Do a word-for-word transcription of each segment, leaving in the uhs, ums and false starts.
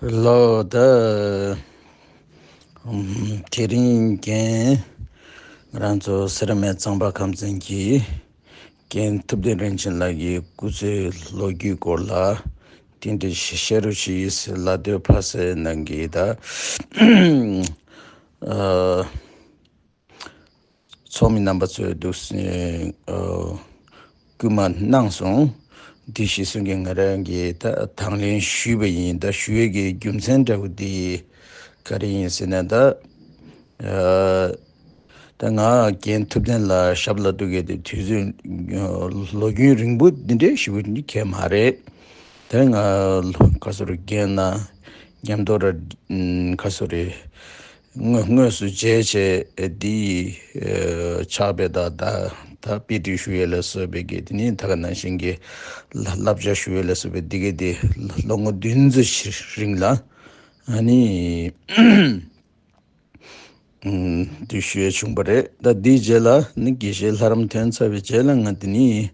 ལོ་ད་དེ་རིང་རྒན་ང་རང་ཚོ་སེར་སྨད་གཙང་པ་ཁམས་ཚན་གྱི་རྒན་ཐུབ་བསྟན་རིན་ཆེན་ལགས་ཀྱི་སྐུ་ཚེའི་ལོ་རྒྱུས་སྐོར་ལ་དེ་འདྲའི་བཤད་རོགས་ཞུ་ཡིས་ལ་དོད་ཕ་སེ་ནང་གི་ད་ཚོགས་མི་རྣམ་པ་ཚོས་འདུག་སྐུལ་མ་གནང་སོང་། དེ་གཞི་བཟུང་གིས་ང་རང་གིས་ད་དང་ལེན་ཞུས་པ་ཡིན། ད་ཞུ་ཡས་ཀྱི་རྒྱུ་མཚན་འདྲ་བོ་དེ་ག་རེ་ཡིན་ཟེར་ན། ད་ད་ང་རྒན་ཐུབ་བསྟན་ལ་ཞབས་ལ་གཏུག་གི་དེ་དུས་ཚོད་ལོ་རྒྱུས་རིང་པོ་འདི་འདྲའི་ཞུ་གི་གལ་མ་རེད། དེ་ང་ཁ་སོ་རེ་རྒན་ན་མཉམ་དུ་ར་ཁ་སོ་རེ་དངོས་དངོས་སུ་མཇལ་བྱས་འདི་ཕྱག་དཔེ་དང་ད་ད་དཔེ་ཁྲིད་ཞུ་ཡས་ལ་སོགས་པའི་གི་དེ་ནི་ད་ག་ནང་བཞིན་གྱི་བསླབ་བྱ་ཞུ་ཡས་ལ་སོགས་པའི་འདི་གའི་དེ་ལོ་ངོ་བདུན་ཙམ་ཞིག་རིང་ལ་ཨ་ནི་འདི་ཞུ་ཡས་བྱུང་པ་རེད། ད་འདིའི་རྗེས་ལ་ནི་དགེ་བཤེས་ལྷ་རམས་ཐོན་ཚར་བའི་རྗེས་ལ་ང་འདི་ནི་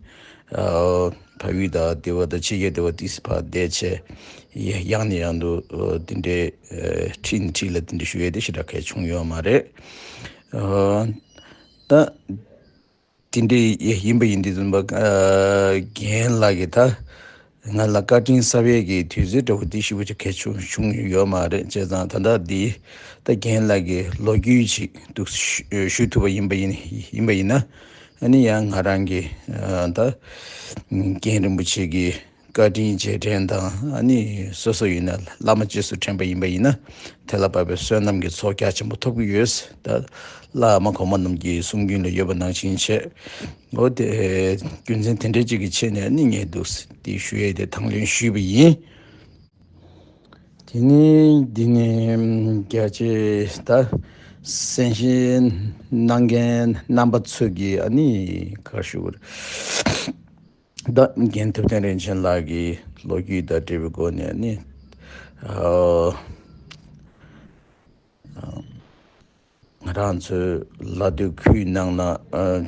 ཕ་ཡུལ་དང་སྡེ་བ་དང་ཕྱི་རྒྱལ་སྡེ་བ་ཏིས་ཕར་བསྡད་བྱས་ཡང་ནས་ཡང་དུ་འདི་འདྲའི་ཁྲིད་ནས་ཁྲིད་ལ་འདི་འདྲ་ཞུ་ཡས་དེ་ཞེ་དྲག་གལ་བྱུང་ཡོད་མ་རེད། ད་དེ་འདྲའི་ཡིན་པ་ཡིན་དུས་ཙམ་པ་རྒན་ལགས་ཀྱིས་ད་ང་ལ་བཀའ་དྲིན་གསབ་ཡས་ཀྱི་དུས་ཚོད་འདྲ་བོ་འདི་ཞེ་པོ་ཅིག་གལ་ཆུང་བྱུང་ཡོད་མ་རེད། བྱས་ཙང་ད་ལྟ་འདི་ད་རྒན་ལགས་ཀྱི་ལོ་རྒྱུས་ཅིག་འདུག་ཞུ་ཞུ་ཐུབ་པ་ཡིན་པ་ཡིན་ཡིན་པ་ཡིན་ན། ཨ་ནི་ཡང་ང་རང་གི་ད་རྒན་རིན་པོ་ཆེ་གི་བཀའ་དྲིན་རྗེས་དྲན་དང་ཨ་ནི་སོ་སོ་ཡིན་ན་བླ་མ་རྗེས་སུ་དྲན་པ་ཡིན་པ་ཡིན་ན་དེ་ལ་བབས་པའི་བསོད་ནམས་ཀྱི་ཚོགས་རྒྱ་ཆེན་པོ་ཐོབ་ཀྱི་ཡོད། ད་བླ་མ་གོང་མ་རྣམས་ཀྱི་གསུང་རྒྱུན་ལ་ཡོད་པ་ནང་བཞིན་བྱས། འོ་དེ་རྒྱུ་མཚན་དེ་འདྲ་ཅིག་གི་ཆེད་ནས་ནི་ངས་འདུག་སེ་དེ་ཞུ་ཡས་དེ་དང་ལེན་ཞུས་པ་ཡིན། དེ་ནི་འདི་ནི་རྒྱ་ཆེ་ད་གསན་བཞེས་གནང་མཁན་རྣམ་པ་ཚོས་ཀྱིས་ཨ་ནི་ག་རེ་ཞུ་དགོས་རེད། ད་རྒན་ཐུབ་བསྟན་རིན་ཆེན་ལགས་ཀྱི་ལོ་རྒྱུས་དང་འབྲེལ་བའི་སྒོ་ནས་ནི་ཨ། ང་རང་ཚོའི་ལ་སྟོད་ཁུལ་ནང་ན་ཨ་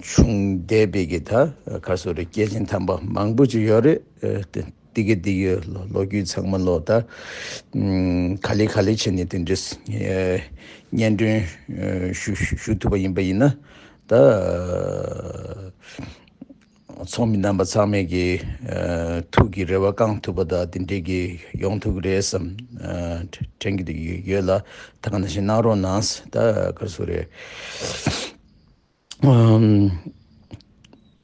བྱུང་བསྡད་པའི་གི་ད་ག་རེ་ཟེར་རེད། སྐྱེས་ཆེན་དམ་པ་མང་པོ་ཅིག་ཡོད་རེད། ཨ་དེ་དེ་གི་དེ་གི་ལོ་ལོ་རྒྱུས་ཚང་མ་ལོ་ད་ཨུམ་ག་ལེ་ག་ལེ་བྱས་ནས་དེ་འདྲས་ཨ་སྙན་སྒྲོན་ཨ་ཞུ་ཞུ་ཞུ་ཐུབ་པ་ཡིན་པ་ཡིན་ན་ད། ཚོགས་མི་རྣམ་པ་ཚང་མས་ཀྱི་ཨ་ཐུགས་ཀྱི་རེ་བ་བསྐང་ཐུབ་པ་དང་དེ་འདྲས་ཀྱི་ཡོང་ཐུབ་ཀྱི་རེད་བསམ་ཨ་དྲན་གྱི་འདུག་ཡོད་ལ། ད་ག་ནང་བཞིན་གནང་རོགས་གནང་། ད་ག་རེ་ཟེར་རེད། ཨམ།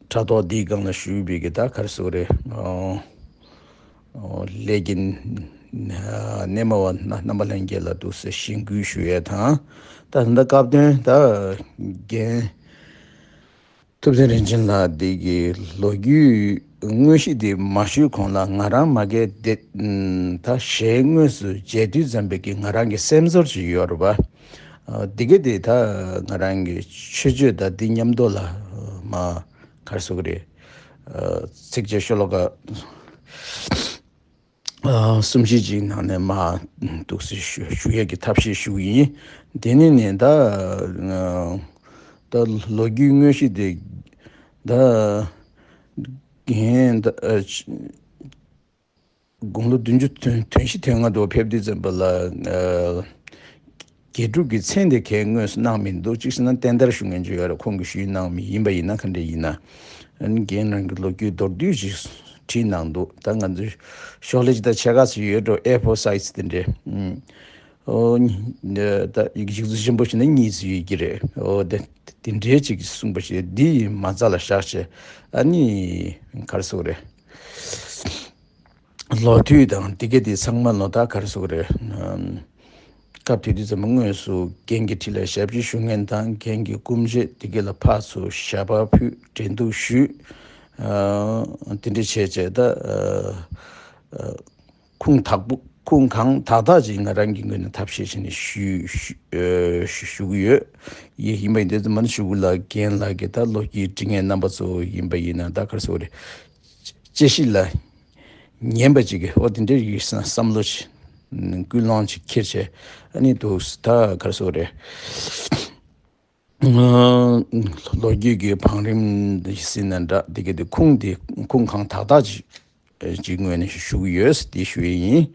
དྲ་ཐོག་འདིའི་སྒང་ལ་ཞུས་པའི་གི་ད་ག་རེ་ཟེར་རེད། ཨོ། ཨོ་ལས་ཀྱི་ཨ་སྣེ་མོ་བ་རྣམ་པ་ལྷན་རྒྱས་ལ་འདུག་སེ་གཞེན་སྐུལ་ཞུ་ཡས་དང་། ད་ད་སྐབས་དོན་ད་རྒན་ཐུབ་བསྟན་རིན་ཆེན་ལགས་འདི་གི་ལོ་རྒྱུས་དངོས་གཞི་འདི་མ་ཞུས་གོང་ལ་ང་རང་མ་གིའི་འདི་ད་ཞལ་དངོས་སུ་མཇལ་དུས་ཙམ་པའི་གི་ང་རང་གི་སེམས་ཚོར་ཅིག་ཡོད་རེད་པ། ཨ་འདི་ག་འདི་ད་ང་རང་གི་ཆོས་སྤྱོད་དང་འདི་མཉམ་དུ་ལ་མ་ག་རེ་ཟེར་གི་རེད། ཨ་ཚིགས་བཅད་ཤོ་ལོ་ཀ་ཨ་གསུམ་བཞི་ཅིག་ནང་ནས་མ་འདུག་སེ་ཞུ་ཞུ་ཡས་ཀྱི་ཐབས་ཤེས་ཞུ་གི་ཡིན། དེ་ནི་ནི་ད་ཨ་ད་ལོ་རྒྱུས་དངོས་གཞི་དེ་ད་རྒན་ད་ཨ་དགུང་ལོ་བདུན་ཅུ་དོན་དོན་བཞི་དོན་ལྔ་དུ་ཕེབས་དུས་ཙམ་པ་ལ་ཨ་དགེ་ཕྲུག་གི་མཚན་དེ་གས་དངོས་སུ་གནང་མི་འདུག་གཅིག་བྱས་ན་བསྟན་དར་ཞུ་མཁན་ཅིག་ཡོད་རེད། ཁོང་གིས་ཞུས་གནང་མི་ཡིན་པ་ཡིན་ན་ག་འདྲ་ཡིན་ན། ཨ་ནི་རྒན་རང་གི་ལོ་རྒྱུས་མདོར་བསྡུས་ཤིག་བྲིས་གནང་འདུག་ད་ང་ཚོའི་ཤོག་ལྷེ་ཅིག་དང་ཕྱེད་ཀ་ཙམ་ཡོད་འགྲོ། ཨེ་ཕོར་སའི་ཛི་དེ་འདྲའི། ཨུམ། ཨོ་ད་ཡིག་ཡིག་གཟུགས་ཆེན་པོ་ཞིག་ན་གཉིས་ཙམ་ཡོད་ཀྱི་རེད། ཨོ་དེ་དེ་འདྲའི་ཅིག་གསུངས་པ་ཞིག་འདི་ཡི་མ་རྩ་ལ་བཞག་བྱས་ཨ་ནི་ག་རེ་ཟེར་དགོས་རེད། ལོ་དུས་དང་དེ་ག་དེ་ཚང་མ་ལོ་ད་ག་རེ་ཟེར་དགོས་རེད། ཨམ། སྐབས་དེ་དུས་ཙམ་པ་དངོས་སུ་རྒན་གྱི་ཁྲི་ལ་ཞབས་ཕྱི་ཞུ་མཁན་དང་རྒན་གྱི་སྐུ་མཆེད་དེ་ག་ལ་ཕར་ཚུར་ཞལ་པར་ཕུལ། འགྲན་བསྡུར་ཞུས། ཨ་དེ་འདྲ་བྱས་བྱས་ད་ཨ་ཨ་ཁུངས་དག་པོ་ཁུངས་གང་དག་དག་ཅིག་ང་རང་གི་ངོས་ནས་ཐབས་ཤེས་བྱས་ནས་ཞུ་ཞུ་ཨ་ཞུ་ཞུ་གི་ཡོད། ཡིན་ཡིན་པ་ཡིན་དུས་ཙམ་པ་ནི་ཞུ་གི་ལ་རྒན་ལགས་ཀྱི་ད་ལོ་རྒྱུས་འབྲི་མཁན་རྣམ་པ་ཚོ་ཡིན་པ་ཡིན་ན་ད་ག་རེ་ཟེར་དགོས་རེད། དཔྱད་གཞི་ལ་ཉན་པ་ཅིག་གིས་ཨོ་དེ་འདྲའི་ཡིག་བསམ་བསམ་བློ་ཅིག་ཀུན་སློང་ཅིག་འཁྱེར་བྱས་ཨ་ནི་འདུག་ད་ག་རེ་ཟེར་དགོས་རེད། ལོ་རྒྱུས་ཀྱི་བང་རིམ་ཟེར་ན་འདྲ་འདི་ག་དེ་ཁུངས་དེ་ཁུངས་གང་དག་དག་ཅིག་ཅིག་ངོས་ནས་ཞུ་གི་ཡོད་དེ་ཞུ་ཡི་ཡིན།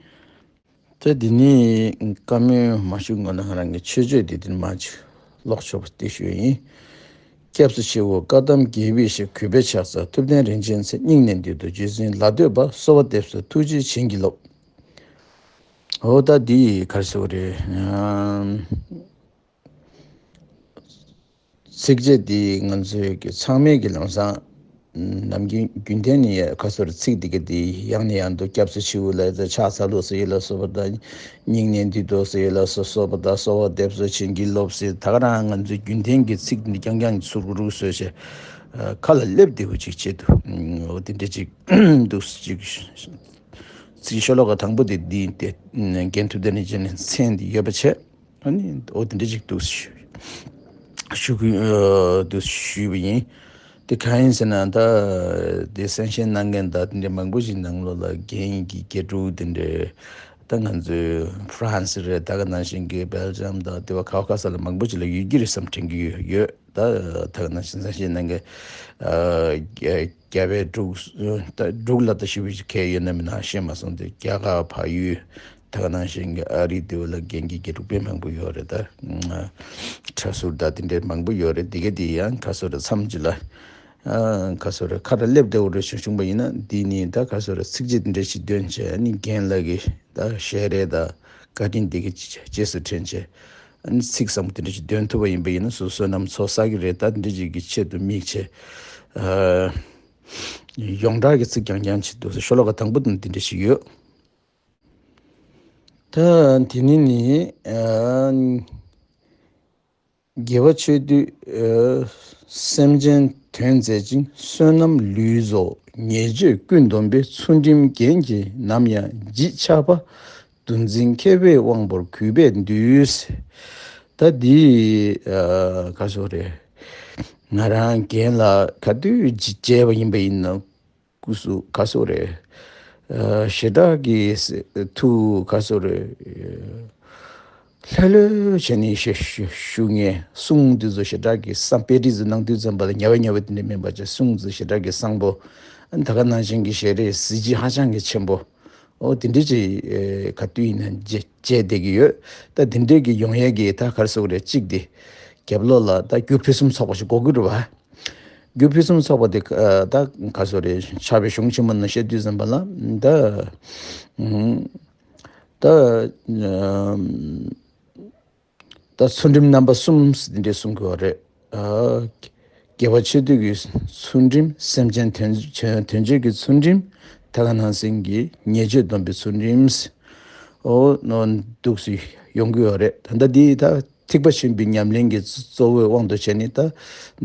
ད་འདི་ནི་བཀའ་མོལ་མ་ཞུ་སྔོན་ལ་ང་རང་གི་མཆོད་བརྗོད་འདི་འདིར་མ་ཅིག་ཀློག་ཆོག་པ་དེ་ཞུ་ཡིན། སྐྱབས་སུ་མཆིའོ། བཀའ་གདམས་དགྱེས་པའི་ཞབས། གུས་པས་ཕྱག་འཚལ་ཐུབ་བསྟན་རིན་ཆེན་ཚེ། སྙིང་ནས་འདུད་དོ་རྗེ་བཙུན་ལ་འདུད་པ། གསོལ་བ་འདེབས་སོ་ཐུགས་རྗེའི་བྱིན་གྱིས་རློབས། འོ་ད་འདི་ག་རེ་ཟེར་དགོས་རེད། ཨམ། ཚིགས་བཅད་འདི་ང་ཚོའི་གི་ཚང་མའི་གི་ལམ་སང་ནམ་རྒྱུན་རྒྱུན་ལྡན་ནས་ཁ་སོར་ཚིག་འདི་ག་འདི་ཡང་ནས་ཡང་དུ་སྐྱབས་སུ་མཆིའོ་ལ་ཕྱག་འཚལ་ལོ་ཟེར་ཡ་ལ་སོགས་པ་དང་། སྙིང་ནས་འདུད་དོ་ཟེར་ཡ་ལ་སོགས་པ་དང་། གསོལ་བ་འདེབས་སོ་བྱིན་གྱིས་རློབས་ཟེར། ད་ག་རང་ང་ཚོའི་རྒྱུན་ལྡན་གྱི་ཚིག་འདི་རྐྱང་རྐྱང་ཚུར་རུག་སོ་ཞེས་ཁ་ལ་སླེབས་བདེ་བོ་ཅིག་བྱེད་དུ། འོ་དེ་འདྲ་ཅིག་འདུག་ཅིག་ཚིག་ཤོ་ལོ་ཀ་དང་པོ་དེ་འདི་སྟེ། རྒན་ཐུབ་བསྟན་རིན་ཆེན་ནས་མཚན་འདི་ཡོད་པ་བྱས། ཨ་ནི་འོ་དེ་འདྲ་ཅིག་འདུག་ཞུ་ཞུ་གི་འདུག་ཞུས་པ་ཡིན། དེ་གང་ཡིན་ཟེར་ན། ད་དེ་གསན་བཞེས་གནང་མཁན་ད་དེ་འདྲ་མང་པོ་ཞིག་ནང་ལོགས་ལ་རྒན་གྱི་དགེ་ཕྲུག་དེ་འདྲ། ད་ང་ཚོའི་ཧྥ་རན་སི་རེད། ད་ག་ནང་བཞིན་གྱི་སྦེལ་ཇམ་དང་དེ་བ་ཁ་བ་ཁ་ས་ལ་མང་པོ་ཞིག་ལ་ཡོད་ཀྱི་རེད་བསམ་དྲན་གྱི་ཡོད། ད་ད་ག་ནང་བཞིན་གསན་བཞེས་གནང་མཁན་རྒྱ་བལ་འབྲུག་ད་འབྲུག་ལ་ད་ཞིབ་ཞིབ་གས་ཡོད་ན་མིན་ན་ཤེས་མ་སོང་། དེ་རྒྱ་གར་བལ་ཡུལ། ད་ག་ནང་བཞིན་གྱི་ཨ་རི་དེ་བ་ལ་རྒན་གྱི་དགེ་ཕྲུག་དཔེ་མང་པོ་ཡོད་རེད། ད་ཁྲ་ཟུར་ད་དེ་འདྲའི་མང་པོ་ཡོད་རེད། དེ་ག་དེ་ཡང་ཁ་སོ་ར་མཚམས་ཅིག་ལ་ཁ་སོ་ར་ཁ་ར་སླེབས་བདེ་བོ་རེད་བྱུང་བྱུང་པ་ཡིན་ན། དེ་ནི་ད་ཁ་སོ་ར་ཚིགས་བཅད་དེ་འདྲ་ཞིག་འདོན་བྱས། ཨ་ནི་རྒན་ལགས་ཀྱི་ད་ཞལ་རས་དང་བཀའ་དྲིན་དེ་ག་རྗེས་སུ་དྲན་བྱས། ཨ་ནི་ཚིག་བཟང་པོ་དེ་འདྲ་ཞིག་འདོན་ཐུབ་པ་ཡིན་པ་ཡིན་ན་སོ་སོ་བསོད་ནམས་ཚོགས་བསགས་ཀྱི་རེད། ད་དེ་འདྲ་ཞིག་གི་ཆེད་དུ་དམིགས་བྱས། ཡོངས་གྲགས་ཀྱི་ཚིག་རྐྱང་རྐྱང་ཆེད་དུ་ཤོ་ལོ་ཀ་དང་པོ་དང་དེ་འདྲ་ཞིག་ཡོད། ད་དེ་ནི་ནི། ཨ། དགེ་བ་ཆོས་སྡུད། ཨ། སེམས་ཅན་དོན་མཛད་ཅིང་། བསོད་ནམས་ལུས་རྫོགས་ཉེས་སྤྱོད་ཀུན་སྡོམ་པའི། ཚུལ་ཁྲིམས་རྒྱན་གྱིས་ནམ་ཡང་བརྗིད་ཆགས་པ། གདུང་འཛིན་མཁས་པའི་དབང་པོར་གུས་པས་འདུད། ད་འདི་ཨ་ག་ཟེར་རེད། ང་རང་རྒན་ལགས་ག་དུས་མཇལ་བ་ཡིན་པ་ཡིན་ན། སྐུ་གཟུགས་ག་ཟེར་རེད། ཨ། ཞེ་དྲག་གི་ཐུགས་ག་ཟེར་རེད། ལྷོད་ལྷོད་བྱས་ནས་ཞུ་ཞུ་ཞུ་ངེས། གསུང་འདི་ཚོ་ཞེ་དྲག་གི་བསམ། དཔེ་ཁྲིད་ཚོ་གནང་དུས་ཙམ་པ་ལ་ཉ་བ་ཉ་བ་དེ་འདྲ་མིན་པ་བྱས། གསུང་ཚོ་ཞེ་དྲག་གི་བཟང་པོ། ཨ། ད་ག་ནང་བཞིན་གྱི་ཞལ་རས་གཟི་བརྗིད་ཧ་ཅང་གི་ཆེན་པོ། ཨོ་དེ་འདྲ་ཅིག་ཨེ་ག་དུས་ཡིན་ན་མཇལ་མཇལ་བསྡད་ཀྱི་ཡོད། ད་དེ་འདྲའི་གི་ཡོང་ཡས་ཀྱི་ད་ག་རེ་ཟེར་དགོས་རེད། གཅིག་དེ་རྒྱབ་ལོགས་ལ་ད་རྒྱུ་ཕུན་སུམ་ཚོགས་པ་ཞིག་དགོས་ཀྱི་རེད་བ། རྒྱུ་ཕུན་སུམ་ཚོགས་པ་དེ་ཨ་ད་ག་ཟེར་རེད། ཕྱག་དཔེ་གཞུང་ཆེན་མོ་ནང་བཤད་དུས་ཙམ་པ་ལ་ད་ཨུམ་ད་ཨ་ད་ཚུལ་ཁྲིམས་རྣམ་པ་གསུམ་འདི་འདྲས་གསུང་གི་ཡོད་རེད། ཨ་དགེ་བ་ཆོས་སྡུད་ཀྱི་ཚུལ་ཁྲིམས། སེམས་ཅན་དོན་དོན་བྱེད་ཀྱི་ཚུལ་ཁྲིམས། ད་ག་ནང་བཞིན་གྱི་ཉེས་སྤྱོད་སྡོམ་པའི་ཚུལ་ཁྲིམས། ཨོ་ནོ་འདུག་སེ་ཡོང་གི་ཡོད་རེད། ད་ལྟ་འདི་ད་ཐེག་པ་ཆེན་པོའི་ཉམས་ལེན་གྱི་གཙོ་བོའི་དབང་དུ་བྱས་ནས། ད་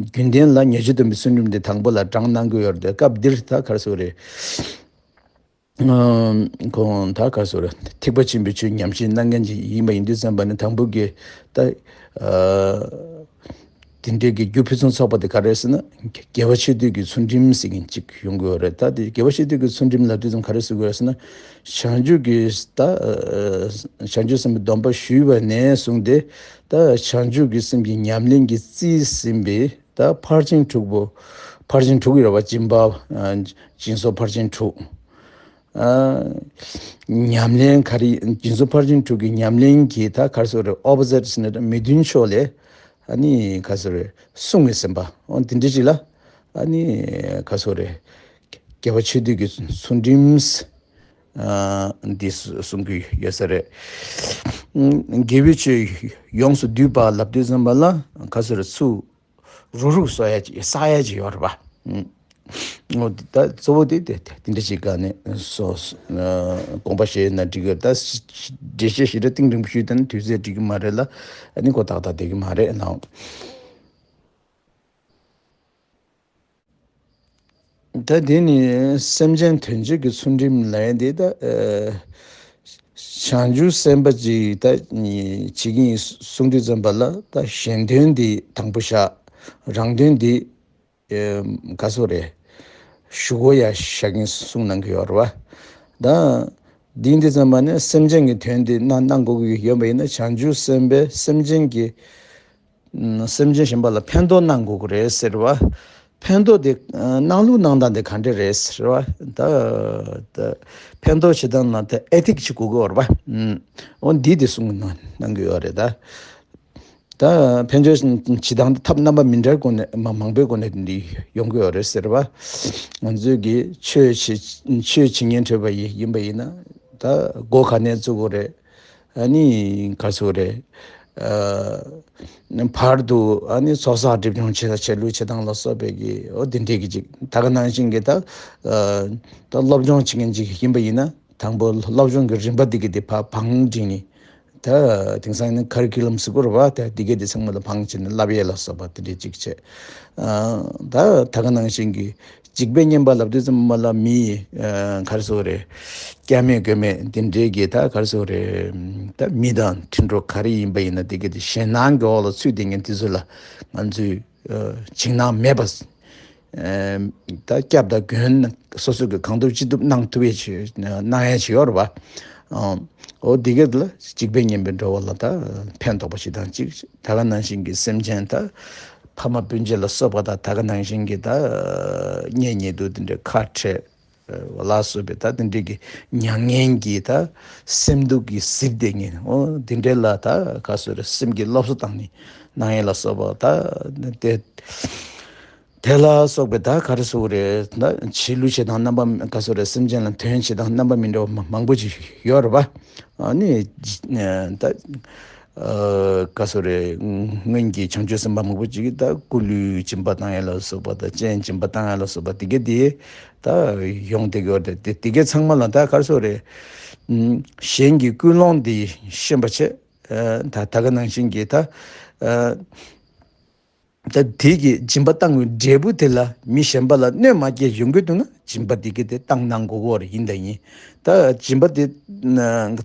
རྒྱུན་ལྡན་ལ་ཉེས་སྤྱོད་སྡོམ་པའི་ཚུལ་ཁྲིམས་འདི་དང་པོ་ལ་དྲངས་གནང་གི་ཡོད་རེད། སྐབས་འདིར་ད་ག་རེ་ཟེར་དགོས་རེད། ཁོང་ད་ག་ཟེར་རེད། ཐེག་པ་ཆེན་པོའི་ཆོས་ཉམས་བཞེས་གནང་མཁན་ཅིག་ཡིན་པ་ཡིན་དུས་ཙམ་པ་ནི། དང་པོ་གི་ད་ཨ་དེ་འདྲའི་གི་རྒྱུ་ཕུན་སུམ་ཚོགས་པ་དེ་ག་རེ་ཟེར་ན། དགེ་བ་ཆོས་སྡུད་ཀྱི་ཚུལ་ཁྲིམས་ཟེར་མཁན་ཅིག་ཡོང་གི་ཡོད་རེད། ད་དེ་དགེ་བ་ཆོས་སྡུད་ཀྱི་ཚུལ་ཁྲིམས་ལབ་དུས་ཙམ་ག་རེ་ཟེར་དགོས་རེད་ཟེར་ན། བྱང་ཆུབ་ཀྱི་ད་ཨ་བྱང་ཆུབ་སེམས་དཔའི་སྡོམ་པ་ཞུས་པ་ནས་བཟུང་སྟེ། ད་བྱང་ཆུབ་ཀྱི་སེམས་ཀྱི་ཉམས་ལེན་གྱིས་རྩིས་ཟིན་པའི་ད་ཕར་ཕྱིན་དྲུག་པོ། ཕར་ཕྱིན་དྲུག་ཡོད་རེད་བ། སྦྱིན་པ། ཨ་སྦྱིན་སོགས་ཕར་ཕྱིན་དྲུག་ཨ་ཉམས་ལེན་ག་རེ། སྦྱིན་སོགས་ཕར་ཕྱིན་དྲུག་གི་ཉམས་ལེན་གྱི་ད་ག་རེ་ཟེར་དགོས་རེད། ཨོ་པོ་ཟིཊ་ཟེར་ན་མི་མཐུན་ཕྱོགས་ལས། ཨ་ནི་ག་རེ་ཟེར་དགོས་རེད། བསྲུང་བའི་སེམས་པ། འོ་དེ་འདྲ་ཅིག་ལ། ཨ་ནི་ག་རེ་ཟེར་དགོས་རེད། དགེ་བ་ཆོས་སྡུད་ཀྱི་ཚུལ་ཁྲིམས། ཨ་འདི་གསུང་གི་ཡོད་ས་རེད། ཨ་དགེ་བའི་ཆོས་ཡོངས་སུ་བསྡུས་པ་ལབ་དུས་ཙམ་པ་ལ་ག་རེ་ཟེར་དགོས་རེད། ཚུར་རུག་རུག་གསོག་ཡ་ཅིག་བསགས་ཡ་ཅིག་ཡོད་རེད་པ། ཨུམ། འོ་དེ་ད་གཙོ་བོ་དེ་དེ་དེ་དེ་འདྲ་ཞིག་ག་ནས་སོ་སོ་ཨ་དགོངས་པ་བཞེས་ན་འགྲིག་གི། ད་འགྲེལ་བཤད་ཞེ་དྲག་གཏིང་རིང་པོ་ཞུས་ད་ནི་དུས་ཚོད་འགྲིག་གི་མ་རེད་ལ། ཨ་ནི་ཁོ་ཏག་ཏག་བསྡད་ཀྱི་མ་རེད་ལགས། ད་དེ་ནི་སེམས་ཅན་དོན་བྱེད་ཀྱི་ཚུལ་ཁྲིམས་ལབ་ཡ་དེ། ད་ཨ་བྱང་ཆུབ་སེམས་དཔའ་ཅིག་ད་བྱེད་ཀྱི་ཡིན་གསུང་དུས་ཙམ་པ་ལ། ད་གཞན་དོན་དེ་དང་པོ་བཞག་རང་དོན་དེ་ཨེ་ག་ཟེར་དགོས་རེད། ཞུ་སྒོ་ཡ་བཞག་གིན་གསུང་གནང་གི་ཡོད་རེད་བ། ད་འདི་འདི་ཙམ་པ་ནས་སེམས་ཅན་གྱི་དོན་དེ་གནང་གནང་དགོས་ཀྱི་ཡོད་པ་ཡིན་ན། བྱང་ཆུབ་སེམས་དཔས་སེམས་ཅན་གྱི་ཨ་སེམས་ཅན་གཞན་པ་ལ་ཕན་ཐོགས་གནང་དགོས་ཀྱི་རེད་ཟེར་བ། ཕན་ཐོགས་དེ་གནང་ལུགས་གནང་སྟངས་དེ་ག་འདྲ་རེད་ཟེར་བ་ད། ད་ཕན་ཐོགས་བྱེད་སྟངས་ནང་དེ་ཨེ་ཐིག་ཅིག་དགོས་ཀྱི་ཡོད་རེད་པ། ཨུམ། འོ་འདི་དེ་གསུང་གནང་གནང་གི་ཡོད་རེད་ད། ད་ཕན་ཆོད་བྱེད་སྟངས་དེ་ཐབས་རྣམ་པ་མི་འདྲ་སྒོ་ནས་མ་མང་པོའི་སྒོ་ནས་འདི་ཡོང་གི་ཡོད་རེད་ཟེར་བ། ང་ཚོས་ཀྱི་ཆོས་བྱེད་ཆོས་བྱེད་ཉན་འཕྲོད་པ་ཡིན་ཡིན་པ་ཡིན་ན་ད་སྒོ་ག་ནས་བཙུགས་དགོས་རེད། ཨ་ནི་ག་ཚོད་རེད། ཨ་བར་དུ་ཨ་ནི་ཚོགས་བསགས་སྒྲིབ་སྦྱོང་བྱེད་བྱེད་ལུགས་བྱེད་སྟངས་ལ་སོགས་པའི་གི་འོ་དེ་འདྲས་ཀྱི་ཅིག་ད་ག་ནང་བཞིན་གྱི་ད་ཨ་ད་སློབ་སྦྱོང་བྱེད་མཁན་ཅིག་ཡིན་པ་ཡིན་ན་དང་པོ་སློབ་སྦྱོང་གི་རིམ་པ་འདི་གི་དེ་ཕ་བང་སྒྲིག་ནི་ད་དེང་སང་ནི་ཁ་རི་ཁུ་ལམ་ཟེར་གོ་རེད་བ། ད་འདི་གི་དེ་ཚང་མ་ལ་བང་བྱས་ནས་བསླབ་ཡས་ལ་སོགས་པ་དེ་འདྲས་ཅིག་བྱས། ཨ་ད་ད་ག་ནང་བཞིན་གྱི་འཇིགས་པས་ཉེན་པ་ལབ་དུས་ཙམ་པ་ལ་མི་ཨ་ག་རེ་ཟེར་དགོས་རེད། སྐྱབས་མེད་མགོན་མེད་དེ་འདྲའི་གི་ད་ག་རེ་ཟེར་དགོས་རེད། ད་མི་དང་འཕྲིན་གྲོགས་ག་རེ་ཡིན་པ་ཡིན་ན་དེ་གི་དེ་ཞེད་སྣང་གི་འོག་ལ་ཚུད་བསྡད་མཁན་དེ་ཚོ་ལ་ང་ཚོས་ཨ་འཇིགས་སྣང་མེད་པ། ཨ་ད་སྐྱབས་དང་མགོན་སོ་སོ་གི་གང་ཐུབ་ཅི་ཐུབ་གནང་ཐུབ་ཡས་ཅིག་གནང་ཡས་ཅིག་ཡོད་རེད་བ། ཨ་འོ་དེ་གི་ལ་འཇིགས་པས་ཉེན་པའི་འགྲོ་བ་ལ་ད་ཕན་ཐོགས་པ་ཞིག་དང་གཅིག་ད་ག་ནང་བཞིན་གྱི་སེམས་ཅན་ད་ཕ་མ་སྤུན་མཆེད་ལ་སོགས་པ་དང་ད་ག་ནང་བཞིན་གྱི་ད་གཉེན་ཉེ་དུ་དེ་འདྲའི་ཁ་བྲལ་ལ་སོགས་པའི་ད་དེ་འདྲའི་གི་མྱ་ངན་གྱི་ད་སེམས་སྡུག་གི་གཟིར་བསྡད་མཁན་འོ་དེ་འདྲའི་ལ་ད་ག་ཚོད་རེད། སེམས་ཀྱི་སློབ་གསོ་བཏང་ནི་གནང་ཡས་ལ་སོགས་པ་ད་དེ། དེ་ལ་སོགས་པའི་ད་ག་རེ་ཟེར་དགོས་རེད། ད་བྱིས་བློ་བྱེད་སྟངས་རྣམ་པ་ག་ཚོད་རེད། སེམས་ཅན་ལ་དོན་བྱེད་སྟངས་རྣམ་པ་མི་འདྲ་བ་མ་མང་པོ་ཅིག་ཡོད་རེད་པ། ཨ་ནི་ད་ཨ་ག་ཚོད་རེད། སྔོན་གྱི་བྱང་ཆུབ་སེམས་དཔའ་མང་པོ་ཅིག་གིས་ད་སྐུ་ལུས་སྦྱིན་པ་བཏང་ཡས་ལ་སོགས་པ་དང་སྤྱན་སྦྱིན་པ་བཏང་ཡས་ལ་སོགས་པ་དེ་གས་དེ་ད་ཡོང་བསྡད་ཀྱི་ཡོད་རེད། དེ་དེ་གས་ཚང་མ་ལ་ད་ག་རེ་ཟེར་དགོས་རེད། གཞན་གྱི་ཀུན་སློང་དེ་ཤེས་པ་བྱས། ཨ་ད་ད་ག་ནང་བཞིན་གྱི་ད་ཨ། ད་དེ་གི་སྦྱིན་པ་བཏང་བའི་འབྲས་བུ་དེ་ལ་མི་གཞན་པ་ལ་གནོད་མ་སྐྱེལ་ཡོང་གི་འདུག་ན་སྦྱིན་པ་དེ་གི་དེ་བཏང་གནང་དགོས་ཀྱི་ཡོད་རེད། ཡིན་དང་ཡིན། ད་སྦྱིན་པ་དེ་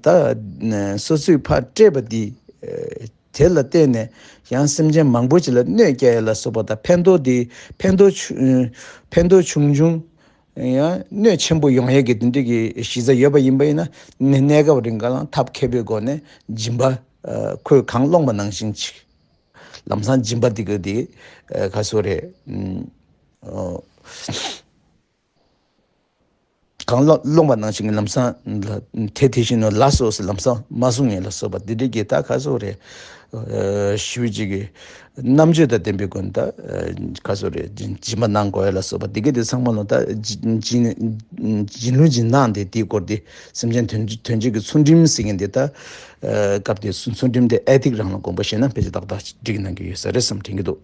ད་སོ་སོས་ཕར་སྤྲད་པ་དེ་དེ་ལ་བརྟེན་ནས་ཡང་སེམས་ཅན་མང་པོ་ཅིག་ལ་གནོད་སྐྱེལ་ཡ་ལ་སོགས་པ་དང་ཕན་ཐོགས་དེ་ཕན་ཐོགས་ཆུང་ཕན་ཐོགས་ཆུང་ཆུང་ཡང་གནོད་ཆེན་པོ་ཡོང་ཡ་གི་དེ་འདྲ་གི་གཞི་རྩ་ཡོད་པ་ཡིན་པ་ཡིན་ན་གནས་སྐབས་རིང་ག་ལ་ཐབས་མཁས་པོའི་སྒོ་ནས་སྦྱིན་པ་ཁོས་གང་བླངས་པ་ནང་བཞིན་ཅིག་ལམ་སང་སྦྱིན་པ་འདི་ག་དེ་ཨ་ག་ཚོད་རེད། ཨུམ། ཨོ། གང་ལ་སློང་བ་ནང་བཞིན་གྱི་ལམ་སང་ལ་དེ་དེ་བཞིན་ནོ་ལ་སོགས་སུ་ལམ་སང་མ་གསུང་ངེས་ལ་སོགས་པ་འདི་འདྲའི་གི་ད་ག་ཚོད་རེད། ཨ་ཞུ་ཅིག་གི་རྣམ་དཔྱོད་དང་ལྡན་པའི་སྒོ་ནས་ད་ཨ་ག་ཚོད་རེད། སྦྱིན་སྦྱིན་པ་གནང་དགོས་ཡ་ལ་སོགས་པ་འདི་ག་དེ་ཚང་མ་ལ་ད་སྦྱིན་སྦྱིན་ལུགས་སྦྱིན་གནང་དེ་དེའི་སྐོར་དེ་སེམས་ཅན་དོན་དོན་བྱེད་ཀྱི་ཚུལ་ཁྲིམས་ཟེར་མཁན་དེ་ད། ཨ་སྐབས་དེ་ཚུལ་ཁྲིམས་དེ་ཨེ་ཐིག་རང་ལ་དགོངས་པ་བཞེས་ན་ཕལ་ཆེར་ཏག་ཏག་འགྲིག་གནང་གི་ཡོད་ས་རེད་བསམ་དྲན་གྱི་འདུག་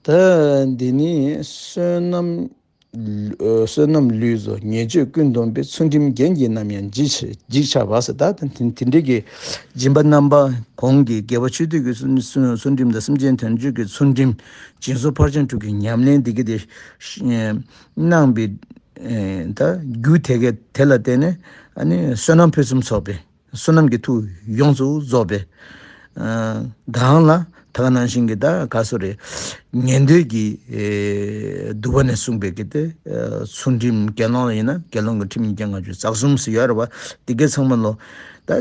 ད་འདི་ནི་བསོད་ནམས་ཨ་བསོད་ནམས་ལུས་སོ་ཉེས་སྤྱོད་ཀུན་སྡོམ་པའི། ཚུལ་ཁྲིམས་རྒྱན་གྱིས་ནམ་ཡང་འཇིགས་འཇིགས་བྱ་བ་ཟེར། ད་དེ་དེ་འདྲའི་གི་སྦྱིན་པ་རྣམ་པ་གོང་གི་དགེ་བ་ཆོས་སྡུད་ཀྱི་ཚུལ་ཚུལ་ཚུལ་ཁྲིམས་དང་སེམས་ཅན་དོན་བྱེད་ཀྱི་ཚུལ་ཁྲིམས་སྦྱིན་སོགས་ཕར་ཕྱིན་དྲུག་གི་ཉམས་ལེན་འདི་ག་དེ་གནང་བའི་ཨེ་ད་རྒྱུ་དེ་གས་དེ་ལ་བརྟེན་ནས་ཨ་ནི་བསོད་ནམས་ཕུན་སུམ་ཚོགས་པའི་བསོད་ནམས་ཀྱི་མཐུ་ཡོངས་སུ་རྫོགས་པའི་ཨ་གང་ལ་ད་ག་ནང་བཞིན་གྱི་ད་ག་ཚོད་རེད། ཉན་ཐོས་ཀྱི་ཨེ་འདུལ་བ་ནས་གསུངས་པའི་གི་དེ་ཨ་ཚུལ་ཁྲིམས་དགེ་སློང་ལ་ཡིན་ན་དགེ་སློང་གི་ཁྲིམས་ཉིས་བརྒྱ་ལྔ་བཅུ་རྩ་གསུམ་ཟེར་ཡོད་རེད་བ། དེ་གས་ཚང་མ་ལོ་ད་ཨ་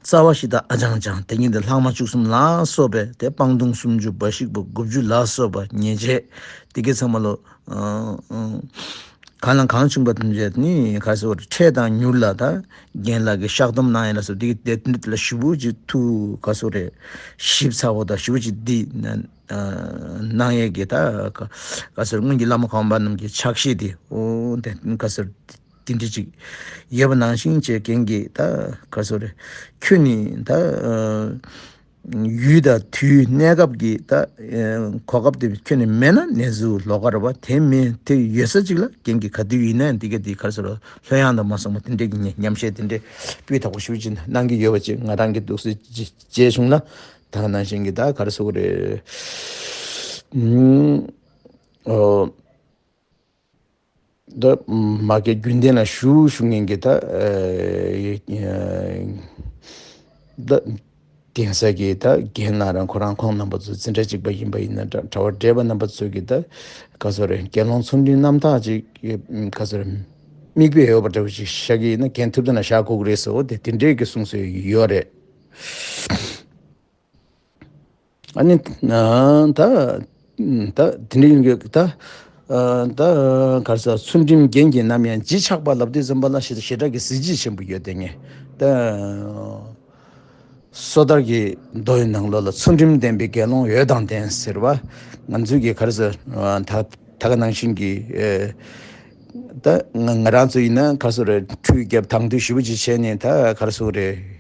རྩ་བ་བཞི་དང་ཨ་ཅང་ཅང་། དེ་ཉིད་དུ་ལྷག་མ་བཅུ་གསུམ་ལ་སོགས་པའི་དེ་སྤང་ལྟུང་སུམ་ཅུ་པ་བཤིག་པ་དགུ་བཅུ་ལ་སོགས་པ་ཉེས་བྱས་དེ་གའི་ཚང་མ་ལོ། ཨ་ཨ་གང་ལ་གང་བྱུང་བ་ཐམས་ཅད་ནི་ག་ཚོད་འཕྲལ་དང་མྱུར་ལ་ད་རྒན་ལགས་ཀྱི་བཤགས་སྡོམ་གནང་ཡ་ལ་སོགས་དེ་གའི་དེ་ལ་ཞེ་པོ་ཅིག་ཐུགས་ག་ཚོད་རེད། ཞིབ་ཚགས་པོ་དང་ཞེ་པོ་ཅིག་འདི་ཨ་གནང་ཡས་ཀྱི་ད་ག་ག་ཚོད་སྔོན་གྱི་བླ་མ་གོང་མ་རྣམས་ཀྱི་ཕྱག་བཞེས་དེ་འོ་དེ་ག་ཚོད། དེ་འདྲ་ཅིག་ཡོད་པ་ནང་བཞིན་བྱས་རྒན་གྱིས་ད་ག་ཚོད་རེད། ཁྱོད་ནི་ད་ཨ་ཡུལ་དང་དུས་གནས་སྐབས་ཀྱི་ད་ཨ་གོ་སྐབས་དེ་ཁྱོད་ནི་མེད་ན་གནས་ཚུལ་ལོགས་ཀ་རེད་བ། དེ་མིན་དེ་ཡོད་ས་ཅིག་ལ་རྒན་གྱིས་ག་དུས་ཡིན་ན་འདི་ག་འདི་ག་ཚོད་ལྷོད་ཡངས་དང་མ་སོང་བ་དེ་འདྲ་གི་ཉམས་ཉམས་བཞེས་དེ་འདྲ་སྤུས་དག་པོ་ཞེ་པོ་ཅིག་གནང་གི་ཡོད་པ་ཅིག་ང་རང་གི་འདུག་སེ་བྱས་བྱས་བྱུང་ན་ད་ག་ནང་བཞིན་གྱི་ད་ག་རེ་ཟེར་དགོས་རེད། ཨུམ། ཨོ། ད་མ་གི་རྒྱུན་ལྡན་ལ་ཞུ་ཞུ་མཁན་གྱི་ད་ཨེ་ད་གདན་ས་གི་ད་རྒན་ལགས་རང་ཁོ་རང་ཁོང་རྣམ་པ་ཚོ་འཛིན་གྲྭ་གཅིག་པ་ཡིན་པ་ཡིན་ན་འདྲ་གྲྭ་པ་བགྲེས་པ་རྣམ་པ་ཚོ་གི་ད་ག་ཚོད་རེད། དགེ་སློང་ཚུལ་ཁྲིམས་རྣམ་དག་ཅིག་གི་ག་ཚོད་རེད། མིག་དཔེ་ཡོད་པ་འདྲ་བོ་ཅིག་བཞག་གི་ཡིན་ན་རྒན་ཐུབ་བསྟན་ལ་བཞག་དགོས་ཀྱི་རེད་ཟེར། འོ་དེ་དེ་འདྲས་ཀྱི་གསུང་སྲོལ་ཡོད་རེད། ཨ་ནི་ད་ད་དེ་འདྲ་ཡིན་གྱི་ད། ད་ག་རེ་ཟེར། ཚུལ་ཁྲིམས་རྒྱན་གྱིས་ནམ་ཡང་ལྗིད་ཆགས་པ་ལབ་དུས་ཙམ་པ་ལ་ཞེ་ཞེ་དྲག་གི་གཟི་བརྗིད་ཆེན་པོ་ཡོད་དེ་ངས་ད། སོ་ཐར་གྱི་མདོ་ཡི་ནང་ལོགས་ལ་ཚུལ་ཁྲིམས་ལྡན་པའི་དགེ་སློང་འོད་དང་ལྡན་ཟེར་བ། ང་ཚོས་ཀྱི་ག་རེ་ཟེར། ད་ད་ག་ནང་བཞིན་གྱི་ད་ང་ང་རང་ཚོ་ཡིན་ན་ག་རེ་ཟེར་རེད། ཁྲུས་བརྒྱབ་དང་དུས་ཞིབ་པོ་ཅིག་བྱས་ནས་ད་ག་རེ་ཟེར་རེད།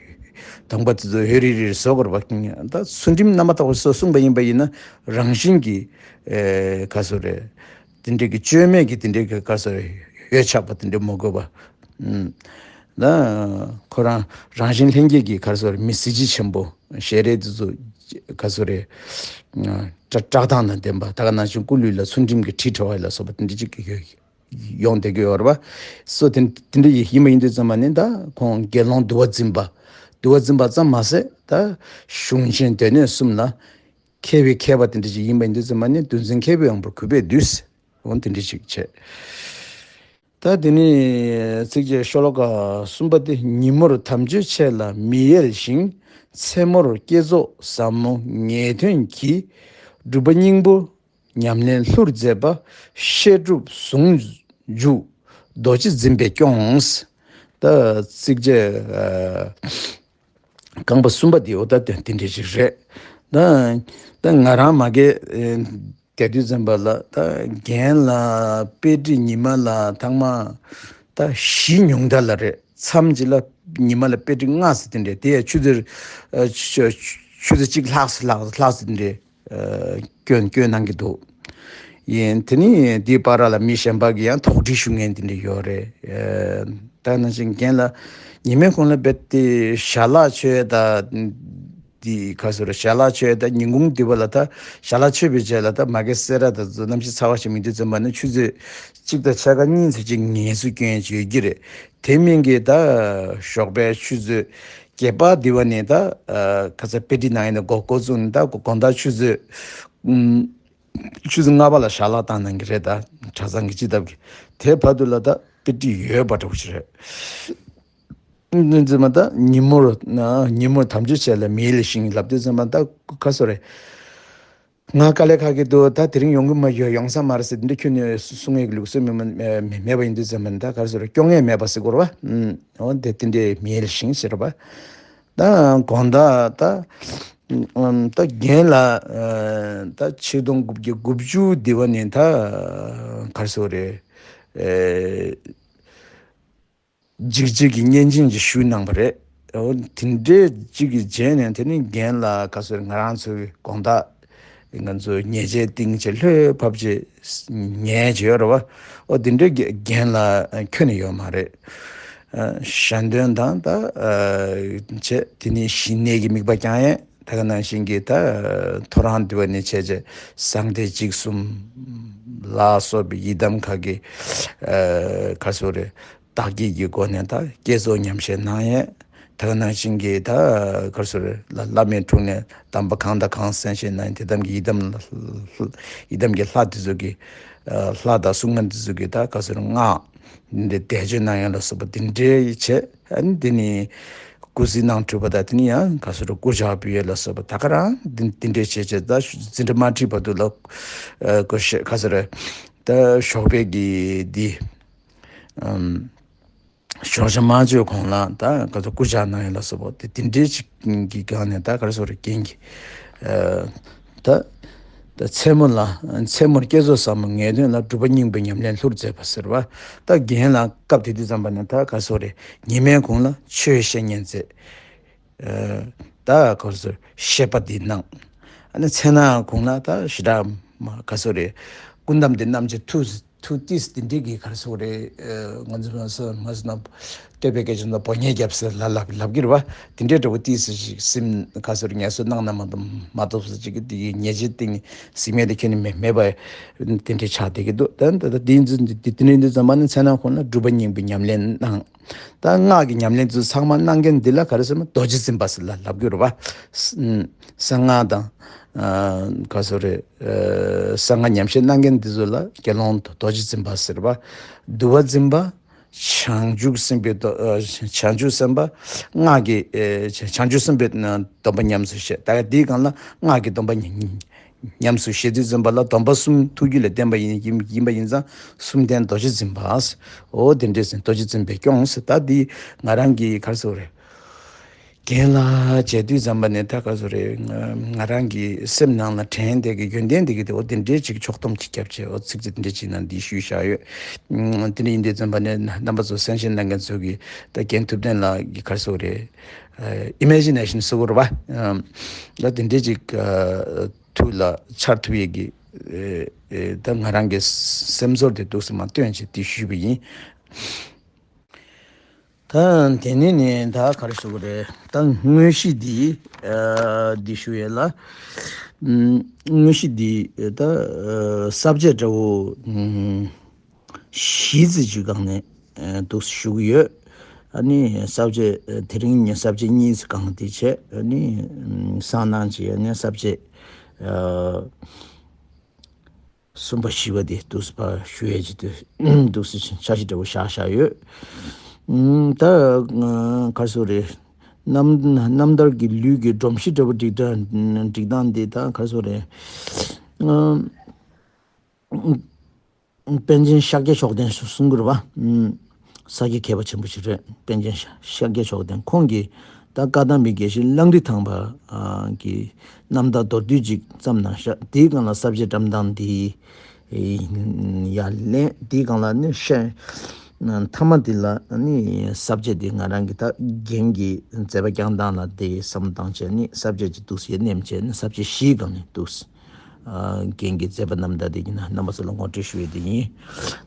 གདོང་པ་དེ་ཚོ་ཧོད་རིལ་རིལ་བཟོ་དགོས་རེད་པ། ད་ཚུལ་ཁྲིམས་རྣམ་པ་དག་པ་སོགས་གསུངས་པ་ཡིན་པ་ཡིན་ན་རང་བཞིན་གྱིས་ག་རེ་ཟེར་རེད། དེ་འདྲའི་གི་བཅོས་མའི་གི་དེ་འདྲའི་གི་ག་རེ་ཟེར་རེད། འོད་ཆགས་པ་དེ་འདྲ་མི་དགོས་པ། ཨུམ། ད་ཁོ་རང་རང་བཞིན་ལྷན་སྐྱེས་ཀྱི་ག་རེ་ཟེར་རེད། མི་གཟི་བརྗིད་ཆེན་པོ་ཞལ་རས་དེ་ཚོ་ག་རེ་ཟེར་རེད། བཀྲག་མདངས་དང་ལྡན་པ། ད་ག་ནང་བཞིན་སྐུ་ལུས་ལ་ཚུལ་ཁྲིམས་ཀྱི་དྲི་བྲོ་བ་ལ་སོགས་པ་དེ་འདྲ་ཅིག་ཡོད། ཡོང་བསྡད་ཀྱི་ཡོད་རེད་པ། སོ་དེ་དེ་འདྲ་ཡིན་པ་ཡིན་དུས་ཙམ་པ་ནི་ད་ཁོང་དགེ་སློང་འདུལ་བ་འཛིན་པ། འདུལ་བ་འཛིན་པ་ཙམ་མ་ཟད་ད་གཞུང་ཆེན་སྡེ་སྣོད་གསུམ་ལ་མཁས་པའི་མཁས་པ་དེ་འདྲ་ཅིག་ཡིན་པ་ཡིན་དུས་ཙམ་པ་ནི་འདུལ་འཛིན་མཁས་པའི་དབང་པོར་གུས་པས་འདུད། འོ་དེ་འདྲ་ཅིག་བྱས། ད་དེ་ནས་ཚིགས་བཅད་ཤོ་ལོ་ཀ་གསུམ་པ་དེ། ཉིན་མོར་དམ་ཆོས་འཆད་ལ་མི་གཡེལ་ཞིང་། མཚན་མོར་བསྐྱེད་རྫོགས་ཟབ་མོ་ངེས་དོན་གྱིས། སྒྲུབ་པ་སྙིང་པོ་ཉམས་ལེན་ལྷུར་མཛད་པ། བཤད་སྒྲུབ་ཟུང་འཇུག་རྡོ་རྗེ་འཛིན་པས་སྐྱོངས། ད་ཚིགས་བཅད་རྐང་པ་གསུམ་པ་འདི་འོ་ད་དེ་འདྲ་ཞིག་རེད། ད་ད་ང་རང་མ་གིར་བསྡད་དུས་ཙམ་པ་ལ་ད་རྒན་ལགས་དཔེ་ཁྲིད་ཉི་མ་ལ་ཐེངས་མ་ད་བཞི་ཉུང་མཐའ་ལ་རེད། མཚམས་ཅིག་ལ་ཉི་མ་ལ་དཔེ་ཁྲིད་ལྔ་ཟེར་དེ་འདྲ། དེ་ཡང་ཆུ་ཚོད་ཆུ་ཚོད་གཅིག་ལྷག་ཙམ་ལྷག་ཙམ་ལྷག་ཙམ་དེ་འདྲ། སྐྱོན་སྐྱོན་གནང་གི་འདུག་ཡིན། དེ་ནི་འདིའི་བར་ལ་མི་གཞན་པ་གིས་ཡང་དོགས་འདྲི་ཞུ་མཁན་དེ་འདྲ་ཡོད་རེད། ད་ནང་བཞིན་རྒན་ལགས་ཉི་མའི་གུང་ལ་རྦད་དེ་ཞལ་ལག་མཆོད་ད་འདི་ག་ཟེར་རེད། ཞལ་ལག་མཆོད་ད་ཉིན་གུང་འདི་བ་ལ་ད་ཞལ་ལག་མཆོད་པའི་རྗེས་ལ་ད་མ་གི་སེ་ར་ད་ཚོ་གནམ་གཤིས་ཚ་བ་ཞིག་མི་འདུག་ཙམ་པ་ནི་ཆུ་ཚོད་གཅིག་དང་ཕྱེད་ཀ་གཉིས་ཙམ་ཅིག་ངལ་གསོ་སྐྱོན་ཡས་ཡོད་ཀྱི་རེད། དེ་མིན་གྱི་ད་ཞོགས་པའི་ཆུ་ཚོད་བརྒྱད་པ་འདི་བ་ནས་ད་ཁ་ཚ་དཔེ་ཁྲིད་གནང་ཡས་ནས་འགོ་འགོ་བཙུགས་ནས་ད་དགོང་དག་ཆུ་ཚོད་ཆུ་ཚོད་ལྔ་པ་ལ་ཞལ་ལག་བཏང་གནང་གི་རེད། ད་གྲྭ་ཚང་གི་སྤྱི་ཐབ་ཀྱི་དེ་བར་དུ་ལ་ད་དཔེ་ཁྲིད་ཡོད་པ་འདྲ་བོ་ཞིག་རེད། འདི་ཙམ་པ་ད་ཉིན་མོར་ཉིན་མོར་དམ་ཆོས་བྱས་ལ་མི་གཡེལ་ཞིང་ལབ་དུས་ཙམ་པ་ད་ག་ཟེར་རེད། ང་དཀའ་ལས་ཁག་གི་འདུག་ད་དེ་རིང་ཡོང་གི་མ་ཡོང་ས་མ་རེད་ཟེར་འདི་ཁྱོན་ནས་གསུང་ཡས་ཀྱི་ལུགས་སྲོལ་མི་མ་མེད་པ་ཡིན་དུས་ཙམ་པ་ད་ག་ཟེར་རེད། སྐྱོ་ངལ་མེད་པ་ཟེར་དགོས་རེད་པ། ཨོ་དེ་དེ་འདྲའི་མི་གཡེལ་ཞིང་ཟེར་བ། ད་དགོང་དག་ད་ད་རྒན་ལགས་ད་ཆིག་སྟོང་དགུ་བརྒྱ་དགུ་བཅུ་འདི་བ་ནས་ད་ག་རེ་ཟེར་རེད། འཇིགས་བྱེད་ཀྱི་བརྙན་འཕྲིན་ཅིག་ཞུས་གནང་བ་རེད། འོ་དེ་འདྲའི་གཅིག་གི་རྗེས་ནས་དེ་ནི་རྒན་ལགས་ག་ཟེར་ང་རང་ཚོའི་དགོང་དག་ང་ཚོ་ཉལ་ཆས་བཏིང་བྱས་ལྷོད་ཕབ་བྱས་ཉལ་བྱས་ཡོད་རེད་བ། འོ་དེ་འདྲའི་རྒན་ལགས་ཁྱོན་ནས་ཡོད་མ་རེད། ཞལ་འདོན་དང་ད་བྱས་དེ་ནི་ཞི་གནས་ཀྱི་དམིགས་པ་བསྐྱང་ཡས། ད་ག་ནང་བཞིན་གྱི་ད་ཐོ་རངས་འདི་བ་ནས་བྱས་བྱས་གསང་བདེ་གཅིག་གསུམ་ལ་སོགས་པའི་ཡི་དམ་ཁག་གི་ག་ཟེར་རེད། བདག་བསྐྱེད་ཀྱི་སྒོ་ནས་ད་བསྐྱེད་རྫོགས་ཉམས་བཞེས་གནང་ཡས། ད་ག་ནང་བཞིན་གྱི་ད་ག་ཟེར་རེད། བླ་མའི་དྲུང་ནས་གདམས་པ་གང་དང་གང་གསན་བཞེས་གནང་ཡས་དེ་དམ་གྱི་ཡི་དམ་ལ་ཡི་དམ་གྱི་ལྷ་དེ་ཚོ་གི་ལྷ་དང་སྲུང་མ་དེ་ཚོ་གི་ད་ག་ཟེར་རེད། སྔགས་འདི་བཟླས་བརྗོད་གནང་ཡས་ལ་སོགས་པ་འདི་འདྲའི་བྱས། ཨ་ནི་དེ་ནི་སྐུ་གཟི་གནང་གྲུབ་པ་དང་དེ་ནི་ཡང་ག་ཟེར་རེད། སྐུ་ཕྱག་ཕུལ་ཡས་ལ་སོགས་པ་ད་ག་རང་དེ་དེ་འདྲའི་བྱས་བྱས་ད་འཛིན་གྲྭ་མ་ཁྲིད་བར་དུ་ལ་སྐུ་ག་ཟེར་རེད། ད་ཞོགས་པའི་གི་འདི་ཨམ་ཞོགས་ཇ་མ་བཅོས་གོང་ལ་ད་ག་ཚོད་སྐུ་ཕྱག་གནང་ཡས་ལ་སོགས་པ་དེ་དེ་འདྲའི་ཅིག་གི་སྒང་ནས་ད་ག་རེ་ཟེར་རེད། རྒན་གྱི་ད་ད་མཚན་མོ་ལ་མཚན་མོར་བསྐྱེད་རྫོགས་ཟབ་མོ་ངེས་དོན་ལ། སྒྲུབ་པ་སྙིང་པོའི་ཉམས་ལེན་ལྷུར་མཛད་པ་ཟེར་བ། ད་རྒན་ལགས་སྐབས་དེ་དུས་ཙམ་པ་ནས་ད་ག་ཟེར་རེད། ཉི་མའི་གུང་ལ་ཆོས་བཤད་ཉན་མཛད། ད་ག་ཟེར་བཤད་པ་འདི་གནང་། ཨ་ནི་མཚན་ནག་གུང་ལ་ད་ཞེ་དྲག་མ་ག་ཟེར་རེད། སྐུ་གདམས་འདི་བསྣམས་བྱས་ཐུགས་ཐུགས་ཏིས་དེ་འདྲའི་གི་ག་རེ་ཟེར་དགོས་རེད། ང་ཚོ་ང་ཚོ་ང་ཚོ་ན་བསྟོད་པའི་སྐད་ཆ་ནང་ཕོ་ཉས་རྒྱབ་ཟེར་ལ་ལབ་ལབ་ཀྱི་རེད་བ། དེ་འདྲའི་འདྲ་བོ་ཏིས་ཟེར་ཞིག་སེམས་ག་ཟེར་ངལ་གསོ་གནང་ན་མ་གཏོགས་མ་གཏོགས་ཟེར་ཅིག་གི་དེ་གི་ཉེས་ཆད་སྟེང་གཟིགས་མེད་དེ་ཁྱོན་ནས་མེད་མེད་པ་དེ་འདྲའི་ཆགས་བསྡད་ཀྱི་འདུག་ད་ད་ད་དེ་ཚོ་དེ་དེ་འདྲའི་འདི་ཚོ་མ་ནི་མཚན་ནག་གུང་ལ་སྒྲུབ་པ་སྙིང་པོའི་ཉམས་ལེན་གནང་། ད་སྔགས་ཀྱི་ཉམས་ལེན་ཚོ་ཚང་མ་གནང་མཁན་འདི་ལ་ག་རེ་ཟེར་ན་རྡོ་རྗེ་འཛིན་པ་ཟེར་ལ་ལབ་ཀྱི་རེད་བ། གསང་སྔགས་དང་ག་ཟེར་རེད། གསང་སྔགས་ཉམས་བཞེས་གནང་མཁན་འདི་ཚོ་ལ་དགེ་སློང་རྡོ་རྗེ་འཛིན་པ་ཟེར་བ། འདུལ་བ་འཛིན་པ། བྱང་ཆུབ་སེམས་དཔའི་སྡོམ། ཨ། བྱང་ཆུབ་སེམས་དཔའ་སྔགས་ཀྱི། ཨེ། བྱང་ཆུབ་སེམས་དཔའི་སྡོམ་པ་ཉམས་སུ་བཞེས། ད་དེའི་སྒང་ལ་སྔགས་ཀྱི་སྡོམ་པ་ཉམས་སུ་བཞེས་དུས་ཙམ་པ་ལ་སྡོམ་པ་གསུམ་ཐུགས་རྒྱུད་ལ་བརྟེན་པ་ཡིན། ཡིན། ཡིན་པ་ཡིན་ཙང་། གསུམ་ལྡན་རྡོ་རྗེ་འཛིན་པ། འོ་དེ་འདྲས་ཟེར། རྡོ་རྗེ་འཛིན་པས་སྐྱོང་ཟེར། ད་འདི་ང་རང་གི་ག་རེ་ཟེར་དགོས་རེད། རྒན་ལགས་མཇལ་དུས་ཙམ་པ་ནས་ད་ག་རེ་ཟེར་དགོས་རེད། ང་། ང་རང་གི་སེམས་ནང་ལ་དྲན་བསྡད་ཀྱི་ཡོན་ཏན་དེ་གི་དེ། འོ་དེ་འདྲས་ཅིག་ཕྱོགས་བསྡོམས་ཅིག་བརྒྱབ་བྱས། འོ་ཚིག་ཚིག་དེ་འདྲས་ཅིག་ནང་འདི་ཞུས་བཞག་ཡོད། ཨུམ། དེ་འདྲ་ཡིན་དུས་ཙམ་པ་ནས་རྣམ་པ་ཚོ་གསན་བཞེས་གནང་མཁན་ཚོ་གིས་ད་རྒན་ཐུབ་བསྟན་ལགས་ཀྱི་ག་རེ་ཟེར་དགོས་རེད། ཨ། ཨི་མེ་ཇི་ནེ་ཤན་ཟེར་དགོས་རེད་པ། ཨམ། ད་དེ་འདྲས་ཅིག་ཨ། ཐུགས་ལ་འཆར་ཐུབ་ཡས་ཀྱི། ཨེ། ཨེ། ད་ང་རང་གི་སེམས་ཚོར་དེ་འདུག་སེ་མར་བཏོན་བྱས་དེ་ཞུས་པ་ཡིན། ད་དེ་ནས་ནི་ད་ག་རེ་ཞུ་དགོས་རེད། ད་དངོས་གཞི་འདི། ཨ། འདི་ཞུ་ཡས་ལ། ཨམ། དངོས་གཞི་འདི་ད། ཨ། ས་བཅད་འདྲ་བོ། ཨམ། བཞི་ཙམ་ཅིག་སྒང་ནས། ཨ། འདུག་སེ་ཞུ་གི་ཡོད། ཨ་ནི་ས་བཅད། ཨ། དེ་རིང་ནི་ས་བཅད་གཉིས་ཙམ་སྒང་དེ་བྱས། ཨ་ནི། ཨམ། སང་ནངས་ཀྱི། ཨ་ནི་ས་བཅད། ཨ། གསུམ་པ་བཞི་པ་དེ་འདུག་སེ་ཕར་ཞུ་ཡས་ཅིག་འདུག་སེ་འཆར་གཞི་འདྲ་བོ་བཞག་བཞག་ཡོད། ཨུམ། ད་ག་རེ་ཟེར་དགོས་རེད། རྣམ། རྣམ་ཐར་གྱི་ལུས་ཀྱི་སྒྲོམ་གཞི་འདྲ་བོ་སྒྲིག་སྟངས། སྒྲིག་སྟངས་དེ་ད་ག་རེ་ཟེར་དགོས་རེད། ཨུམ། པཎ་ཆེན་ཤཱཀྱ་མཆོག་ལྡན་གསུང་གི་རེད་པ། ཨུམ། ས་སྐྱ་མཁས་པ་ཆེན་པོ་ཞིག་རེད། པཎ་ཆེན་ཤཱཀྱ་མཆོག་ལྡན། ཁོང་གིས་ད་བཀའ་གདམས་པའི་དགེ་བཤེས་གླང་རི་ཐང་པ། ཨ། གི་རྣམ་ཐར་མདོར་བསྡུས་ཅིག་བརྩམས་གནང་ཤག་དེའི་སྒང་ལ་ས་བཅད་བཀྲམ་སྟངས་དེ་ཡར་ལེན། དེའི་སྒང་ལ་ནི་བཤད། མཐའ་མ་དེ་ལ་ནི་ས་བཅད་དེ་ང་རང་གི་ད་རྒན་གྱི་མཛད་པ་བསྐྱངས་སྟངས་ལ་དེ་བསམ་བློ་བཏང་བྱས་ནི་ས་བཅད་ཅིག་འདུག་སེ་ནེམ་བྱས་ནི་ས་བཅད་བཞིའི་སྒང་ནས་འདུག་སེ། ཨ། རྒན་གྱི་མཛད་པ་རྣམ་ཐར་དེ་ཡིན་ན་རྣམ་པ་ཚོ་ལ་ངོ་སྤྲོད་ཞུ་ཡས་དེ་ཡིན།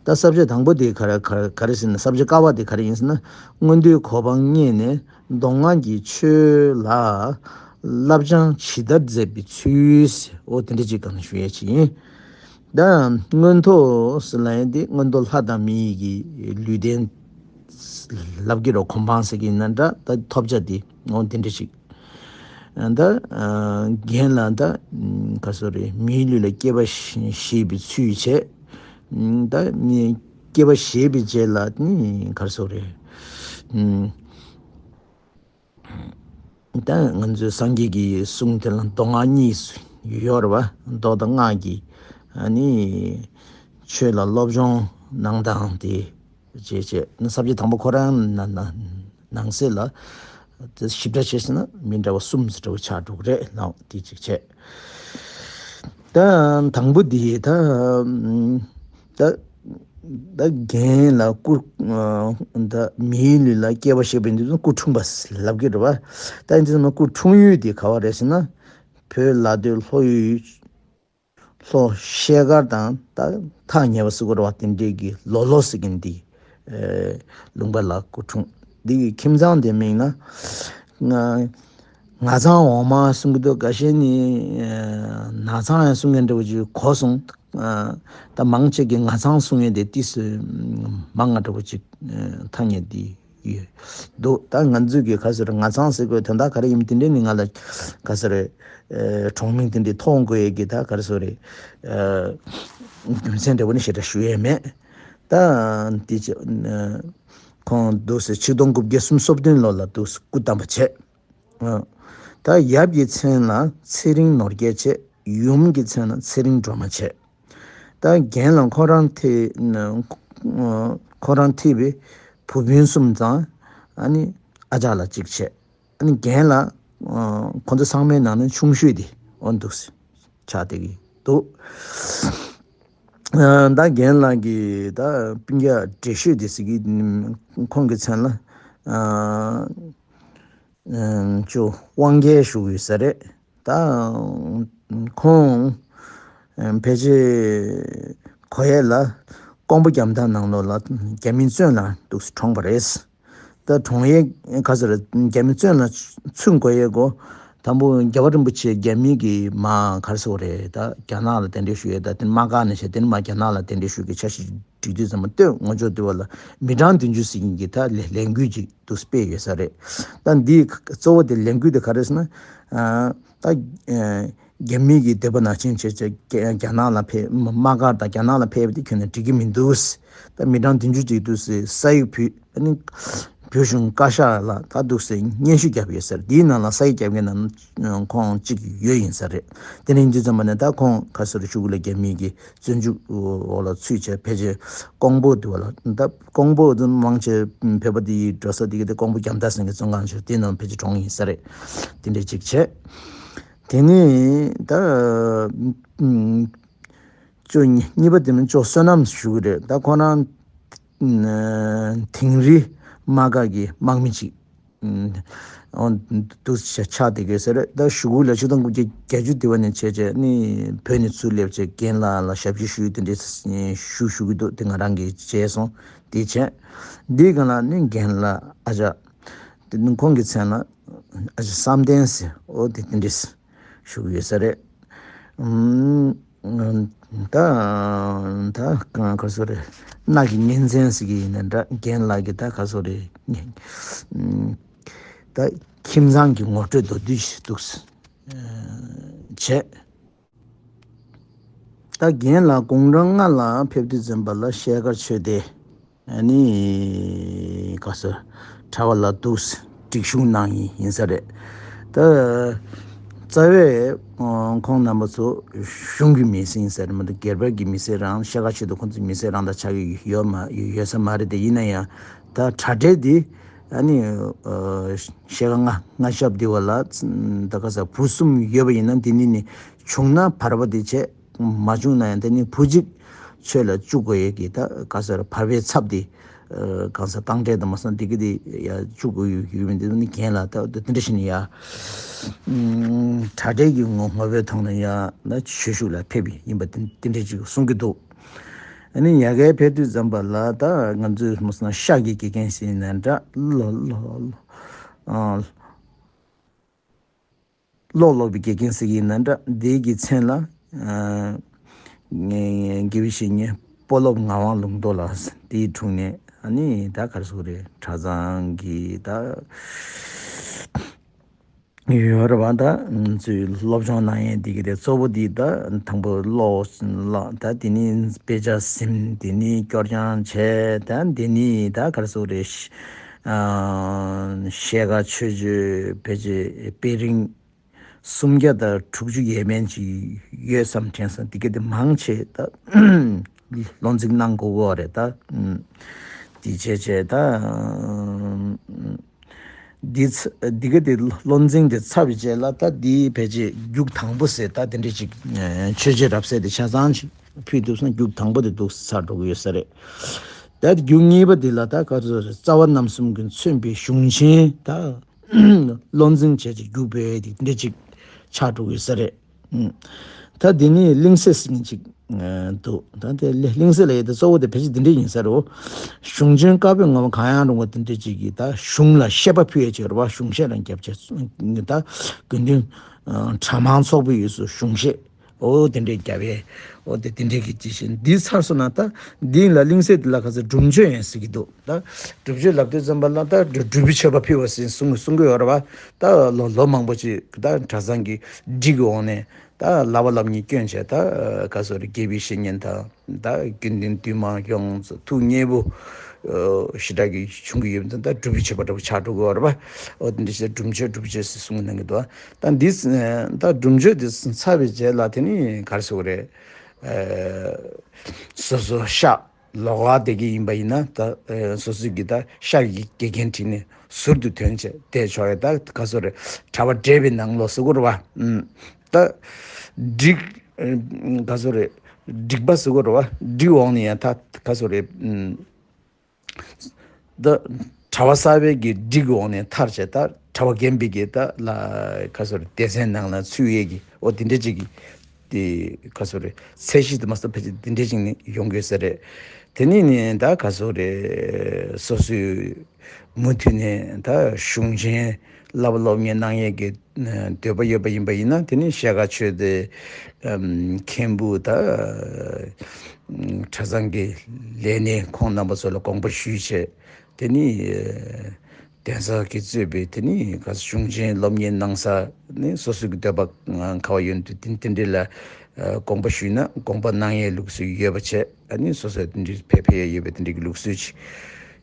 ད་ས་བཅད་དང་པོ་དེ་ག་རེ། ག་རེ། ག་རེ་ཟེར་ན། ས་བཅད་ཀ་བ་དེ་ག་རེ་ཡིན་ཟེར་ན། མངོན་མཐོའི་གོ་འཕང་བརྙེས་ནས་མདོ་སྔགས་ཀྱི་ཆོས་ལ་བསླབ་སྦྱོང་ཇི་ལྟར་མཛད་པའི་ཚུལ། འོ་དེ་འདྲ་ཅིག་སྒང་ནས་ཞུ་ཡས་ཅིག་ཡིན། ད་མངོན་མཐོ་ཟེར་ལབ་ཡས་དེ་མངོན་མཐོ་ལྷ་དང་མི་ཡི་གི་ལུས་རྟེན་ལབ་ཀྱི་རེད། གོ་འཕང་ཟེར་གྱི་ཡིན་ན་འདྲ། ད་ཐོབ་བྱ་དེ། འོ་དེ་འདྲ་ཅིག་ད་རྒན་ལགས་ད་ག་རེ་ཟེར་དགོས་རེད། མིའི་ལུས་ལ་སྐྱེ་བ་བཞེས་པའི་ཚུལ་བྱས། ད་ནི་སྐྱེ་བ་བཞེས་པའི་རྗེས་ལ་ནི་ག་རེ་ཟེར་དགོས་རེད། ད་ང་ཚོའི་སངས་རྒྱས་ཀྱི་གསུང་དེ་ལ་མདོ་སྔགས་གཉིས་ཡོད་རེད་པ། མདོ་དང་སྔགས་ཀྱི། ཨ་ནི་ཆོས་ལ་སློབ་སྦྱོང་གནང་སྟངས་དེ་བྱས་བྱས། ས་བཅད་དང་པོ་ཁོ་རང་ན་ན་ནང་གསེས་ལ་དེ་ཞིབ་ཕྲ་བྱས་ཟེར་ན་མི་འདྲ་བ་གསུམ་ཙམ་འདྲ་བོ་ཆགས་འགྲོ་གི་རེད་ལགས། དེ་གཅིག་བྱས། ད་དང་པོ་འདི་ད་ད་ད་རྒན་ལགས་སྐུ། ཨ། ད་མིའི་ལུས་ལ་སྐྱེ་བ་བཞེས་པའི་དུས་སུ་སྐུ་འཁྲུངས་པ་ལབ་ཀྱི་རེད་པ། ད་ཡིན་དུས་ཙམ་པ་སྐུ་འཁྲུངས་ཡུལ་དེ་ག་བ་རེད་ཟེར་ན། བོད་ལ་སྟོད་ལྷོ་ཡུལ། ལྷོ་ཤེལ་དཀར་དང་ད་ཐག་ཉེ་བ་ཟེར་དགོས་རེད་པ། དེ་འདྲའི་གི་ལོ་ལོ་ཟེར་གྱིན་འདི། ཨེ། ལུང་པ་ལ་སྐུ་འཁྲུངས། འདི་གི་ཁྱིམ་ཚང་དེ་མིང་ན། ང་ང་ཚང་འོག་མ་གསུང་གི་འདུག་འགའ་ཤས་ནི། ཨེ། ན་ཚང་ཡང་གསུང་མཁན་འདྲ་བོ་ཅིག་གོ་སོང་། ཨ། ད་མང་ཆེ་གིས་ང་ཚང་གསུང་མཁན་དེ་ཏོག་ཙམ་མང་བ་འདྲ་བོ་ཅིག་ཨེ། ཐག་ཉེ་འདི་ཡོད་འདུག་ད་ང་ཚོས་ཀྱི་ག་རེ་ཟེར་དགོས་རེད། ང་ཚང་ཟེར་དགོས་དོན་དག་ག་རེ་ཡིན་དེ་འདྲས་ནི་ང་ལ་ག་རེ་ཟེར་དགོས་རེད། ཨེ། གྲོང་མིང་དེ་འདྲས་ཐོགས་དགོས་ཡས་ཀྱི་ད་ག་རེ་ཟེར་དགོས་རེད། ཨེ། རྒྱུ་མཚན་འདྲ་བོ་ནི་ཞེ་དྲག་ཞུ་ཡས་མེད། ད་འདི་ཅི། ཨེ། ཁོང་འདུག་སེ་ཆིག་སྟོང་དགུ་བརྒྱ་སུམ་ཅུ་སོ་བདུན་ལོ་ལ་འདུག་སེ་སྐུ་བལྟམས་པ་བྱས། ཨ། ད་ཡབ་ཀྱི་མཚན་ལ་ཚེ་རིང་ནོར་རྒྱས་བྱས། ཡུམ་གྱི་མཚན་ལ་ཚེ་རིང་སྒྲོལ་མ་བྱས། ད་རྒན་ལགས་ཁོ་རང་ཐེ། ཁོ་རང་ཐེ་བའི་བུ་སྤུན་གསུམ་དང་། ཨ་ནི་ཨ་ཅག་ལགས་གཅིག་བྱས། ཨ་ནི་རྒན་ལགས། ཨ། ཁོ་ཚོ་ཚང་མའི་ནང་ནས་ཆུང་ཤོས་དེ་འོ་འདུག་སེ་ཆགས་བསྡད་ཀྱི་འདུག་ཨ། ད་རྒན་ལགས་ཀྱི་ད་སྤུན་ཀྱག་བགྲེས་ཤོས་དེ་ཟེར་གྱི། ཁོང་གི་མཚན་ལ། ཨ། ཨ། ཅོ་དབང་རྒྱལ་ཞུ་གི་ཡོད་ས་རེད། ད་ཁོང་ཕལ་ཆེར་གོ་ཡས་ལ་ཀོང་པོ་རྒྱ་མདའ་ནང་ལོགས་ལ་རྒྱ་མིའི་བཙོན་ལ་འདུག་སེ་གྲོངས་པ་རེད། ད་གྲོངས་ཡས་ག་རེ་ཟེར། རྒྱ་མིའི་བཙོན་ལ་ཚུད་དགོས་ཡས་གོ། དང་པོ་རྒྱལ་བ་རིན་པོ་ཆེ་རྒྱ་མི་གི་མ་ག་རེ་ཟེར་དགོས་རེད། ད་རྒྱ་ནག་ལ་གདན་འདྲེན་ཞུ་ཡས། ད་དེ་ནི་མ་བཀག་ནས་བྱས། དེ་ནི་མ་རྒྱ་ནག་ལ་གདན་འདྲེན་ཞུ་གི་འཆར་གཞི་བསྒྲིགས་དུས་ཙམ་པ་སྟོད་ངོས་ཕྱོགས་དེ་བ་ལ་མི་གྲངས་བདུན་ཅུ་ཟིན་གྱི་ད་ལས་ལས་འགུལ་ཅིག་འདུག་སྤེལ་ཡོད་ས་རེད། ད་འདི་གཙོ་བོ་དེ་ལས་འགུལ་དེ་ག་རེ་ཟེར་ན། ཨ། ད། ཨ། རྒྱ་མི་གི་འདོད་པ་ནང་བཞིན་བྱས་བྱས་རྒྱ་རྒྱ་ནག་ལ་ཕེབས། དམག་སྒར་དང་རྒྱ་ནག་ལ་ཕེབས་ཏེ་ཁྱོན་ནས་འགྲིག་གི་མི་འདུག་ད་མི་གྲངས་བདུན་ཅུ་ཅིག་འདུག་ཟེར་ས་ཡིག་ཕུལ། ཨ་ནི་བོད་གཞུང་བཀའ་ཤག་ལ་ད་འདུག་ཟེར་སྙན་ཞུ་བརྒྱབ་ཡོད་ས་རེད། དེའི་ནང་ལ་ས་ཡིག་བརྒྱབ་མཁན་ནང་ཁོང་གཅིག་ཡོད་ཡིན་ས་རེད། དེ་ནས་ཡིན་དུས་ཙམ་པ་ནས་ད་ཁོང་ག་ཟེར་ཞུ་གུ་ལ་རྒྱ་མི་གི་བཙོན་འཇུག་འོག་ལ་ཚུད་བྱས་ཕལ་ཆེར་ཀོང་པོ་དུ་བ་ལ། ད་ཀོང་པོ་དུ་མང་ཆེ་བོད་པ་དེ་ཡི་འགྲོ་ས་དེ་གི་དེ་ཀོང་པོ་རྒྱ་མཐའ་ཟེར་མཁན་བཙོན་ཁང་ཆེ་དེ་ནང་ཕལ་ཆེར་གྲོངས་ཡིན་ས་རེད། དེ་འདྲས་ཅིག་བྱས། དེ་ནས་ད་ཨམ་ཅོ་གཉིས་པ་དེ་ནི་ཅོ་བསོད་ནམས་ཞུ་གི་རེད། ད་ཁོ་རང་དིང་རི་དམག་སྒར་གྱི་དམག་མི་ཅིག་འདུག་ཆ་ཆགས་བསྡད་ཀྱི་ཟེར། ད་ཞུ་གུ་ལ་ཆིག་སྟོང་དགུ་བརྒྱ་བརྒྱད་ཅུ་དེ་བ་ནས་བྱས་བྱས་ནི་བོད་ནས་ཚུར་སླེབས་བྱས་རྒན་ལགས་ལ་ཞབས་ཕྱི་ཞུས། དེ་འདྲའི་ཞུ་ཞུ་གི་འདུག་དེ་ང་རང་གིས་བྱས་སོང་། དེ་བྱས་འདིའི་སྒང་ལ་ནི་རྒན་ལགས་ཨ་ཅག་དེ་ནི་ཁོང་གི་མཚན་ལ་ཨ་ཅག་བསམ་གཏན་ཟེར། འོ་དེ་དེ་འདྲས་ཞུ་གི་ཡོད་ས་རེད། ད་ད་ག་སོ་རེད། རྣ་གི་གཉན་ཚན་ཟེར་གི་ཡིན་ན་འདྲ། རྒན་ལགས་ཀྱི་ད་ག་སོ་རེད། ད་ཁྱིམ་ཚང་གི་ངོ་སྤྲོད་མདོར་བསྡུས་ཤིག་འདུག་བྱས། ད་རྒན་ལགས་དགུང་གྲངས་ལྔ་ལ་ཕེབས་དུས་ཙམ་པ་ལ་ཤེལ་དཀར་ཆོས་སྡེ་ཨ་ནི་ག་ས་གྲྭ་པ་ལ་འདུག་སྒྲིག་ཞུགས་གནང་ཡིན་ཡིན་ས་རེད། ད་རྩ་བའི་ཁོང་རྣམ་པ་ཚོ་གཞུང་གི་མི་སེར་ཡིན་ས་རེད་མ་གཏོགས་སྒེར་པ་གི་མི་སེར་རང་ཤེལ་དཀར་ཆོས་སྡེ་ཁོང་ཚོའི་མི་སེར་རང་དང་ཆགས་ཀྱི་ཡོད་མ་ཡོད་ས་མ་རེད། དེ་ཡིན་ན་ཡང་ད་གྲྭ་སྡེ་འདི་ཨ་ནི་ཤེལ་དཀར་ལྔ་ལྔ་ཞབས་འདི་བ་ལ་ད་ག་ས་བུ་གསུམ་ཡོད་པ་ཡིན་ན་འདི་ནི་ནི་བྱུང་ན་བར་པ་དེ་བྱས། མ་བྱུང་ན་ཡང་དེ་ནི་བུ་གཅིག་ཆོས་ལ་བཅུག་དགོས་ཡས་ཀྱི་ད་ག་ཟེར་བར་པའི་ཚབ་དེ་གང་ཟེར་བཏང་འབྲས་དང་མ་སོང་འདི་གི་དེ་ཡ་བཅུག་དགོས་ཡོད་ཡོད་མིན་དེ་ནི་རྒན་ལགས་ད་དེ་འདྲ་ཞིག་ནི་ཡ་གྲྭ་སྡེ་གི་ངོ་ངོ་བོའི་ཐོག་ནས་ཡ་ན་ཆོས་ཞུགས་ལ་ཕེབས་ཡིན་པ་དེ་འདྲ་ཅིག་གསུང་གི་འདུག་ཨ་ནི་ཡ་གའི་ཕེབས་དུས་ཙམ་པ་ལ་ད་ང་ཚོས་མ་སོང་ན་ཤག་གི་དགེ་རྒན་ཞིག་ཡིན་ན་འདྲ་ལོ་ལོ་ལོ། ཀློག་ཀློག་པའི་དགེ་རྒན་ཟེར་གྱི་ཡིན་ན་འདྲ། འདི་གི་མཚན་ལ་དགེ་བའི་བཤེས་གཉེན་སྤོ་ལོབ་ངག་དབང་ལུང་རྟོགས་ལགས་འདིའི་དྲུང་ནས་ཨ་ནི་ད་ག་རེ་ཟེར་དགོས་རེད། གྲྭ་ཚང་གི་ད་ཡོད་རེད་པ། ད་ཚུལ་སློབ་སྦྱོང་གནང་ཡས་འདི་གི་དེ་གཙོ་བོ་འདི་ད་དང་པོ་ཀློག་ཀློག་ད་འདི་ནི་དཔེ་ཆ་ཟིན། འདི་ནི་སྐྱོར་སྦྱང་བྱས། ད་འདི་ནི་ད་ག་རེ་ཟེར་དགོས་རེད། ཤེལ་དཀར་ཆོས་སྤྱོད་ཕལ་ཆེར་དཔེ་རིང་སུམ་བརྒྱ་དང་དྲུག་ཅུ་ཡས་མས་ཅིག་ཡོད་བསམ་དྲན་སོང་། འདི་ག་དེ་མང་ཆེ་ད་བློ་འཛིན་གནང་དགོས་ཀྱི་རེད་ད། འདི་བྱས་བྱས་ད་འདི་ཚ་འདི་ག་དེ་བློ་འཛིན་དེ་ཚར་བའི་རྗེས་ལ་ད་འདི་ཕལ་ཆེར་རྒྱུགས་དང་པོ་ཟེར་ད་དེ་འདྲ་ཅིག་ཆོས་རྗེ་རབ་གསལ་དེ་ཆ་ཚང་ཅིག་ཕུལ་འདུག་སོང་། རྒྱུགས་དང་པོ་དེ་འདུག་ཚར་འགྲོ་གི་ཡོད་ས་རེད། ད་རྒྱུགས་གཉིས་པ་དེ་ལ་ད་ག་ཚོད་རེད། རྩ་བ་རྣམ་གསུམ་གྱིས་མཚོན་པའི་གཞུང་ཆེན་ད། བློ་འཛིན་བྱས་ཅིག་རྒྱུགས་པའི་དེ་འདྲ་ཅིག་ཆགས་འགྲོ་གི་ས་རེད། ཨུམ། ད་དེ་ནི་གླིང་བསྲེ་ཟེར་མཁན་ཅིག་ཨ་འདུག་ད་དེ་གླིང་བསྲེ་ལབ་ཡས་དེ་གཙོ་བོ་དེ་ཕལ་ཆེར་འདི་འདྲ་ཡིན་ས་རེད། གཞུང་ཆེན་བཀའ་པོད་ལྔ་པོ་གང་ཡང་རུང་བ་དེ་འདྲ་ཅིག་གིས་ད་གཞུང་ལ་བཤད་པ་ཕུལ་ཡས་ཅིག་ཡོད་རེད་པ། གཞུང་བཤད་རང་རྒྱབ་བྱས་ད་དགེ་འདུན་ཨ་གྲྭ་མང་ཚོགས་པའི་ཡུལ་སུ་གཞུང་བཤད། ཨོ་དེ་འདྲའི་རྒྱབ་ཡས། ཨོ་དེ་དེ་འདྲའི་གི་ཅི་ཞིག་འདི་ཚར་སོང་ན་ད་འདི་ལ་གླིང་བསྲེ་འདི་ལ་ག་ཚོད་སྒྲུབ་མཆོད་ཡིན་ཟེར་གྱི་འདུག་ད་སྒྲུབ་མཆོད་ལབ་དུས་ཙམ་པ་ལ་ད་སྒྲུབ་སྒྲུབ་པའི་མཆོད་པ་ཕུལ་བ་ཟེར་གསུང་གསུང་གི་ཡོད་རེད་པ། ད་ལོ་ལོ་མང་པོ་ཅིག་ད་གྲྭ་ཚང་གི་སྒྲིག་འོག་ནས་ད་བསླབ་པ་བསླབ་གཉེར་བསྐྱོན་བྱས། ད་ག་ཚོད་རེད། དགེ་བའི་བཤེས་གཉེན་དང་ད་དགེ་འདུན་འདུས་མང་ཡོངས་སུ་ཐུགས་མཉེས་པོ་ཞེ་དྲག་གི་བྱུང་གི་ཡོད་པ་ད་སྒྲུབ་པའི་མཆོད་པ་འདྲ་པོ་ཆགས་འགྲོ་གི་ཡོད་རེད་པ། ཨོ་དེ་འདྲ་བྱས་སྒྲུབ་མཆོད་སྒྲུབ་མཆོད་ཟེར་གསུང་གི་གནང་གི་འདུག་ད་འདི་ད་སྒྲུབ་མཆོད་འདི་ཚར་བའི་རྗེས་ལ་དེ་ནི་ག་རེ་ཟེར་དགོས་རེད། ཨ་སོ་སོ་ཤག་ལོགས་ཀ་བསྡད་ཀྱི་ཡིན་པ་ཡིན་ན་ད་ཨ་སོ་སོ་གི་ད་ཤག་གི་དགེ་རྒན་ཁྲིད་ནས་ཟུར་དུ་ཐོན་བྱས་བསྡད་ཆོག་ཡ། ད་ག་ཚོད་རེད། གྲྭ་པ་བགྲེས་པའི་ནང་ལོགས་ཟེར་དགོས་རེད་པ། ཨུམ། ད་སྒྲིག་ཨ་ག་ཚོད་རེད། སྒྲིག་པ་ཟེར་དགོས་རེད་པ། སྒྲིག་འོག་ནས་ཡང་ད་ག་ཚོད་རེད། ཨུམ། ད་གྲྭ་པ་གསར་པའི་གི་སྒྲིག་འོག་ནས་ཐར་བྱས་ད་གྲྭ་པ་རྒན་པའི་གི་ད་ལ་ག་ཚོད་རེད། སྡེ་ཚན་ནང་ལ་ཚུད་ཡས་ཀྱི་ཨོ་དེ་འདྲ་ཅིག་གི་དེ་ག་ཚོད་རེད། ཚད་གཞི་དེ་མ་སོང་ཕལ་ཆེར་དེ་འདྲ་ཅིག་ནི་ཡོང་དགོས་ས་རེད། དེ་ནས་ནི་ད་ག་ཚོད་རེད། སོ་སོའི་མུ་མཐུད་ནས་ད་གཞུང་ཆེན་བསླབ་པ་སློབ་གཉེར་གནང་ཡས་ཀྱི་འདོད་པ་ཡོད་པ་ཡིན་པ་ཡིན་ན་དེ་ནི་ཤེལ་དཀར་ཆོས་སྡེ་མཁན་པོ་ད་གྲྭ་ཚང་གི་ལས་སྣེ་ཁོང་རྣམ་པ་ཚོ་ལ་དགོངས་པ་ཞུས་བྱས། དེ་ནི་ གདན་ས་གིས་གཙོས་པའི་དེ་ནི་ག་གཞུང་ཆེན་སློབ་གཉེར་གནང་ས་ནི་སོ་སོའི་གི་འདོད་པ་ག་བ་ཡོད་དུས་དེ་དེ་འདྲ་ལ་དགོངས་པ་ཞུས་ན་དགོངས་པ་གནང་ཡས་ལུགས་སྲོལ་ཡོད་པ་བྱས། ཨ་ནི་སོ་སོ་དེ་འདྲའི་ཕེབས་ཕེབས་ཡས་ཡོད་པའི་དེ་འདྲའི་གི་ལུགས་སྲོལ་ཅིག་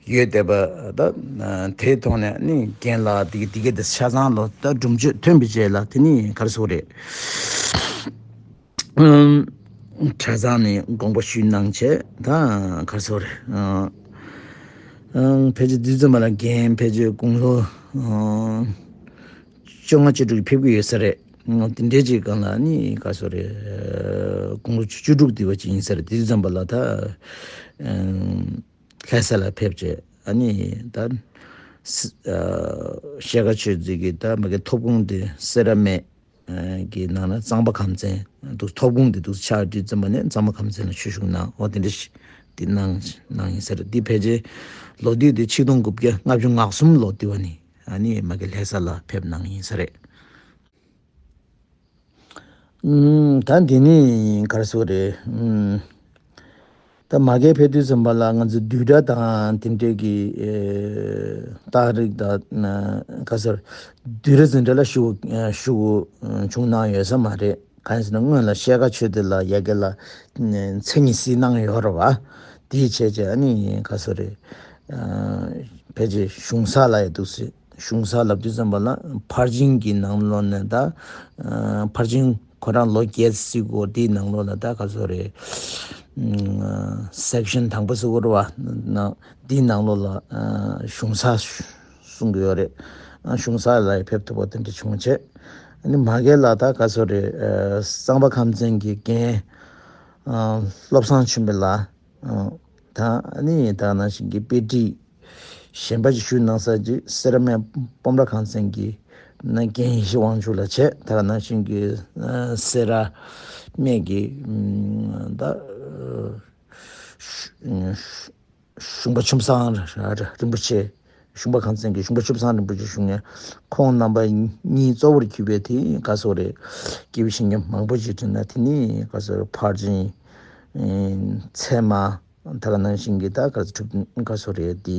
ཡོད་བསྡད་པ་ད། དེའི་ཐོག་ནས་ནི་རྒན་ལགས་དེ་གི་དེ་གི་དེ་ཆ་ཚང་ལོ་ད་སྒྲུབ་མཆོད་ཐོན་པའི་རྗེས་ལ་དེ་ནི་ག་རེ་ཟེར་དགོས་རེད། ཨམ། གྲྭ་ཚང་ནས་དགོངས་པ་ཞུས་གནང་བྱས་ད་ག་རེ་ཟེར་དགོས་རེད། ཨ། ཨང་། ཕལ་ཆེར་དུས་ཙམ་པ་ལ་རྒན་ཕལ་ཆེར་དགུང་ལོ་ཨང་། བཅོ་ལྔ་བཅུ་དྲུག་ཕེབས་ཀྱི་ཡོད་ས་རེད། ཨང་། དེ་འདྲའི་ཅིག་སྒང་ལ་ནི་ག་རེ་ཟེར་དགོས་རེད། དགུང་ལོ་བཅུ་དྲུག་དེ་བ་ཅིག་ཡིན་ས་རེད། དུས་ཙམ་པ་ལ་ད་ཨང་། ལྷ་ས་ལ་ཕེབས་བྱས་ཨ་ནི་ད་སི་ཨ། ཤེལ་དཀར་ཆོས་རྩེ་གི་ད་མ་གི་ཐོབ་དགོངས་དེ་སེ་ར་སྨད་གི་ནང་ན་གཙང་པ་ཁམས་ཚན་འདུག། ཐོབ་དགོངས་དེ་འདུག་ཆགས་དུས་ཙམ་པ་ནས་གཙང་པ་ཁམས་ཚན་ལ་ཆོས་ཞུགས་གནང་འོ་དེ་འདྲ་ཞིག་དེ་གནང་གནང་ཡིན་ས་རེད། དེ་ཕལ་ཆེར་ལོ་དུས་དེ་ཆིག་སྟོང་དགུ་བརྒྱ་ལྔ་བཅུ་ང་གསུམ་ལོ་དེ་བ་ནི་ཨ་ནི་མ་གི་ལྷ་ས་ལ་ཕེབས་གནང་ཡིན་ས་རེད། ཨུམ། ད་འདི་ནི་ག་རེ་ཟེར་དགོས་རེད། ཨུམ། ད་མ་གི་ཕེབས་དུས་ཙམ་པ་ལ་ང་ཚོ་བསྡུས་གྲྭ་དང་དེ་འདྲའི་གི་ཨེ། རྟགས་རིགས་དང་ན་ག་རེ་ཟེར་བསྡུས་གྲྭ་འཛིན་གྲྭ་ལ་ཞུགས་ཞུགས་བྱུང་གནང་ཡོད་ས་མ་རེད། གང་ཡིན་ཟེར་ན་སྔོན་ལ་ཤེལ་དཀར་ཆོས་སྡེ་ལ་ཡ་གི་ལ་མཚན་ཉིད་གཟིགས་གནང་ཡོད་རེད་བ། དེའི་བྱས་རྗེས་ཨ་ནི་ག་རེ་ཟེར་དགོས་རེད། ཨ། ཕལ་ཆེར་གཞུང་ས་ལ་ཡ་འདུག་སེ། གཞུང་ས་ལབ་དུས་ཙམ་པ་ལ་ཕར་ཕྱིན་གྱི་ནང་ལོགས་ནས་ད། ཨ། ཕར་ཕྱིན་ཁོ་རང་ལོ་བརྒྱད་ཙམ་འགོར་དེའི་ནང་ལོགས་ལ་ད་ག་རེ་ཟེར་དགོས་རེད། ཨ། སེག་ཤན་དང་པོ་ཟེར་དགོས་རེད་བ། ན་དེའི་ནང་ལོགས་ལ་ཨ། གཞུང་ས་གསུང་གི་ཡོད་རེད། ཨ། གཞུང་ས་ལ་ཕེབས་ཐུབ་པ་དེ་འདྲ་བྱུང་བྱས། ཨ་ནི་མ་གི་ལ་ད་ག་རེ་ཟེར་དགོས་རེད། ཨ། གཙང་པ་ཁམས་ཚན་གྱི་རྒན། ཨ། བློ་བཟང་ཆོས་འཕེལ་ལགས། ཨ། ད་ཨ་ནི་ད་ག་ནང་བཞིན་གྱི་དཔེ་ཁྲིད་གཞན་པ་ཅིག་ཞུས་གནང་ས་ཅིག་སེ་ར་སྨད་སྤོམ་ར་ཁང་ཚན་གྱི་ན་རྒན་ཡེ་ཤེས་དབང་ཕྱུག་ལགས་བྱས། ད་ག་ནང་བཞིན་གྱི་ཨ། སེ་ར་སྨད་ཀྱི་ཨམ། ད་གཞུང་པ་ཆུ་བཟང་རིན་པོ་ཆེ། གཞུང་པ་ཁང་ཚན་གྱི་གཞུང་པ་ཆུ་བཟང་རིན་པོ་ཆེ་བཞུགས་མཁན། ཁོང་རྣམ་པ་གཉིས་གཙོ་བོར་གྱུར་པའི་དེ་ག་རེ་ཟེར་དགོས་རེད། དགེ་བའི་བཤེས་གཉེན་མང་པོ་ཅིག་བྱུང་ན་དེ་ནི་ག་རེ་ཟེར་དགོས་རེད། ཕར་ཕྱིན། ཨེ། ཚད་མ། ད་ག་ནང་བཞིན་གྱི་ད་ག་ཚོད་གྲུབ་ག་ཚོད་རེད་དེ།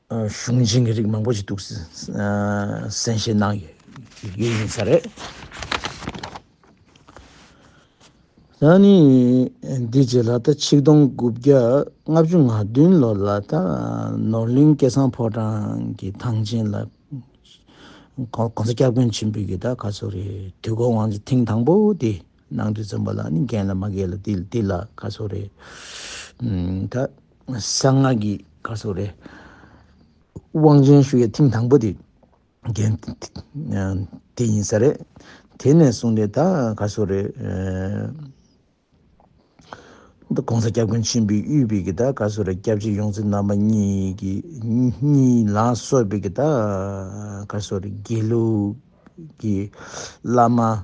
ཨ། གཞུང་ཆེན་གྱི་རིགས་མང་པོ་ཞིག་འདུག་སེ་གསན་བཞེས་གནང་ཡོད་ཡོད་ཡིན་ས་རེད། ད་ནི་འདི་རྗེས་ལ་ད་ཆིག་སྟོང་དགུ་བརྒྱ་ལྔ་བཅུ་ང་བདུན་ལོ་ལ་ད་ནོར་གླིང་སྐལ་བཟང་ཕོ་བྲང་གི་ཐང་ཆེན་ལ། གོང་གོང་ས་སྐྱབས་མགོན་ཆེན་པོའི་གི་ད་ག་རེ་ཟེར་དགོས་རེད། དུས་འཁོར་དབང་ཆེན་ཐེངས་དང་པོ་དེ་གནང་དུས་ཙམ་པ་ལ་ནི་རྒན་ལགས་མ་གི་ལ་འདི་འདི་ལ་ག་རེ་ཟེར་དགོས་རེད། ཨམ། ད་གསང་སྔགས་ཀྱི་ག་རེ་ཟེར་དགོས་རེད། དབང་ཆེན་ཞུ་ཡའི་ཐེངས་དང་པོ་དེ་རྒན་དེ་ཡིན་ས་རེད། དེ་ནས་བཟུང་སྟེ་ད་ག་རེ་ཟེར་དགོས་རེད། ཨ། ད་གོང་ས་སྐྱབས་མགོན་ཆེན་པོས་དབུས་པའི་གི་ད་ག་རེ་ཟེར་དགོས་རེད། སྐྱབས་རྗེ་ཡོངས་འཛིན་རྣམ་པ་གཉིས་ཀྱི་གཉིས་ལ་སོགས་པའི་གི་ད་ག་རེ་ཟེར་དགོས་རེད། དགེ་ལུགས་ཀྱི་བླ་མ། ཨ།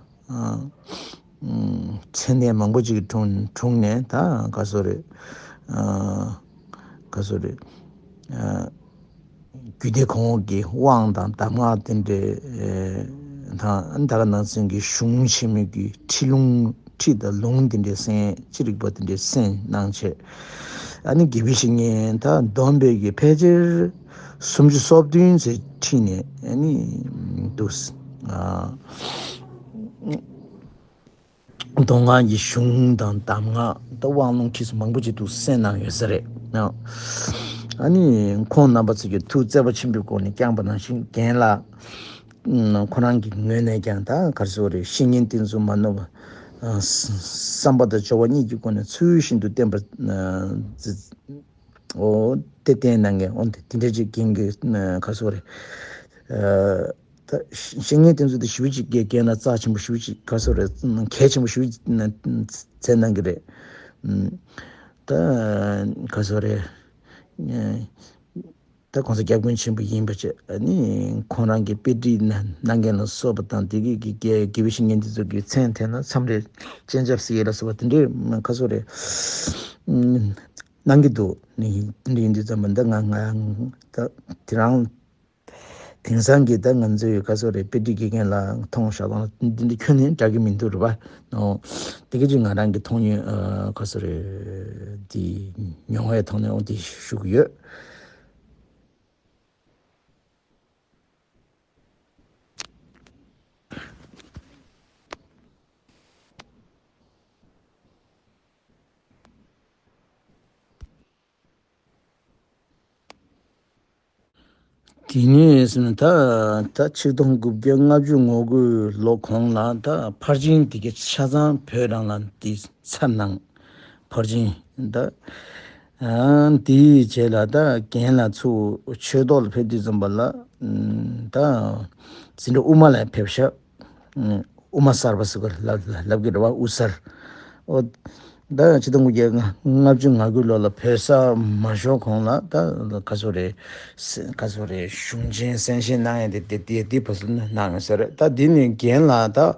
ཨམ། མཚན་ལྡན་མང་པོ་ཅིག་གི་དྲུང་དྲུང་ནས་ད་ག་རེ་ཟེར་དགོས་རེད། ཨ། ག་རེ་ཟེར་དགོས་རེད། ཨ། རྒྱུད་སྡེ་གོང་འོག་གི་དབང་དང་གདམས་ངག་དེ་འདྲའི་དང་ད་ག་ནང་བཞིན་གྱི་གཞུང་ཆེན་མོའི་གི་ཁྲིད་ལུང་ཁྲིད་དང་ལུང་དེ་འདྲའི་གསན། ཅི་རིགས་པ་དེ་འདྲའི་གསན་གནང་བྱས། ཨ་ནི་དགེ་བའི་བཤེས་གཉེན་ད་བསྡོམས་པའི་གི་ཕལ་ཆེར་སུམ་ཅུ་སོ་བདུན་ཙམ་ཁྲིད་ནས་ཨ་ནི་འདུག། ཨ། མདོ་སྔགས་ཀྱི་གཞུང་དང་གདམས་ངག་ད་དབང་ལུང་ཁྲིད་མང་པོ་ཅིག་འདུག་གསན་གནང་ཡོད་ས་རེད། ཨ་ནི་ཁོང་རྣམ་པ་ཚོས་ཀྱི་ཐུགས་བརྩེ་བ་ཆེན་པོའི་སྒོ་ནས་བསྐྱངས་པ་ནང་བཞིན་རྒན་ལགས་ཁོ་རང་གི་ངོས་ནས་ཀྱང་ད་ག་རེ་ཟེར་དགོས་རེད། བཤེས་གཉེན་བསྟེན་ཚུལ་མ་ནོར་བ། བསམ་པ་དང་སྦྱོར་བ་གཉིས་ཀྱི་སྒོ་ནས་ཚུལ་བཞིན་དུ་བསྟེན་པ། འོ་དེ་བསྟེན་གནང་མཁན། འོ་དེ་དེ་འདྲ་ཅིག་རྒན་གྱི་ག་རེ་ཟེར་དགོས་རེད། ད་བཤེས་གཉེན་བསྟེན་ཚུལ་དེ་ཞེ་པོ་ཅིག་རྒན་ལགས་རྩ་ཆེན་པོ་ཞེ་པོ་ཅིག་ག་རེ་ཟེར་དགོས་རེད། གལ་ཆེན་པོ་ཞེ་པོ་ཅིག་མཚོན་གནང་གི་རེད། ད་ག་རེ་ཟེར་དགོས་རེད། ད་གོང་ས་སྐྱབས་མགོན་ཆེན་པོ་ཡིན་པ་བྱས། ཨ་ནི་ཁོང་རང་གི་དཔེ་ཁྲིད་གནང་མཁན་ལ་སོགས་པ་དང་དེ་གི་དགེ་བའི་བཤེས་གཉེན་དེ་ཚོ་གི་མཚན་ཐོས་ན་མཚམས་རེ་སྤྱན་ཆབ་གཟིགས་ལ་སོགས་པ་དེ་འདྲའི་ག་རེ་ཟེར་དགོས་རེད། གནང་གི་འདུག། ནི་དེ་འདྲ་ཡིན་དུས་ཙམ་པ་འདི་ང་ང་ད་དེ་རང་དེང་སང་གི་ད་ང་ཚོའི་ག་རེ་ཟེར་དགོས་རེད། དཔེ་ཁྲིད་དགེ་རྒན་ལ་མཐོང་བཞག་དང་འདི་འདྲ་ཁྱོན་ནས་འདྲ་གི་མི་འདུག་རེད་པ། ཨོ། དེ་གི་ཅིག་ང་རང་གི་མཐོང་ཡོད། ཨ། ག་རེ་ཟེར་དགོས་རེད། དེ་མྱོང་བའི་ཐོག་ནས་འོ་དེ་ཞུ་གི་ཡོད། དེ་ནས་ཟེར་ན་ད་ད་ཆིག་སྟོང་དགུ་བརྒྱ་ལྔ་བཅུ་ང་དགུ་ལོ་གོང་ལ་ད་ཕར་ཕྱིན་དེ་ག་ཆ་ཚང་བོད་རང་ལ་དེ་ཚར་གནང་། ཕར་ཕྱིན་ད་ཨ་དེའི་རྗེས་ལ་ད་རྒན་ལགས་ཚུར་ཆོས་ཐོག་ལ་ཕེབས་དུས་ཙམ་པ་ལ་ཨ་ད་འཛིན་གྲྭ་དབུ་མ་ལ་ཕེབས་ཤག་དབུ་མ་གསར་པ་ཟེར་གི་ལབ་ལབ་ཀྱི་རེད་བ། དབུ་གསར། ཨོ། ད་ཆིག་སྟོང་དགུ་བརྒྱ་ལྔ་བཅུ་ང་དགུ་ལོ་ལ་བོད་ས་མ་ཤོར་གོང་ལ་ད་ག་ཚོད་རེད། ག་ཚོད་རེད། གཞུང་ཆེན་གསན་བཞེས་གནང་ཡས་དེ་དེ་དེ་དེ་བ་སུ་གནང་ཡོད་ས་རེད། ད་འདི་ནས་རྒན་ལགས་ད་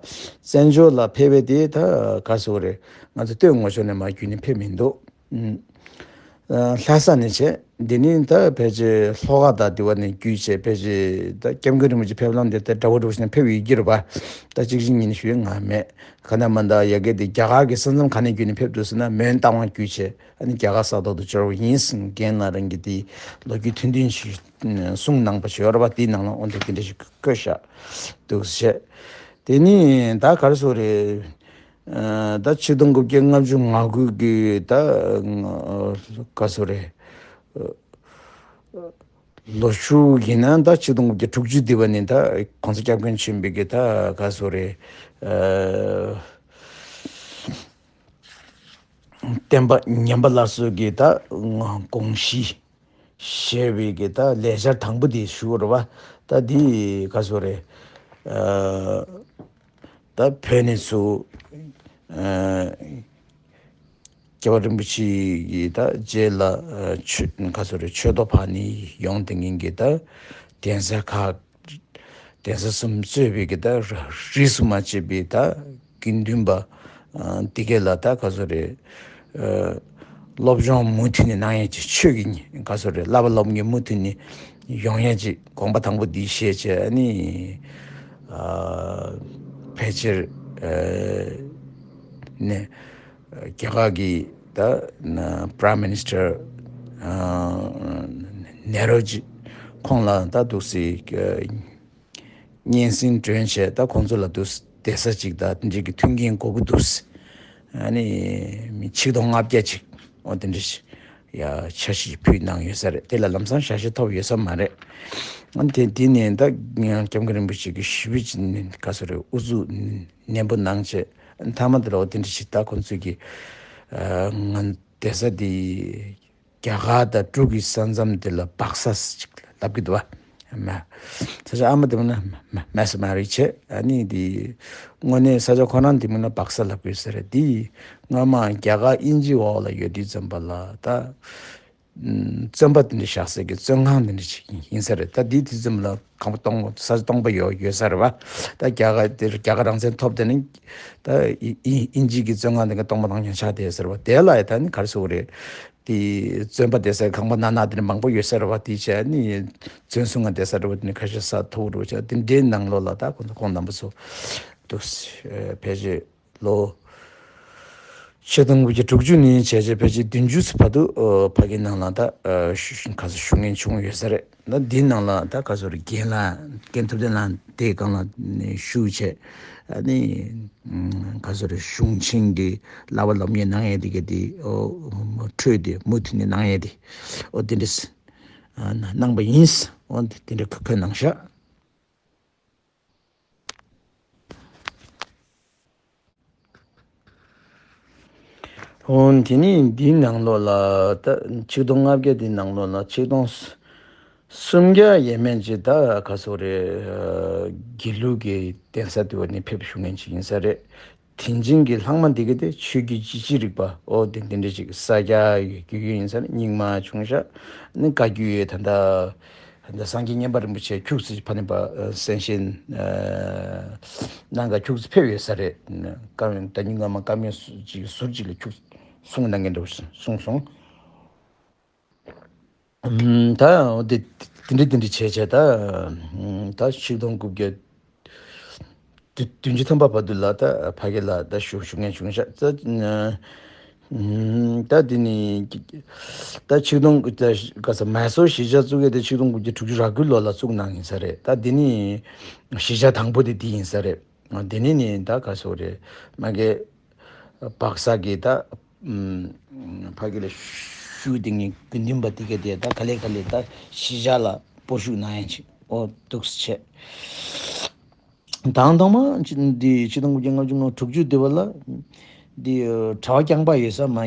བཙན་བྱོལ་ལ་ཕེབས་པའི་དེ་ད་ག་ཚོད་རེད། ང་ཚོ་སྟོད་ངོས་ཕྱོགས་ནས་མར་བརྒྱུད་ནས་ཕེབས་མི་འདུག་ཨུམ། ལྷ་ས་ནས་བྱས། འདི་ནི་ད་ཕལ་ཆེར་ལྷོ་ཁ་དང་དེ་བ་ནས་བརྒྱུད་བྱས། ཕལ་ཆེར་ད་སྐྱབས་མགོན་རིན་པོ་ཆེ་ཕེབས་ལམ་དེ་ད་འདྲ་བོ་འདྲ་བོ་ཞིག་ནས་ཕེབས་ཡོད་ཀྱི་རེད་པ། ད་གཅིག་གཅིག་གཉིས་ནས་ཞུ་ཡ་ང་མེད། ག་ན་མ་ད་ཡ་གི་དེ་རྒྱ་གར་གྱི་ས་མཚམས་ག་ནས་བརྒྱུད་ནས་ཕེབས་འདུག་ཟེར་ན་མོན་རྟ་དབང་བརྒྱུད་བྱས། ཨ་ནི་རྒྱ་གར་ས་ཐོག་ཏུ་འབྱོར་བ་ཡིན་ཟེར་རྒན་ལགས་རང་གིས་དེ་ལོ་རྒྱུས་ཐུང་ཐུང་ཞིག་གསུངས་གནང་པ་ཞིག་ཡོད་རེད་པ། དེའི་ནང་ལ་འོ་འདི་དེ་འདྲ་ཞིག་བཀོད་བཞག་འདུག་ཟེར། དེ་ནི་ད་ག་རེ་ཟེར་དགོས་རེད། ཨ་ད་ཆིག་སྟོང་དགུ་བརྒྱ་ལྔ་བཅུ་ང་དགུ་གི་ད་ག་ཟེར་དགོས་རེད། ལོ་ཤུགས་ཡིན་ན་ད་ཆིག་སྟོང་དགུ་བརྒྱ་དྲུག་ཅུ་འདི་བ་ནི་ད་༸གོང་ས་༸སྐྱབས་མགོན་ཆེན་པོའི་གི་ད་ག་ཟེར་དགོས་རེད། ཨ་བསྟན་པ་ཉམས་པ་སླར་གསོའི་གི་ད་དགོངས་གཞི་བཞེས་པའི་གི་ད་ལས་འཆར་དང་པོ་དེ་ཞུ་བར་བ། ད་འདི་ག་ཟེར་དགོས་རེད། ཨ་ད་བོད་ནས་ཚུར་ཨ་རྒྱལ་བ་རིན་པོ་ཆེ་གི་ད་རྗེས་ལ་ཨ་ཆོས་ག་ཟེར་དགོས་རེད། ཆོས་ཐོག་ཕར་ནས་ཡོང་བསྡད་མཁན་གི་ད་གདན་ས་ཁག་གདན་ས་གསུམ་གཙོས་པའི་གི་ད་རིས་སུ་མ་ཆད་པའི་ད་དགེ་འདུན་པ་ཨ་འདི་གས་ལ་ད་ག་ཟེར་དགོས་རེད། ཨ་སློབ་སྦྱོང་མུ་མཐུད་ནས་གནང་ཡས་ཀྱི་ཆོས་ཀྱི་ག་ཟེར་དགོས་རེད། བསླབ་པ་སློབ་གཉེར་མུ་མཐུད་ནས་ཡོང་ཡས་ཀྱི་དགོངས་པ་དང་པོ་འདི་བཞེས་བྱས། ཨ་ནི་ཨ་ཕལ་ཆེར་ཨ་ནས་རྒྱ་གར་གྱི་ད་Prime Minister ཨ་ནེ་རོ་ཇི་ཁོང་ལ་ད་འདུག་སེ་སྙན་སེང་སྒྲོན་བྱས། ད་ཁོང་ཚོ་ལ་འདུག་སེ་གདན་ས་ཅིག་དང་དེ་འདྲའི་གི་མཐུན་རྐྱེན་དགོས་ཀྱི་འདུག་ཟེར། ཨ་ནི་མི་ཆིག་སྟོང་ལྔ་བརྒྱ་ཅིག་འོ་དེ་འདྲ་ཞིག་ཡ་འཆར་གཞི་ཕུལ་གནང་ཡོད་ས་རེད། དེ་ལ་ལམ་སང་ཞལ་བཞེས་ཐོབ་ཡོད་ས་མ་རེད། ཨ་ནི་དེ་དེ་ནས་ད་སྐྱབས་མགོན་རིན་པོ་ཆེ་གིས་ཞེ་པོ་ཅིག་ནས་ག་ཟེར་དགོས་རེད། ཨུ་ཚུགས་ནན་པོ་གནང་བྱས། མཐའ་མ་དེ་ལ་འོ་དེ་འདྲ་ཞིག་ད་ཁོང་ཚོས་ཀྱི་ཨ་ང་གདན་ས་དེ་རྒྱ་གར་དང་འབྲུག་གི་ས་མཚམས་དེ་ལ་སྦག་ས་ཅིག་ལབ་ཀྱི་འདུག་བ། མ་ས་ཆ་ཨ་མ་དེ་མིན་ན་མ་མ་ས་མ་རེད་བྱས། ཨ་ནི་དེ་དངོས་གནས་ས་ཆ་ཁོ་རང་དེ་མིན་ན་སྦག་ས་ལབ་དགོས་ས་རེད། དེ་སྔ་མ་རྒྱ་གར་དབྱིན་ཇི་འོག་ལ་ཡོད་དུས་ཙམ་པ་ལ་ད་བཙོན་པ་དེ་འདྲ་བཞག་སའི་གི་བཙོན་ཁང་དེ་འདྲ་ཞིག་ཡིན་ས་རེད། ད་དེ་དུས་ཙམ་ལ་ཁང་པ་སྟོང་ས་ཆ་སྟོང་པ་ཡོད་ཡོད་ས་རེད་བ། ད་རྒྱ་གར་དེར་རྒྱ་གར་རང་བཙན་ཐོབ་དེ་ནི་ད་དབྱིན་དབྱིན་ཇི་གི་བཙོན་ཁང་དེ་ག་སྟོང་པ་ཐང་ཆེན་ཆགས་བསྡད་ས་རེད་བ། དེ་ལ་ཡ་ད་ནི་ག་རེ་ཟེར་དགོས་རེད། དེ་བཙོན་པ་བསྡད་སའི་ཁང་པ་ནག་ནག་དེ་འདྲ་མང་པོ་ཡོད་ས་རེད་བ། དེ་བྱས་ནི་བཙོན་སྲུང་ང་བསྡད་ས་རེད་བ། དེ་ནི་ཁ་ཤས་ས་མཐོ་པོ་རེད་བ། བྱས་དེ་འདྲའི་ནང་ལོགས་ལ་ད་ཁོང་ཚོ་ཁོང་རྣམ་པ་ཚོ་འདུག་ཕལ་ཆེར་ལོ་ཆིག་སྟོང་དགུ་བརྒྱ་དྲུག་ཅུ་ནས་བྱས་བྱས་ཕལ་ཆེར་བདུན་ཅུ་ཙམ་བར་དུ་ཨ་ཕ་གི་ནང་ལ་ད་ཨ་ཞུ་ག་ཚོད་བཞུགས་མཁན་བྱུང་ཡོད་ས་རེད། ད་འདི་ནང་ལ་ད་ག་ཚོད་རེད། རྒན་ལགས་རྒན་ཐུབ་བསྟན་ལགས་དེ་སྒང་ལ་ནས་བཞུགས་བྱས། ཨ་ནི་ག་ཚོད་རེད། གཞུང་ཆེན་གྱི་བསླབ་པ་སློབ་གཉེར་གནང་ཡས་དེ་ག་དེ་ཨོ་ཁྲོད་དེ་མུ་མཐུད་ནས་གནང་ཡས་དེ་ཨོ་དེ་འདྲ་ཨ་གནང་པ་ཡིན། ཨོ་དེ་འདྲ་ཁ་ཁ་གནང་ཤག་འོན་ཏེ་ནི་འདིའི་ནང་ལོགས་ལ་ད་ཆིག་སྟོང་ལྔ་བརྒྱ་འདིའི་ནང་ལོགས་ལ་ཆིག་སྟོང་སུམ་བརྒྱ་ཡས་མས་ཅིག་ད་ག་ཟེར་དགོས་རེད། དགེ་ལུགས་ཀྱི་གདན་ས་དེ་བ་ནས་ཕེབས་བཞུགས་མཁན་ཅིག་ཡིན་ས་རེད། དེ་བཞིན་གྱི་ལྷག་མ་འདི་ག་དེ་ཆོས་བརྒྱུད་ཅི་ཅི་རིགས་པ་ཨོ་དེ་འདི་འདྲ་ཅིག་ས་སྐྱ་ཡོད་རྒྱུས་ཡོད་ཡིན་ས་རེད། རྙིང་མ་ཆུང་ཤག་ནི་བཀའ་བརྒྱུད་ཡོད། ད་ལྟ་ད་སངས་རྒྱས་མཉན་པ་རིན་པོ་ཆེ་ཁྱུག་ཙམ་ཕ་ནས་པ་གསན་བཞེས་གནང་ག་ཁྱུག་ཙམ་ཕེབས་ཡོད་ས་རེད། བཀའ་ད་རྙིང་མ་བཀའ་མོལ་ཅིག་ཟུར་ཅིག་ལ་ཁྱུག་གསུང་གནང་མཁན་འདྲ་བོ་གསུངས་སོང་། ད་འོ་དེ་དེ་འདྲ་དེ་འདྲ་བྱས་བྱས་ད་ད་ཆིག་སྟོང་དགུ་བརྒྱ་བདུན་ཅུ་ཐམ་པ་བར་དུ་ལ་ད་ཕ་གི་ལ་ད་བཞུགས་བཞུགས་མཁན་བྱུང་ཤག་ད་ ཨུམ། ད་འདི་ནི་ད་ཆིག་སྟོང་ག་ས་མའི་སོར་གཞིས་ཆགས་བཙུགས་ཡས་དེ་ཆིག་སྟོང་དགུ་བརྒྱ་དྲུག་ཅུ་རེ་དགུ་ལོ་ལ་བཙུགས་གནང་ཡིན་ས་རེད། ད་འདི་ནི་གཞིས་ཆགས་དང་པོ་དེ་འདི་ཡིན་ས་རེད། འདི་ནི་ནི་ད་ག་སོ་རེད། མ་གི་སྦག་ས་གི་ད་ཨུམ། ཕ་གི་ལ་ཞུ་དེ་ངའི་དགེ་འདུན་པ་དེ་ག་དེ་ད་ག་ལེ་ག་ལེ་ད་གཞིས་ཆགས་ལ་སྤོ་བཤུད་གནང་ཡས་ཅིག་ཨོ་འདུག་སེ་བྱས། དང་ཐོག་མ་འདི་ཆིག་སྟོང་དགུ་བརྒྱ་ལྔ་བཅུ་ང་དྲུག་ཅུ་དེ་བ་ལ་འདི་གྲྭ་པ་རྐྱང་པ་ཡོད་ས་མ་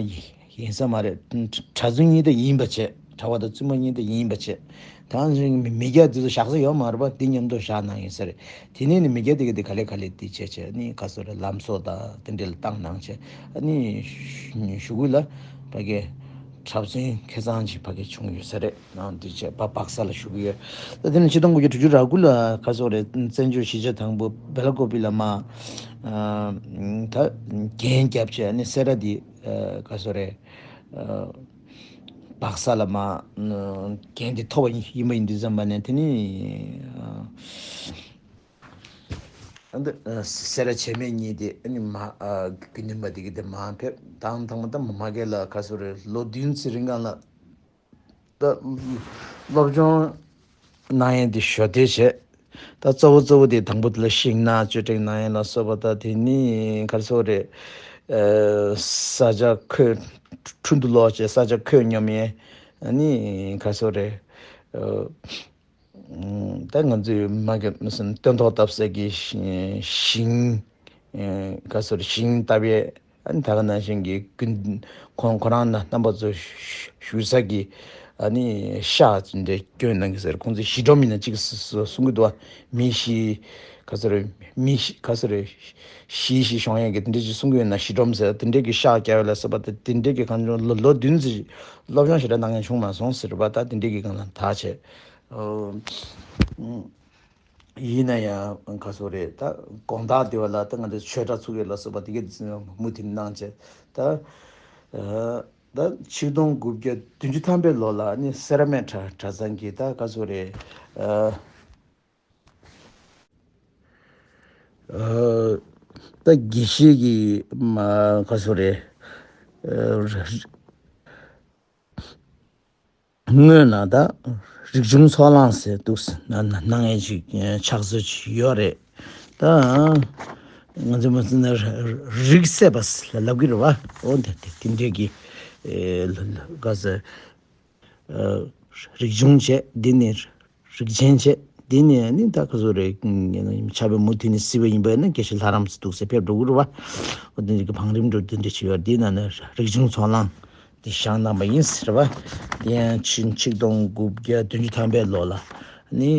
ཡིན་ས་མ་རེད། གྲྭ་བཙུན་གཉིས་དེ་ཡིན་པ་བྱས། གྲྭ་པ་དང་བཙུན་མ་གཉིས་དེ་ཡིན་པ་བྱས། ད་མི་སྐྱ་དེ་ཚོ་བཞག་ས་ཡོད་མ་རེད་པ། འདི་མཉམ་དུ་བཞག་གནང་ཡིན་ས་རེད། དེ་ནས་ནི་མི་སྐྱ་དེ་ག་དེ་ག་ལེ་ག་ལེ་དེ་བྱས་བྱས་ནི་ག་སོ་རེད། ལམ་བཟོ་དང་དེ་འདྲ་ལ་བཏང་གནང་བྱས་ནི་གཞུག་གུ་ལ་ཕ་གི་གྲྭ་བཙུན་ཁེ་བཟང་ཅིག་ཕ་གི་བྱུང་ཡོད་ས་རེད། ནང་དེ་བྱས་པ་སྦག་ས་ལ་བཞུགས་ཡོད། ད་དེ་ནི་ཆིག་སྟོང་དགུ་བརྒྱ་དྲུག་ཅུ་རེ་དགུ་ལ་ག་སོ་རེད། བཙན་བྱོལ་གཞིས་ཆགས་དང་པོ་སྦེ་ལ་ཀོ་པི་ལ་མ་ད་རྒྱན་བརྒྱབ་བྱས་ནི་སེ་ར་དེ་ག་སོ་རེད། སྦག་ས་ལ་མ་རྒྱན་དེ་ཐོབ་པ་ཡིན་པ་ཡིན་དུས་ཙམ་པ་ནས་དེ་ནི་ཨ་འདི་སེ་ར་བྱེས་སྨད་གཉིས་དེ་ཨ་ནི་མ་དགེ་འདུན་པ་དེ་གི་དེ་མར་ཕེབས། དང་ཐོག་མ་ད་མ་གི་ལ་ག་སོ་རེད། ལོ་བདུན་ཙམ་རིང་གང་ལ་ད་སློབ་སྦྱོང་གནང་ཡས་དེ་ཞོ་དེ་བྱས། ད་གཙོ་བོ་གཙོ་བོ་དེ་དང་པོ་དེ་ལ་ཤིང་ནགས་གཅོད་བྲེག་གནང་ཡས་ལ་སོགས་པ། ད་དེ་ནི་ག་སོ་རེད། ས་ཆ་ཁོད་འཕྲོ་འདུ་ལོག་བྱས་ས་ཆ་ཁོད་སྙོམས་ཡས། ཨ་ནི་ག་སོ་རེད། ད་ང་ཚོས་མ་གི་མི་སེམས་སྟོན་ཐོག་བཏབ་ས་གི་ཤིང་ག་སོ་རེད། ཤིང་བཏབ་ཡས། ཨ་ནི་ད་ག་ནང་བཞིན་གྱི་ཀུན་ཁོང་ཁོ་རང་ན་རྣམ་པ་ཚོ་བཞུགས་ས་གི་ཨ་ནི་ཤག་འདྲ་སྐྱོན་གནང་གི་ཟེར། ཁོང་ཚོས་གཞིས་སྒྲོམ་ཡིན་ན་གཅིག་གསུང་གི་འདུག་བ། མི་ཤི་ག་སོ་རེད། མི་ཤི་ག་སོ་རེད། ཤི་ཤི་ཤོང་ཡས་ཀྱི་དེ་འདྲ་ཅིག་གསུང་གི་ཡོད་ན་གཞིས་སྒྲོམ་ཟེར། དེ་འདྲ་གི་ཤག་རྒྱག་ཡས་ལ་སོགས་པ། དེ་འདྲ་གི་གང་བྱུང་ལོ་ལོ་བདུན་ཙམ་སློབ་སྦྱོང་ཞེ་དྲག་གནང་མཁན་བྱུང་མ་སོང་ཟེར་བ། ད་དེ་འདྲ་གི་སྒང་ལ་ད་བྱས། ཨོ། ཡིན་ན་ཡང་ག་སོ་རེད། ད་དགོང་དག་དེ་བ་ལ་ད་ང་ཚོ་ཆོས་གྲྭ་ཚུགས་ཡས་ལ་སོགས་པ་དེ་གས་མུ་མཐུད་གནང་བྱས། ད་ད་ཆིག་སྟོང་དགུ་བརྒྱ་བདུན་ཅུ་ཐམ་པའི་ལོ་ལ་ནི་སེ་ར་སྨད་གྲྭ་གྲྭ་ཚང་གི་ད་ག་སོ་རེད། ད་དགེ་བཤེས་ཀྱི་མ་ག་སོ་རེད། སྔོན་ན་ད་རིག་འབྱུང་ཚོགས་ལངས་ཟེར་འདུག་ན་ན་གནང་ཡས་ཅིག་ཕྱག་སྲོལ་ཅིག་ཡོད་རེད། ད་ང་ཚོ་མ་ཟིན་ན་རིག་སད་པ་ལ་ལབ་ཀྱི་རེད་བ། འོ་དེ་དེ་དེ་འདྲས་ཀྱི་ག་ཟེར། རིག་འབྱུང་བྱས། འདི་ནི་རིག་ཆེན་བྱས། འདི་ནི་ནི་ད་ག་ཚོད་རེད། ཆགས་པའི་མུ་མཐུད་ནས་སྲིད་པ་ཡིན་པས་ན་དགེ་བཤེས་ལྷ་རམས་སུ་འདུག་ཟེར་ཕེབས་འགྲོ་གི་རེད་བ། འོ་དེ་འདྲ་གི་བང་རིམ་འགྲོ་དེ་འདྲ་བྱས་ཡོད། འདི་ན་ནི་རིག་འབྱུང་ཚོགས་ལངས་འདི་བཞེངས་གནང་པ་ཡིན་ཟེར་བ། དེ་ཡང་ཆིག་ཆིག་སྟོང་དགུ་བརྒྱ་བདུན་ཅུ་ཐམ་པའི་ལོ་ལ་ནི་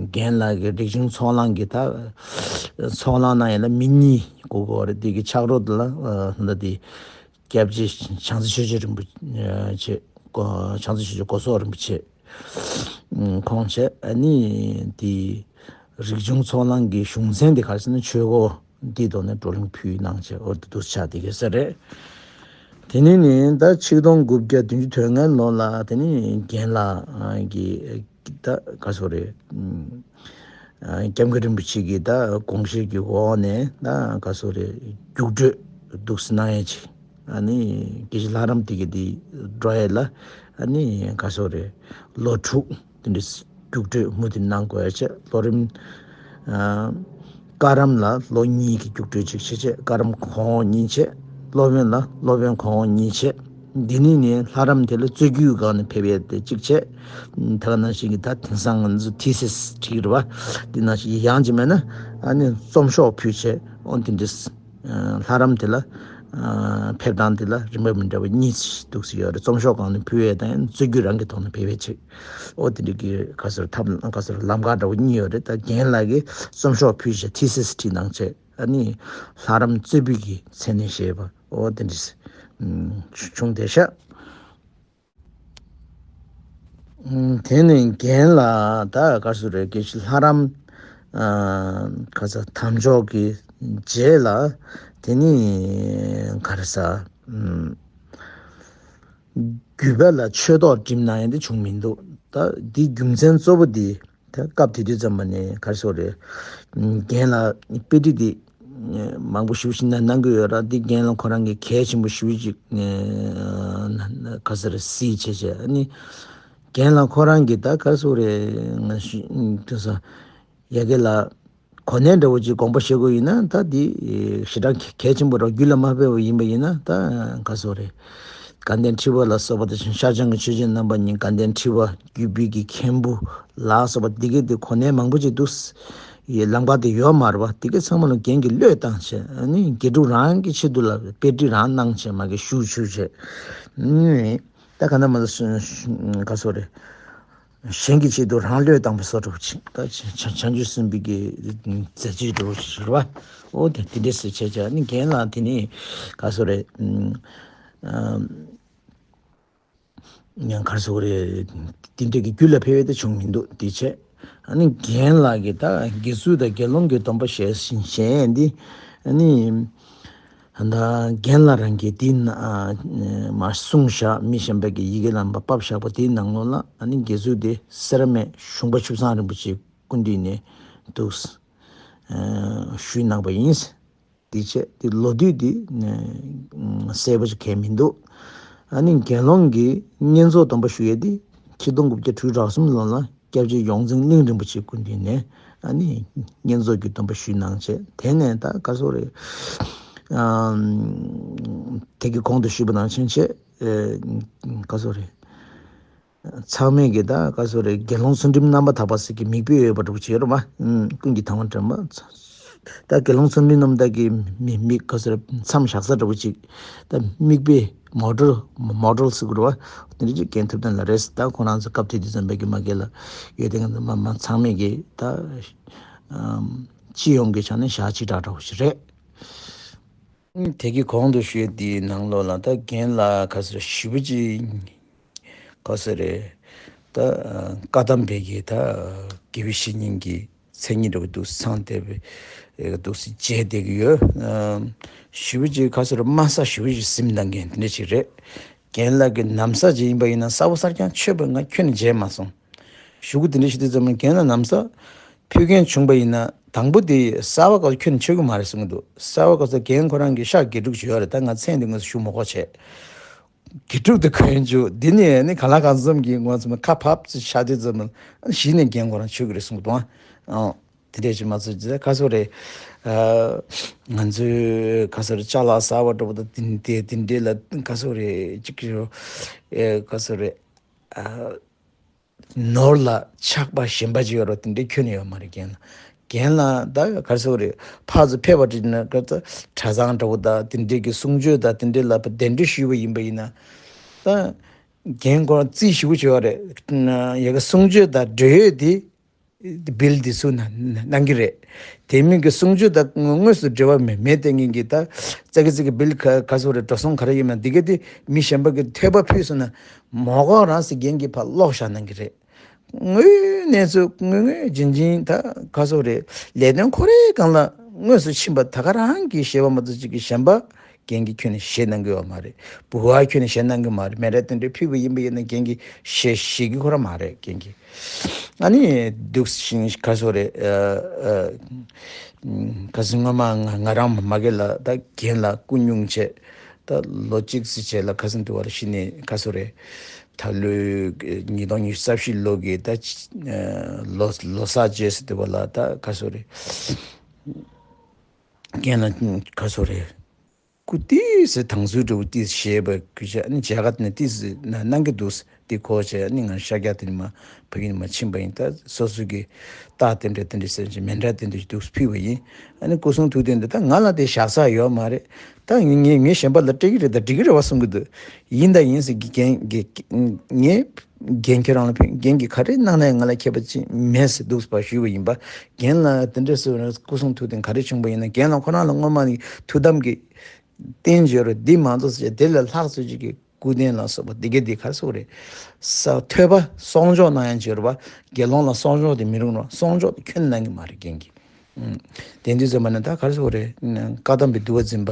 རྒན་ལགས་ཀྱི་རིག་འབྱུང་ཚོགས་ལངས་ཀྱི་ད་ཚོགས་ལངས་གནང་ཡས་ལ་མི་གཉིས་དགོས་ཀྱི་ཡོད་རེད། དེ་གི་ཕྱག་རོགས་དེ་ལ་ད་དེ། སྐྱབས་རྗེ་བྱང་རྩེ་ཆོས་རྗེ་རིན་པོ་ཆེ། བྱང་རྩེ་ཆོས་རྗེ་གོ་སོག་རིན་པོ་ཆེ། ཁོང་བྱས། ཨ་ནི་དེ་རིག་འབྱུང་ཚོགས་ལངས་ཀྱི་གཞུང་ཚན་དེ་ག་རེ་ཟེར་ན་ཆོས་སྒོ་འདིའི་ཐོག་ནས་བགྲོ་གླེང་ཕུལ་གནང་བྱས། འོ་དེ་འདུག་ཆགས་བསྡད་ཡོད་ས་རེད། དེ་ནས་ནི་ད་ཆིག་སྟོང་དགུ་བརྒྱ་བདུན་ཅུ་དོན་ལྔའི་ལོ་ལ་དེ་ནི་རྒན་ལགས་ཀྱི་ད་ག་ཚོད་རེད། སྐྱབས་མགོན་རིན་པོ་ཆེ་གིས་ད་དགོངས་བཞེད་ཀྱི་འོག་ནས་ད་ག་ཚོད་རེད། རྒྱུགས་སྤྲོད་འདུག་སེ་གནང་ཡས་ཅིག་ཨ་ནི་དགེ་བཤེས་ལྷ་རམས་དེ་གི་དེ་འགྲོ་ཡས་ལ་ཨ་ནི་ག་ཚོད་རེད། ལོ་དྲུག་དེ་འདྲ་རྒྱུགས་སྤྲོད་མུ་མཐུད་གནང་དགོས་ཡས་བྱས། ལོ་རིམ་ཨ། བཀའ་རམས་ལ་ལོ་གཉིས་ཀྱི་རྒྱུགས་སྤྲོད་ཅིག་བྱེད་ཆེད། བཀའ་རམས་གོང་འོག་གཉིས་བྱེད། སློབ་དཔོན་ལ་སློབ་དཔོན་གོང་འོག་གཉིས་བྱེད། འདི་ནས་ནི་ལྷ་རམས་དེ་ལ་རྩོད་རྒྱུགས་སྒང་ནས་ཕེབས་ཡས་དེ་གཅིག་བྱེད། ད་ག་ནང་བཞིན་གྱི་ད་དེང་སང་ང་ཚོ་ཐི་སིས་བྲིས་རེད་བ། འདི་ནང་བཞིན་ཡང་གཅིག་མེད་ན་ཨ་ནི་རྩོམ་ཤོག་ཕུལ་བྱེད། འོ་དེ་འདྲས། ལྷ་རམས་དེ་ལ་ཕེབས་སྟངས་དེ་ལ་རིམ་པ་མི་འདྲ་བ་གཉིས་འདུག་སེ་ཡོད་རེད། རྩོམ་ཤོག་སྒང་ནས་ཕུལ་ཡས་དང་རྩོད་རྒྱུགས་རང་གི་ཐོག་ནས་ཕེབས་ཡས་བྱེད། འོ་དེ་འདྲ་གི་ག་ཟེར་ཐབས་ག་ཟེར་ལམ་ཁ་འདྲ་བོ་གཉིས་ཡོད་རེད། ད་རྒན་ལགས་ཀྱིས་རྩོམ་ཤོག་ཕུལ་བྱས་ཐི་སིས་བྲིས་གནང་བྱས། ཨ་ནི་ལྷ་རམས་རྩོད་པའི་གི་མཚན་ནས་བཤད་པ། འོ་དེ་འདྲ་བྱུང་བསྡད་ཤག་དེ་ནས་རྒན་ལགས་ད་ག་ཟེར་རེད། དགེ་བཤེས་ལྷ་རམས་ག་ཟེར་དམ་འཇོག་གི་རྗེས་ལ་དེ་ནི་ག་རེ་ཟེར། རྒྱུད་པ་ལ་ཆོས་ཐོག་འགྲིམ་གནང་ཡས་དེ་བྱུང་མི་འདུག་ད་འདི་རྒྱུ་མཚན་གཙོ་བོ་འདི་ད་སྐབས་དེ་དུས་ཙམ་པ་ནས་ག་རེ་ཟེར་རེད། རྒན་ལགས་དཔེ་ཁྲིད་འདི་ མང་པོ་ཞེ་པོ་ཅིག་གནང་གི་ཡོད་ར། འདི་རྒན་ལགས་ཁོ་རང་གི་གལ་ཆེན་པོ་ཞེ་པོ་ཅིག་ག་ཟེར་སྲིད་བྱས་བྱས། ཨ་ནི་རྒན་ལགས་ཁོ་རང་གི་ད་ག་ཟེར་རེད། ང་ཞུ་དེ་ས་ཡ་གི་ལ་གོ་གནས་འདྲ་བོ་ཅིག་དགོངས་པ་བཞེས་དགོས་ཡིན་ན། ད་འདི་ཞེ་དྲག་གལ་ཆེན་པོ་ར་རྒྱུད་ལ་མ་ཕེབས་པ་ཡིན་པ་ཡིན་ན། ད་ག་ཟེར་རེད། དགའ་ལྡན་ཁྲི་པ་ལ་སོགས་པ་དེ་བཞིན་ཤར་བྱང་གི་ཆོས་རྗེ་རྣམ་པ་གཉིས། དགའ་ལྡན་ཁྲི་པ་བརྒྱུད་པའི་གི་མཁན་པོ་ལ་སོགས་པ་འདི་གའི་དེ་གོ་གནས་མང་པོ་ཅིག་འདུག་ཡི་ལམ་ཁ་དེ་ཡོད་མ་རེད་པ། དེ་གའི་ཚང་མ་ལ་རྒན་གྱིས་བློས་བཏང་བྱས། ཨ་ནི་དགེ་ཕྲུག་རང་གི་ཆེད་དུ་ལ་དཔེ་ཁྲིད་རང་གནང་བྱས། མ་གི་ཞུ་ཞུ་བྱས། ཨ་ནི་ད་ག་ན་མ་ལ་ག་ཟེར་རེད། གཞན་གྱི་ཆེད་དུ་རང་བློས་བཏང་བའི་བཟོ་འདྲ་བོ་ཅིག་ད་བྱང་བྱང་ཆུབ་སེམས་དཔའི་གི་མཛད་རྗེས་འདྲ་བོ་ཞིག་རེད་པ། འོ་དེ་དེ་འདྲས་སེ་བྱས་བྱས། ཨ་ནི་རྒན་ལགས་དེ་ནི་ག་ཟེར་རེད། ཨམ། ཡང་ག་རེ་ཟེར་དགོས་རེད། དེ་འདྲ་གི་རྒྱུད་ལ་ཕེབས་པ་དེ་བྱུང་མི་འདུག་དེ་བྱས། ཨ་ནི་རྒན་ལགས་ཀྱིས་ད་དགེ་ཚུལ་དང་དགེ་སློང་གི་སྡོམ་པ་བཞེས་བཞེས་འདི། ཨ་ནི་ད་རྒན་ལགས་རང་གིས་དེ་ན་མར་གསུངས་བཞག་མི་གཞན་པ་གི་ཡི་གེ་ལ་མར་ཕབ་བཞག་པ་དེའི་ནང་ལོགས་ལ། ཨ་ནི་དགེ་ཚུལ་དེ་སེར་སྨད་གཞུང་པ་ཆུ་བཟང་རིན་པོ་ཆེའི་སྐུ་མདུན་ནས་འདུག་ཞུས་གནང་པ་ཡིན། དེ་བྱས་དེ་ལོ་དུས་དེ་གསལ་པོ་ཞིག་གང་ཡང་མི་འདུག་ཨ་ནི་དགེ་སློང་གི་བསྙེན་རྫོགས་སྡོམ་པ་ཞུ་ཡས་དེ་ཆིག་སྟོང་དགུ་བརྒྱ་དྲུག་ཅུ་རེ་གསུམ་ལོ་ལ་སྐྱབས་རྗེ་ཡོངས་འཛིན་གླིང་རིན་པོ་ཆེའི་སྐུ་མདུན་ནས། ཨ་ནི་བསྙེན་རྫོགས་ཀྱི་སྡོམ་པ་ཞུས་གནང་བྱས། དེ་ནས་ད་ག་ཟེར་དགོས་རེད། ཨམ། དེ་གི་གོང་དུ་ཞུས་པ་ནང་བཞིན་བྱས། ཨེ། ག་ཟེར་དགོས་རེད། ཚང་མས་ཀྱི་ད་ག་ཟེར་དགོས་རེད། དགེ་སློང་ཚུལ་ཁྲིམས་རྣམ་པར་དག་པ་ཟེར་གྱི་མིག་དཔེ་ཡོད་པ་འདྲ་པོ་ཅིག་ཡོད་རེད་པ། ཨུམ། ཀུན་གྱི་ཐང་པ་དྲན་པ། ད་དགེ་སློང་ཚུལ་ཁྲིམས་རྣམ་དག་གི་མི་མིག་ག་ཟེར་མཚམས་བཞག་ས་འདྲ་པོ་ཅིག་ད་མིག་དཔེ་མོ་ཌེལ་མོ་ཌེལ་ཟེར་དགོས་རེད་པ། དེ་འདྲ་ཅིག་རྒན་ཐུབ་བསྟན་ལགས་རེད། ད་ཁོ་རང་ཚོ་སྐབས་དེ་དུས་ཙམ་པའི་གི་མ་གི་ལ་ཡོད་དེ་ང་ཚོ་མ་མ་ཚང་མས་ཀྱི་ད་ཨམ། སྤྱི་ཡོངས་ཀྱི་ཆ་ནས་ཞག་གཅིག་འདྲ་འདྲ་པོ་ཞིག་རེད། དེ་གི་གོང་དུ་ཞུས་དེའི་ནང་ལོགས་ལ་ད་རྒན་ལགས་ག་ཟེར་ཞེ་པོ་ཅིག་ག་ཟེར་རེད། ད་བཀའ་གདམས་པའི་གི་ད་དགེ་བའི་བཤེས་གཉེན་གྱི་མཚན་ཉིད་འདྲ་པོ་འདུག་སེ་ཚང་བསྡད་པའི་འདུག་སེ་མཇལ་བསྡད་ཀྱི་ཡོད། ཞེ་པོ་ཅིག་ག་ཟེར་དམའ་ས་ཞེ་པོ་ཅིག་ཟིན་གནང་མཁན་དེ་འདྲ་ཅིག་རེད། རྒན་ལགས་ཀྱི་ན་བཟའ་ཅིག་ཡིན་པ་ཡིན་ན་གསར་པ་གསར་རྐྱང་མཆོད་པ་ང་ཁྱོན་ནས་མཇལ་མ་སོང་། གཞུག་གུ་དེ་འདྲ་ཞིག་དུས་ཙམ་ལ་རྒན་ལགས་ན་བཟའ་ཕུལ་མཁན་བྱུང་པ་ཡིན་ན། དང་པོ་དེ་གསར་པ་ག་ཁྱོན་ནས་མཆོད་ཀྱི་མ་རེད་གསུང་གི་འདུག་གསར་པ་ག་ས་རྒན་ཁོ་རང་གི་ཤག་དགེ་ཕྲུག་ཅིག་ཡོད་རེད། ད་ང་མཚན་དེ་དངོས་སུ་ཞུ་མ་དགོས་བྱས། དགེ་ཕྲུག་དེ་གོན་བཅུག་འདི་ནས་ནི་གང་ལ་གང་འཚམ་གྱི་ངོ་ཚ་མ་ཁ་ཕབ་ཙམ་བྱས་དུས་ཙམ་ལ་གཞི་ནས་རྒན་ཁོ་རང་མཆོད་ཀྱི་རེད་གསུང་གི་འདུག་ཨང་། དེ་འདྲས་ཅིག་མ་ཚོད་ཅིག་ག་ཟེར་རེད། ང་ཚོའི་ག་ཟེར་ཅ་ལག་གསར་པ་འདྲ་པོ་དང་དེ་དེ་དེ་འདྲས་ལ་ག་ཟེར་རེད་ཅིག་གི་ག་ཟེར་རེད། ནོར་ལ་ཆགས་པ་ཞེན་པ་ཅིག་ཡོད་རོགས་དེ་འདྲས་ཁྱོན་ནས་ཡོད་མ་རེད་རྒན་ལགས། རྒན་ལགས་ད་ག་ཟེར་རེད། ཕར་ཚུར་ཕེབས་པ་དེ་ན་ག་ཚོད་གྲྭ་ཚང་འདྲ་པོ་དང་དེ་འདྲས་ཀྱི་གསུང་ཆོས་དང་དེ་འདྲས་ལ་གདན་འདྲེན་ཞུས་པ་ཡིན་པ་ཡིན་ན། ད་རྒན་ཁོ་རང་རྩིས་ཞེ་པོ་ཅིག་ཡོད་རེད། ཡ་གི་གསུང་ཆོས་དང་འབྲེལ་ཡོད་དེ། བིལ་འདི་ཚུར་གནང་གནང་གི་རེད། དེ་མིན་གྱི་གསུང་ཆོས་དང་དངོས་སུ་འབྲེལ་བ་མེད་མེད་བསྟན་མཁན་གྱི་ད་ཙག་གི་ཙིག་གི་བིལ་ག་ག་ཟེར་རེད། འགྲོ་སོང་ག་རེ་ཡིན་ན་འདི་ག་དེ་མི་གཞན་པ་གི་ཐོས་པ་ཕུལ་སོང་ན་མ་དགོས་རང་ཟེར་རྒན་གྱིས་ཕར་ལོག་བཞག་གནང་གི་རེད། དངོས་གནས་ཚུལ་དངོས་དངོས་རྗེན་རྗེན་ད་ག་ཟེར་རེད། ལས་དོན་ཁོ་རའི་སྒང་ལ་དངོས་སུ་ཕྱིན་པ་ད་ག་རང་གིས་ཞེད་པ་མ་གཏོགས་ཅིག་གི་གཞན་པ་རྒན་གྱིས་ཁྱོན་ནས་ཞེད་གནང་གི་ཡོད་མ་རེད། བུ་བ་ཁྱོན་ནས་ཞེད་གནང་གི་མ་རེད། མེ་ར་དེ་འདྲའི་ཕུལ་བ་ཡིན་པ་ཡིན་ན་རྒན་གྱིས་ཞེད་ཞེད་ཀྱི་ཁོ་རང་མ་རེད་རྒན་གྱིས། ཨ་ནི་འདུག་ཤིང་ག་ཟེར་རེད། ཨ་ཨ་ག་ཟེར་སྔོན་མ་ང་ང་རང་མ་གི་ལ་ད་རྒན་ལགས་སྐུ་སྙུང་བྱས། ད་ལོ་གཅིག་ཙམ་བྱས་ལ་ཁ་སང་དུ་བར་གཞི་ནས་ག་ཟེར་རེད། ད་ལོའི་ཉིས་སྟོང་ཉི་ཤུ་རྩ་བཞི་ལོ་གི་ད་ལོ་ལོ་གསར་རྗེས་སུ་དུ་བ་ལ་ད་ག་ཟེར་རེད། རྒན་ལགས་ག་ཟེར་རེད། སྐུ་ཏིས་དང་ཚུལ་འགྲོ་ཏིས་ཞེས་པ་ཀུ་ཅ་ནི་མཇལ་ཁ་ནི་ཏིས་གནང་གི་འདུག་དེ་གོ་བྱས་ནི་ང་ཤར་རྒྱག་དེ་ནི་མ་ཕ་གི་ནི་མ་ཕྱིན་པ་ཡིན། ད་སོ་སོ་གི་རྟགས་དེ་འདྲ་དེ་འདྲ་ཟེར་གྱི་མེ་འདྲ་དེ་འདྲ་འདུག་ཕུལ་བ་ཡིན། ཨ་ནི་སྐུ་གསུང་ཐུགས་རྟེན་འདི་ད་ང་ལ་དེ་བཞག་ས་ཡོད་མ་རེད། ད་ངས་ངས་ངས་གཞན་པ་ལ་སྤྲད་ཀྱི་རེད། ད་འགྲིག་གི་རེད་བ་གསུང་གི་འདུག་ཡིན་ད་ཡིན་ཟེར་གི་རྒན་གི་ངས་རྒན་ཁྱེད་རང་ལ་ཕན་རྒན་གྱིས་ག་རེ་གནང་ན་ཡང་ང་ལ་ཁྱད་པར་ཅི་མེད་ཟེར་འདུག་པ་ཞུས་པ་ཡིན་པ། རྒན་ལ་དེ་འདྲ་ཟེར་བ་ན་སྐུ་གསུང་ཐུགས་རྟེན་ག་རེ་བྱུང་པ་ཡིན་ན་རྒན་ལ་ཁོ་རང་ལ་སྔོན་མ་ནས་ཐུགས་དམ་གྱི་རྟེན་བྱོས་རོགས་འདི་མ་གཏོགས་ཟེར་དེ་ལས་ལྷག་ཚོད་ཅིག་གི་སྐུ་རྟེན་ལ་སོགས་པ་འདི་ག་འདི་ག་སོགས་རེད། ས་ཐོས་པ་གསོག་འཇོག་གནང་ཡང་བྱོས་རོགས་པ། དགེ་སློང་ལ་གསོག་འཇོག་དེ་མི་རུང་རོགས། གསོག་འཇོག་དེ་ཁྱོན་ནས་གནང་གི་མ་རེད་རྒན་གྱིས། དེ་དུས་ཙམ་པ་ན་ད་ག་རེ་ཟེར་དགོས་རེད། བཀའ་གདམས་པའི་འདུལ་བ་འཛིན་པ་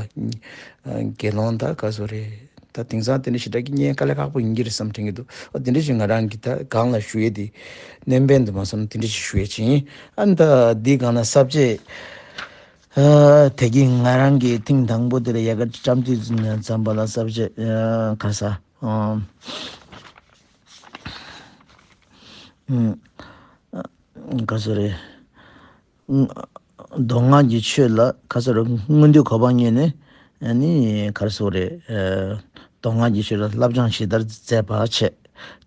དགེ་སློང་ད་ག་རེ་ཟེར་དགོས་རེད། ད་དེང་སང་དེ་འདྲ་ཞེ་དྲག་གི་རྙེད་དཀའ་ལས་ཁག་པོ་ཡིན་གྱི་རེད་བསམ་དྲན་གྱི་འདུག་ཨ་དེ་འདྲ་ཞིག་ང་རང་གི་ད་སྒང་ལ་ཞུ་ཡས་དེ་སྣོན་པ་དུ་མ་སོང་ན་དེ་འདྲ་ཞིག་ཞུ་ཡས་ཅིག་ཡིན། ཨ་ནི་ད་འདི་སྒང་ལ་ས་བཅད་ ཨ། དེ་གིན་ང་རང་གིས་ཐེངས་དང་པོ་དེ་ལ་ཡལ་ག་བཀྲམ་དུས་ཙམ་པ་ལ་ས་བཅད་ཨ། ག་ས། ཨ། ཨ། ག་ས་རེད། མདོ་སྔགས་ཀྱི་ཆོས་ལ་ག་ས་རེད། སྔོན་དུས་གོ་འཕང་བརྙེས་ནས་ཨ་ནི་ག་ས་རེད། ཨ། མདོ་སྔགས་ཀྱི་ཆོས་ལ་བསླབ་སྦྱོང་ཇི་ལྟར་མཛད་པ་བྱས།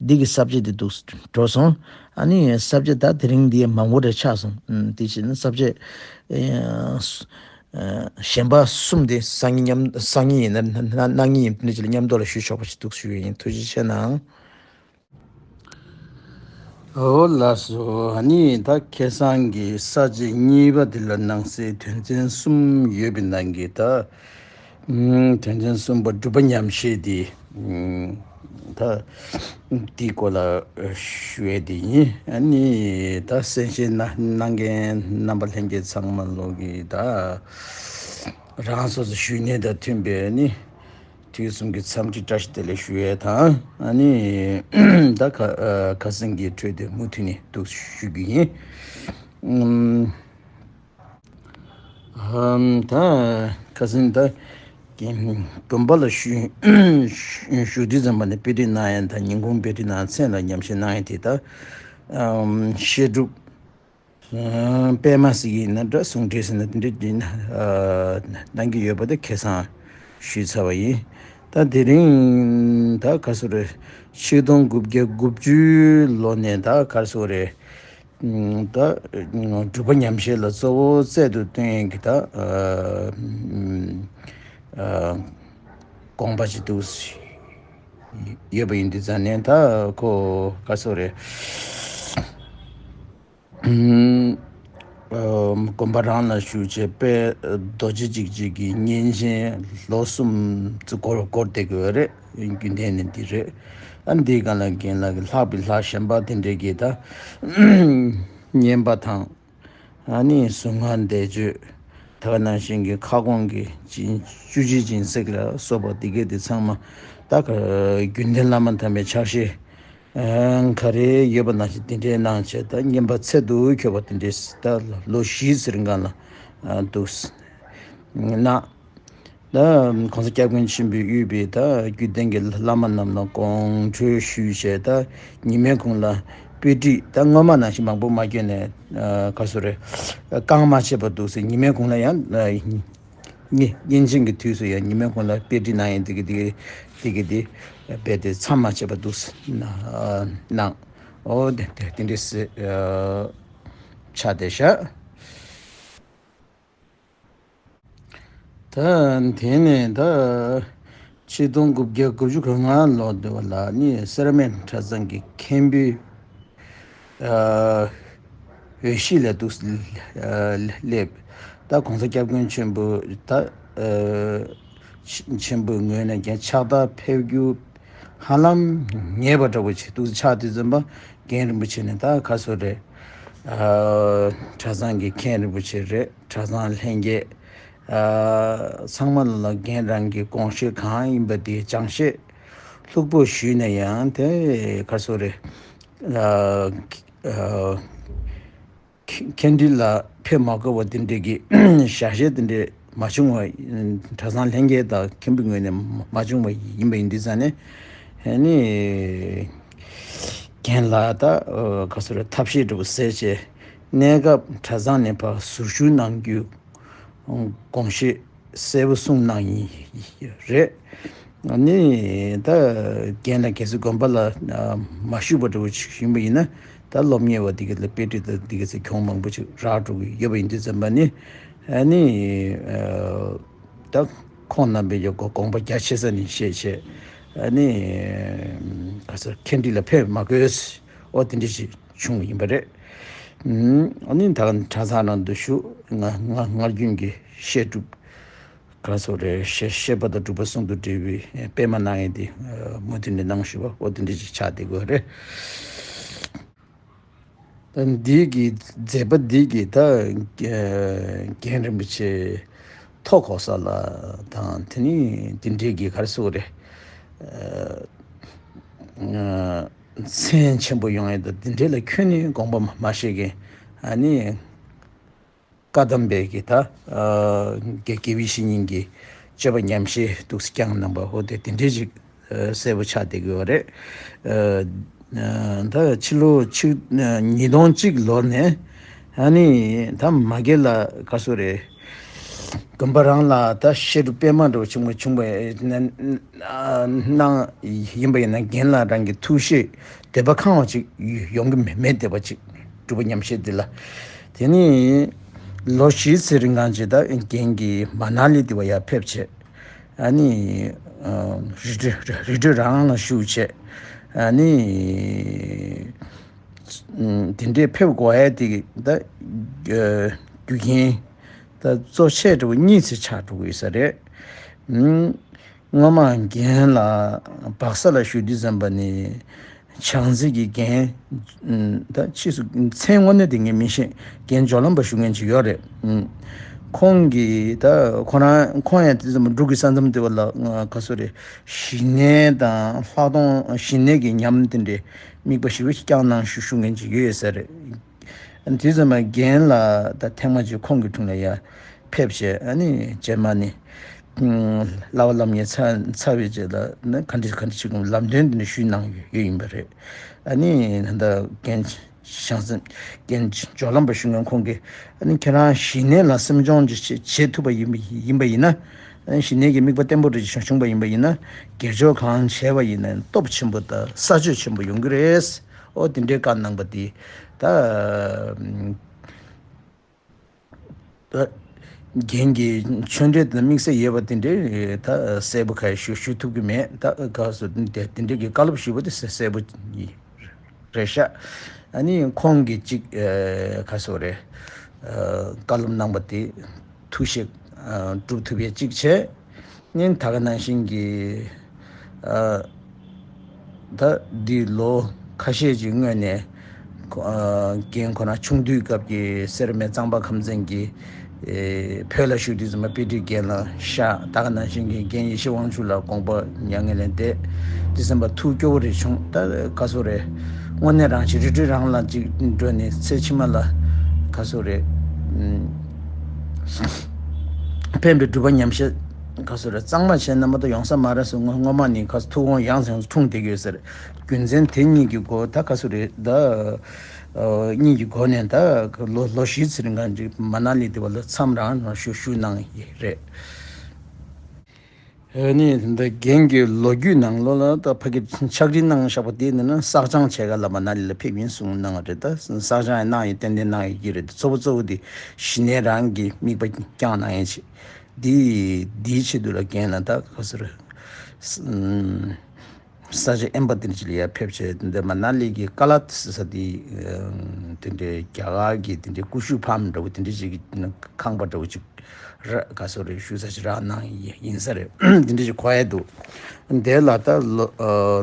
འདི་གི་ས་བཅད་དེ་འདུག་འགྲོ་སོང་། ཨ་ནི་ས་བཅད་ད་དེ་རིང་འདི་མང་པོ་རེ་ཆགས་སོང་། ཨ། དེ་བཞིན་ས་བཅད་ཨ། གཞན་པ་གསུམ་དེ་སང་ཉིན་མཉམ། སང་ཉིན་ཡིན་ན་གནངས་ཉིན་ཡིན་ན་ཅི་ལ་མཉམ་དུ་ལ་ཞུ་ཆོག་པ་ཞིག་འདུག་ཞུ་ཡ་ཡིན། ཐུགས་རྗེ་ཆེ་གནང་། འོ་ལགས་སོ། ཨ་ནི་ད་ཁ་སང་གི་ས་བཅད་གཉིས་པ་འདི་ལ་ནང་གསེས་དོན་ཚན་གསུམ་ཡོད་པའི་ནང་གི་ད། ཨ། དོན་ཚན་གསུམ་པ་སྒྲུབ་པ་ཉམས་བཞེས་འདི། ཨ། ད་འདིའི་སྐོར་ལ་ཞུ་ཡས་དེ་ཡིན། ཨ་ནི་ད་གསན་བཞེས་གནང་གནང་མཁན་རྣམ་པ་ལྷན་རྒྱས་ཚང་མ་ལོག་གི་ད་རང་སོ་སོ་ཞུ་སྙན་དང་མཐུན་པའི་ཨ་ནི་དུས་གསུམ་གྱི་འཚམས་འདྲི་བཀྲ་ཤིས་བདེ་ལེགས་ཞུ་ཡས་དང་། ཨ་ནི་ད་ཁ་ཨ། ཁ་སང་གི་འཕྲོས་དེ་མུ་མཐུད་ནས་འདུག་ཞུ་རྒྱུ་ཡིན། ཨམ། ཨམ། ད་ཁ་སང་ད་དགོན་པ་ལ་ཞུ་ཞུ་དུས་ཙམ་པ་ནས་དཔེ་ཁྲིད་གནང་ཡས་དང་། ཉིན་གུང་དཔེ་ཁྲིད་གནང་། མཚན་ལ་ཉམས་བཞེས་གནང་ཡས་དེ་ད། ཨམ། བཤད་སྒྲུབ། ཨམ། པད་མ་ཟེར་གྱི་ཡིན་ན་འདྲ། གསུང་འགྲེལ་ཟེར་ན་དེ་འདྲ་ཡིན་ན། ཨ། གནང་གི་ཡོད་པ་དེ་ཁ་སང་ཞུས་ཚར་བ་ཡིན། ད་དེ་རིང་ད་ག་ས་རེད། ཆིག་སྟོང་དགུ་བརྒྱ་དགུ་བཅུའི་ལོ་ནས་ད་ག་ས་རེད། ཨམ། ད་སྒྲུབ་པ་ཉམས་བཞེས་ལ་གཙོ་བོ་རྩལ་དུ་བཏོན་ཡས་ཀྱི་ད། ཨ། ཨམ། ཨ། དགོངས་པ་ཅིག་འདུག་ཡོད་པ་ཡིན་དུས་ཙང་ནས་ད་ཁོ་ག་ས་རེད། ཨམ། ཨ། དགོན་པ་རང་ལ་བཞུགས་བྱས་དཔལ་རྡོ་རྗེ་འཇིགས་བྱེད་ཀྱི་བསྙེན་ཆེན་ལོ་གསུམ་ཙམ་འགོར་འགོར་བསྡད་ཀྱི་ཡོད་རེད། རྒྱུན་ལྡན་ནི་འདི་རེད། ཨ། འདིའི་སྒང་ལ་རྒན་ལགས་ཀྱི་ལྷག་པའི་ལྷ་གཞན་པ་དེ་འདྲས་ཀྱིས་ད་བསྙེན་པ་དང་། ཨ་ནི་གཟུངས་སྔགས་བཟླས་བརྗོད། ད་ག་ནང་བཞིན་གྱི་ཁ་སྐོང་གི་སྤྱི་བཅུ་གཅིག་སྦྱིན་སྲེག་ལ་སོགས་པ་འདི་གས་དེ་ཚང་མ་ད་ག་རྒྱུན་ལྡན་བླ་མ་དམ་པའི་ཕྱག་བཞེས། ཨ། ག་རེ་ཡོད་པ་ནང་བཞིན་དེ་འདྲའི་གནང་བྱས། ད་བསྙེན་པ་ཚད་དུ་འཁྱོལ་བ་དེ་འདྲའི་ད་ལོ་བཞི་ཟེར་སྒང་ལ། ཨ། འདུག་གནང་། ད་༸གོང་ས་༸སྐྱབས་མགོན་ཆེན་པོས་དབུས་པའི་ད་རྒྱུད་ལྡན་གྱི་བླ་མ་རྣམས་ལ་དགོངས་ཁྲོལ་ཞུས་བྱས། ད་ཉི་མའི་གུང་ལ་དཔེ་ཁྲིད་ད་སྔོན་མ་ནང་བཞིན་མང་པོ་མ་བསྐྱོན་ནས། ཨ། ག་ས་རེད། བསྐང་མ་བྱས་པ་འདུག་ཟེར། ཉི་མའི་གུང་ལ་ཡང་། ཨ། བསྙེན་བསྙེན་ཆེན་གྱི་དུས་སུ་ཡང་ཉི་མའི་གུང་ལ་དཔེ་ཁྲིད་གནང་ཡས་དེ་གི་དེ་གི་དེ་གི་དེ་རྦད་དེ་མཚམས་མ་བཅད་པ་འདུག་གནང་། འོ་དེ་དེ་དེ་འདྲས་ཆགས་བསྡད་ཤག་ད་དེ་ནས་ད་ཆིག་སྟོང་དགུ་བརྒྱ་དགུ་བཅུ་གོ་ལྔ་ལོ་དེ་བ་ལ་ནི་སེར་སྨད་གྲྭ་ཚང་གི་མཁན་པོའི། ཨ། འོས་གཞི་ལ་འདུག་སླེབས། ད་༸གོང་ས་༸སྐྱབས་མགོན་ཆེན་པོ་ད། ཨ། ཆེན་པོའི་ངོས་ནས་ཀྱང་ཕྱག་རྟགས་ཕེབས་རྒྱུ་ཧ་ལམ་ངེས་པ་འདྲ་པོ་ཅིག་འདུག་ཆགས་དུས་ཙམ་པ་རྒན་རིན་པོ་ཆེ་ནས་ད་ག་ས་རེད། ཨ། གྲྭ་ཚང་གི་མཁན་རིན་པོ་ཆེ་རེད། གྲྭ་ཚང་ལྷན་རྒྱས། ཨ། ཚང་མ་ལ་རྒན་རང་གི་དགོངས་བཞེད་གང་ཡིན་པ་དེ་སྦྱང་བཤད་ལྷུག་པོ་ཞུས་ན་ཡང་དེ་ག་ས་རེད། ཨ། ཨ། མཁན་ཁྲི་ལ་ཕེབས་མ་དགོས་པ་དེ་འདྲས་ཀྱི་ཞལ་བཞེས་དེ་འདྲས་མ་བྱུང་བ། གྲྭ་ཚང་ལྷན་རྒྱས་དང་མཁན་པོའི་ངོས་ནས་མ་བྱུང་བ་ཡིན་པ་ཡིན་དུས་ཙང་ནས། ཨ་ནི་རྒན་ལགས་ད་ག་ས་རེད། ཐབས་ཤེས་འདྲ་པོ་བཟོས་བྱས་གནས་སྐབས་གྲྭ་ཚང་ནས་ཕར་ཟུར་བཞུགས་གནང་རྒྱུ་དགོངས་བཞེད་གསལ་པོ་གསུངས་གནང་ཡིན་རེད། ཨ་ནི་ད་རྒན་ལགས་གལ་སྲིད་དགོན་པ་ལ་མ་བཞུགས་པ་འདྲ་པོ་ཞིག་ཡིན་པ་ཡིན་ན། ད་སློབ་གཉེར་བ་འདི་ག་ལ་དཔེ་ཁྲིད་དང་འདི་ག་ཚོ་གྱོང་མང་པོ་ཅིག་རག་འགྲོ་གི་ཡོད་པ་ཡིན་དུས་ཙམ་པ་ནི། ཨ་ནི་ད་ཁོང་རྣམ་པས་ཀྱང་དགོངས་པ་རྒྱ་ཆེ་ས་ནས་བཞེས་བྱས། ཨ་ནི་ག་ས་མཁན་ཁྲི་ལ་ཕེབས་མ་དགོས། འོ་དེ་འདྲ་ཞིག་བྱུང་བ་ཡིན་པ་རེད། ཨ་ནི་ད་གྲྭ་ཚང་ནང་དུ་བཞུགས། ང་ང་སྔར་རྒྱུན་གྱི་བཤད་སྒྲུབ་ག་ས་རེད། བཤད་བཤད་པ་དང་སྒྲུབ་པ་ཟུང་དུ་འབྲེལ་བའི་པད་མ་གནང་ཡས་དེ་མུ་མཐུད་ནས་གནང་ཞུ་བ། འོ་དེ་འདྲ་ཅིག་ཆགས་བསྡད་དགོས་རེད། ད་འདི་གི་མཛད་པ་འདི་གི་ད་རྒན་རིན་པོ་ཆེ་ཐོག་གོ་ས་ལ་དང་། དེ་ནི་དེ་འདྲའི་གི་ག་རེ་ཟེར་དགོས་རེད། མཚན་ཆེན་པོ་ཡོང་ཡས་ད་དེ་འདྲའི་ལ་ཁྱོན་ནས་དགོངས་པ་མ་བཞེས་མཁན། ཨ་ནི། བཀའ་གདམས་པའི་གི་ད་དགེ་དགེ་བའི་བཤེས་གཉེན་གྱི་སྤྱོད་པ་ཉམས་བཞེས་འདུག་སེ་བསྐྱངས་གནང་པ་འོ་དེ་དེ་འདྲའི་ཅིག་གསལ་པོ་ཆགས་བསྡད་ཀྱི་ཡོད་རེད། ད་ཕྱི་ལོ་ཆིག་ཉིས་སྟོང་གཅིག་ལོ་ནས་ཨ་ནི་ད་མ་གི་ལ་ག་སོ་རེད། དགོན་པ་རང་ལ་ད་བཤད་སྒྲུབ་སྤེལ་མ་འགྲོ་ཆུང་མ་ཆུང་པ་གནང་ཡིན་པ་ཡིན་ན་རྒན་ལགས་རང་གི་ཐུགས་བཞེད་དད་པ་ཁེངས་པ་ཅིག་ཡོང་གི་མེད་མེད་བསྡད་པ་ཅིག་སྒྲུབ་པ་ཉམས་བཞེས་འདི་ལ། དེ་ནས་ལོ་བཞི་ཙམ་རིང་གང་ཅིག་ད་རྒན་གྱིས་མ་ན་ལི་དེ་བ་ཡར་ཕེབས་བྱས། ཨ་ནི་རི་ཁྲོད་རི་ཁྲོད་རང་ལ་བཞུགས་བྱས། ཨ་ནི་དེ་འདྲའི་ཕེབས་དགོས་ཡ་དེ་ད་རྒྱུ་རྐྱེན་ད་གཙོ་ཆེ་འདྲ་བོ་གཉིས་ཙམ་ཆགས་འགྲོ་གི་ཡོད་ས་རེད། སྔོན་མ་རྒན་ལགས་སྦག་ས་ལ་བཞུགས་དུས་ཙམ་པ་ནས་བྱང་རྩེ་གི་རྒན་ད་ཕྱིས་སུ་མཚན་དངོས་གནས་དེ་ངས་མི་ཤེས། རྒན་སྦྱོར་ལམ་པ་ཞུ་མཁན་ཅིག་ཡོད་རེད། ཁོང་གིས་ད་ཁོ་རང་ཁོང་ཡང་དེ་ཙམ་འབྲུག་གི་ས་མཚམས་དེ་བ་ལ་ག་སོ་རེད། ཞི་གནས་དང་ལྷག་མཐོང་ཞི་གནས་ཀྱི་ཉམས་དེ་འདྲའི་དམིགས་པ་ཞིག་བསྐྱངས་གནང་ཞུ་ཞུ་མཁན་ཅིག་ཡོད་ཡོད་ས་རེད། དེ་ཙམ་པ་རྒན་ལགས་ད་ཐེངས་མ་ཅིག་ཁོང་གི་དྲུང་ལ་ཡར་ཕེབས་བྱས་ཨ་ནི་རྗེས་མ་ནི་བསླབ་པ་ལམ་ངན་ཚར་ཚར་བའི་རྗེས་ལ་ནི་ག་འདྲ་ག་འདྲ་ཅིག་ལམ་སྟོན་དེ་འདྲ་ཞུས་གནང་ཡོད་ཡོད་ཡིན་པ་རེད། ཨ་ནི་ད་ལྟ་རྒན་བྱང་སེམས་རྒན་སྦྱོར་ལམ་པ་ཞུ་མཁན་ཁོང་གིས་ཨ་ནི་ཁྱེད་རང་ཞི་གནས་ལ་སེམས་སྦྱོང་ཅིག་བྱེད་བྱེད་ཐུབ་པ་ཡིན་པ་ཡིན་པ་ཡིན་ན་ཨ་ནི་ཞི་གནས་ཀྱི་དམིགས་པ་བརྟན་པོ་རེ་ཅིག་བྱུང་བྱུང་བ་ཡིན་པ་ཡིན་ན་དགེ་སྦྱོར་གང་བྱས་པ་ཡིན་ན་སྟོབས་ཆེན་པོ་དང་ས་ཆོད་ཆེན་པོ་ཡོང་གི་རེད། ཨོ་དེ་འདྲའི་བཀའ་གནང་པ་དེ་ད། ད་རྒན་གྱི་ཆོས་འབྲེལ་དང་དམིགས་བསལ་ཡོད་པ་དེ་འདྲའི་ད་གསལ་པོ་ག་ཞུ་ཞུ་ཐུབ་ཀྱི་མེད། ད་ག་སོ་དེ་དེ་འདྲའི་གི་བཀའ་སློབ་ཞུས་པ་དེ་གསལ་པོ་རེད་ཤག་ཨ་ནི་ཁོང་གིས་གཅིག་ག་སོ་རེད། བཀའ་སློབ་གནང་པ་དེ་ཐུགས་བཞེད་སྒྲུབ་ཐུབ་པའི་གཅིག་བྱས། ནི་ད་ག་ནང་བཞིན་གྱི་ཨ་ད་འདི་ལོ་ཁ་ཤས་ཀྱི་སྔོན་ནས་ཁོ་ཨ་རྒན་ཁོ་རང་ཆུང་དུས་སྐབས་ཀྱི་སེར་སྨད་གཙང་པ་ཁམས་ཚན་གྱི་ཨེ་བོད་ལ་བཞུགས་དུས་ཙམ་པ་དཔེ་ཁྲིད་རྒན་ལ་ཤག་ད་ག་ནང་བཞིན་གྱི་རྒན་ཡེ་ཤེས་དབང་ཕྱུག་ལ་དགོངས་པ་མྱ་ངན་ལས་འདས། དུས་ཙམ་པ་ཐུགས་སྐྱོ་བོ་རེ་བྱུང་། ད་ག་སོ་རེད། དངོས་གནས་རང་ཅིག་རི་ཁྲོད་རང་ལ་ཅིག་འགྲོ་ནས་ཚེ་ཕྱི་མ་ལ་ག་སོ་རེད། ཕན་པའི་སྒྲུབ་པ་ཉམས་བཞེས་ག་སོ་རེད་གཙང་མ་བྱས་ན་མ་གཏོགས་ཡོང་ས་མ་རེད་ཟེར། སྔོན་སྔོན་མ་ནས་ག་སོ་ཐུགས་དགོངས་ཡང་ཡང་འཁྲུངས་བསྡད་ཀྱི་ཡོད་ཟེར། རྒྱུ་མཚན་དེ་གཉིས་ཀྱི་སྒོ་ད་ག་སོ་རེད་ད། གཉིས་ཀྱི་སྒོ་ནས་ད་ལོ་ལོ་བཞི་ཙམ་རིང་ག་ཅིག་མ་ན་ལི་དེ་བ་ལ་མཚམས་རང་ཞུ་ཞུ་གནང་ཡི་རེད། ཨ་ནི་ད་རྒན་གྱི་ལོ་རྒྱུས་ནང་ལོགས་ལ་ད་ཕ་གི་ཕྱག་བྲིས་གནང་བཞག་པ་དེ་ནི་ན་བསགས་སྦྱང་བྱེད་ག་ལ་མ་ན་ལི་ལ་ཕེབས་ཡིན་གསུངས་གནང་བ་རེད། ད་བསགས་སྦྱང་ཡང་གནང་ཡིན་ཏན་ཏན་གནང་ཡི་གི་རེད། གཙོ་བོ་གཙོ་བོ་དེ་ཞི་གནས་རང་གི་དམིགས་པ་བསྐྱངས་གནང་ཡིན་ཆེ། འདི་འདིའི་ཆེད་དུ་ལ་རྒན་ལ་ད་ག་ཟེར། ས་ཆ་དབེན་པ་དེ་འདྲ་ཅིག་ལ་ཡར་ཕེབས་བྱས་འདི་མ་ན་ལི་གི་ཀ་ལ་ཏི་ཟེར་ས་དེ་དེ་འདྲའི་རྒྱ་གར་གྱི་དེ་འདྲའི་ཀུ་ཤུ་ཕམ་འདྲ་བོ་དེ་འདྲ་ཅིག་གི་ཁང་པ་འདྲ་བོ་ཅིག་ར་ག་སོ་རེ་བཞུགས་ས་ཅིག་རག་གནང་ཡིན་ས་རེད། དེ་འདྲ་ཅིག་གོ་ཡ་འདུག་དེ་ལ་ད་ལོ་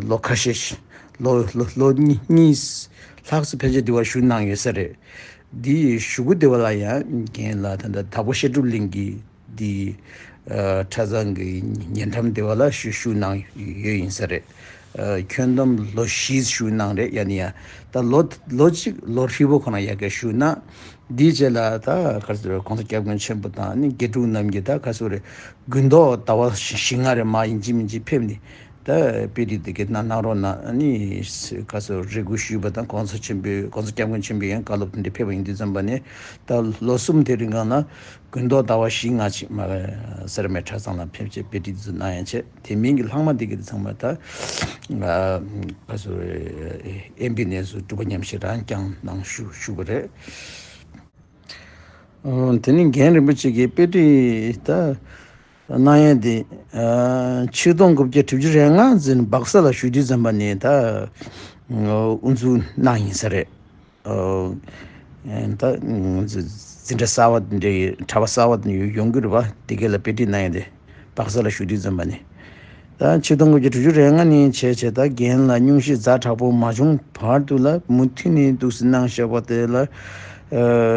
ལོ་ཁ་ཤས་ལོ་ལོ་ལོ་གཉིས་ལྷག་ཙམ་ཕལ་ཆེར་དེ་བ་བཞུགས་གནང་ཡོད་ས་རེད། དེའི་གཞུག་གུ་དེ་བ་ལ་ཡང་རྒན་ལ་ད་ལྟ་དྭགས་པོ་བཤད་སྒྲུབ་གླིང་གི་དེ་ཨ་གྲྭ་ཚང་གི་ཉེ་འགྲམ་དེ་བ་ལ་བཞུགས་བཞུགས་གནང་ཡོད་ཡིན་ས་རེད། ཨ་ཁྱོན་བསྡོམས་ལོ་བཞི་བཞུགས་གནང་རེད། ཡ་ནི་ཡ་ད་ལོ་ལོ་གཅིག་ལོ་ཧྲིལ་པོ་ཁོ་ན་ཡ་གི་བཞུགས་ན་དེའི་རྗེས་ལ་ད་ག་ཚོད་རེད། གོང་ས་སྐྱབས་མགོན་ཆེན་པོ་དང་ནི་དགེ་ཕྲུག་རྣམས་ཀྱིས་ད་ག་ཚོད་རེད། དགུན་ཐོག་ཟླ་བ་བཞི་ལྔ་རེ་མ་ཡིན་གཅིག་མིན་གཅིག་ཕེབས་ནས་ད་དཔེ་ཁྲིད་དེ་གི་གནང་གནང་རོགས་གནང་ནི་ག་ཚོད་རེ་སྐུལ་ཞུས་པ་དང་གོང་ས་ཆེན་པོས་གོང་ས་སྐྱབས་མགོན་ཆེན་པོས་ཡང་བཀའ་སློབ་དེ་འདྲ་ཕེབས་པ་ཡིན་དུས་ཙམ་པ་ནས་ད་ལོ་གསུམ་དེ་རིང་གང་ལ། དགུན་ཐོག་ཟླ་བ་བཞི་ལྔ་ཅིག་མ་སེར་སྨད་གྲྭ་ཚང་ལ་ཕེབས་བྱས་དཔེ་ཁྲིད་དེ་ཚོ་གནང་ཡང་བྱས། དེ་མིན་གྱི་ལྷག་མ་དེ་གི་ཚང་མ་ད་ཨ་ག་ཚོད་དབེན་པའི་གནས་སུ་སྒྲུབ་པ་ཉམས་བཞེས་རང་བསྐྱངས་གནང་ཞུ་ཞུ་བ་རེད། ཨ་དེ་ནི་རྒན་རིན་པོ་ཆེ་གིས་དཔེ་ཁྲིད་ད་གནང་ཡས་དེ་ཨ་ཆིག་སྟོང་དགུ་བརྒྱ་དྲུག་ཅུ་རེ་ལྔ་ཙམ་སྦག་ས་ལ་བཞུགས་དུས་ཙམ་པ་ནས་ད་དབུ་འཛུགས་གནང་ཡིན་ས་རེད། ཨ་ད་འཛིན་གྲྭ་གསར་བ་འདི་གྲྭ་པ་གསར་བ་འདི་ཡོང་གི་རེད་པ། དེ་ག་ལ་དཔེ་ཁྲིད་གནང་ཡོད་དེ་སྦག་ས་ལ་བཞུགས་དུས་ཙམ་པ་ནས་ད་ཆིག་སྟོང་དགུ་བརྒྱ་དྲུག་ཅུ་རེ་ལྔ་ནས་བྱས་བྱས་ད་རྒན་ལ་སྙུང་གཞི་ཛ་དྲག་པོ་མ་བྱུང་བར་དུ་ལ་མུ་མཐུད་ནས་འདུག་སེ་གནང་བཞག་པ་དེ་ལ་ཨ་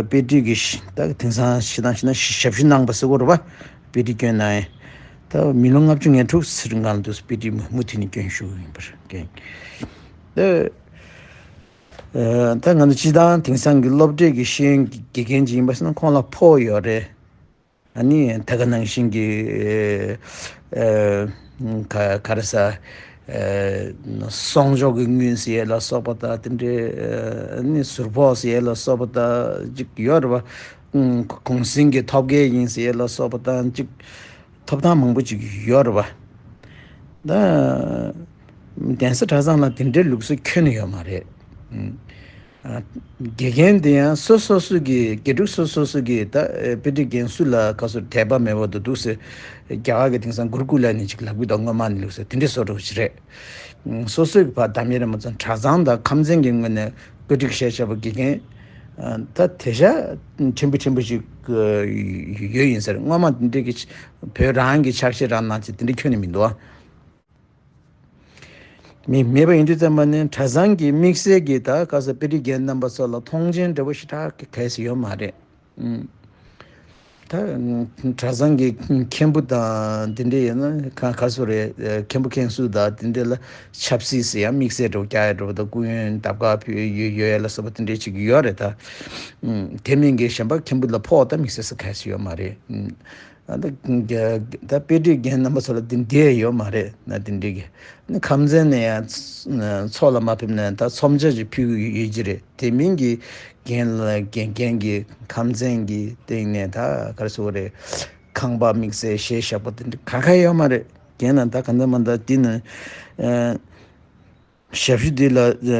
དཔེ་ཁྲིད་ཀྱི་ད་དེང་སང་ཤི་ཐང་ཤི་ན་ཞབས་ཞུ་གནང་པ་ཟེར་དགོས་རེད་པ། དཔེ་ཁྲིད་སྐྱོན་གནང་ཡས་ད་མི་ལོ་ལྔ་བཅུ་ང་དྲུག་ཙམ་རིང་གང་ལ་འདུག་སེ་དཔེ་ཁྲིད་མུ་མཐུད་ནས་སྐྱོན་ཞུ་གི་ཡིན་པར་རྒན་ད། ཨ། ད་ང་ཚོ་སྤྱིར་བཏང་དེང་སང་གི་སློབ་གྲྭའི་གི་ཤེས་ཡོན་གྱི་དགེ་རྒན་ཅིག་ཡིན་པ་ཟེར་ན་ཁོང་ལ་ཕོགས་ཡོད་རེད། ཨ་ནི་ད་ག་ནང་བཞིན་གྱི་ཨ་ག་ག་རེ་ཟ། ཨ་གསོག་འཇོག་གི་དངུལ་ཟེར་ཡས་ལ་སོགས་པ་དང་དེ་འདྲའི། ཨ་ནི་ཟུར་ཕོགས་ཟེར་ཡས་ལ་སོགས་པ་དང་ཅིག་ཡོད་རེད་པ། གུང་གུང་སེང་གི་ཐོབ་སྐལ་ཡིན་ཟེར་ཡས་ལ་སོགས་པ་དང་ཅིག་ཐོབ་ཐང་མང་པོ་ཅིག་ཡོད་རེད་པ། ད་གདན་ས་གྲྭ་ཚང་ལ་དེ་འདྲའི་ལུགས་སྲོལ་ཁྱོན་ནས་ཡོད་མ་རེད། ཨ། དགེ་རྒན་དེ་ཡང་སོ་སོ་སོ་གི་དགེ་ཕྲུག་སོ་སོ་སོ་གི་ད་དཔེ་ཁྲིད་རྒན་སུ་ལ་ག་སོ་དད་པ་མེད་པ་འདུག་འདུག་ཟེར། རྒྱ་གར་གྱི་དེང་སང་གུར་ཀུ་ལ་ནི་ཅིག་ལབ་གི་འདུག་སྔོན་མ་ནས་ལུགས་སྲོལ་དེ་འདྲའི་བཟོ་འདྲ་ཅིག་རེད། སོ་སོའི་གི་བར་འདམ་ཡེ་རེད་མ་ཚང་གྲྭ་ཚང་དང་ཁམས་ཚན་གྱི་ངོས་ནས་བཀོད་སྒྲིག་བྱས་བྱས་པ་དགེ་རྒན་ད་དེ་ཤ་ཕྲན་བུ་ཕྲན་བུ་ཞིག་ཡོད་ཡིན་ཟེར། སྔོན་མ་དེ་འདྲའི་གི་བོད་རང་གི་ཕྱག་བཞེས་རང་གནང་ཅིག་དེ་འདྲ་ཁྱོན་ནས་མི་འདུག་ཨ། མི་མེད་པ་ཡིན་དུས་ཙམ་པ་ནི་གྲྭ་ཚང་གི་དམིགས་བསལ་གྱི་ད་ག་ས་དཔེ་ཁྲིད་རྒན་རྣམ་པ་ཚོ་ལ་མཐོང་མཆན་འདྲ་བོ་ཞེ་དྲག་གི་གལ་སྲིད་ཡོད་མ་རེད། ཨུམ། ད་གྲྭ་ཚང་གི་མཁན་པོ་དང་དེ་འདྲ་ཡིན་ན་ག་ག་སོ་རེད། མཁན་པོ་མཁན་ཟུར་དང་དེ་འདྲ་ལ་ཆབ་སྲིད་ཟེར་ཡང་དམིགས་བསལ་འདྲ་བོ་རྒྱག་ཡ་འདྲ་བོ་དང་སྐུ་ཡོན་ལྡབ་འགག་ཕུལ་ཡོད་ཡོད་ཡ་ལ་སོགས་པ་དེ་འདྲ་ཅིག་ཡོད་རེད་ད། ཨུམ། དེ་མིན་གྱི་གཞན་པ་མཁན་པོ་ལ་ཕོགས་ད་དམིགས་བསལ་ས་གལ་སྲིད་ཡོད་མ་རེད། ཨུམ། ད་ད་དཔེ་ཁྲིད་རྒན་རྣམ་པ་ཚོ་ལ་འདི་འདྲས་ཡོད་མ་རེད་ན། འདི་འདྲས་ཀྱི་ནི་ཁམས་ཚན་ནས་ཡང་ཚོགས་ལ་མ་ཕེབས་ན་ད་ཚོམས་ཆ་ཅིག་ཕུལ་གྱི་ཡོད་ཀྱི་རེད། དེ་མིན་གྱི་རྒན་ལ་རྒན་རྒན་གྱི་ཁམས་ཚན་གྱི་སྟེང་ནས་ད་ག་རེ་ཟེར་དགོས་རེད། ཁང་པ་དམིགས་བསལ་གཞས་བཞག་པ་དེ་འདྲ་ག་ག་ཡོད་མ་རེད། རྒན་ལ་ད་ག་འདྲ་མ་འདྲ་འདི་ནི། ཨ། ཞབས་ཞུ་འདི་ལ་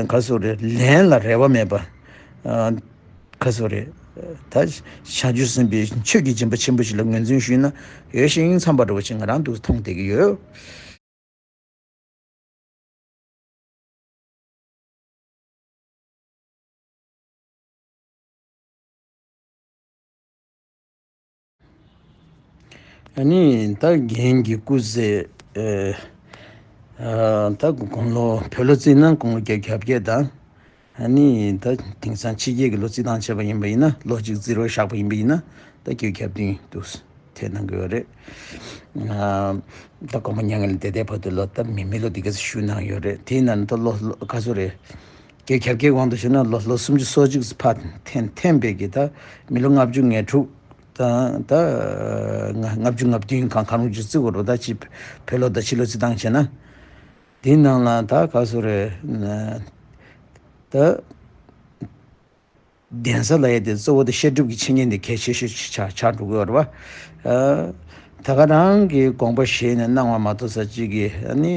ག་རེ་ཟེར་དགོས་རེད། ལན་ལ་རེ་བ་མེད་པ། ཨ། ག་རེ་ཟེར་དགོས་རེད། ད་བྱང་ཆུབ་སེམས་དཔའི་ཆོས་ཀྱི་སྦྱིན་པ་ཆེན་པོ་ཞིག་ལ་ངོས་འཛིན་ཞུས་ན་ཡོད་ཤིང་འཚམས་པ་འདྲ་བོ་ཞིག་ང་རང་འདུག་མཐོང་བསྡད་ཀྱི་ཡོད། ཨ་ནི་ད་རྒན་གྱི་སྐུ་ཚེ། ཨ། ད་དགུང་ལོ་བོད་ལོ་རྩིས་ན་དགུང་ལོ་བརྒྱད་ཅུ་གྱ་བརྒྱད་དང་། ཨ་ནི་ད་དེང་སང་ཕྱི་རྒྱལ་གྱི་ལོ་རྩིས་སྟངས་བྱས་པ་ཡིན་པ་ཡིན་ན་ལོ་གཅིག་རྩིས་རོགས་བཞག་པ་ཡིན་པ་ཡིན་ན་ད་བརྒྱད་ཅུ་གྱ་བདུན་འདུག་དེ་གནང་གི་ཡོད་རེད། ཨ། ད་གོང་མ་མྱ་ངན་ལས་འདས་དེ་བར་དུ་ལོ་ད་མི་མི་ལོ་འདི་ག་ཚོད་བཞུགས་གནང་ཡོད་རེད། དེ་ཡིན་ན་ད་ལོ་ལོ་ག་ཚོད་རེད། བརྒྱད་ཅུ་གྱ་བརྒྱད་དབང་དུ་བྱས་ན་ལོ་ལོ་སུམ་ཅུ་སོ་གཅིག་ཕར་འཐེན་འཐེན་པའི་གི་ད་མི་ལོ་ལྔ་བཅུ་ང་དྲུག་དང་ད་ལྔ་ལྔ་བཅུ་ང་བདུན་གང་གང་རུང་ཅིག་བརྩི་དགོས་རེད། ད་ཕྱི་བོད་ལོ་དང་ཕྱི་ལོ་རྩིས་སྟངས་བྱས་ན། དེའི་ནང་ལ་ད་ག་ཚོད་རེད། ད་གདན་ས་ལབ་ཡས་དེ་གཙོ་བོ་དེ་བཤད་སྒྲུབ་ཀྱི་འཆད་ཉན་དེ་གལ་ཆེ་ཤོས་ཆགས་ཆགས་འགྲོ་གི་ཡོད་རེད་པ། ཨ། ད་ག་རང་གི་དགོངས་པ་བཞེས་ནས་གནང་བ་མ་གཏོགས་ས་གཅིག་གིས་ཨ་ནི་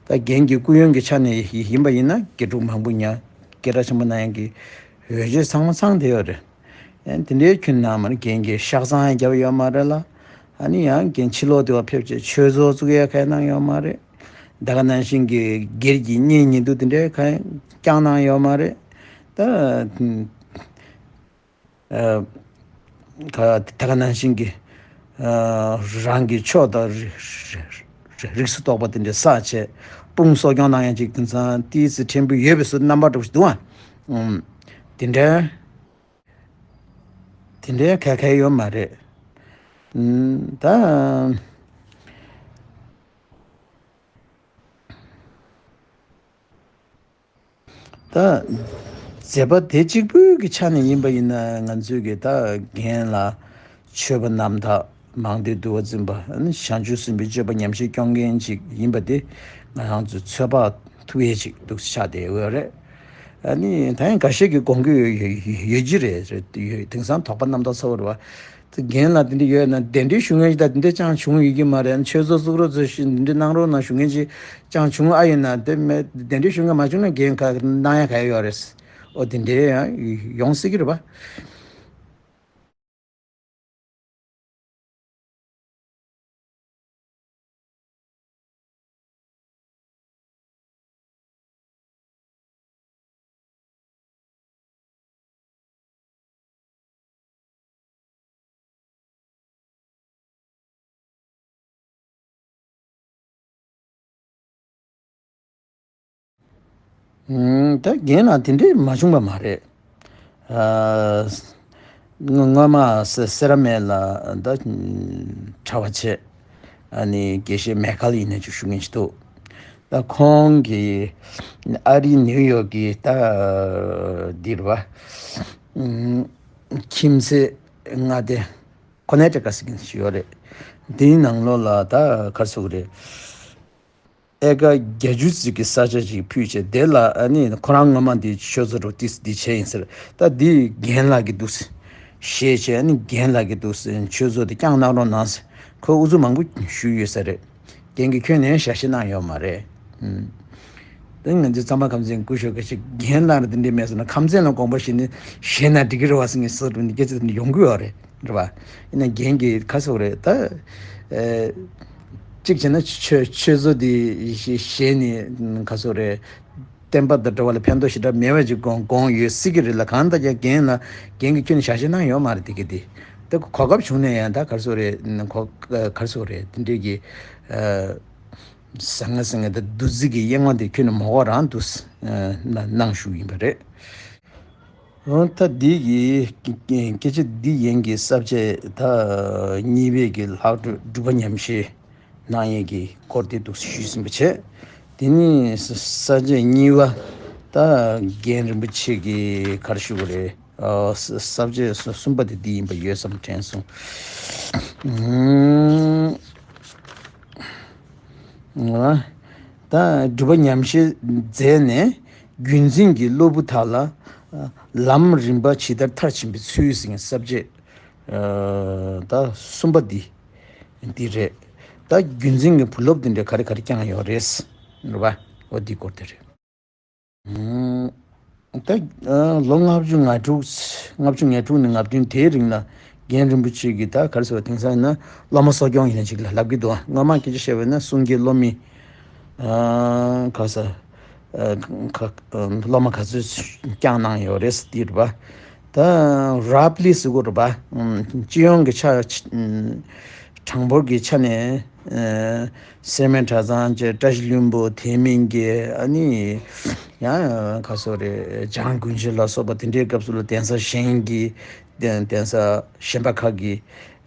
ད་རྒན་གྱི་སྐུ་ཡོན་གྱི་ཆ་ནས་ཡིན་པ་ཡིན་ན་དགེ་ཕྲུག་མང་པོ་ཉར། སྐད་གྲགས་ཆེན་པོ་གནང་ཡག་གི་འོས་ཆོས་ཚང་མ་ཚང་བསྡད་ཡོད་རེད། ཨ། དེ་འདྲའི་ཁྱོན་ནས་མ་རེད། རྒན་གྱིས་ཤག་བཟང་ཡང་བརྒྱབ་ཡོད་མ་རེད་ལ། ཨ་ནི་ཡང་རྒན་ཕྱི་ལོགས་དེ་བ་ཕེབས་བྱས་ཆོས་ཚོགས་བཙུགས་ཡ་ག་གནང་ཡོད་མ་རེད། ད་ག་ནང་བཞིན་གྱི་སྒེར་གྱི་གཉེན་ཉེ་དུ་དེ་འདྲའི་ག་བསྐྱངས་གནང་ཡོད་མ་རེད། ད་ཨ་ག་ད་ག་ནང་བཞིན་གྱི་ཨ་རང་གི་ཕྱོགས་དང་རི་རི་རི་རིགས་སུ་གཏོགས་པ་དེ་འདྲའི་བསགས་བྱས་དཔུང་གསོ་སྐྱོང་གནང་ཡ་ཅིག་དེང་སང་ཏིས་ཕྲན་བུ་ཡོད་པའི་བཟོ་རྣམ་པ་འདྲ་པོ་ཞིག་འདུག་ཨ། ཨུམ། དེ་འདྲའི། དེ་འདྲའི་ག་ག་ཡོད་མ་རེད། ཨུམ། ད། ད། མཛད་པ་དེ་གཅིག་པུའི་གི་ཆ་ནས་ཡིན་པ་ཡིན་ན་ང་ཚོས་གི་ད་རྒན་ལ་མཆོད་པ་རྣམ་དག་མང་སྟེ་འདུལ་བ་འཛིན་པ་ནི་བྱང་ཆུབ་སེམས་དཔའི་སྤྱོད་པ་ཉམས་བཞེས་སྐྱོང་མཁན་ཅིག་ཡིན་པ་དེ་ང་རང་ཚོའི་ཚོད་དཔག་ཐུབ་ཡས་ཅིག་འདུག་ཆགས་བསྡད་ཡོད་རེད། ཨ་ནི་ད་ཡང་འགའ་ཤས་ཀྱིས་དགོངས་ཀྱི་ཡོད་ཡོད་ཡོད་ཀྱི་རེད། རེད་ཡོད། དེང་སང་དོགས་པ་རྣམ་དག་ཚ་བོ་རེད་བ། དེ་རྒན་ལ་དེ་འདྲ་ཡོད་ན་གདན་འདྲེན་ཞུ་མཁན་ཞིག་དང་དེ་འདྲ་ཅང་བྱུང་ཡོད་ཀྱི་མ་རེད། ཆོས་ཚོགས་བཙུགས་རོགས་ཚོས་ཤིག་འདི་འདྲ་གནང་རོགས་གནང་ཞུ་མཁན་ཞིག་ཅང་བྱུང་ཨ་ཡོད་ན་དེ་མེད། གདན་འདྲེན་ཞུ་མཁན་མ་བྱུང་ན་རྒན་ག་གནང་ཡ་ག་ཡ་ཡོད་རེད། ཨོ་དེ་འདྲ་ཡང་ཡོང་སྲིད་ཀྱི་རེད་བ། ཨུམ། ད་རྒན་ལགས་དེ་འདྲས་མ་བྱུང་བ་མ་རེད། ཨ། སྔོན་སྔོན་མ་སེ་སེ་ར་སྨད་ལ་ད་གྲྭ་པ་བྱས། ཨ་ནི་དགེ་བཤེས་མེ་ཁལ་ཡིན་ན་ཅིག་ཞུ་མཁན་ཞིག་འདུག་ད་ཁོང་གི་ཨ་རིའི་ནིའུ་ཡོག་གི་ད་འདིར་བ་ཨམ་ཁྱིམ་མཚེས་མངའ་སྡེ་ཁོ་ནེ་ཊི་ཀ་ཊི་ཟེར་གྱི་ཡོད་རེད། དེའི་ནང་ལོགས་ལ་ད་ག་རེ་ཟེར་དགོས་རེད། ཨེ་ཀར་བརྒྱད་ཅུ་ཙམ་གྱི་ས་ཆ་ཞིག་ཕུལ་བྱས། དེ་ལ་ཨ་ནི་ཁོ་རང་སྔོན་མ་འདི་ཆོས་ཚོགས་འགྲོ་ཏིས་འདི་བྱས་ཡིན་ཟེར། ད་འདི་རྒན་ལགས་ཀྱི་འདུག་ཟེར། ཞེས་བྱས། ཨ་ནི་རྒན་ལགས་ཀྱི་འདུག་ཟེར། ཆོས་ཚོགས་འདི་བསྐྱངས་གནང་རོགས་གནང་ཟེར། ཁོས་ཨུ་ཚུགས་མང་པོ་ཞུས་ཡོད་ས་རེད། རྒན་གྱིས་ཁྱོན་ནས་ཞལ་བཞེས་གནང་ཡོད་མ་རེད། ཨུམ། དེ་ང་ཚོའི་གཙང་པ་ཁམས་ཚན་སྐུ་ཞབས་སྐུ་ཞབས་རྒན་ལགས་རེད། དེ་འདྲས་མེད་སོང་ན་ཁམས་ཚན་ལ་དགོངས་པ་བཞེས་ནས་བཞེས་ན་འགྲིག་གི་རེད་བ་ཟེར་ངས་བཟོ་འགྲོ་ནས་སྐད་ཆ་དེ་འདྲ་ཡོང་གི་ཡོད་རེད། རེད་བ། ཡིན་ན་རྒན་གྱིས་ག་ཟེར་རེད་ད། ཨེ། གཅིག་བྱས་ན་ཆོས་ཆོས་ཚོགས་འདི་བཞེས་ནས་ག་ཟེར་རེད། བསྟན་པ་དང་འབྲེལ་བ་ལ་ཕན་ཐོགས་ཞེ་དྲག་མེད་པ་ཅིག་དགོངས་དགོངས་ཡོད་སྲིད་ཀྱི་རེད་ལ། གང་ལྟར་ཀྱང་རྒན་ལ་རྒན་གྱིས་ཁྱོན་ནས་ཞལ་བཞེས་གནང་ཡོད་མ་རེད། དེ་གི་དེ་དེ་གོ་སྐབས་བྱུང་ནས་ཡང་ད་ག་ཟེར་རེད། གོ་ག་ཟེར་རེད། དེ་འདྲས་ཀྱི་ཨ། ཟང་ངེ་ཟིང་ངེ་དང་བདུད་རྩི་གི་གཡེང་བ་དེ་ཁྱོན་ནས་མ་དགོས་རང་དུ་གནང་ཞུ་ཡིན་པ་རེད། འོ་ད་འདི་གི་སྐད་ཆ་འདི་ཡན་གྱི་ས་བཅད་ད་གཉིས་པའི་གི་ལྷག་སྒྲུབ་སྒྲུབ་པ་ཉམས་བཞེས་གནང་ཡས་ཀྱི་སྐོར་དེ་འདུག་ཞུས་ཟིན་པ་བྱས། དེ་ནི་ས་ས་བཅད་གཉིས་པ་ད་རྒན་རིན་པོ་ཆེ་གི་ག་རེ་ཞུ་དགོས་རེད། ཨ། ས་ས་བཅད་གསུ་གསུམ་པ་དེ་འདི་ཡིན་པ་ཡོད་བསམ་དྲན་སོང་། ཨུམ། ཨ། ད་སྒྲུབ་པ་ཉམས་བཞེས་མཛད་ནས་བརྒྱུད་འཛིན་གྱི་སློབ་བུ་དག་ལ་ལམ་རིམ་པ་ཇི་ལྟར་མཐར་ཕྱིན་པའི་ཚུལ་ཟེར་མཁན་ས་བཅད་ཨ། ད་གསུམ་པ་འདི་འདི་རེད། ད་བརྒྱུད་འཛིན་གྱི་བུ་སློབ་འདི་འདྲ་ག་རེ་ག་རེ་བསྐྱངས་ཡོད་རེད། རེད་པ། འོ་འདི་སྐོར་དེ་རེད། ད་ལོ་ལྔ་བཅུ་ང་དྲུག་ལྔ་བཅུ་ང་དྲུག་ནས་ང་བདུན་དེའི་རིང་ལ་རྒན་རིན་པོ་ཆེ་གིས་ད་ག་རེ་ཟེར་བ། དེང་སང་ཡིན་ན་སློབ་མ་གསོ་སྐྱོང་ཡིན་ན་ཅིག་ལ་ལབ་ཀྱི་འདུག་སྔོན་མ་སྐད་ཆ་བཤད་པ་ཡིན་ན་གསུང་སྐྱེས་སློབ་མའི་ག་ཟེར། སློབ་མ་ག་ཚོད་བསྐྱངས་གནང་ཡོད་རེད་ཟེར་དེ་རེད་པ། ད་རབ་ལི་ཟེར་གོ་རེད་པ། སྤྱི་ཡོངས་ཀྱི་ཆ་གྲངས་འབོར་གྱི་ཆ་ནས་ཨ། སེར་སྨད་གྲྭ་ཚང་བཅས་བཀྲ་ཤིས་ལྷུན་པོ་དེ་མིན་གྱི་ཨ་ནི་ཡང་ག་ཟེར་རེད། འཇང་དགུན་ཆོས་ལ་སོགས་པ་དེ་འདྲའི་སྐབས་སུ་ལ་གདན་ས་གཞན་གྱི་གདན་གདན་ས་གཞན་པ་ཁག་གི་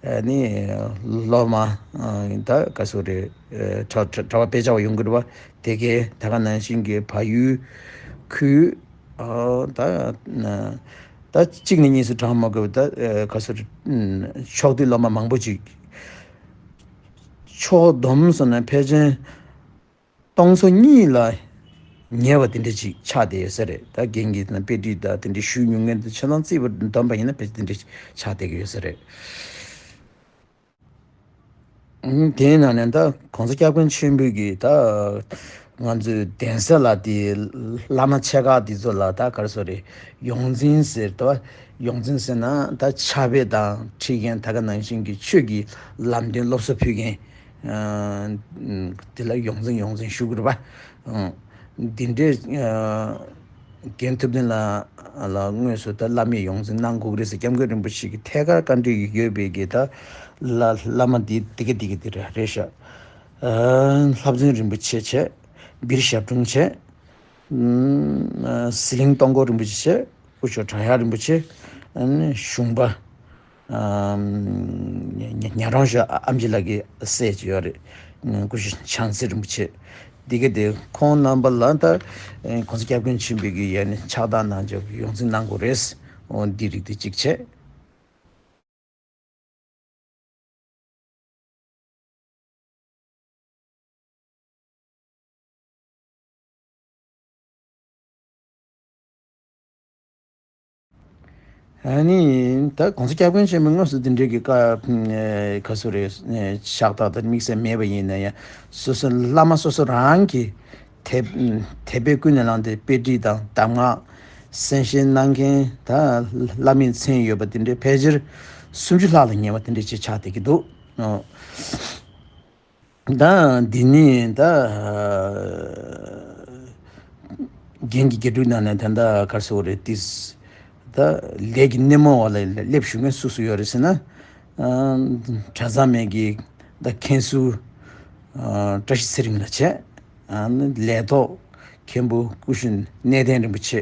ཨ་ནི་སློབ་མ་ཨ། ད་ག་ཟེར་རེད། གྲྭ་གྲྭ་གྲྭ་པ་དཔེ་ཆ་བ་ཡོང་གི་རེད་པ། དེ་གའི་ད་ག་ནང་བཞིན་གྱི་བལ་ཡུལ་ཁུལ་ཨ། ད་ད་གཅིག་ནས་གཉིས་སུ་གྲངས་མ་དགོས་པ། ད་ག་ཟེར་རེད། ཕྱོགས་བསྡུས་སློབ་མ་མང་པོ་ཅིག་ཕྱོགས་བསྡོམས་སོང་ན་ཕལ་ཆེར་སྟོང་ཚོ་གཉིས་ལ་ཉེ་བ་དེ་འདྲ་ཅིག་ཆགས་བསྡད་ཡོད་ས་རེད། ད་རྒན་གྱིས་དཔེ་ཁྲིད་དང་དེ་འདྲ་ཞུས་མྱོང་མཁན་དེ་ཆ་ཚང་རྩིས་པ་བསྡོམས་པ་ཡིན་ན་ཕལ་ཆེར་དེ་འདྲ་ཆགས་བསྡད་ཀྱི་ཡོད་ས་རེད། དེའི་ནང་ནས་ད་༸གོང་ས་༸སྐྱབས་མགོན་ཆེན་པོས་ཀྱིས་ད་ང་ཚོའི་གདན་ས་ལ་དེ་བླ་མ་ཆེ་ཁག་དེ་ཚོ་ལ་ད་ག་རེ་ཟེར་རེད། ཡོངས་འཛིན་ཟེར་ཏེ། ཡོངས་འཛིན་ཟེར་ན་ད་ཕྱག་དཔེ་དང་ཁྲིད་མཁན་ད་ག་ནང་བཞིན་གྱི་ཆོས་ཀྱི་ལམ་སྟོན་སློབ་གསོ་ཕུལ་མཁན་ཨ། དེ་ལ་ཡོངས་འཛིན་ཡོངས་འཛིན་ཞུ་དགོས་རེད་པ། ཨ། འདི་འདྲའི་ཨ། རྒན་ཐུབ་བསྟན་ལགས་ལ་དངོས་སུ་ད་བླ་མའི་ཡོངས་འཛིན་གནང་དགོས་ཀྱི་རེད་ཟེར། སྐྱབས་མགོན་རིན་པོ་ཆེ་གི་ཐད་ཀར་བཀའ་འདྲི་ཡོད་པའི་གི་ད་བླ་བླ་མ་འདི་འདི་ག་འདི་ག་འདི་རེད་རེད་ཤག་ཨ། ལྷ་བཙུན་རིན་པོ་ཆེ་བྱས། སྦིར་ཞབས་དྲུང་བྱས། ཨ། ཟི་ལིང་སྟོང་འཁོར་རིན་པོ་ཆེ་བྱས། སྐུ་ཞབས་བྲག་གཡབ་རིན་པོ་ཆེ། ཨ་ནི་གཞུང་པ། ཨ། ཉ་ཉ་ཉ་རོང་ཞོ་ཨ་ཨམ་ཆི་ལགས་ཀྱི་སྲས་ཅིག་ཡོད་རེད། སྐུ་ཞབས་བྱང་རྩེ་རིན་པོ་ཆེ། འདི་ག་དེ་ཁོང་རྣམ་པ་ལ་ད་༸གོང་ས་༸སྐྱབས་མགོན་ཆེན་པོས་ཀྱི་ཡ་ནི་ཕྱག་རྟགས་གནང་བྱས་ཡོངས་འཛིན་གནང་དགོས་རེད། འོ་འདི་རིགས་དེ་གཅིག་བྱས། ཨ་ནི་ད་༸གོང་ས་༸སྐྱབས་མགོན་ཆེན་པོས་དངོས་སུ་འདི་འདྲའི་གི་བཀའ་ག་ཟེར་རེད། ཕྱག་རྟགས་དང་དམིགས་བསལ་མེད་པ་ཡིན་ན་ཡང་། སོ་སོ་བླ་མ་སོ་སོ་རང་གི་དད་དད་པས་ཀུན་ནས་བསླངས་ཏེ་དཔེ་ཁྲིད་དང་གདམས་ངག་གསན་བཞེས་གནང་མཁན་ད་བླ་མའི་མཚན་ཡོད་པ་དེ་འདྲའི་ཕལ་ཆེར་སུམ་ཅུ་ལྷག་ལ་ཉེ་བ་དེ་འདྲ་ཅིག་ཆགས་བསྡད་ཀྱི་འདུག་ད་འདི་ནི་ད་རྒན་གྱི་དགེ་ཕྲུག་ནང་ནས་ད་ལྟ་ག་རེ་ཟེར་དགོས་རེད། ཏིས་ད་ལས་ཀྱི་སྣེ་མོ་བ་ལ་སླེབས་བཞུགས་མཁན་སུ་སུ་ཡོད་རེད་ཟེར་ན། ཨ། གྲྭ་ཚང་མའི་གི་ད་མཁན་ཟུར་ཨ། བཀྲ་ཤིས་ཚེ་རིང་ལགས་བྱས། ཨ་ནི་ལས་ཐོག་མཁན་པོ་སྐུ་ཞབས་གནས་བརྟན་རིན་པོ་ཆེ།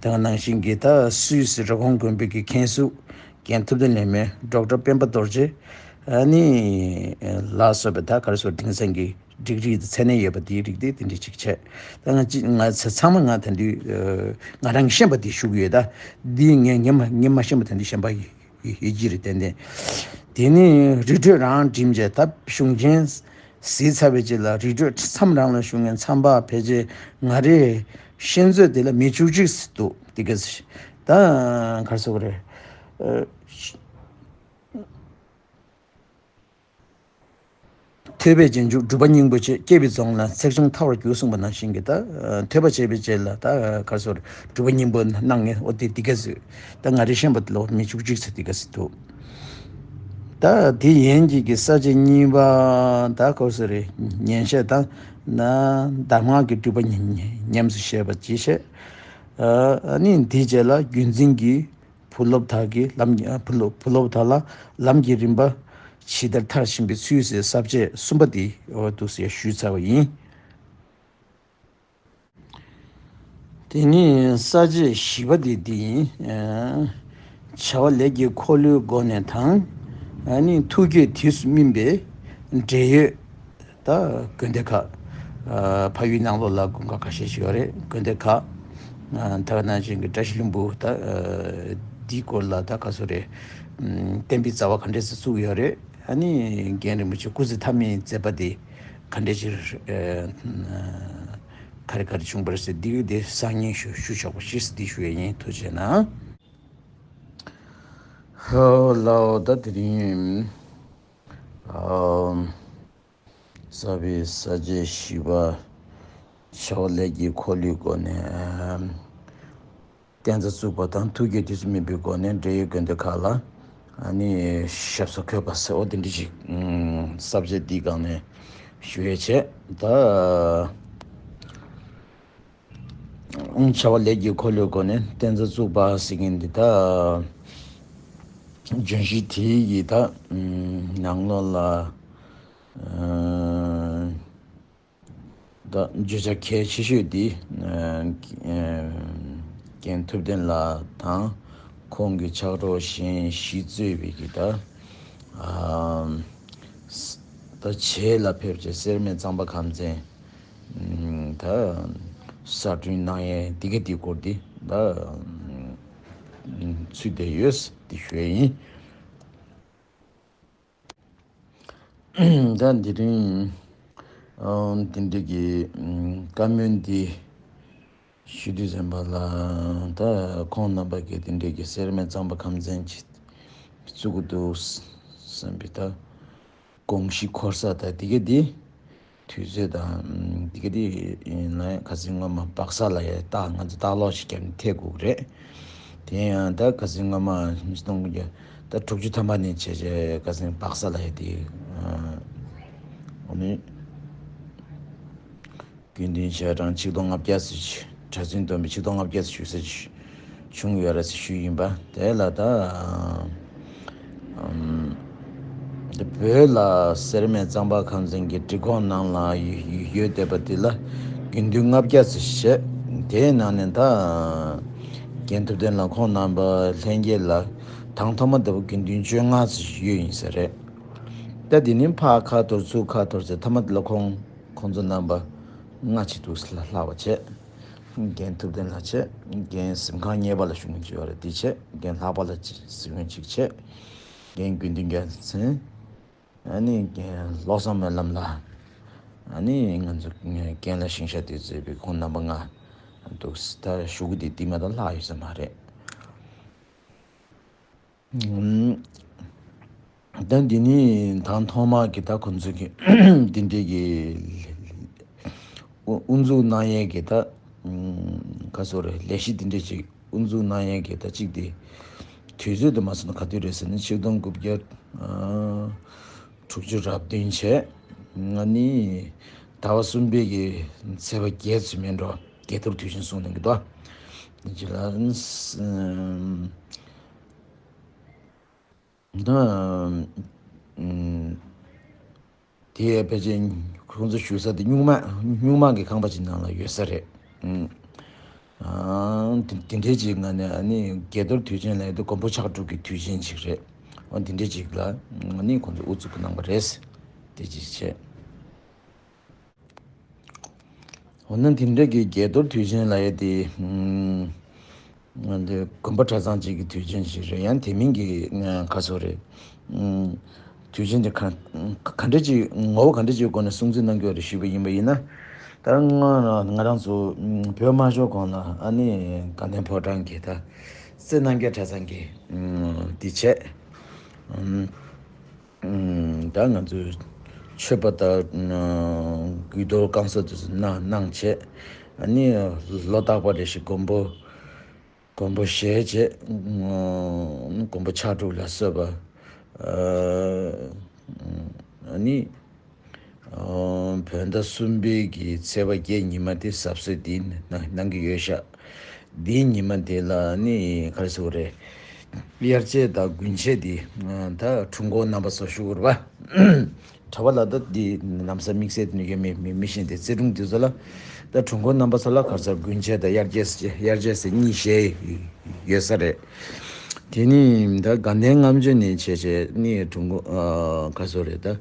དེ་ག་ནང་བཞིན་གྱི་ད་སུད་སི་རི་ཀོན་དགོན་པའི་གི་མཁན་ཟུར་རྒན་ཐུབ་བསྟན་ལས་སྨོན་ཌོག་ཊར་སྤེན་པ་རྡོ་རྗེ། ཨ་ནི་ལ་སོགས་པའི་ད་ག་རེ་ཟེར་དེང་སང་གི་ རིགས་རིགས་དེ་མཚན་གནས་ཡོད་པ་དེའི་རིགས་དེ་དེ་འདྲ་ཅིག་བྱས། ད་ང་ཅི་ང་ཚ་ཚང་མ་ང་ད་འདི་ཨ་ང་རང་གིས་ཤེས་པ་དེ་ཞུ་གི་ཡོད། ད་འདི་ངས་ངས་མ་ངས་མ་ཤེས་པ་ད་འདི་གཞན་པ་ཡོད་ཡོད་ཀྱི་རེད། ཏན་ཏན། དེ་ནས་རི་ཁྲོད་རང་འགྲིམས་བྱས། ད་གཞུང་ཆེན་གཟིགས་ཚར་བའི་རྗེས་ལ་རི་ཁྲོད་མཚམས་རང་ལ་བཞུགས་མཁན་མཚམས་པ་ཕལ་ཆེར་ང་རའི་ཤེས་ཚོད་དེ་ལ་མི་བཅུ་གཅིག་ཙམ་འདུག་དེ་ག་ད་ག་རེ་ཟེར་དགོས་རེད། ཨ། ཐོས་པའི་རྗེས་འཇུག་སྒྲུབ་པ་སྙིང་པོ་བྱེད། སྐྱེས་པའི་རྫོང་ལ་ཚེགས་ཆུང་ཐར་བར་འགྱུར་གསུངས་པ་ནང་བཞིན་གྱི་ད་ཐོས་པ་བྱས་པའི་རྗེས་ལ་ད་ག་རེ་ཟེར་སྒྲུབ་པ་སྙིང་པོ་གནང་ངེས། འོ་དེ་འདི་ག་ཟེར། ད་ང་རེ་ཤེས་པ་དེ་ལོ་མི་བཅུ་གཅིག་ཙམ་འདི་ག་ཟེར་འདུག་ད་དེ་ཡན་གྱི་གི་ས་བཅད་གཉིས་པ་ད་ག་རེ་ཟེར་རེད། ཉན་བཤད་དང་ན་གདམས་ངག་གི་སྒྲུབ་པ་ཉམས་སུ་བཤད་པ་ཇི་བཤད། ཨ་ནི་འདིའི་རྗེས་ལ་རྒྱུད་འཛིན་གྱི་བུ་སློབ་དག་གིས་ལམ་བུ་སློབ་བུ་སློབ་དག་ལ་ལམ་གྱི་རིམ་པ་ཇི་ལྟར་མཐར་ཕྱིན་པའི་ཚུལ་ཟེར་ས་བཅད་གསུམ་པ་འདི་འོ་འདུག་སེ་ཞུས་ཚར་བ་ཡིན། དེ་ནས་ས་བཅད་བཞི་པ་འདི་འདི་ཡིན། བྱ་བ་ལས་ཀྱི་འཁོར་ལོའི་སྒོ་ནས་དང་། ཨ་ནི་ཐུགས་བསྐྱེད་དུས་སུ་སྨིན་པའི་འབྲེལ་ཡོད། ད་དགོན་སྡེ་ཁག་ཨ་ཕ་ཡུལ་ནང་ལོགས་ལ་དགོན་ཁག་ཁ་ཤས་ཤིག་ཡོད་རེད། དགོན་སྡེ་ཁག་ཨ་ད་ག་ནང་བཞིན་གྱི་བཀྲ་ཤིས་ལྷུན་པོ་ད་ཨ་འདིའི་སྐོར་ལ་ད་ག་ཚོད་རེད། ཨམ་བསྟན་པའི་རྩ་བ་ག་འདྲས་སེ་བཙུགས་ཡོད་རེད། ཨ་ནི་རྒན་རིན་པོ་ཆེ་སྐུ་ཚེ་མཐའ་མའི་མཛད་པ་དེ་ག་འདྲས་ཅིག་ཨ་ག་རེ་ག་རེ་བྱུང་བ་རེད་ཟེར། འདི་གི་དེ་སང་ཉིན་ཞུ་ཞུ་ཆོག་པ་ཞིག་འདི་ཞུ་ཡས་ཡིན། ཐུགས་རྗེ་གནང་། ཧོ་ལའོ། ད་དེ་རིང་ཨ། ས་པའི་ས་བཅད་བཞི་པ། བྱ་བ་ལས་ཀྱི་འཁོར་ལོའི་སྒོ་ནས། བསྟན་རྩ་བཙུགས་པ་དང་ཐུགས་བསྐྱེད་དུས་སུ་སྨིན་པའི་སྒོ་ནས་འབྲེལ་ཡོད་དགོན་སྡེ་ཁག་ལ་ཨ་ནི་ཞབས་སོར་འཁོད་པ་ཟེར། འོ་དེ་འདྲ་ཞིག་ས་བཅད་འདིའི་སྒང་ནས་ཞུ་ཡས་བྱས། ད་བྱ་བ་ལས་ཀྱི་འཁོར་ལོའི་སྒོ་ནས་བསྟན་རྩ་བཙུགས་པ་ཟེར་མཁན་འདི་ད་བརྗོད་གཞི་དེའི་གི་ད་ནང་ལོགས་ལ། ཨ། ད་བརྗོད་བྱ་གལ་ཆེ་ཤོས་འདི། ཨ། རྒན་ཐུབ་བསྟན་ལགས་དང་ཁོང་གི་ཕྱག་རོགས་གཞན་བཞི་གཙོས་པའི་གི་ད། ཨ། ད་བྱེས་ལ་ཕེབས་བྱས་སེར་སྨད་གཙང་པ་ཁམས་ཚན་ད་གསར་སྐྲུན་གནང་ཡས་འདི་ག་འདི་སྐོར་འདི་ད་ཚུད་བསྡད་ཡོད་འདི་ཞུ་ཡས་ཡིན། ད་འདི་རིང་ཨ་འདི་འདྲ་གི་ཨ་བཀའ་མོལ་འདི་ཞུ་དུས་ཙམ་པ་ལ། ད་ཁོང་རྣམ་པ་གིས་འདི་འདྲ་གི་སེར་སྨད་གཙང་པ་ཁམས་ཚན་ཅིག་བཙུགས་ཀྱི་འདུག་བསམ་པའི་ད་དགོངས་གཞི་འཁོར་ས་ད་འདི་ག་འདི་དུས་ཚོད་དང་འདི་ག་འདི་ཡིན་ན་ཁ་སང་སྔོན་མ་སྦག་ས་ལ་ཡ་ད་ང་ཚོ་ལྟ་ཀློག་ཞིག་བརྒྱབ་ནས་ཐེག་དགོས་ཀྱི་རེད། དེ་ཡང་ད་ག་ཟིག་སྔ་མ་ཉིས་སྟོང་དགུ་བརྒྱ་ད་དྲུག་ཅུ་ཐམ་པ་ནས་བྱས་བྱས་ག་ཟིག་སྦག་ས་ལ་ཡ་དེ། ཨ་ནི་དགེ་འདུན་ཆེ་གྲངས་ཆིག་སྟོང་ལྔ་བརྒྱ་ཙམ་ཞིག་གྲྭ་བཙུན་བསྡོམས་པས་ཆིག་སྟོང་ལྔ་བརྒྱ་ཙམ་ཞིག་ས་བྱུང་ཡོད་རེད་ཟེར་ཞུས་ཡིན་པ་དེ་ལ་ད། ཨམ། དེ་བོད་ལ་སེར་སྨད་གཙང་པ་ཁམས་ཚན་གྱི་སྒྲིག་ཁོངས་ནང་ལ་ཡོད་ཡོད་བསྡད་པ་དེ་ལ་དགེ་འདུན་ལྔ་བརྒྱ་ཙམ་བྱས། དེའི་ནང་ནས་ད་རྒན་ཐུབ་བསྟན་ལགས་ཁོང་རྣམ་པ་ལྷན་རྒྱས་ལ་དང་ཐོག་མ་བསྡད་པ་དགེ་འདུན་བཅོ་ལྔ་ཙམ་ཡོད་ཡིན་ས་རེད། ད་དེ་ནས་ཕར་ཁ་འཐོར་ཚུར་ཁ་འཐོར་ཚེ་མཐའ་མ་དེ་ལ་ཁོང་ཁོང་ཚོ་རྣམ་པ་ལྔ་ཅིག་འདུག་ལྷག་པ་བྱས། རྒན་ཐུབ་བསྟན་ལགས་བྱས། རྒན་གཟིམ་ཁང་གཉེར་པ་ལ་ཞུ་མཁན་ཅིག་ཡོད་རེད། དེ་བྱས། རྒན་ལྷག་པ་ལགས་ཅིག་གཟིམ་མཁན་ཅིག་བྱས། རྒན་དགེ་འདུན་རྒྱལ་མཚན། ཨ་ནི་རྒན་བློ་བཟང་སྨོན་ལམ་ལགས། ཨ་ནི་ང་ཚོ་རྒན་ལགས་ཞིང་གཤེགས་དུས་ཚོད་པའི་ཁོང་རྣམ་པ་ལྔ་འདུག་ད་ཞུ་གི་དེ་འདི་མ་གཏོགས་ལྷག་ཡོད་ས་མ་རེད། ཨུམ། ད་འདི་ནི་དང་ཐོག་མ་གི་ད་ཁོང་ཚོ་གི་འདི་འདྲའི་གི་དབུ་དབུ་འཛུགས་གནང་ཡས་གི་ད་ཨུམ་ག་ཟེར་རེད། ལས་གཞི་འདི་འདྲ་ཅིག་དབུ་འཛུགས་གནང་ཡས་གི་ད་ཅིག་དེ་དུས་ཚོད་དུ་མ་སོང་ན་ག་དུས་རེད་ཟེར་ན་ཆིག་སྟོང་དགུ་བརྒྱ་ཨ་དྲུག་ཅུ་རེ་བདུན་བྱས། ང་ནི་ཟླ་བ་གསུམ་པའི་གི་ཚེས་པ་བརྒྱད་ཚེས་མེད་འགྲོ་དགྱེས་རྡོར་དུས་ཆེན་གསུང་གནང་གི་འདུག་དེ་ཅི་ལ་ཨུམ། ད་ཨུམ། དེ་ཕལ་ཆེར་ཁོང་ཚོ་བཞུགས་ས་དེ་སྨྱུག་མ་སྨྱུག་མ་གི་ཁང་པ་ཅིག་ནང་ལ་ཡོད་ས་རེད། ཨུམ། ཨ་དེ་དེ་འདྲའི་ཅིག་ང་ནི་ཨ་ནི་དགྱེས་རྡོར་དུས་ཆེན་ལབ་དུས་མགོན་པོ་ཕྱག་དྲུག་གི་དུས་ཆེན་ཅིག་རེད། འོ་དེ་འདྲའི་ཅིག་ལ་ང་ནི་ཁོང་ཚོ་དབུ་བཙུགས་གནང་བ་རེད། དེ་ཅིག་བྱས། འོ་ན་དེ་འདྲ་གི་དགྱེས་རྡོར་དུས་ཆེན་ལབ་ཡས་དེ། ཨུམ། འདི་དགོན་པ་གྲྭ་ཚང་གཅིག་གི་དུས་ཆེན་ཞིག་རེད། ཡང་དེ་མིན་གྱི་ཁ་སོ་རེད། ཨུམ། དུས་ཆེན་དེ་ག་ག་འདྲ་ཅིག་ངོ་བོ་ག་འདྲ་ཅིག་སྒོ་ནས་སྲུང་བརྩི་གནང་རྒྱུ་རེད་ཞུས་པ་ཡིན་པ་ཡིན་ན། ད་ང་ང་རང་ཚོ་ཨུམ་བོད་དམར་ཤོག་གོང་ལ་ཨ་ནི་དགའ་ལྡན་ཕོ་བྲང་གི་ད་རྩེ་རྣམ་རྒྱལ་གྲྭ་ཚང་གི་ཨུམ་དེ་བྱས། ཨུམ། ཨུམ། ད་ང་ཚོས་མཆོད་པ་དང་ཨུམ་གུས་གཏོར་བསྐང་གསོ་དེ་ཚོ་གནང་གནང་བྱས། ཨ་ནི་ལོ་རྟག་པ་རེ་བཞིན་མགོན་པོ་མགོན་པོ་ཞལ་བྱས། ཨུམ། མགོན་པོ་ཕྱག་དྲུག་ལ་གསོལ་བ། ཨ། ཨ་ནི། ཨ། བོད་ཟླ་གསུམ་པའི་གི་ཚེས་པ་བརྒྱད་ཉི་མ་དེ་གཟབ་གསོལ་དེ་གནང་གནང་གི་ཡོད་ཤག་དེའི་ཉི་མ་དེ་ལ་ནི་ག་རེ་ཟེར་དགོས་རེད། དབྱར་ཆད་དང་དགུན་ཆད་དེ་ད་དྲུང་འཁོར་རྣམ་པ་ཚོ་ཞུ་དགོས་རེད་པ། གྲྭ་པ་ལ་ད་འདི་ལམ་སང་དམིགས་བསལ་དེ་ནི་ཡོད་མེད་མི་མི་ཤེས་ཏེ། རྩེ་དྲུང་དེ་ཚོ་ལ་ད་དྲུང་འཁོར་རྣམ་པ་ཚོ་ལ་ག་རེ་ཟེར། དགུན་ཆད་དང་དབྱར་ཆད་ཟེར་དབྱར་ཆད་ཟེར་གཉིས་བཞེས་ཡོད་ས་རེད། དེ་ནི་ད་དགའ་ལྡན་ལྔ་མཆོད་ནས་བྱས་བྱས་ནི་དྲུང་འཁོར་ཨ་ག་རེ་ཟེར་དགོས་རེད། ད་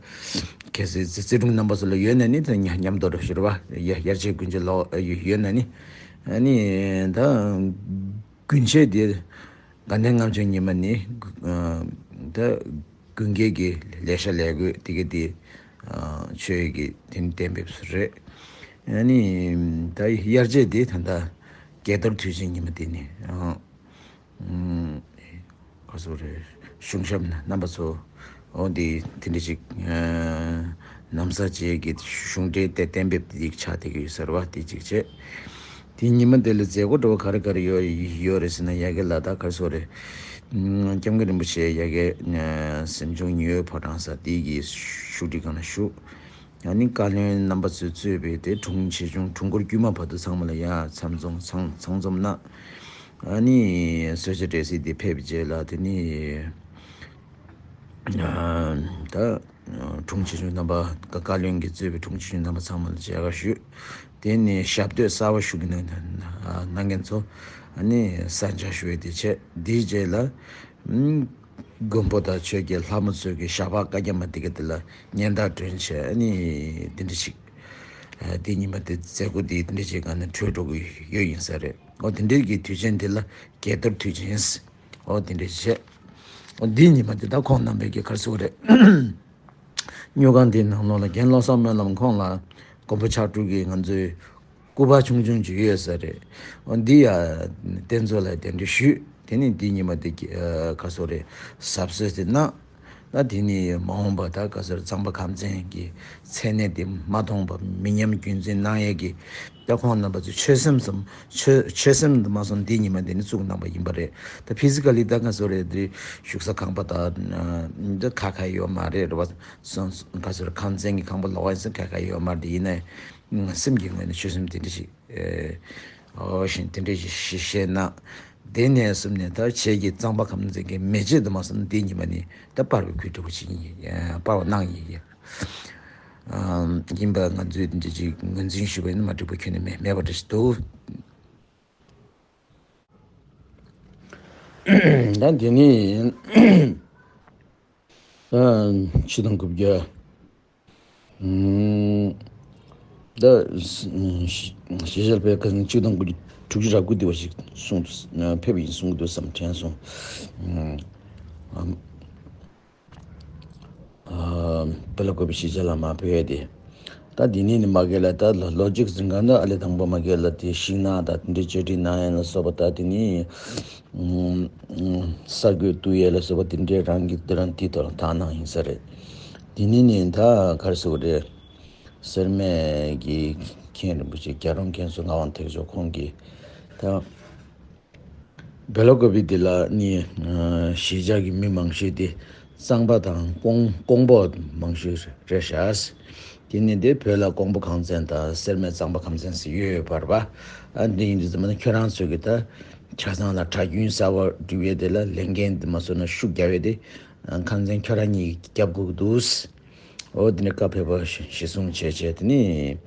གལ་སྲིད་རྩེ་རྩེ་དྲུང་རྣམ་པ་ཚོ་ལ་ཡོད་ན་ནི་ད་མཉམ་མཉམ་དུ་རེད་ཞུ་རེད་པ། དབྱར་ཆད་དགུན་ཆད་ལོ་ཡོད་ན་ནི། ཨ་ནི་ད་དགུན་ཆད་དེ་དགའ་ལྡན་ལྔ་མཆོད་ཉི་མ་ནི་ཨ་ད་དགུན་ཁའི་གི་ལས་ཤ་ལས་གོས་དེ་ག་དེ་ཨ་མཆོད་ཡས་ཀྱི་དེ་ནི་གཏན་འབེབས་སུ་རེད། ཨ་ནི་ད་དབྱར་ཆད་དེ་ད་ལྟ་དགྱེས་རྡོར་དུས་ཆེན་ཉི་མ་དེ་ནི་ཨ་ཨུམ་ག་རེ་ཟེར་དགོས་རེད། གཞུང་ཞབས་རྣམ་པ་ཚོ་འོ་དེ་དེ་འདྲ་ཅིག་ཨ་ལམ་སང་བྱེད་ཀྱི་གཞུང་འབྲེལ་དེ་གཏན་འབེབས་དེ་ཅིག་ཆགས་བསྡད་ཀྱི་ཡོད་ས་རེད་པ། དེ་ཅིག་བྱས། དེ་ཉི་མ་དེ་ལ་མཛད་སྒོ་འདྲ་བོ་ག་རེ་ག་རེ་ཡོད་ཡོད་རེད་ཟེར་ན། ཡ་གི་ལ་ད་ག་རེ་ཟེར་དགོས་རེད། ཨུམ། སྐྱབས་མགོན་རིན་པོ་ཆེ་ཡ་གི་ཨ་གཟིམ་ཆུང་ཉི་འོད་ཕོ་བྲང་ས་དེ་གི་བཞུགས་ཁྲི་སྒང་ལ་བཞུགས། ཨ་ནི་བཀའ་བློན་རྣམ་པ་ཚོས་གཙོས་པའི་དེ་དྲུང་ཆེ་ཆུང་དྲུང་འཁོར་དཀྱུས་མ་བར་དུ་ཚང་མ་ལ་ཡ་ཚང་འཛོམས་ཚང་ཚང་འཛོམས་གནང་། ཨ་ནི་གསོལ་ཇ་འབྲས་སིལ་དེ་ཕེབས་རྗེས་ལ་དེ་ནི་ཨ་ད་དྲུང་ཆེ་ཆུང་རྣམ་པ་བཀའ་བཀའ་བློན་གྱིས་གཙོས་པའི་དྲུང་ཆེ་ཆུང་རྣམ་པ་ཚང་མ་ལ་མཇལ་ཁ་ཞུས། དེ་ནས་ཞབས་སྟོད་གསར་པ་ཞུ་གི་གནང་གནང་མཁན་ཚོ་ཨ་ནི་ས་འཇའ་ཞུ་བའི་དེ་བྱས། དེའི་རྗེས་ལ་ཨ་མགོན་པོ་དང་ཆོས་རྒྱལ་ལྷ་མོ་མཚོ་གི་ཞགས་པ་བཀའ་རྒྱ་མ་དེ་ག་དེ་ལ་སྙན་དར་སྒྲོན་བྱས། ཨ་ནི་དེ་འདྲ་ཞིག་ཨ་དེ་ཉི་མ་དེ་མཛད་སྒོ་དེ་དེ་འདྲ་ཞིག་ག་ནས་གྲོལ་འགྲོ་གི་ཡོད་ཡིན་ས་རེད། འོ་དེ་འདྲའི་གི་དུས་ཆེན་དེ་ལ་དགྱེས་རྡོར་དུས་ཆེན། འོ་དེ་འདྲ་བྱས། འོ་འདི་ཉི་མ་དེ་ད་ཁོང་རྣམ་པས་ཀྱི་ག་རེ་ཟེར་དགོས་རེད། སྨྱུག་ཁང་དེའི་ནང་ལོགས་ལ་རྒན་བློ་བཟང་སྨོན་ལམ་ཁོང་ལ་མགོན་པོ་ཕྱག་དྲུག་གི་ང་ཚོའི་སྐུ་པར་ཆུང་ཆུང་ཅིག་ཡོད་ས་རེད། འོ་འདི་ཡ་རྟེན་མཛོད་ལ་གདན་འདྲེན་ཞུས། དེ་ནས་འདི་ཉི་མ་དེ་གི་ཨ་ག་རེ་ཟེར་དགོས་རེད། གཟབ་གསོལ་དེ་གནང་། ད་དེ་ནས་མ་འོངས་པ་ད་ག་རེ་ཟེར། གཙང་པ་ཁམས་ཚན་གྱི་མཚན་གནས་དེ་མ་མཐོང་བ་མི་ཉམས་རྒྱུན་འཛིན་གནང་ཡས་ཀྱི་ད་ཁོང་རྣམ་པ་ཚོས་ཆོད་སེམས་སམ་ཆོད་ཆོད་སེམས་དུ་མ་སོང་འདི་ཉི་མ་འདི་ནི་བཙུགས་གནང་པ་ཡིན་པ་རེད། ད་ཕི་ཟི་ཀ་ལི་ད་ང་ཚོ་རེད་དེ་བཞུགས་ས་ཁང་པ་ད་འདི་ཁ་ཁ་ཡོད་མ་རེད་རེད་བ། སོང་ག་ཚོད་ཁང་ཚན་གྱི་ཁང་པ་ལོགས་ཡིན་ས་ཁ་ཁ་ཡོད་མ་རེད། ཡིན་ནའི་སེམས་ཀྱི་ངོས་ནས་ཆོད་སེམས་དེ་འདྲ་ཞིག་ཨོ་བཞིན་དེ་འདྲ་ཞིག་ཞིག་བཤད་ན། དེ་ནས་གསུམ་ནས་ད་ཁྱེད་ཀྱི་གཙང་པ་ཁམས་ཚན་གྱི་མེ་ལྕེ་དུ་མ་སོང་འདི་ཉི་མ་ནི་ད་སྤར་བའི་ཁུལ་འདྲ་པོ་ཞིག་ཡིན། སྤར་བ་གནང་ཡིན། ཡིན་པ་ང་ཚོས་འདི་ཅིག་ངོས་འཛིན་ཞུ་བ་ཡིན་ན་མ་འགྲིག་པ་ཁྱོན་ནས་མེད་མེད་པ་འདྲ་ཞིག་འདུག་ད་འདི་ནི་ད་ཕྱི་དང་རྐུབ་བརྒྱ་ད་ཞེས་བྱ་བའི་ཁ་ནས་གཅིག་དང་དགུ་དྲུག་ཅུ་རེ་དགུ་དེ་བ་ཞིག་གསུངས་འདུག་ཕེབས་ཡིན་གསུངས་འདུག་བསམ་དྲན་སོང་། དཔེ་ལ་བཀོད་པའི་ཞིབ་ཆ་ལ་མ་བོས་ཏེ། ད་འདི་ནས་ནི་མ་གི་ལ་ད་ལོ་ལོ་གཅིག་ཟིན་ག་ན་ཨ་ལེ་དང་པོ་མ་གི་ལ་དེ་ཤིང་ནགས་ད་དེ་འདྲའི་བཅོས་སྒྲིག་གནང་ཡ་ལ་སོགས་པ་ད་དེ་ནི་ས་རྒོད་བཏུ་ཡ་ལ་སོགས་པ་དེ་འདྲའི་རང་གི་དེ་རང་དེ་ཐོག་ལ་དག་གནང་ཡིན་ས་རེད། འདི་ནས་ནི་ད་ག་རེ་ཟེར་དགོས་རེད། སེར་སྨད་ཀྱི་མཁན་རིན་པོ་ཆེ་རྒྱལ་རོང་མཁན་ཟུར་ངག་དབང་ཐེག་མཆོག་ཁོང་གིས་ད། བྷེ་ལོ་ཀོ་བི་འདི་ལ་ནི་གཞིས་ཆགས་ཀྱི་མི་མང་ཤོས་དེ་གཙང་པ་དང་ཀོང་ཀོང་པོ་མང་ཤོས་རེད་ཤག་དེ་ནི་དེ་བོད་ལ་ཀོང་པོ་ཁང་ཚན་དང་སེར་སྨད་གཙང་པ་ཁང་ཚན་ཟེར་ཡོད་ཡོད་པ་རེད་པ། ཨ་འདི་ཡིན་དུས་ཙམ་པ་ན་ཁྱོད་རང་ཚོས་ཀྱི་ད་གྲྭ་ཚང་ལ་གྲྭ་རྒྱུན་གསར་པ་སྒྲུབ་ཡས་དེ་ལ་ལས་འགན་དེ་མ་བཟོ་ན་ཤུགས་རྒྱབ་ཡས་དེ་ཁང་ཚན་ཁྱོད་རང་གཉིས་ཀྱིས་རྒྱབ་དགོས་ཀྱི་འདུག་འོ་དེ་ནི་བཀའ་ཕེབས་པ་གཞི་བཟུང་བྱས་བྱས་དེ་ནི།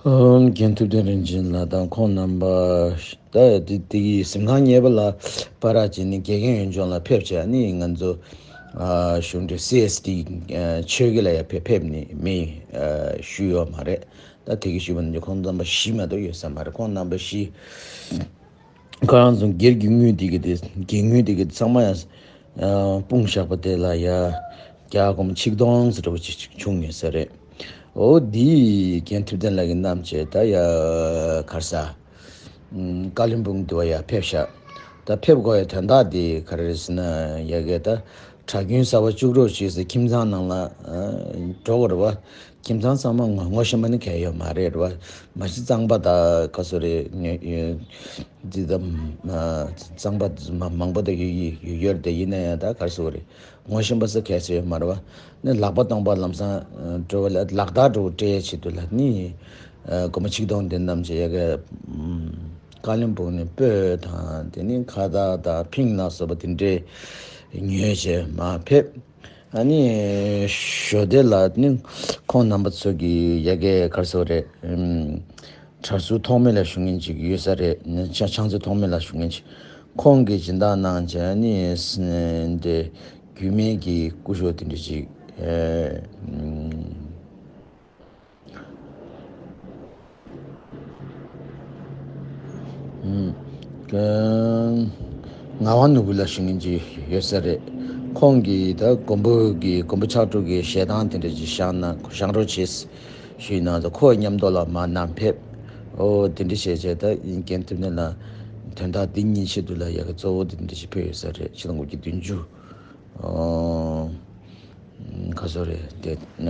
ཨོ། རྒན་ཐུབ་བསྟན་རིན་ཆེན་ལགས་དང་ཁོང་རྣམ་པ་ད་དེ་དེ་གི་གཟིམ་ཁང་གཉེར་པ་ལ་པར་ར་བྱས་ནས་དགེ་རྒན་ཡོན་ལྗོངས་ལ་ཕེབས་བྱས་ནི་ང་ཚོ་ཨ་གཞུང་འབྲེལ་སི་ཨེས་ཌི་ཆོས་དགེ་ལ་ཡ་ཕེབས་ཕེབས་ནི་མི་ཨ་ཞུས་ཡོད་མ་རེད། ད་དེ་གི་ཞུས་པ་ནང་བཞིན་ཁོང་རྣམ་པ་བཞི་མ་གཏོགས་ཡོད་ས་མ་རེད། ཁོང་རྣམ་པ་བཞི། ཁོ་རང་ཚོ་སྒེར་གྱི་དངུལ་དེ་གི་དེ་སྒེར་དངུལ་དེ་གི་ཚང་མ་ཡང་ཨ་སྤུངས་བཞག་པ་དེ་ལ་ཡ་རྒྱ་སྒོར་མོ་ཆིག་སྟོང་ཙམ་འདྲ་བོ་ཅིག་བྱུང་ཡོད་ས་རེད། འོ་འདི་རྒན་ཐུབ་བསྟན་ལགས་ཀྱིས་བསྣམས་བྱས་ད་ཡ་ག་རེ་ཟ། ཀ་ལིམ་པོང་དུ་བ་ཡ་ཕེབས་ཤག་ད་ཕེབས་དགོས་ཡ་དོན་དག་དེ་ག་རེ་རེད་ཟེར་ན་ཡ་གི་ད་གྲྭ་རྒྱུན་གསར་པ་བཅུག་རོགས་བྱེད་ཟེར་ཁྱིམ་ཚང་ནང་ལ་ཨ་འགྲོ་དགོས་རེད་བ། ཁྱིམ་ཚང་ཚང་མ་ངོ་ངོ་ཤེས་པ་ནི་གལ་ཡོད་མ་རེད་བ། མ་གཞི་གཙང་པ་དང་ག་སོ་རེད་ངེ་འདི་ད་གཙང་པ་མ་མང་པོ་དང་ཡོད་ཡོད་ཡོད་རེད་དེ་ཡིན་ན་ཡང་ད་ག་སོ་རེད། ངོ་ཤེས་པ་ས་གལ་ཆེ་ཡོད་མ་རེད་བ། ནི་ལག་པ་སྟོང་པ་ལམ་སང་འགྲོ་བ་ལ་ལག་བརྡ་འགྲོ་སྤྲད་ཆེད་དུ་ལ་ནི་སྒོར་མོ་ཆིག་སྟོང་དེ་རྣམས་ཀྱི་ཡ་གི་ཀ་ལིམ་པོང་ནས་སྤོས་དང་དེ་ནི་ཁ་བཏགས་དང་ཕིང་ལ་སོགས་པ་དེ་འདྲས་ཉོས་བྱས་མ་ཕེབས། ཨ་ནི་ཞོ་དེ་ལ་ནི་ཁོང་རྣམ་པ་ཚོ་གི་ཡ་གི་ག་རེ་ཟེར་དགོས་རེད། གྲྭ་ཟུར་ཐོག་མའི་ལ་ཞུ་མཁན་ཅིག་ཡོད་ས་རེད། ཕྱག་ཕྱག་མཛོད་ཐོག་མའི་ལ་ཞུ་མཁན་ཅིག་ཁོང་གིས་སྦྱིན་བདག་གནང་བྱས་ནི་འདི་རྒྱུད་སྨད་ཀྱི་སྐུ་ཞབས་དེ་འདྲ་ཅིག་ཨེ། ཨུམ། ངག་དབང་ནོར་བུ་ལགས་ཞུ་མཁན་ཅིག་ཡོད་ས་རེད། ཁོང་གིས་ད་མགོན་པོ་གི་མགོན་པོ་ཕྱག་དྲུག་གི་ཞལ་ཐང་དེ་འདྲ་ཅིག་བཞེངས་ན་བཞེངས་རོགས་བྱེད་ཞུས་ན་ད་ཁོ་མཉམ་དུ་ལ་མར་ནང་ཕེབས། ཨོ་དེ་འདྲ་བྱས་བྱས་ད་ཡིན་རྒན་ཐུབ་བསྟན་ལགས་དོན་དག་འདི་གཉིས་ཆེད་དུ་ལ་ཡ་གི་གཙོ་བོ་དེ་འདྲ་ཞིག་ཕེབས་ཡོད་ས་རེད། ཕྱི་ལོ་ལྔ་བརྒྱ་བདུན་ཅུ། ཨོ། ག་ཚོད་རེད་དེ་ན།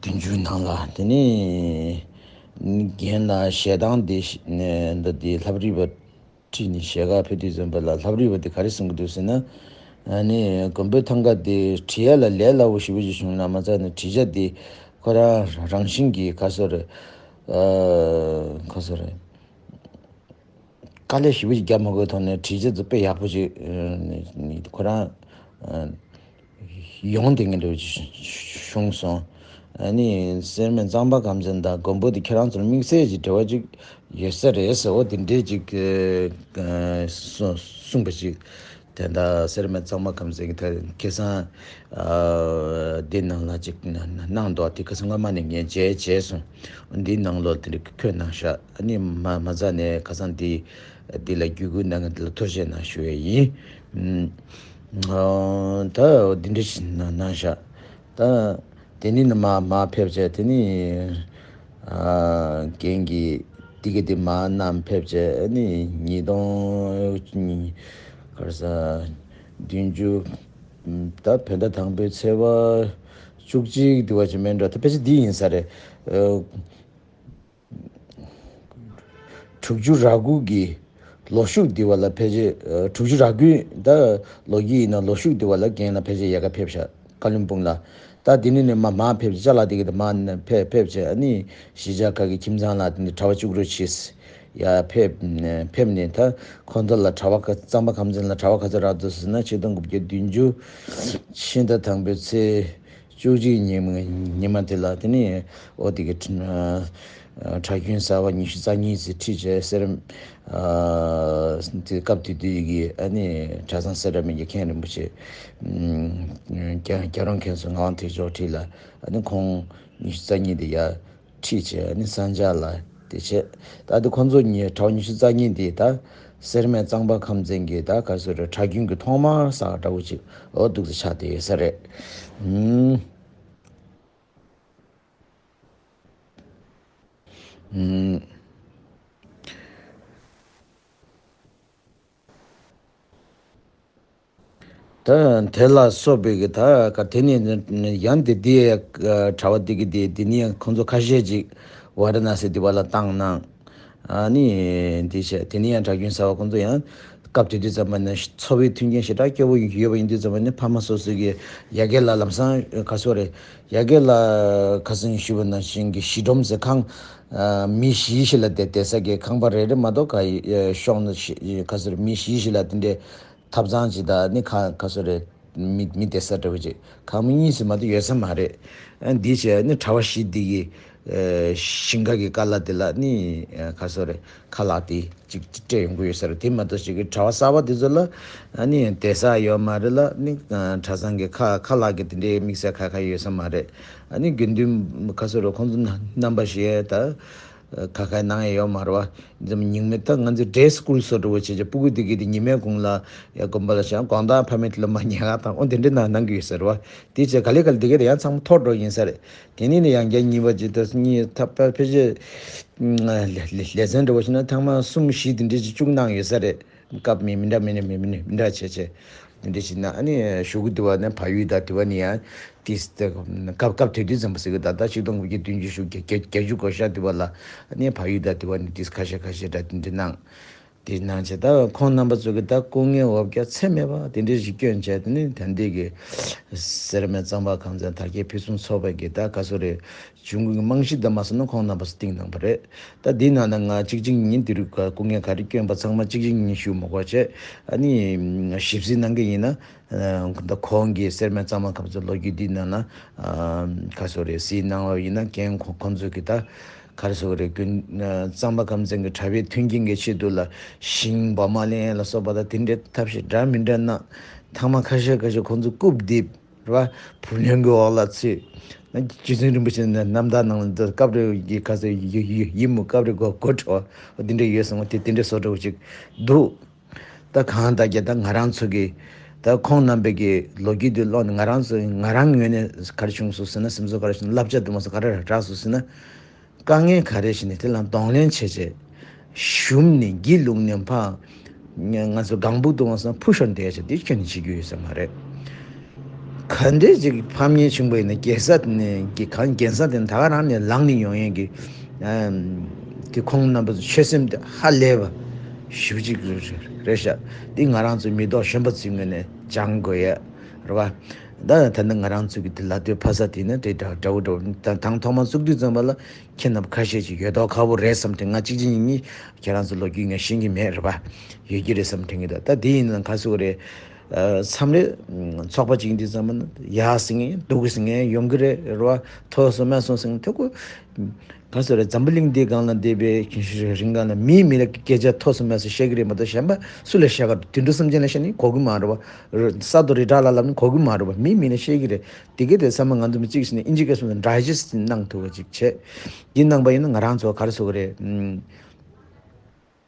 བདུན་ཅུའི་ནང་ལ་དེ་ནི་རྒན་ལགས་ཞལ་ཐང་འདི་འདི་འདི་ལྷ་པ་རི་པ་ཁྲིད་ནས་ཞལ་ཁ་ཕེབས་དུས་ཙམ་པ་ལ་ལྷ་པ་རི་པ་འདི་ག་རེ་གསུང་གི་འདུག་ཟེར་ན། ཨ་ནི་མགོན་པོའི་ཐང་ག་འདི་བྲིས་ཡ་ལ་ལས་སླ་བོ་ཞེ་པོ་ཅིག་བྱུང་ན་མ་ཚད་ནི་བྲིས་བྱ་འདི་ཁོ་རང་རང་བཞིན་གྱིས་ག་ཚོད་རེད། ག་ཚོད་རེད། དཀའ་ལས་ཞེ་པོ་ཅིག་རྒྱག་མ་དགོས་ཐོག་ནས་བྲིས་བྱ་ཚོ་དཔེ་ཡག་པོ་ཅིག་ཁོ་རང་ཡོང་བསྡད་མཁན་འདྲ་བོ་ཅིག་བྱུང་སོང་། ཨ་ནི་སེར་སྨད་གཙང་པ་ཁམས་ཚན་དང་མགོན་པོ་དེ་ཁྱེད་རང་ཚོར་དམིགས་བསལ་གྱི་འབྲེལ་བ་ཅིག་ཡོད་ས་རེད་ཟེར། འོ་དེ་འདྲས་ཅིག་གསུངས་པ་ཅིག་དེ་འདྲ་སེར་སྨད་གཙང་པ་ཁམས་ཚན་གྱི་ད་ཁ་སང་འདི་ནང་ལ་ཅིག་གནང་འདུག་དེ་ཁ་སང་སྔ་མ་ནས་ངས་མཇལ་བྱས་སོང་། འདིའི་ནང་ལོགས་དེ་འདྲ་འཁོད་གནང་ཤག་ཨ་ནི་མ་མ་རྩ་ནས་ཁ་སང་འདི་འདི་ལ་བརྒྱུད་སྐུལ་གནང་མཁན་དེ་ལ་ཐུགས་རྗེ་གནང་ཞུ་ཡས་ཡིན། ད་འདི་འདྲ་ཞིག་གནང་གནང་ཤག་ད་དེ་ནི་ནི་མ་མ་ཕེབས་བྱས་དེ་ནི་རྒན་གྱི་དེ་གི་དེ་མ་རྣམས་ཕེབས་བྱས་ཨ་ནི་ཉིས་སྟོང་ག་རེ་ཟ་བདུན་ཅུ། ད་བོད་ཟླ་དང་པོའི་ཚེས་པ་བཅུ་གཅིག་དུ་བ་ཅིག་མིན་འགྲོ་ད་ཕལ་ཆེར་འདི་ཡིན་ས་རེད། དྲུག་ཅུ་ར་དགུ་གི་ལོ་ཕྱུགས་འདི་བ་ལ་ཕལ་ཆེར་དྲུག་ཅུ་ར་དགུའི་ད་ལོ་རྒྱུས་ཡིན་ན་ལོ་ཕྱུགས་འདི་བ་ལ་རྒན་ལ་ཕལ་ཆེར་ཡལ་ག་ཕེབས་ཤག་ཀ་ལིམ་པོང་ལ། ད་འདི་ནི་ནི་མ་མ་ཕེབས་ཅ་ལག་འདི་གི་ད་མ་ཕེབས་ཕེབས་བྱས་ཨ་ནི་གཞིས་ཆགས་ཁག་གི་ཁྱིམ་ཚང་ལ་འདི་གྲྭ་པ་བཅུག་རོགས་བྱེད། ཡ་ཕེབས་ཕེབས་ནས་ད་ཁོང་ཚོ་ལ་གྲྭ་པ་ག་གཙང་པ་ཁམས་ཚན་ལ་གྲྭ་པ་ག་ཚོད་རག་འདུག་ཟེར་ན་ཆིག་སྟོང་དགུ་བརྒྱ་བདུན་ཅུ་ཕྱི་ཟླ་དང་པོའི་ཚེས་བཅུ་གཅིག་ཉིན་མ་ཉི་མ་དེ་ལ་དེ་ནི་ཨོ་དེ་གི་གྲྭ་རྒྱུན་གསར་པ་ཉི་ཤུ་རྩ་གཉིས་ཙམ་ཁྲིད་བྱས་སེར་དེ་སྐབས་དེ་དུས་ཀྱི་ཨ་ནི་གྲྭ་ཚང་སེ་ར་སྨད་ཀྱི་མཁན་རིན་པོ་ཆེ་རྒྱ་རྒྱལ་རོང་མཁན་ཟུར་ངག་དབང་ཐེག་མཆོག་ཁྲིད་ལ་ཨ་ནི་ཁོང་ཉི་ཤུ་རྩ་གཉིས་དེ་ཡ། ཁྲིད་བྱས་ནི་གསང་རྒྱ་ལ་དེ་བྱས། ད་དེ་ཁོང་ཚོ་གཉིས་གྲྭ་པ་ཉི་ཤུ་རྩ་གཉིས་དེ་ད་སེར་སྨད་གཙང་པ་ཁམས་ཚན་གྱི་ད་ག་ཚོད་རེད་གྲྭ་རྒྱུན་གྱི་ཐོག་མར་ས་འདྲ་བོ་ཅིག་འོ་འདུག་སེ་ཆགས་བསྡད་ཡོད་ས་རེད། ཨུམ། ཨུམ། ད་དེ་ལ་སོགས་པའི་གི་ད་ག་དེ་ནི་ཡང་དེ་དེ་གྲྭ་པ་དེ་གི་དེ་དེ་ནི་ཡང་ཁོང་ཚོ་ཁ་ཤས་ཅིག་ཝཱ་ར་ཎ་སི་དེ་བ་ལ་བཏང་གནང་། ཨ་ནི་དེ་བྱས་དེ་ནི་ཡང་གྲྭ་རྒྱུན་གསར་པ་ཁོང་ཚོ་ཡང་སྐབས་དེ་དུས་ཙམ་པ་ནས་འཚོ་བའི་མཐུན་རྐྱེན་ཞེ་དྲག་སྐྱོ་བོ་ཡོད་པ་ཡིན་དུས་ཙམ་པ་ནས་ཕ་མ་སོ་སོ་གི་ཡ་གི་ལ་ལམ་སང་ག་སོ་རེད་ཡ་གི་ལ་ཁ་སང་ཞུས་པ་ནང་བཞིན་གྱི་གཞིས་སྒྲོམ་ཟེར་ཁང་། མི་བཞི་ཞིག་ལ་བསྡད་བསྡད་ས་གི་ཁང་པ་རེ་རེ་མ་གཏོགས་ག་ཡི་ཤོང་ན་ག་སོ་རེད་མི་བཞི་ཞིག་ལ་དེ་འདྲའི། ཐབ་ཚང་ཅིག་དང་ནི་ཁ་ཁ་སོ་རེ་མི་མི་བསྡད་ས་འདྲ་བོ་ཅིག་ཁང་མིག་གཉིས་སུ་མ་གཏོགས་ཡོད་ས་མ་རེད། ཨ་འདི་བྱས་ནི་གྲྭ་པ་བཞི་འདི་གི་ ཨེ་ཞིང་ཁ་གི་ཀ་ལ་དེ་ལ་ནི་ཨེ་ག་རེ་ཟེར་རེད། ཁ་ལག་དེ་ཅིག་སྤྲད་ཡོང་གི་ཡོད་ས་རེད། དེ་མ་གཏོགས་ཞིག་གི་གྲྭ་པ་གསར་པ་དེ་ཚོ་ལ་ཨ་ནི་བསྡད་ས་ཡོད་མ་རེད་ལ། ནི་ཨ་གྲྭ་ཚང་གི་ཁ་ཁ་ལག་གི་དེ་འདྲའི་དམིགས་བསལ་ཁ་ཁ་ཡོད་ས་མ་རེད། ཨ་ནི་དགེ་འདུན་ག་རེ་ཟེར་རེད། ཁོང་ཚོ་རྣམ་པ་ཞིག་ད་ཁ་ཁ་གནང་ཡ་ཡོད་མ་རེད་བ། ཉིན་མོ་ད་ང་ཚོ་ཌེ་སི་ཀུལ་བཟོ་འདྲ་བོ་བྱས་བྱས། སྤུ་གུ་དེ་གི་དེ་ཉི་མའི་གུང་ལ་ཡ་དགོན་པ་ལ་བཞག། དགོང་དག་ཕ་མའི་དེ་ལ་མ་ཉལ་ཁ་དང་། འོ་དེ་འདྲ་གནང་གནང་གི་ཡོད་ས་རེད་བ། དེ་བྱས་ག་ལེ་ག་ལེ་དེ་ག་དེ་ཡང་ཚང་མ་འཐོར་འགྲོ་ཡིན་ས་རེད། དེ་ནས་ནི་ཡང་བསྐྱར་གཉིས་པ་ཅིག་ད་གཉིས་ཐབ་ཕལ་ཆེར་ལེ་ལེ་ལེ་ཚན་འདྲ་བོ་ཞིག་ན་ཐེངས་མ་གསུམ་བཞི་དེ་འདྲ་ཅིག་བཅུག་གནང་ཡོད་ས་རེད། སྐབས་མི་མི་འདྲ་མི་འདྲ་མི་མི་མི་འདྲ་བྱས་བྱས་དེ་འདྲ་ཞིག་ན། ཨ་ནི་གཞུག་གུ་དེ་བ་ནས་བལ་ཡུལ་དང་དེ་བ་ནི་ཡང་ཏིས་སྐབས་སྐབས་དེ་དུས་ཙམ་པ་ཟེར་གི། ད་ལྟ་ཆིག་སྟོང་དགུ་བརྒྱ་བདུན་ཅུ་དགུ་བརྒྱ་བརྒྱད་ཅུ་གོ་ཤ་དེ་བ་ལ་ཨ་ནི་བལ་ཡུལ་དང་དེ་བ་ནི་ཏིས་ཁ་ཤས་ཁ་ཤས་འདྲ་དེ་འདྲ་གནང་། དེ་གནང་བྱས་ད་ཁོང་རྣམ་པ་ཚོ་གི་ད་སྐུ་ངལ་འོ་བརྒྱལ་ཚད་མེད་པ་དེ་འདྲ་ཞིག་བསྐྱོན་བྱས། དེ་ནི་ད་ལྟའི་གི་སེར་སྨད་གཙང་པ་ཁམས་ཚན་དར་རྒྱས་ཕུན་སུམ་ཚོགས་པ་གི་ད་ག་རེ་ཟེར་རེད། འབྱུང་ཁུངས་ཀྱི་རྨང་གཞི་དེ་མ་སོང་ན་ཁོང་རྣམ་པ་ཚོ་བཏིང་གནང་བ་རེད། ད་འདི་ནང་ན་ང་གཅིག་གཅིག་གཉིས་དེ་རིགས་སྐུ་ངལ་ག་རེ་བསྐྱོན་པ་ཚང་མ་གཅིག་གཅིག་གཉིས་ཞུ་མ་དགོས་བྱས། ཨ་ནི་ཞིབ་གཟིགས་གནང་གི་ཡིན་ན། ད་ཁོང་གིས་སེར་སྨད་གཙང་པ་ཁམས་ཚན་ལོ་རྒྱུས་འདི་ནང་ན་ག་རེ་ཟེར་རེད། གཟིགས་གནང་བ་ཡིན་ན། རྒན་ཁོང་ཁོང་ཚོ་གི་ད་ག་རེ་ཟེར་རེད། ཀུན་གཙང་པ་ཁམས་ཚན་གྱི་གྲྭ་པའི་མཐུན་རྐྱེན་གྱི་ཆེད་དུ་ལ་ཞིང་འབབ་མ་ལེན་ལ་སོགས་པ་དང་དེ་འདྲའི་ཐབས་ཤེས་འདྲ་མི་འདྲ་གནང་། ཐེངས་མ་ཁ་ཤས་ཁ་ཤས་ཁོང་ཚོ་རྐུབ་རྡིབ། རེད་བ། བུ་ལོན་གྱི་འོག་ལ་ཚུད། ན་རྗེ་བཙུན་རིན་པོ་ཆེ་ནས་རྣམ་ཐར་ནང་ལ་འདི་སྐབས་རེ་གི་ཁ་ཟེར་ཡི་ཡི་ཡི་མུ་སྐབས་རེ་གོ་གོ་ཁྲོ་འདི་འདྲ་ཡོད་སོང་བ། དེ་དེ་འདྲ་བཟོ་འདྲ་བོ་ཅིག་འདུག། ད་གང་ལྟར་ཀྱང་ད་ང་རང་ཚོ་གི་ད་ཁོང་རྣམ་པའི་གི་ལོ་རྒྱུས་འདི་ཀློག་ནས་ང་རང་ཚོ་ང་རང་ངོས་ནས་ག་རེ་བྱུང་སོང་ཟེར་ན། སེམས་ཚོར་ག་རེ་བྱུང་། བསླབ་བྱ་དུ་མ་སོང་ག་རེ་རག་སོང་ཟེར་ན། དཀའ་ངལ་ག་རེ་ཞིག་ནས་དེ་ལ་གདོང་ལེན་བྱས་བྱས། ཞུམ་ནས་སྒྱིད་ལུག་ནས་ཕར་ང་ཚོ་སྒང་སྦུག་ཏུ་འོང་སོང་ཕུ་ཤོར་བསྡད་བྱས་དེ་ཁྱོན་ནས་བྱེད་རྒྱུ་ཡོད་ས་མ་རེད། ག་འདྲས་ཅིག་ཕམ་ཉེས་བྱུང་བ་ཡིན་ན་རྒྱལ་ས་དེ་ནས་གི་གང་རྒྱལ་ས་དེ་ནས་ད་ག་རང་ནས་ལངས་ནས་ཡོང་ཡས་ཀྱི་དེ་ཁོང་རྣམ་པ་ཚོ་ཆོད་སེམས་དེ་ཧ་ལས་པ་ཞེ་པོ་ཅིག་རེད་ཤག། དེ་ང་རང་ཚོ་མི་ཐོག་གཞོན་པ་ཚོའི་ངོས་ནས་སྦྱང་དགོས་ཡས་རེད་བ། ད་ད་ནི་ང་རང་ཚོ་གི་དེ་ལ་དོད་ཕ་ས་དེ་ནི་དེ་འདྲ་འདྲ་བོ་འདྲ་བོ། ད་དང་ཐོག་མ་བཙུགས་དུས་ཙམ་པ་ལ་ཁྱེད་རྣམས་ཁ་ཤས་ཅིག་ཡོད་མདོག་ཁ་པོ་རེད་བསམ་དྲན། ང་གཅིག་གཅིག་གཉིས་གཉིས་ཁྱེད་རང་ཚོ་ལོ་རྒྱུས་ངས་ཤེས་ཀྱི་མེད་རེད་པ། ཡོད་ཀྱི་རེད་བསམ་དྲན་གྱི་འདུག། ད་དེ་ཡིན་ན་ག་ཟེར་དགོས་རེད། ཨ་མཚམས་རེ་ཚོགས་པ་གཅིག་འདི་ཙམ་པ་ན་ཡག་ཟིན་ངེས་སྡུག་ཟིན་ངེས་ཡོང་གི་རེད་རེད་བ། མཐོ་སོང་དམའ་སོང་ཟིན་ཐུག་གོ། ག་ཟེར་རེད། འཛམ་བུ་གླིང་འདིའི་སྒང་ལ་བསྡད་པའི་རིང་གང་ལ་མིའི་མི་ལ་སྐད་ཆ་མཐོ་སོང་དམའ་སོང་བཤད་ཀྱི་རེད་མ་གཏོགས་གཞན་པ་སུ་ལ་བཤད་ག་དུད་འགྲོ་སེམས་ཅན་ལ་བཤད་ནི་གོ་གི་མ་རེད་བ། ས་རྡོ་རི་བྲག་ལ་ལབ་ནི་གོ་གི་མ་རེད་བ། མིའི་མི་ལ་བཤད་ཀྱི་རེད། དེ་གས་དེ་ཚང་མ་ང་ཚོ་མི་གཅིག་ཟེར་ནས་ཨིན་ཇི་སྐད་སོང་ཙང་ཌའི་ཇེ་སི་ཊི་གནང་ཐུབ་པ་ཅིག་བྱས། འདི་གནང་པ་ཡིན་ན་ང་རང་ཚོ་ག་རེ་ཟེར་དགོས་རེད།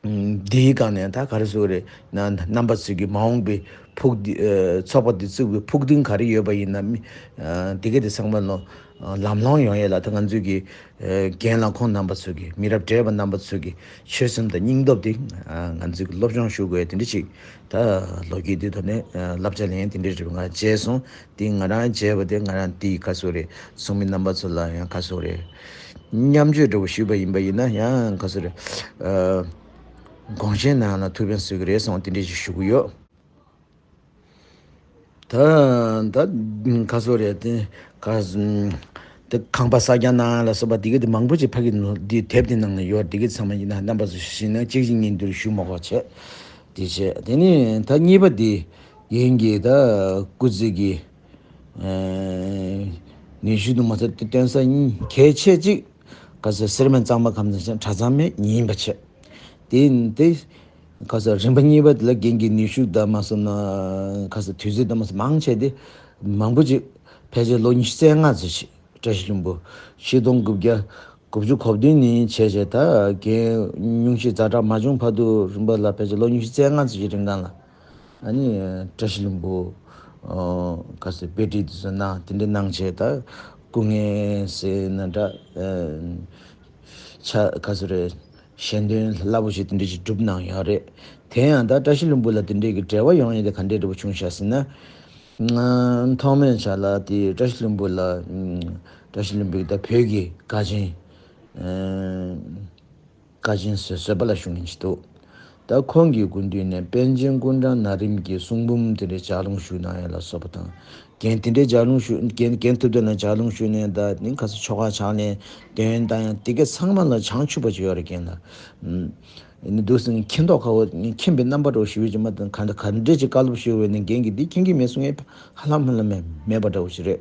ཨུམ། འདིའི་སྒང་ནས་ད་ག་རེ་ཟེར་དགོས་རེད། ན་རྣམ་པ་ཚོས་ཀྱི་མ་འོངས་པའི་ཕུགས་འདི་ཨ་ཚོགས་པ་འདི་བཙུགས་པའི་ཕུགས་འདུན་ག་རེ་ཡོད་པ་ཡིན་ན་མི་ཨ་འདི་གས་དེ་ཚང་མ་ལོ་ཨ་ལམ་ལྷོང་ཡོང་ཡས་ལ་ད་ང་ཚོས་ཀྱི་ཨ་རྒན་ལགས་ཁོང་རྣམ་པ་ཚོས་ཀྱི་མི་རབས་བགྲེས་པ་རྣམ་པ་ཚོས་ཀྱི་ཆོད་སེམས་དང་སྙིང་སྟོབས་འདི་ཨ་ང་ཚོས་ཀྱི་སློབ་སྦྱོང་ཞུ་དགོས་ཡས་དེ་འདྲ་ཅིག། ད་ལོ་རྒྱུས་འདི་ཐོག་ནས་ཨ་བསླབ་བྱ་ལེན་དེ་འདྲའི་རིགས་ང་བརྗེད་སོང་། དེ་ང་རང་བརྗེད་པ་དེ་ང་རང་དེའི་ག་ཟེར་དགོས་རེད། ཚོགས་མི་རྣམ་པ་ཚོ་ལ་ཡང་ག་ཟེར་དགོས་རེད། མཉམ་སྤྱོད་འདྲ་བོ་ཞུས་པ་ཡིན་པ་ཡིན་ན་ཡང་ག་ཟེར་དགོས་རེད། ཨ་དགོངས་བཞེས་གནང་ལ་ཐུགས་ཕན་གསོས་ཀྱི་རེད་གསུངས་དེ་འདྲའི་ཞིག་ཞུ་གི་ཡོད། ད་ད་ག་ཟེར་དགོས་རེད། དེ་ག་དེ་ཁང་པ་གསར་རྒྱག་གནང་ལ་སོགས་པ་དེ་ག་དེ་མང་པོ་ཅིག་ཕ་གི་འདི་དེབ་དེ་ནང་ལ་ཡོད། དེ་ག་ཚང་མ་ཡིན་ན་རྣམ་པ་ཚོ་ཤེས་ན་གཅིག་གཅིག་གཉིས་འདིར་ཞུ་མ་དགོས་བྱས། དེ་བྱས་དེ་ནས་ད་གཉིས་པ་དེ་ཡིན་གྱི་ད་སྐུ་ཚེ་གི་ཨེ་ནུས་ཤུགས་དུ་མ་ཚད་དེ་སྟོན་ས་གཉིས་གལ་ཆེ་གཅིག་ག་ཚོད་སེར་སྨད་གཙང་པ་ཁམས་ཚན་གྲྭ་ཚང་མེད་ཉིན་པ་བྱས། དེ་དེ་ག་ཚོད་རིམ་པ་གཉིས་པ་དེ་ལ་རྒན་གྱི་ནུས་ཤུགས་དང་མ་སོང་ན་ག་ཚོད་དུས་ཚོད་དང་མ་སོང་མང་ཆེ་དེ་མང་པོ་ཅིག་ཕལ་ཆེར་ལོ་ཉི་ཤུ་རྩ་ལྔ་ཙམ་ཞིག་བཀྲ་ཤིས་ལྷུན་པོ་ཆིག་སྟོང་དགུ་བརྒྱ་དགུ་བཅུ་གོ་བདུན་ནས་བྱས་བྱས་ད་རྒན་སྙུང་གཞི་ཛ་དྲག་མ་བྱུང་བར་དུ་རིམ་པ་ལ་ཕལ་ཆེར་ལོ་ཉི་ཤུ་རྩ་ལྔ་ཙམ་ཞིག་རིང་གང་ལ། ཨ་ནི་བཀྲ་ཤིས་ལྷུན་པོ་ག་ཚོད་དཔེ་ཁྲིད་དེ་ཚོ་གནང་དེ་འདྲ་གནང་བྱས་ད་སྐུ་ངལ་ཟེར་ན་འདྲ་ཆ་ག་ཚོད་རེད། ཞལ་འདོན་རླབས་པོ་ཆེ་དེ་འདྲ་ཞིག་བསྒྲུབས་གནང་ཡོད་རེད། དེ་ཡང་ད་བཀྲ་ཤིས་ལྷུན་པོ་ལ་དེ་འདྲའི་གི་འབྲེལ་བ་ཡོང་ཡས་དེ་ག་འདྲའི་འདྲ་པོ་བྱུང་ཤག་ཟེར་ན། ཐོག་མའི་ཆ་ལ་དེ་བཀྲ་ཤིས་ལྷུན་པོ་ལ་བཀྲ་ཤིས་ལྷུན་པོའི་ད་བོད་ཀྱི་དགའ་ཆེན་དགའ་ཆེན་བཟོད་བཟོད་པ་ལ་ཞུ་མཁན་ཞིག་འདུག། ད་ཁོང་གི་སྐུ་མདུན་ནས་པཎ་ཆེན་ཀུན་བྲང་ན་རིམ་གྱི་གསུང་འབུམ་དེ་འདྲའི་ལྗགས་ལུང་ཞུས་གནང་ཡ་ལ་སོགས་པ་དང་། རྒན་དེ་འདྲའི་ལྗགས་ལུང་ཞུ་རྒན་རྒན་ཐུབ་བསྟན་ལ་ལྗགས་ལུང་ཞུས་ནས་ད་ནི་ཁ་སང་ཆོ་ག་ཕྱག་ལེན་འདོན་བཏང་ཡང་དེ་ག་ཚང་མ་ལ་བྱང་ཆུབ་པ་ཅིག་ཡོད་རེད་རྒན་ལ། ཨ་ནི་འདུག་སེ་མཁྱེན་མདོག་ཁ་བོ་མཁྱེན་པའི་རྣམ་པ་འདྲ་བོ་ཞུ་ཡོད་ཀྱི་མ་གཏོགས་ག་འདྲ་ག་འདྲས་ཅིག་བཀའ་སློབ་ཞུས་པ་ཡིན་ན་རྒན་གྱིས་འདི་མཁྱེན་གྱི་མེད་གསུང་ཡས་ཧ་ལམ་ཧ་ལམ་མེད་མེད་པ་འདྲ་བོ་ཞིག་རེད།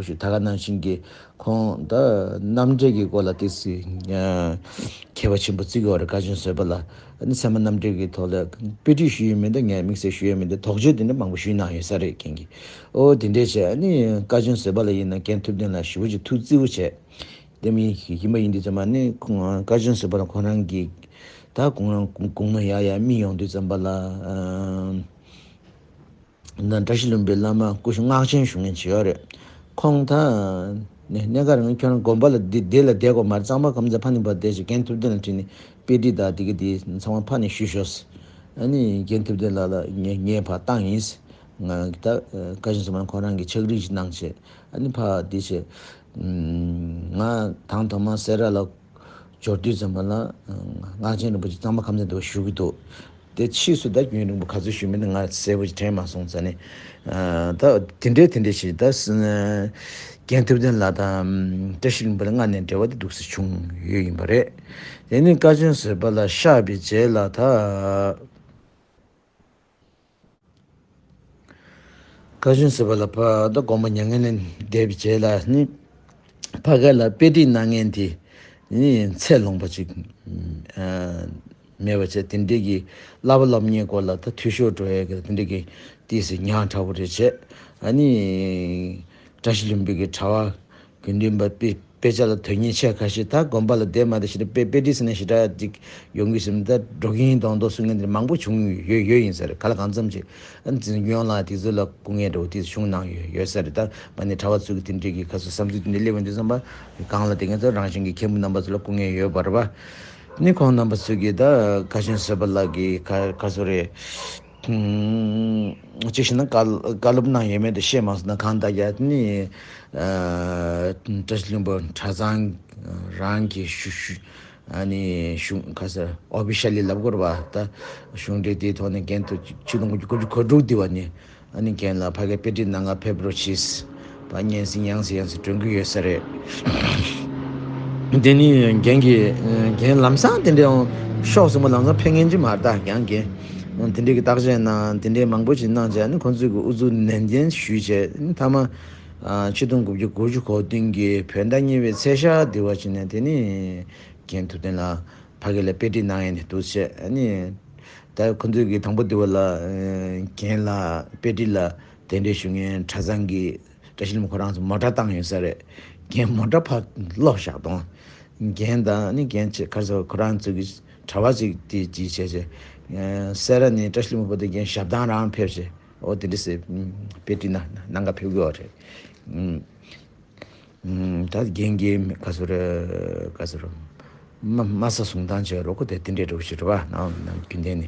པོ་ཞུ། ད་ག་ནང་བཞིན་གྱི་ཁོང་ད་རྣམ་འགྲེལ་གྱི་སྐོར་ལ་ཏོག་ཙམ་མཁས་པ་ཆེན་པོ་བརྩི་གི་ཡོད་རེད། དཀའ་ཆེན་བཟོད་པ་ལ། ཨ་ནི་ཚད་མ་རྣམ་འགྲེལ་གྱི་ཐོག་ལ་དཔེ་ཁྲིད་ཞུས་ཡོད་མིན་འདུག་ངས་དམིགས་བསལ་ཞུས་ཡོད་མིན་འདུག་དོགས་གཅོད་དེ་འདྲ་མང་པོ་ཞུས་གནང་ཡོད་ས་རེད། རྒན་གྱིས། ཨོ་དེ་འདྲས་བྱས། ཨ་ནི་དཀའ་ཆེན་བཟོད་པ་ལ་ཡིན་ན་རྒན་ཐུབ་བསྟན་ལ་ཞེ་པོ་ཅིག་ཐུགས་བརྩེ་བོ་བྱས། དེ་མིན་ཡིན་པ་ཡིན་དུས་ཙམ་པ་ནི་ཁོང་དཀའ་ཆེན་བཟོད་པ་ལ་ཁོང་རང་གིས་ད་དགུང་རང་དགུང་ན་ཡར་ཡར་སྨིན་ཡོང་དུས་ཙམ་པ་ལ། ཨ་ན་བཀྲ་ཤིས་ལྷུན་པོའི་བླ་མ་སྐུ་ཞབས་སྔགས་ཆེན་ཞུ་མཁན་ཅིག་ཡོད་རེད། ཁོང་ད་ནས་གནས་སྐབས་རིང་ཁྱོད་རང་དགོན་པ་ལ་འདི་འདི་ལ་བསྡད་དགོས་མ་རེད། གཙང་པ་ཁམས་ཚན་ཕ་ནི་བར་བསྡད་ཞིག་རྒན་ཐུབ་བསྟན་ལ་ཁྲིད་ནས་དཔེ་ཁྲིད་དང་དེ་གི་དེ་ཚང་མ་ཕ་ནས་ཞུས་ཤོག་ཨ་ནི་རྒན་ཐུབ་བསྟན་ལགས་ལ་ངས་ངས་ཕར་བཏང་ཡིན། ང་ད་བཀའ་ཆེན་བཟོད་པ་ཁོང་རང་གི་ཕྱག་བྲིས་ཤིག་གནང་བྱས། ཨ་ནི་ཕ་འདི་བྱས། ང་དང་ཐོག་མ་སེ་ར་ལ་འབྱོར་དུས་ཙམ་པ་ལ་སྔགས་ཆེན་རིན་པོ་ཆེ་གཙང་པ་ཁམས་ཚན་དུ་བཞུགས་ཀྱི་འདུག་དེ་ཕྱིས་སུ་ད་རྒྱུན་རིང་པོ་ག་ཚོད་བཞུགས་མིན་ང་གསལ་པོ་ཞིག་དྲན་མ་སོང་ཙང་ནས། ད་དེ་འདྲས་དེ་འདྲས་ཞིག་ད་རྒན་ཐུབ་བསྟན་ལགས་དང་བཀྲ་ཤིས་ལྷུན་པོ་ལ་སྔར་ནས་འབྲེལ་བ་དེ་འདུག་སེ་བྱུང་ཡོད་ཡིན་པ་རེད། དེ་ནི་བཀའ་ཆེན་བཟོད་པ་ལ་གཤེགས་པའི་རྗེས་ལ་ད། བཀའ་ཆེན་བཟོད་པ་ལ་ཕ་ད་དགོངས་པ་མྱ་ངན་ལས་འདས་པའི་རྗེས་ལ་ནི། ཕ་གི་ལ་དཔེ་ཁྲིད་གནང་མཁན་དེ་ནི་ཚད་ལོངས་པ་ཅིག་མེད་པ་བྱས། དེ་འདྲས་ཀྱི་བསླབ་པ་སློབ་གཉེར་སྐོར་ལ་ད་འཐུས་ཤོར་འགྲོ་ཡས་ཀྱི་དེ་འདྲས་ཀྱི་ཏོག་ཙམ་ཉག་ཕྲ་བོ་རེ་བྱས། ཨ་ནི་བཀྲ་ཤིས་ལྷུན་པོ་གི་གྲྭ་བ་དགེ་འདུན་པ་དཔེ་དཔེ་ཆ་ལ་དོན་གཉེར་ཆེ་ཁ་ཤས་ད་དགོན་པ་ལ་བསྡད་མ་བསྡད་ཞེ་དྲག་དཔེ་དཔེ་ཁྲིད་ཟེར་ན་ཞེ་དྲག་ཅིག་ཡོང་གི་ཟིན། ད་འགྲོ་གིན་མདོག་མདོག་གསུང་མཁན་དེ་མང་པོ་བྱུང་ཡོད་ཡོད་ཡིན་ས་རེད། ག་ལ་གང་འཚམ་ཅིག་ཨ་ནི་འཛིན་སྐྱོང་ལ་དེ་ཚོ་ལ་སྐུ་ངལ་འདྲ་བོ་དེ་བྱུང་གནང་ཡོད་ཡོད་ས་རེད། ད་མ་ནི་གྲྭ་བ་ཚོ་གི་དེ་འདྲས་ཀྱི་ཁ་སོ་བསམ་ཚུལ་དེ་འདྲ་སླེབས་ཡོང་དུས་ཙམ་པ་གང་ལ་དེ་ང་ཚོ་རང་བཞིན་གྱི་མཁན་པོ་རྣམ་པ་ཚོ་ལ་སྐུ་ངལ་ཡོད་པ་རེད་པ། ནི་ཁོང་རྣམ་པ་ཚོ་གིས་ད་བཀའ་ཆེན་བཟོད་པ་ལགས་ཀྱི་ག་ག་ཚོད་རེད། ཅིག་བྱས་ན་བཀའ་བཀའ་སློབ་གནང་ཡོད་མེད་དེ་ཤེས་མ་སོང་ན། གང་ལྟར་ཡ་ནི་བཀྲ་ཤིས་ལྷུན་པོ་གྲྭ་ཚང་རང་གི་ཞུ་ཞུ་ཨ་ནི་གཞུང་ག་ས་ཨོ་ཕི་ཤལ་ལི་ལབ་དགོས་རེད་པ། ད་གཞུང་འབྲེལ་དེའི་ཐོག་ནས་འགན་དུ་ཆིག་སྟོང་དགུ་བརྒྱ་དགུ་བཅུ་གོ་དྲུག་དེ་བ་ནས། ཨ་ནི་རྒན་ལགས་ཕ་གིར་དཔེ་ཁྲིད་གནང་ག་ཕེབས་རོགས་གྱིས། ཕར་སྙན་སེང་ཡང་སེ་ཡང་སེ་སྒྲོན་གྱི་ཡོད་ས་རེད། དེ་ནི་རྒན་གྱིས་རྒན་ལམ་སང་དེ་འདྲའི་ཤོག་གསུམ་པོ་ལམ་སང་ཕེབས་མཁན་ཅིག་མ་རེད། ད་རྒན་གྱིས་དེ་འདྲའི་གི་བརྟག་དཔྱད་གནང་། དེ་འདྲའི་མང་པོ་ཞིག་གནང་བྱས། ཨ་ནི་ཁོང་ཚོས་ཀྱི་ཨུ་ཚུགས་ནན་ཏན་ཞུས་བྱས། ཨ་ནི་མཐའ་མ་ཨ་ཆིག་སྟོང་དགུ་བརྒྱ་དགུ་བཅུ་གོ་བདུན་གྱི་བོད་ཟླ་གཉིས་པའི་ཚེས་ཤར་དེ་བ་ཅིག་ནས་དེ་ནི་རྒན་ཐུབ་བསྟན་ལགས་ཕ་གི་ལ་དཔེ་ཁྲིད་གནང་ཡས་ནས་འདུག་བྱས། ཨ་ནི་ད་ཁོ་ཚོས་ཀྱི་དང་པོ་དེ་བ་ལ་ཨ་རྒན་ལགས་དཔེ་ཁྲིད་ལ་གདན་འདྲེན་ཞུ་མཁན་གྲྭ་ཚང་གི་བཀྲ་ཤིས་ལྷུན་པོ་ཁོ་རང་ཚོ་མོ་ཊ་བཏང་ཡོད་ས་རེད། རྒན་མོ་ཊ་ཕར་སློག་བཞག་དང་། རྒན་དང་ནི་རྒན་ཆེ་ཁ་སོ་ཁོ་རང་ཚོ་གི་གྲྭ་བ་ཅིག་དེ་ཅིག་བྱས་བྱས། སེ་ར་ནས་བཀྲ་ཤིས་ལྷུན་པོ་དེ་རྒན་ཞབས་བཏང་རང་ཕེབས་བྱས། ཨོ་དེ་འདྲ་སེ་དཔེ་ཁྲིད་ན་གནང་ག་ཕེབས་གི་ཡོད་རེད། ད་རྒན་གྱི་ག་ཚོད་རེད་ག་ཚོད་རེད། མ་མ་ས་གསུང་སྟངས་བྱས་རོགས་ཁོ་དེ་དེ་འདྲའི་རོགས་ཞིག་རེད་བ། ནང་ནང་རྒྱུན་ལྡན་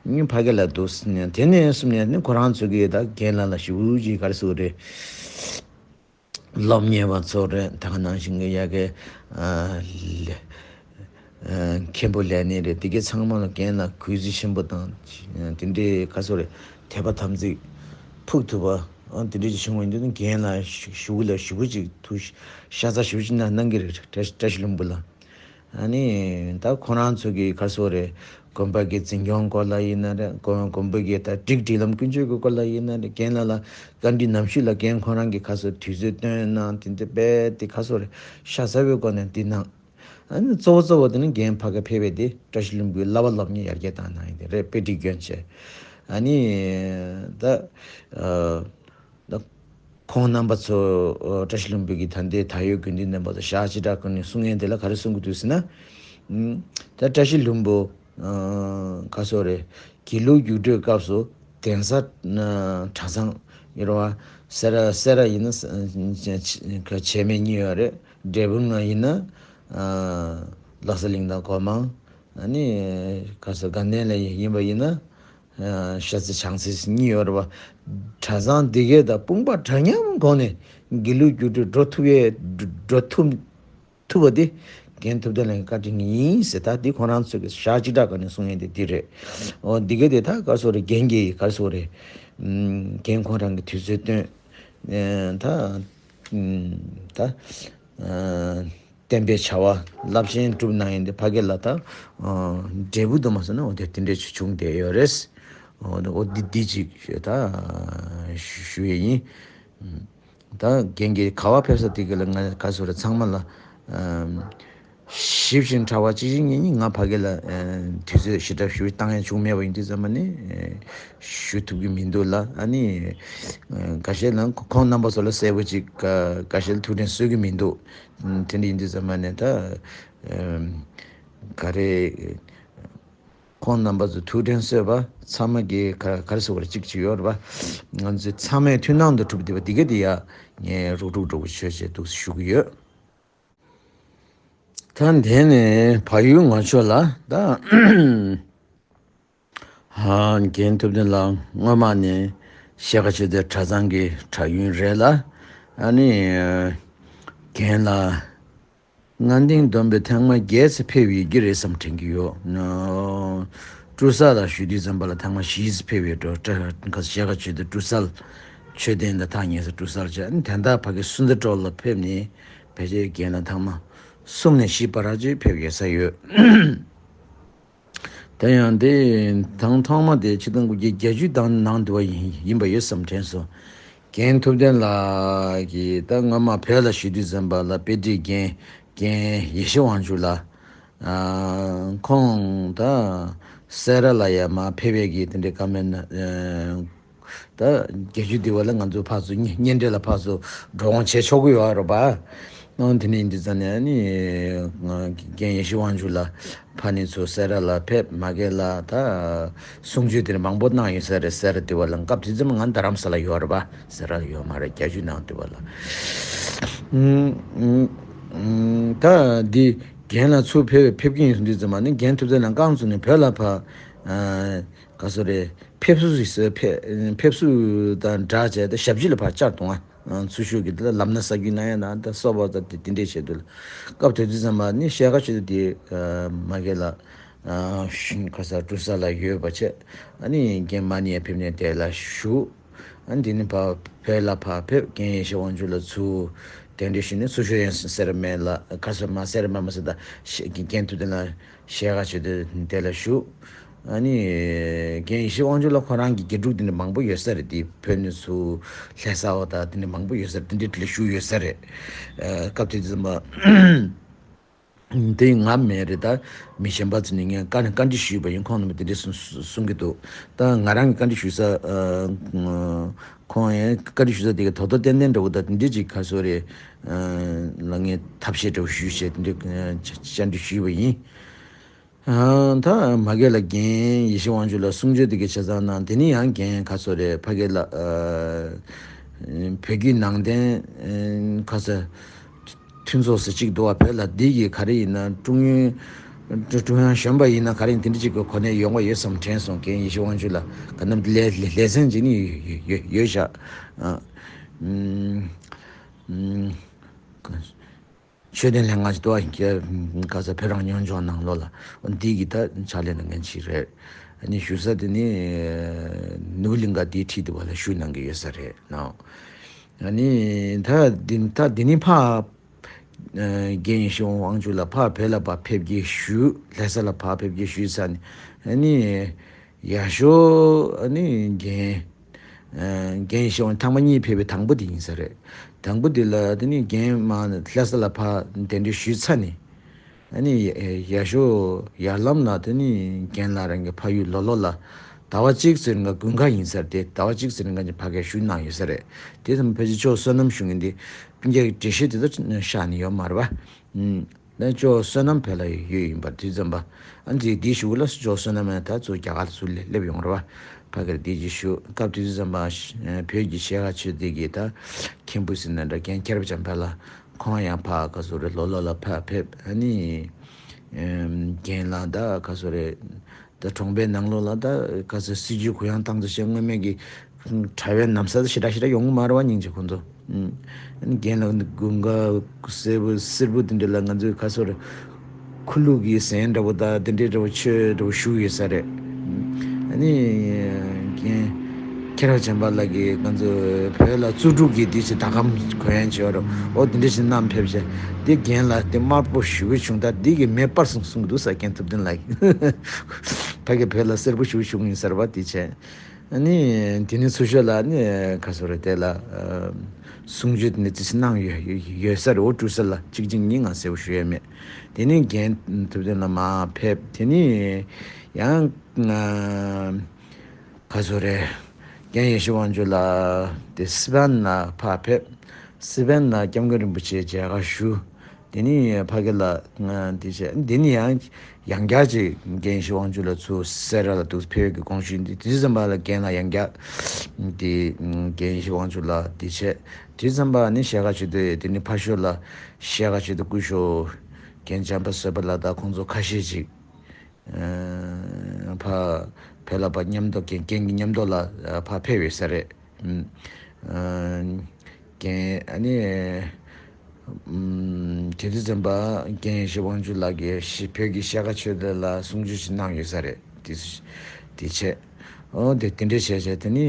ནི་ཕ་གི་ལ་འདུག་ཟེར་ནས། དེ་ནས་གསུམ་ནས་ནི་ཁོ་རང་ཚོ་གིས་ད་རྒན་ལགས་ལ་ཞུ་གི་ག་རེ་ཟེར་དགོས་རེད། སློབ་གཉེར་བ་ཚོ་རེད། ད་ག་ནང་བཞིན་གྱི་ཡ་གི་ཨ་ལེ་ཨ་མཁན་པོ་ལས་སྣེ་རེད། དེ་གའི་ཚང་མ་ལ་རྒན་ལགས་གུས་བརྩི་ཆེན་པོ་དང་དེ་འདྲའི་ག་ཚོད་རེད། དད་པ་དམ་ཚིག་ཕུགས་ཐུབ་པ། ཨ་དེ་འདྲ་ཅིག་བྱུང་བ་ཡིན་དུས་ནི་རྒན་ལགས་ཞུ་ཞུ་གུ་ལ་ཞུ་གུ་ཅིག་ཐུགས་ཤ་ཚ་ཞུ་ཅིག་གནང་གནང་གི་རེད། བཀྲ་བཀྲ་ཤིས་ལྷུན་པོ་ལ། ཨ་ནི་ད་ཁོ་རང་ཚོ་གི་ག་ཚོད་རེད། དགོན་པ་གི་འཛིན་སྐྱོང་སྐོར་ལ་ཡིན་ན་རེད། དགོན་དགོན་པ་གི་ད་སྒྲིག་སྒྲིག་ལམ་ཀུན་སྤྱོད་ཀྱི་སྐོར་ལ་ཡིན་ན་རེད། རྒན་ལགས་ལ་བཀའ་འདྲི་ནམ་ཞུས་ལ་རྒན་ཁོ་རང་གི་ག་ཚོད་དུས་ཚོད་བཏོན་གནང་། དེ་འདྲ་དཔེ་དེ་ག་ཚོད་རེད། ཤ་ཚ་བོའི་སྒོ་ནས་འདི་གནང་། ཨ་ནི་གཙོ་བོ་གཙོ་བོ་དེ་ནི་རྒན་ཕ་གི་ཕེབས་པའི་དེ་བཀྲ་ཤིས་ལྷུན་པོའི་བསླབ་པ་སློབ་གཉེར་ཡར་རྒྱས་བཏང་གནང་ཡིན་དེ་རེད། དཔེ་ཁྲིད་སྐྱོན་བྱས། ཨ་ནི་ད་ཨ་ད་ཁོང་རྣམ་པ་ཚོ་བཀྲ་ཤིས་ལྷུན་པོ་གི་ད་ལྟའི་ད་ཡོད་དགེ་འདུན་རྣམ་པ་ཚོ་ཞག་ཅི་དྲག་ཀུན་ནས་གསུང་ཡས་དེ་ལ་ག་རེ་གསུང་གི་འདུག་ཟེར་ན། ད་བཀྲ་ཤིས་ལྷུན་པོ་ག་ཚོད་རེད། དགེ་ལུགས་རྒྱུགས་སྤྲོད་སྐབས་སུ་གདན་ས་གྲྭ་ཚང་ཡོད་རེད་བ། སེ་ར་སེ་ར་ཡིན་ན་བྱེས་སྨད་གཉིས་ཡོད་རེད། འབྲས་སྤུངས་ན་ཡིན་ན་ལྷ་ས་གླིང་དང་སྒོ་མང་། ཨ་ནི་ག་ས་དགའ་ལྡན་ལ་ཡིན་པ་ཡིན་ན་ཤར་རྩེ་བྱང་རྩེ་གཉིས་ཡོད་རེད་བ། གྲྭ་ཚང་འདི་གས་དང་དཔུང་པ་འདྲ་མཉམ་སྒོ་ནས་ དགེ་ལུགས་རྒྱུགས་སྤྲོད་འགྲོ་ཐུབ་ཡས་འགྲོ་འགྲོ་ཐུབ་ཐུབ་པ་དེ་རྒན་ཐུབ་བསྟན་ལགས་ཀྱི་བཀའ་དྲིན་ཡིན་ཟེར། ད་འདི་ཁོང་རང་ཚོས་ཀྱི་ཞག་གཅིག་གྲགས་ག་ནས་གསུང་ཡས་དེ་འདི་རེད། འོ་འདི་ག་དེ་ད་ག་སོ་རེད། རྒན་གྱིས་ག་སོ་རེད། རྒན་ཁོང་རང་གི་དུས་ཚོད་བཏོན། ད་ད། བསྟན་པའི་བྱ་བ་རླབས་ཆེན་སྒྲུབ་གནང་ཡིན་དེ་ཕ་གི་ལ་ད་འབྲས་བུ་དུ་མ་སོང་ན་འོ་དེ་དེ་འདྲས་བྱུང་བསྡད་ཡོད་རེད། འོ་འོ་འདི་འདི་ཅིག་ད་ཞུ་ཡས་ཡིན། ད་རྒན་གྱིས་ག་བ་ཕེབས་ས་དེ་གི་ལ་ང་ག་སོ་རེ་ཚང་མ་ལ་ཞིབ་ཅིང་ཕྲ་བ་ཅི་ཞིག་ངེད་གཉིས་ང་ཕ་གི་ལ་དུས་ཚོད་ཞེ་དྲག་ཞུ་བཏང་ཡས་བྱུང་མེད་པ་ཡིན་དུས་ཙམ་པ་ནི་ཞུ་ཐུབ་ཀྱི་མི་འདུག་ལ། ཨ་ནི་འགའ་ཤས་ལ་ཁོང་རྣམ་པ་ཚོ་ལ་གསལ་པོ་ཅིག་འགའ་ཤས་ལ་ཐུགས་དྲན་གསོས་ཀྱི་མི་འདུག་དེ་འདྲ་ཡིན་དུས་ཙམ་པ་ནས་ད་ག་རེ་ཁོང་རྣམ་པ་ཚོ་ཐུགས་དྲན་གསོས་པ་ཚང་མ་གི་ག་ག་རེ་ཟེར་བ་རེད། གཅིག་གཅིག་ཡོད་རེད་པ། ང་ཚོས་ཚང་མས་མཐུན་སྣང་དུ་གྲུབ་བསྡད་པ་འདི་ག་འདི་ཡ་ངས་རུག་རུག་འགྲོ་བོ་ཆོས་བྱེད་འདུག་ཞུ་གི་ཡོད། ད་འདི་ནས་བལ་ཡུལ་ངོ་ཕྱོགས་ལ་ད། ཧ་རྒན་ཐུབ་བསྟན་ལགས་སྔོན་མ་ནས་ཤེལ་དཀར་ཆོས་སྡེ་གྲྭ་ཚང་གི་གྲྭ་ཡུན་རེད་ལ། ཨ་ནི་རྒན་ལགས་ལྔ་སྡིངས་བསྡོམས་པས་ཐེངས་མ་བརྒྱད་ཙམ་ཕེབས་ཡོད་ཀྱི་རེད་བསམ་དྲན་གྱི་ཡོད། ཀྲུའུ་ཀྲུའུ་ས་ལ་ཞུ་དུས་ཙམ་པ་ལ་ཐེངས་མ་བཞི་ཙམ་ཕེབས་ཡོད་འགྲོ། ཀྲ་ཤེལ་དཀར་ཆོས་སྡེ་ཀྲུའུ་ཀྲུའུ་ས་ལ་མཆོད་རྟེན་དང་ཐག་ཉེ་ས་ཀྲུའུ་ཀྲུའུ་ས་ལ་བྱས། ཨ་ནི་དེ་འདྲ་ཕ་གི་སུམ་མདའ་སྤྲོ་ལ་ཕེབས་ནས་ཕལ་ཆེར་རྒན་ལགས་ཐེངས་མ་གསུམ་ནས་བཞི་བར་ཅིག་ཕེབས་ཡོད་ས་ཡོད། དེ་ཡང་དེ་དང་ཐོག་མ་དེ་ཆིག་སྟོང་དགུ་བརྒྱ་བརྒྱད་ཅུ་དང་ནང་དུ་བ་ཡིན་ཡིན་པ་ཡོད་བསམ་དྲན་སོང་། རྒན་ཐུབ་བསྟན་ལགས་ཀྱིས་ད་སྔོན་མ་བོད་ལ་བཞུགས་དུས་ཙམ་པ་ལ་དཔེ་ཁྲིད་རྒན་རྒན་ཡེ་ཤེས་དབང་ཕྱུག་ལགས། ཨ་ཁོང་ད་སེ་ར་ལ་ཡ་མ་ཕེབས་པའི་གི་དེ་འདྲའི་བཀའ་མོལ་གནང་། ད་བརྒྱད་ཅུ་དེ་བ་ལ་ང་ཚོ་ཕར་ཚུར་གཉེན་གཉེན་འབྲེལ་ལ་ཕར་ཚུར་འགྲོ་འོང་བྱེད་ཆོག་གི་ཡོད་རེད་པ། ཨང་དེ་ནས་ཡིན་དུས་ཙམ་ནས་ཨ་ནི་རྒན་ཡེ་ཤེས་དབང་ཕྱུག་ལགས་ཕ་ནས་ཚུར་སེ་ར་ལ་ཕེབས། མ་གི་ལ་ད་གསུང་ཆོས་དེ་མང་པོ་གནང་ཡོད་ས་རེད། སེ་ར་དེ་བ་ལ་སྐབས་དེ་ཙམ་ང་རྡ་རམ་ས་ལ་ཡོད་རེད་པ། སེ་ར་ལ་ཡོད་མ་རེད། བརྒྱད་ཅུ་ནང་དེ་བ་ལ། ཨུམ་ཨུམ་ཨུམ་ད་འདི་རྒན་ལགས་ཚུར་ཕེབས་ཕེབས་ཀྱི་ཡིན་གསུང་དུས་ཙམ་པ་ནི་རྒན་ཐུབ་བསྟན་ལགས་རྐང་བཙུགས་ནས་བོད་ལ་ཕར་ཨ་ག་ཚོད་རེད། ཕེབས་བསུ་ཞིག་ཕེབས་ཕེབས་བསུ་དང་སྦྲགས་བྱས་ཏེ་ཞབས་ཕྱི་ལ་ཕར་བཅར་གཏོང་ཨ། ཚུར་ཤོག་གི་ལམ་སྣ་ས་རྒྱུས་གནང་ཡ་ན་ད་སོགས་པ་ད་དེ་དེ་འདྲས་བྱེད་དུས་ལ། སྐབས་དེ་དུས་ཙམ་པ་ནི་ཤེལ་དཀར་ཆོས་སྡེ་དེ་མ་གི་ལ་ཁ་ས་ཀྲུའུ་ཀྲུའུ་ས་ལ་ཡོད་པ་བྱས། ཨ་ནི་རྒན་མ་ནི་ཡ་ཕེབས་ནས་དེ་ལ་བཞུགས། ཨ་ནི་དེ་ནི་ཕ་བོད་ལ་ཕར་ཕེབས། རྒན་ཡེ་ཤེས་དབང་ཕྱུག་ལ་ཚུར་གདན་འདྲེན་ཞུས་ནས་ཚུར་ཤོག་ཡན་སེ་ར་སྨད་ལ་ཁ་ས་མ་སེ་ར་སྨད་མ་ཟེར་ད་རྒན་ཐུབ་བསྟན་ལ་ཤེལ་དཀར་ཆོས་སྡེ་དེ་ལ་བཞུགས། ཨ་ནི་རྒན་ཡེ་ཤེས་དབང་ཕྱུག་ལ་ཁོ་རང་གི་དགེ་ཕྲུག་དེ་འདྲ་མང་པོ་ཡོད་ས་རེད། དེ་བོད་ནས་ཚུར་ལྷ་ས་བ་དང་དེ་འདྲ་མང་པོ་ཡོད་ས་རེད། དེ་འདྲའི་དེ་ལ་བཞུགས་ཡོད་ས་རེད། ཨ་སྐབས་དེ་ཙམ་པ་དེ་ང་མེད་རེད། ད་མི་གཞན་པ་ཚོ་ནས་ངས་བཀའ་བཀའ་འདྲི་ཞུས་པ་ཡིན། ཁོང་རྣམ་པ་དེ་འདྲ་གསུང་གསུང་གི་འདུག་ད་ང་རང་གི་བཀའ་འདྲི་ཞུ་ས་ཨ་ཁོང་ཡང་བཀའ་འདྲི་ཞུ་ས་དེ་ག་དོ་དོ་ཏན་ཏན་འདྲ་བོ་ད་དེ་འདྲ་ཅིག་ག་ཚོད་རེད། ཨ་ལ་ངས་ཐབས་ཤེས་འདྲ་བོ་ཞུས་བྱས་དེ་འདྲ་ཨ་བཅར་འདྲི་ཞུས་པ་ཡིན། ཨ་ད་མ་གི་ལ་རྒན་ཡེ་ཤེས་དབང་ཕྱུག་ལ་གསུང་ཆོས་དེ་གའི་ཆ་ཚང་གནང་། དེ་ནས་ཡང་རྒན་ག་ཚོད་རེད། ཕ་གི་ལ་ཨ་བོད་བརྒྱུད་ནང་བསྟན་ཨ་ག་ཚོད་མཐུན་ཚོགས་ཟེར་གཅིག་འདུག་བ། བོད་ལ་འདི་གི་ག་རེ་ཡིན་ན་ཀྲུང་ཡོན་ཀྲུང་དབྱང་གཞོན་པ་ཡིན་ན་ག་རེ་ཡིན་དེ་འདྲ་གཅིག་གི་གོ་གནས་ཡོང་བ་ཡོད་བསམ་དྲན་སོང་། རྒན་ཡེ་ཤེས་དབང་ཕྱུག་ལ་ག་ནམ་ལས་ལས་ལས་ཚན་ཅིག་ནི་ཡོད་ཡོད་ཡོད་བཞག་ཨ་ཨུམ་ཨུམ། མཆོད་རྟེན་ལྷན་ཁང་ཞིག་འདུག་ཨ། ག་ས་བོད་རང་སྐྱོང་ལྗོངས་ནང་ལོགས་ལ་འདི་གི་ད་ཕྱག་ལས་གནང་མཁན་ཞིག་རེད། ཨ་ནི་བཞུགས་ས་དེ་ནི་ནོར་བུ་གླིང་ག་དེའི་འཁྲིས་དེ་བ་ལ་བཞུགས་གནང་གི་ཡོད་ས་རེད་ནོ། ཨ་ནི་ད་འདི་ད་འདི་ནི་ཕ་རྒན་ཡེ་ཤེས་དབང་ཕྱུག་ལ་ཕ་བོད་ལ་ཕ་ཕེབས་ཀྱི་བཞུགས། ལྷ་ས་ལ་ཕ་ཕེབས་ཀྱི་བཞུགས་ས་ནི་ཨ་ནི། ཡག་ཤོས་ཨ་ནི་རྒན་ཨ་རྒན་ཤོས་ཐེངས་མ་གཉིས་ཕེབས་པའི་དང་པོ་དེ་ཡིན་ས་རེད། དང་པོ་དེ་ལ་དེ་ནི་རྒན་མ་ལྷ་ས་ལ་ཕར་གདན་འདྲེན་ཞུས་ཚར་ནས་ཨ་ནི་ཡག་ཤོས་ཡར་ལམ་ལ་དེ་ནི་རྒན་ལགས་རང་གི་ཕ་ཡུལ་ལོ་ལོ་ལ་ཟླ་བ་གཅིག་ཙམ་རིང་དགུན་ཁ་ཡིན་ས་རེད། དེ་ཟླ་བ་གཅིག་ཙམ་རིང་ཕ་གིར་བཞུགས་གནང་ཡོད་ས་རེད། དེ་ཙམ་ཕལ་ཆེར་ཕྱོགས་བསོད་ནམས་ཞུ་མཁན་དེ་སྤུན་ཀྱག་གི་འགྲེལ་བཤད་དེ་ཚོ་བཞག་ནས་ཡོད་མ་རེད་པ། ཨུམ། ད་ཅོ་བསོད་ནམས་བོད་ལ་ཡོད་ཡིན་པ་དུས་ཙམ་པ། ཨ་འདི་འདིའི་གཞུག་ལ་ཅོ་བསོད་ནམས་ད་ཚུར་རྒྱ་གར་ལ་ཚུར་སླེབས་ཡོང་རེད་པ། ཕ་གིར་འདི་ཅིག་བཞུགས། སྐབས་དེ་དུས་ཙམ་པ་བོད་ཀྱི་ཤེལ་དཀར་ཆོས་སྡེ་གི་ད་མཁན་པོ་ཟེར་ན་འདྲ་རྒན་ཁྱད་པར་ཅན་ཕ་ལ་ཁོང་ཡང་ཕ་ག་ཚོད་རེད་ལོ་ལོ་ལ་ཕ་ཕེབས། ཨ་ནི་རྒན་ལགས་ད་ག་ཚོད་རེད། ད་གྲོང་པའི་ནང་ལོགས་ལ་ད་ག་ཚོད་སྲིད་ཇུས་གུ་ཡངས་བཏང་ཚོད་བྱས། སྔོན་མེད་ཀྱི་དྲ་བའི་ནམ་ས་ད་ཞེ་དྲག་ཞེ་དྲག་ཡོང་གི་མ་རེད་པ། སྙིང་རྗེ་ཁོང་ཚོ། ཨ་ནི་རྒན་ལགས་ཀྱི་དགུན་ཁ་སེར་པོ་སེར་པོ་དེ་འདྲ་ལ་ང་ཚོས་ཁ་སོར་ཁུ་བླུག་གི་ཟན་འདྲ་པོ་དང་དེ་འདྲའི་འདྲ་པོ་མཆོད་འདྲ་པོ་བཞུགས་ཡོད་ས་རེད། ཨ་ནི་རྒན་ཁྱེད་རང་བྱམས་པ་ལགས་ཀྱིས་ང་ཚོ་བོད་ལ་བཙུགས་སྒྲུག་གི་དུས་ཚོད་ཟླ་གམ་གོ་ཡན་བྱེད་རོགས་ཨོ་དེ་འདྲ་ཞིག་བསྣམས་ཕེབས་བྱས་དེ་རྒན་ལགས་དེ་དམར་པོ་ཞེ་པོ་བྱུང་ད་འདི་གི་མེ་སྤར་སོང་གསུང་གི་འདུག་ས་རྒན་ཐུབ་བསྟན་ལགས་ཀྱིས། ཕ་གི་བོད་ལ་སེར་པོ་ཞེ་པོ་བྱུང་ཡིན་ས་རེད་པ་དེ་བྱས། ཨ་ནི་དེ་ནི་ཚུར་ཤོག་ལ་ནི་ཁ་སོ་རེ་དེ་ལ་གསུང་ཆོས་དེ་ནི་ཙི་སི་གནང་ཡོད་ཡོད་ས་རེད། འོ་སྤྲུལ་ས་ལ་གཅིག་གཅིག་གཉིས་ང་གསལ་པོ་ཞུ་ཡས་མེད། དེ་ནི་རྒན་ཐུབ་བསྟན་ལ་མ་ཕེབས་དེ་ནི་ཡང་ཁ་སོ་རེ་རྒན་ཡེ་ཤེས་དབང་ཕྱུག་ལ་དེ་སི་པན་ལ་ཕ་ཕེབས། སི་པན་ལ་སྐྱབས་མགོན་རིན་པོ་ཆེ་མཇལ་ཁ་ཞུ། དེ་ནི་ཕ་གི་ལ་ང་འདི་བྱས་འདི་ནི་ཡང་ཡང་བསྐྱར་ཅིག་རྒན་ཡེ་ཤེས་དབང་ཕྱུག་ལ་ཚུར་སེ་ར་ལ་འདུག་ཕེབས་ཀྱི་དགོངས་ཞུ་འདི་དུས་ཙམ་པ་ལ་རྒན་ལ་ཡང་བསྐྱར་འདི་རྒན་ཡེ་ཤེས་དབང་ཕྱུག་ལ་འདི་བྱས་དུས་ཙམ་པ་ནི་ཤེལ་དཀར་ཆོས་སྡེ་དེ་ནི་ཕ་ཤོད་ལ་ཤེལ་དཀར་ཆོས་སྡེ་སྐུ་ཞོགས་རྒན་བྱམས་པ་བཟོད་པ་ལ་དང་ཁོང་ཚོ་ཁ་ཤས་ཅིག་ཕ་བོད་ལ་ཕ་མཉམ་དུ་རྒན་རྒན་གྱི་མཉམ་དུ་ལ་ཕ་ཕེབས་ཡོད་ས་རེད། རྒན་ཨ་ནི་དེ་དུས་ཙམ་པ་རྒན་ཡེ་ཤེས་དབང་ཕྱུག་ལགས་ཀྱིས་ཤི་བོད་ཀྱི་ཤེལ་དཀར་ཆོས་སྡེ་ལ་གསུང་ཆོས་ཤིག་གནང་ཡོད་ས་རེད། དེ་དེ་བྱས་ཨོ་དེ་དེ་འདྲས་བྱས་བྱས་དེ་ནི་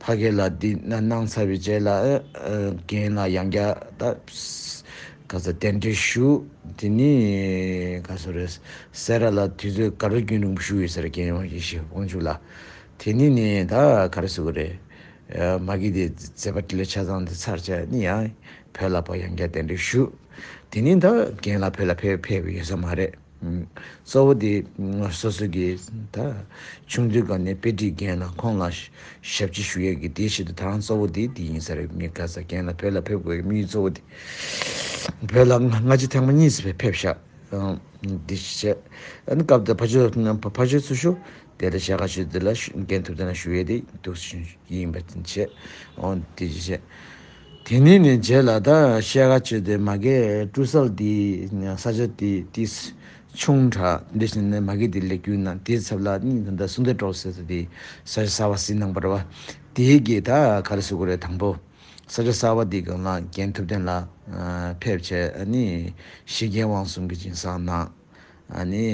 ཕ་གི་ལ་འདི་གནང་ཚར་བའི་རྗེས་ལ་རྒན་ལ་ཡང་བསྐྱར་ད་ག་ས་གདན་འདྲེན་ཞུ། དེ་ནི་ག་སོ་རེད། སེ་ར་ལ་དུས་ཚོད་དགའ་རབ་རྒྱུན་རིང་པོ་བཞུགས་ཡོད་ས་རེད། རྒན་ཡེ་ཤེས་དབང་ཕྱུག་ལགས། དེ་ནི་ནི་ད་ག་རེ་ཟེར་དགོས་རེད། མ་གི་དེ་མཛད་པ་འཕྲིན་ལས་ཆ་ཚང་དེ་ཚར་བྱས་ནི་ཡང་བོད་ལ་ཕར་ཡང་བསྐྱར་གདན་འདྲེན་ཞུ། དེ་ནི་ད་རྒན་ལགས་བོད་ལ་ཕེབས་ཕེབས་ཡོད་ས་མ་རེད། གཙོ་བོ་དེ་སོ་སོ་གི་ད་ཆུང་དུས་སྒང་ནས་དཔེ་ཁྲིད་རྒན་ལགས་ཁོང་ལ་ཞབས་ཕྱི་ཞུ་ཡས་ཀྱི་དེའི་ཆེད་དུ་ད་རང་གཙོ་བོ་དེ་དེ་ཡིན་ས་རེད། མི་ག་ས་རྒན་ལགས་བོད་ལ་ཕེབས་དགོས་ཀྱི་དམིགས་ཡུལ་གཙོ་བོ་དེ་བོད་ལ་སྔ་ཕྱི་ཐེངས་མ་གཉིས་སུ་ཕེབས་ཕེབས་ཤག་འདི་བྱས་ཨ་ནི་སྐབས་དེ་ཕ་ཆོས་ཕ་ཆོས་ཚུར་ཞུགས། དེ་ལ་ཤེལ་དཀར་ཆོས་སྡེ་ལ་རྒན་ཐུབ་བསྟན་ལ་ཞུ་ཡས་དེ་འདུག་ཡིན་པ་དེ་བྱས། འོ་དེ་བྱས། དེ་ནས་ནས་རྗེས་ལ་ད་ཤེལ་དཀར་ཆོས་སྡེ་མ་གི་སྤྲུལ་ས་དེ་ས་ཆ་དེ་དེ་ཆུང་དྲགས་འདི་བཞིན་ནས་མ་གི་དེ་ལས་རྒྱུ་ན་དེ་ཚབ་ལ་ནི་ད་སུམ་མདའ་གྲོགས་ཟེར་ས་དེ་ས་ཆ་གསར་པ་ཟིན་གནང་བ་རེད་བ། དེའི་གི་ད་ག་རེ་ཟེར་དགོས་རེད། དང་པོ་ས་ཆ་གསར་པ་དེ་སྒང་ལ་རྒན་ཐུབ་བསྟན་ལ་ཕེབས་བྱས་ཨ་ནི་ཞི་རྒྱས་དབང་གསུམ་གྱི་སྦྱིན་སྲེག་གནང་། ཨ་ནི་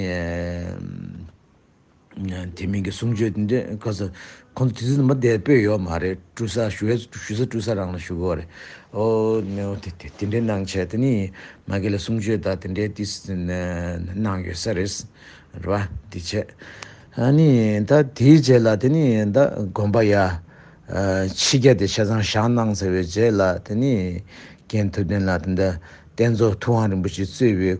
དེ་མིན་གྱི་གསུང་ཆོས་དེ་འདྲ་ག་ས་ཁོང་ཚོ་དེ་ཚོ་མ་བསྡད་པོས་ཡོད་མ་རེད། སྤྲུལ་ས་ཞུ་ཡས་ཞུ་ས་སྤྲུལ་ས་རང་ལ་ཞུ་དགོས་རེད། ཨོ་ནེ་ཨོ་དེ་དེ་དེ་འདྲའི་གནང་བྱས་དེ་ནི་མ་གི་ལ་གསུང་ཆོས་དང་དེ་འདྲའི་ཏིས་གནང་ཡོད་ས་རེད། རེད་བ། དེ་བྱས་ཨ་ནི་ད་དེའི་རྗེས་ལ་དེ་ནི་ད་དགོན་པ་ཡ་ཕྱི་རྒྱལ་དེ་ཆ་ཚང་བཞེངས་གནང་ཚར་བའི་རྗེས་ལ་དེ་ནི་རྒན་ཐུབ་བསྟན་ལ་དེ་འདྲ་བསྟན་རྫོགས་ཐུབ་དབང་རིན་པོ་ཆེ་གཙོས་པའི་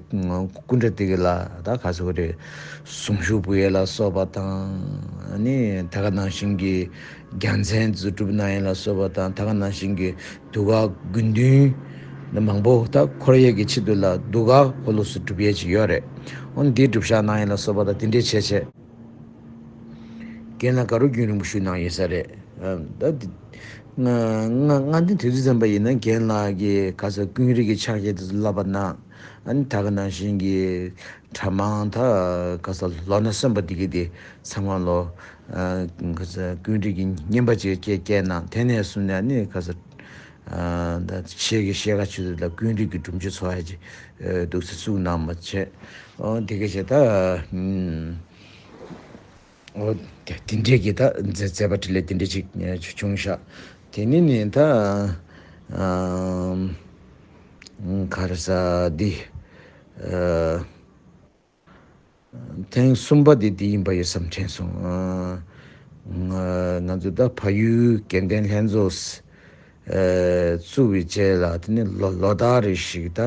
སྐུ་འདྲ་དེ་ག་ལ་ད་ག་ཟེར་དགོས་རེད། གཟུངས་གཞུག་ཕུལ་ཡས་ལ་སོགས་པ་དང་ཨ་ནི་ད་ག་ནང་བཞིན་གྱི་རྒྱལ་མཚན་ཚོ་སྒྲུབ་གནང་ཡས་ལ་སོགས་པ་དང་ད་ག་ནང་བཞིན་གྱི་དུ་ག་དགེ་འདུན་མང་པོ་ད་འཁོར་ཡས་ཀྱི་ཆེད་དུ་ལ་དུ་ག་འཁོར་ལོ་སུ་སྒྲུབ་ཡས་ཅིག་ཡོད་རེད། འོ་འདི་སྒྲུབ་བཞག་གནང་ཡས་ལ་སོགས་པ་དང་དེ་འདྲའི་བྱས་བྱས། རྒན་ལགས་དགའ་རབ་རྒྱུན་རིང་པོ་བཞུགས་གནང་ཡོད་ས་རེད། ཨ་ད་འདི་ང་ང་ང་འདི་དུས་ཚོད་ཙམ་པ་ཡིན་ན་རྒན་ལགས་ཀྱིས་ག་ས་ཀུན་རིག་གི་ཕྱག་རྒྱ་དེ་ཚོ་བསླབ་པ་གནང་། ཨ་ནི་ད་ག་ནང་བཞིན་གྱི་གྲྭ་མང་ད་ག་ས་ལོ་ན་སོན་པ་འདི་གི་དེ་ཚང་མ་ལོ་ཨ་ག་ས་ཀུན་རིག་གི་བསྙེན་པ་ཅིག་སྐྱེ་སྐྱེ་གནང་། དེ་ནས་བཟུང་ནས་ཨ་ནི་ག་ས་ཨ་ད་ཆེ་གི་ཤེལ་དཀར་ཆོས་སྡེ་ལ་ཀུན་རིག་གི་སྒྲུབ་མཆོད་ཚོགས་ཡ་ཅིག་འདུག་སེ་བཙུགས་གནང་བ་བྱས། ཨོ་དེ་ག་བྱས་ད་ཨུམ། འོ་དེ་དེ་འདྲས་ཀྱི་ད་མཛད་མཛད་པ་འཕྲིན་ལས་དེ་འདྲས་ཅིག་བྱུང་ཤག་དེ་ནས་ནི་ད་ཨམ་ག་རེ་ཟ་འདི་ཨ་ཐེངས་གསུམ་པ་དེ་འདི་ཡིན་པ་ཡོད་བསམ་དྲན་སོང་། ཨ་ང་ང་ཚོ་ད་བལ་ཡུལ་དགེ་ལྡན་ལྷན་ཚོགས་ཨ་བཙུགས་པའི་རྗེས་ལ་དེ་ནི་ལོ་ལོ་ལྟར་རེ་ཞིག་ད་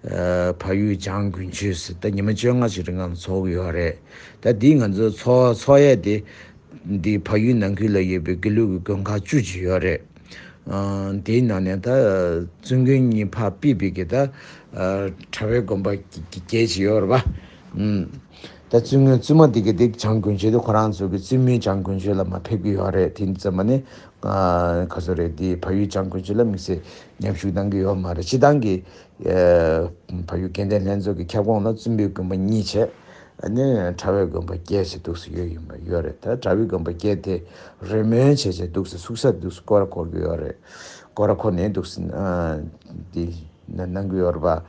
ཨ་བལ་ཡུལ་བྱང་དགུན་ཆོས་ཟེར་ད་ཉི་མ་བཅོ་ལྔ་ཞིག་རིང་ལ་ཚོགས་ཀྱི་ཡོད་རེད། ད་འདི་ང་ཚོ་ཚོགས་ཚོགས་ཡས་དེ་འདི་བལ་ཡུལ་ནང་ཁུལ་ལ་ཡོད་པའི་དགེ་ལུགས་ཀྱི་དགོན་ཁག་བཅུ་ཅིག་ཡོད་རེད། ཨ་དེའི་ནང་ནས་ད་བཙུན་དགོན་གཉིས་ཕར་ཕུད་པའི་གི་ད་ཨ་གྲྭ་པའི་དགོན་པ་བརྒྱད་ཅིག་ཡོད་རེད་པ། ཨུམ། ད་བཙུན་དགོན་བཙུན་མ་དེ་གི་དེ་བྱང་དགུན་ཆོས་དེ་ཁོ་རང་ཚོ་གི་བཙུན་མོའི་བྱང་དགུན་ཆོས་ལ་མར་ཕེབས་ཀྱི་ཡོད་རེད། དེ་ཙམ་པ་ནི་ཨ་ག་ཚོད་རེད། དེ་བལ་ཡུལ་བྱང་དགུན་ཆོས་ལ་དམིགས་བསལ་མཉམ་ཞུགས་གནང་གི་ཡོད་མ་རེད། སྤྱིར་བཏང་གི་ཨ་བལ་ཡུལ་དགེ་ལྡན་ལྷན་ཚོགས་ཀྱི་ཁྱབ་ཁོངས་ལ་བཙུན་པའི་དགོན་པ་གཉིས་བྱས། ཨ་ནི་གྲྭ་པའི་དགོན་པ་བརྒྱད་ཅིག་འདུག་སེ་ཡོད་ཡིན་པ་ཡོད་རེད། ད་གྲྭ་པའི་དགོན་པ་བརྒྱད་དེ་རེ་སྨོན་བྱས་བྱས་འདུག་སེ་ཚུགས་ས་འདུག་སེ་སྐོར་ར་འཁོར་གྱི་ཡོད་རེད། སྐོར་ར་འཁོར་ནས་འདུག་སེ་ཨ་འདི་གནང་གི་ཡོད་རེད་པ། བྱས་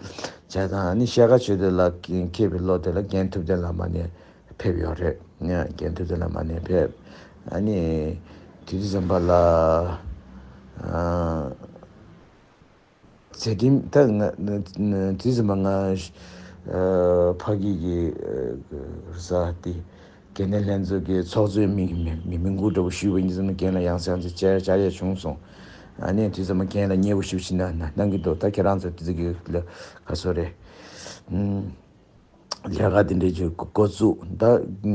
ཙང་ཨ་ནི་ཤེལ་དཀར་ཆོས་སྡེ་ལ་མཁས་པའི་ལོ་དེ་ལ་རྒན་ཐུབ་བསྟན་བླ་མ་ནས་ཕེབས་ཡོད་རེད། རྒན་ཐུབ་བསྟན་བླ་མ་ནས་ཕེབས། ཨ་ནི་དུས་དུས་ཙམ་པ་ལ་ཨ། མཛད་འཕྲིན་ད་ང་དུས་ཙམ་པ་ང་ཕ་གི་གི་རེས་གཟའ་དེ་དགེ་ལྡན་ལྷན་ཚོགས་ཀྱི་ཚོགས་གཙོའི་མི་མི་མི་མི་འགུལ་འདྲ་བོ་ཞུས་པ་ཡིན་ཙང་རྒན་ལ་ཡང་སེ་ཡང་སེ་བཅར་བཅར་ཡ་བྱུང་སོང་། ཨ་ནི་དུས་ཙམ་པ་རྒན་ལ་མཉེས་པོ་ཞེ་པོ་ཅིག་གནང་གནང་གི་འདུག་ད་ཁྱེད་རང་ཚོ་དེ་ཚོ་གི་ལ་ག་ཚོད་རེད། ལས་ཀ་དེ་འདྲས་ཀྱི་འགོ་འགོ་བཙུགས་ད།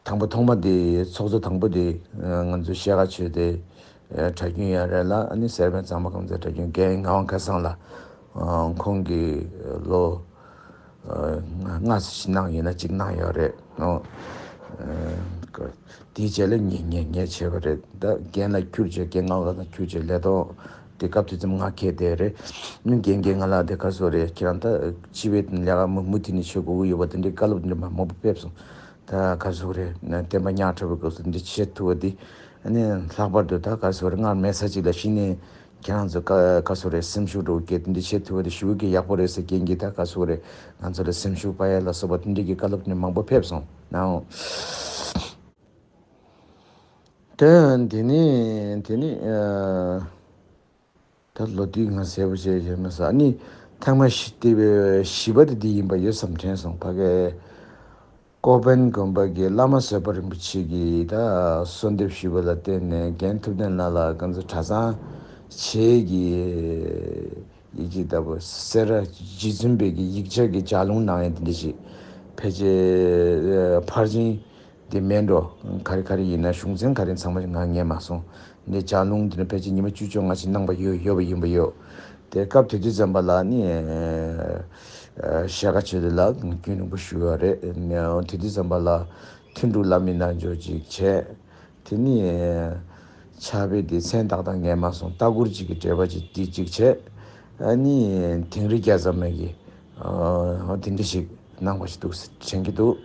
དང་པོ་ཐོག་མ་དེ་ཚོགས་གཙོ་དང་པོ་དེ་ང་ཚོ་ཤེལ་དཀར་ཆོས་སྡེ་གྲྭ་རྒྱུན་ཡང་རེད་ལ། ཨ་ནི་སེར་བན་གཙང་པ་ཁང་ཚན་གྲྭ་རྒྱུན་རྒན་ངག་དབང་ཁ་སང་ལགས། ཁོང་གིས་ལོ་ལྔ་ཙམ་ཞིག་གནང་ཡིན་ན་གཅིག་གནང་ཡོད་རེད། དེའི་རྗེས་ལ་ངས་ངས་ངས་བྱས་པ་རེད། ད་རྒན་ལགས་ཁྱུར་བྱས་རྒན་ངག་དབང་ཁ་སང་ཁྱུར་བྱས་ལས་ཐོག་དེ་སྐབས་དེ་ཙམ་ང་ཁེལ་བསྡད་རེད། རྒན་རྒན་ང་ལ་དེ་ག་ཚོད་རེད། ཁྱེད་རང་ད་སྤྱི་པའི་ལས་ཀ་མུ་མུ་མཐུད་ནས་བྱེད་དགོས་ཀྱི་ཡོད་པ་དེ་འདྲའི་བཀའ་སློབ་འདི་འདྲ་མང་པོ་ཕེབས་སོང་། ད་ག་ཚོད་རེད། བསྟན་པ་ཉག་ཕྲ་བའི་སྐབས་སུ་འདི་བྱེད་ཐུབ་པ་འདི་ཨ་ནི་ལྷག་པར་དུ་ད་ག་ཚོད་རེད། སྔར་མེད་ས་ཅིག་ལ་གཞི་ནས་ཁྱེད་རང་ཚོ་ག་ག་ཚོད་རེད། སེམས་ཤུགས་འགྲོ་གི་འདི་འདྲ་བྱེད་ཐུབ་པ་འདི་ཞེ་པོ་ཀྱི་ཡག་པོ་རེད་ཟེར་རྒན་གྱིས་ད་ག་ཚོད་རེད། ང་ཚོ་ལ་སེམས་ཤུགས་སྤར་ཡ་ལ་སོགས་པ་འདི་འདྲ་གི་བཀའ་སློབ་ནི་མང་པོ་ཕེབས་སོང་ནའང་། དེ་དེ་ནི་དེ་ནི་ཨ། ད་ལོ་དུས་ང་གསལ་པོ་བྱས་བྱས་མ་ཟ་ནི་ཐེངས་མ་བཞི་དེ་བཞི་པ་དེ་འདི་ཡིན་པ་ཡོད་བསམ་དྲན་སོང་། ཕ་གའི་ཀོ་པན་དགོན་པ་གི་བླ་མ་བཟོད་པ་རིན་པོ་ཆེ་གིས་ད་གསོལ་འདེབས་ཞུས་པ་ལ་བརྟེན་ནས་རྒན་ཐུབ་བསྟན་ལགས་ལ་ང་ཚོ་གྲྭ་ཚང་བྱེས་ཀྱི་ཡིག་ཆ་ལྟ་བུ་སེ་ར་རྗེ་བཙུན་པའི་གི་ཡིག་ཆ་གི་ལྗགས་ལུང་གནང་ཡས་དེ་འདྲ་ཞིག་ཕལ་ཆེར་ཕར་ཕྱིན། དེ་མེད་འགྲོ། ག་རེ་ག་རེ་ཡིན་ན་གཞུང་ཚན་ག་རེ་ཚང་མ་ང་ངས་མ་སོང་། འདི་ལྗགས་ལུང་འདི་ནི་ཕལ་ཆེར་ཉི་མ་བཅུ་བཅོ་ལྔ་ཅིག་གནང་པ་ཡོད་ཡོད་པ་ཡིན་པ་ཡོད། དེ་སྐབས་དེ་དུས་ཙམ་པ་ལ་ནི་ཤེལ་དཀར་ཆོས་སྡེ་ལ་རྒྱུན་རིང་པོ་བཞུགས་ཡོད་རེད། དེ་དུས་ཙམ་པ་ལ་ཐུན་དྲུག་བླ་མའི་རྣལ་འབྱོར་ཅིག་བྱས། དེ་ནི་ཕྱག་དཔེ་དེ་མཚན་ཏག་ཏག་ངས་མ་སོང་། ལྟ་སྐོར་ཅིག་གི་འགྲེལ་པ་ཅིག་འདི་གཅིག་བྱས། ཨ་ནི་དིང་རི་རྒྱལ་ཚབ་མ་གི་ཨ་དེ་འདྲ་ཞིག་གནང་བ་ཞིག་འདུག་དྲན་གྱི་འདུག་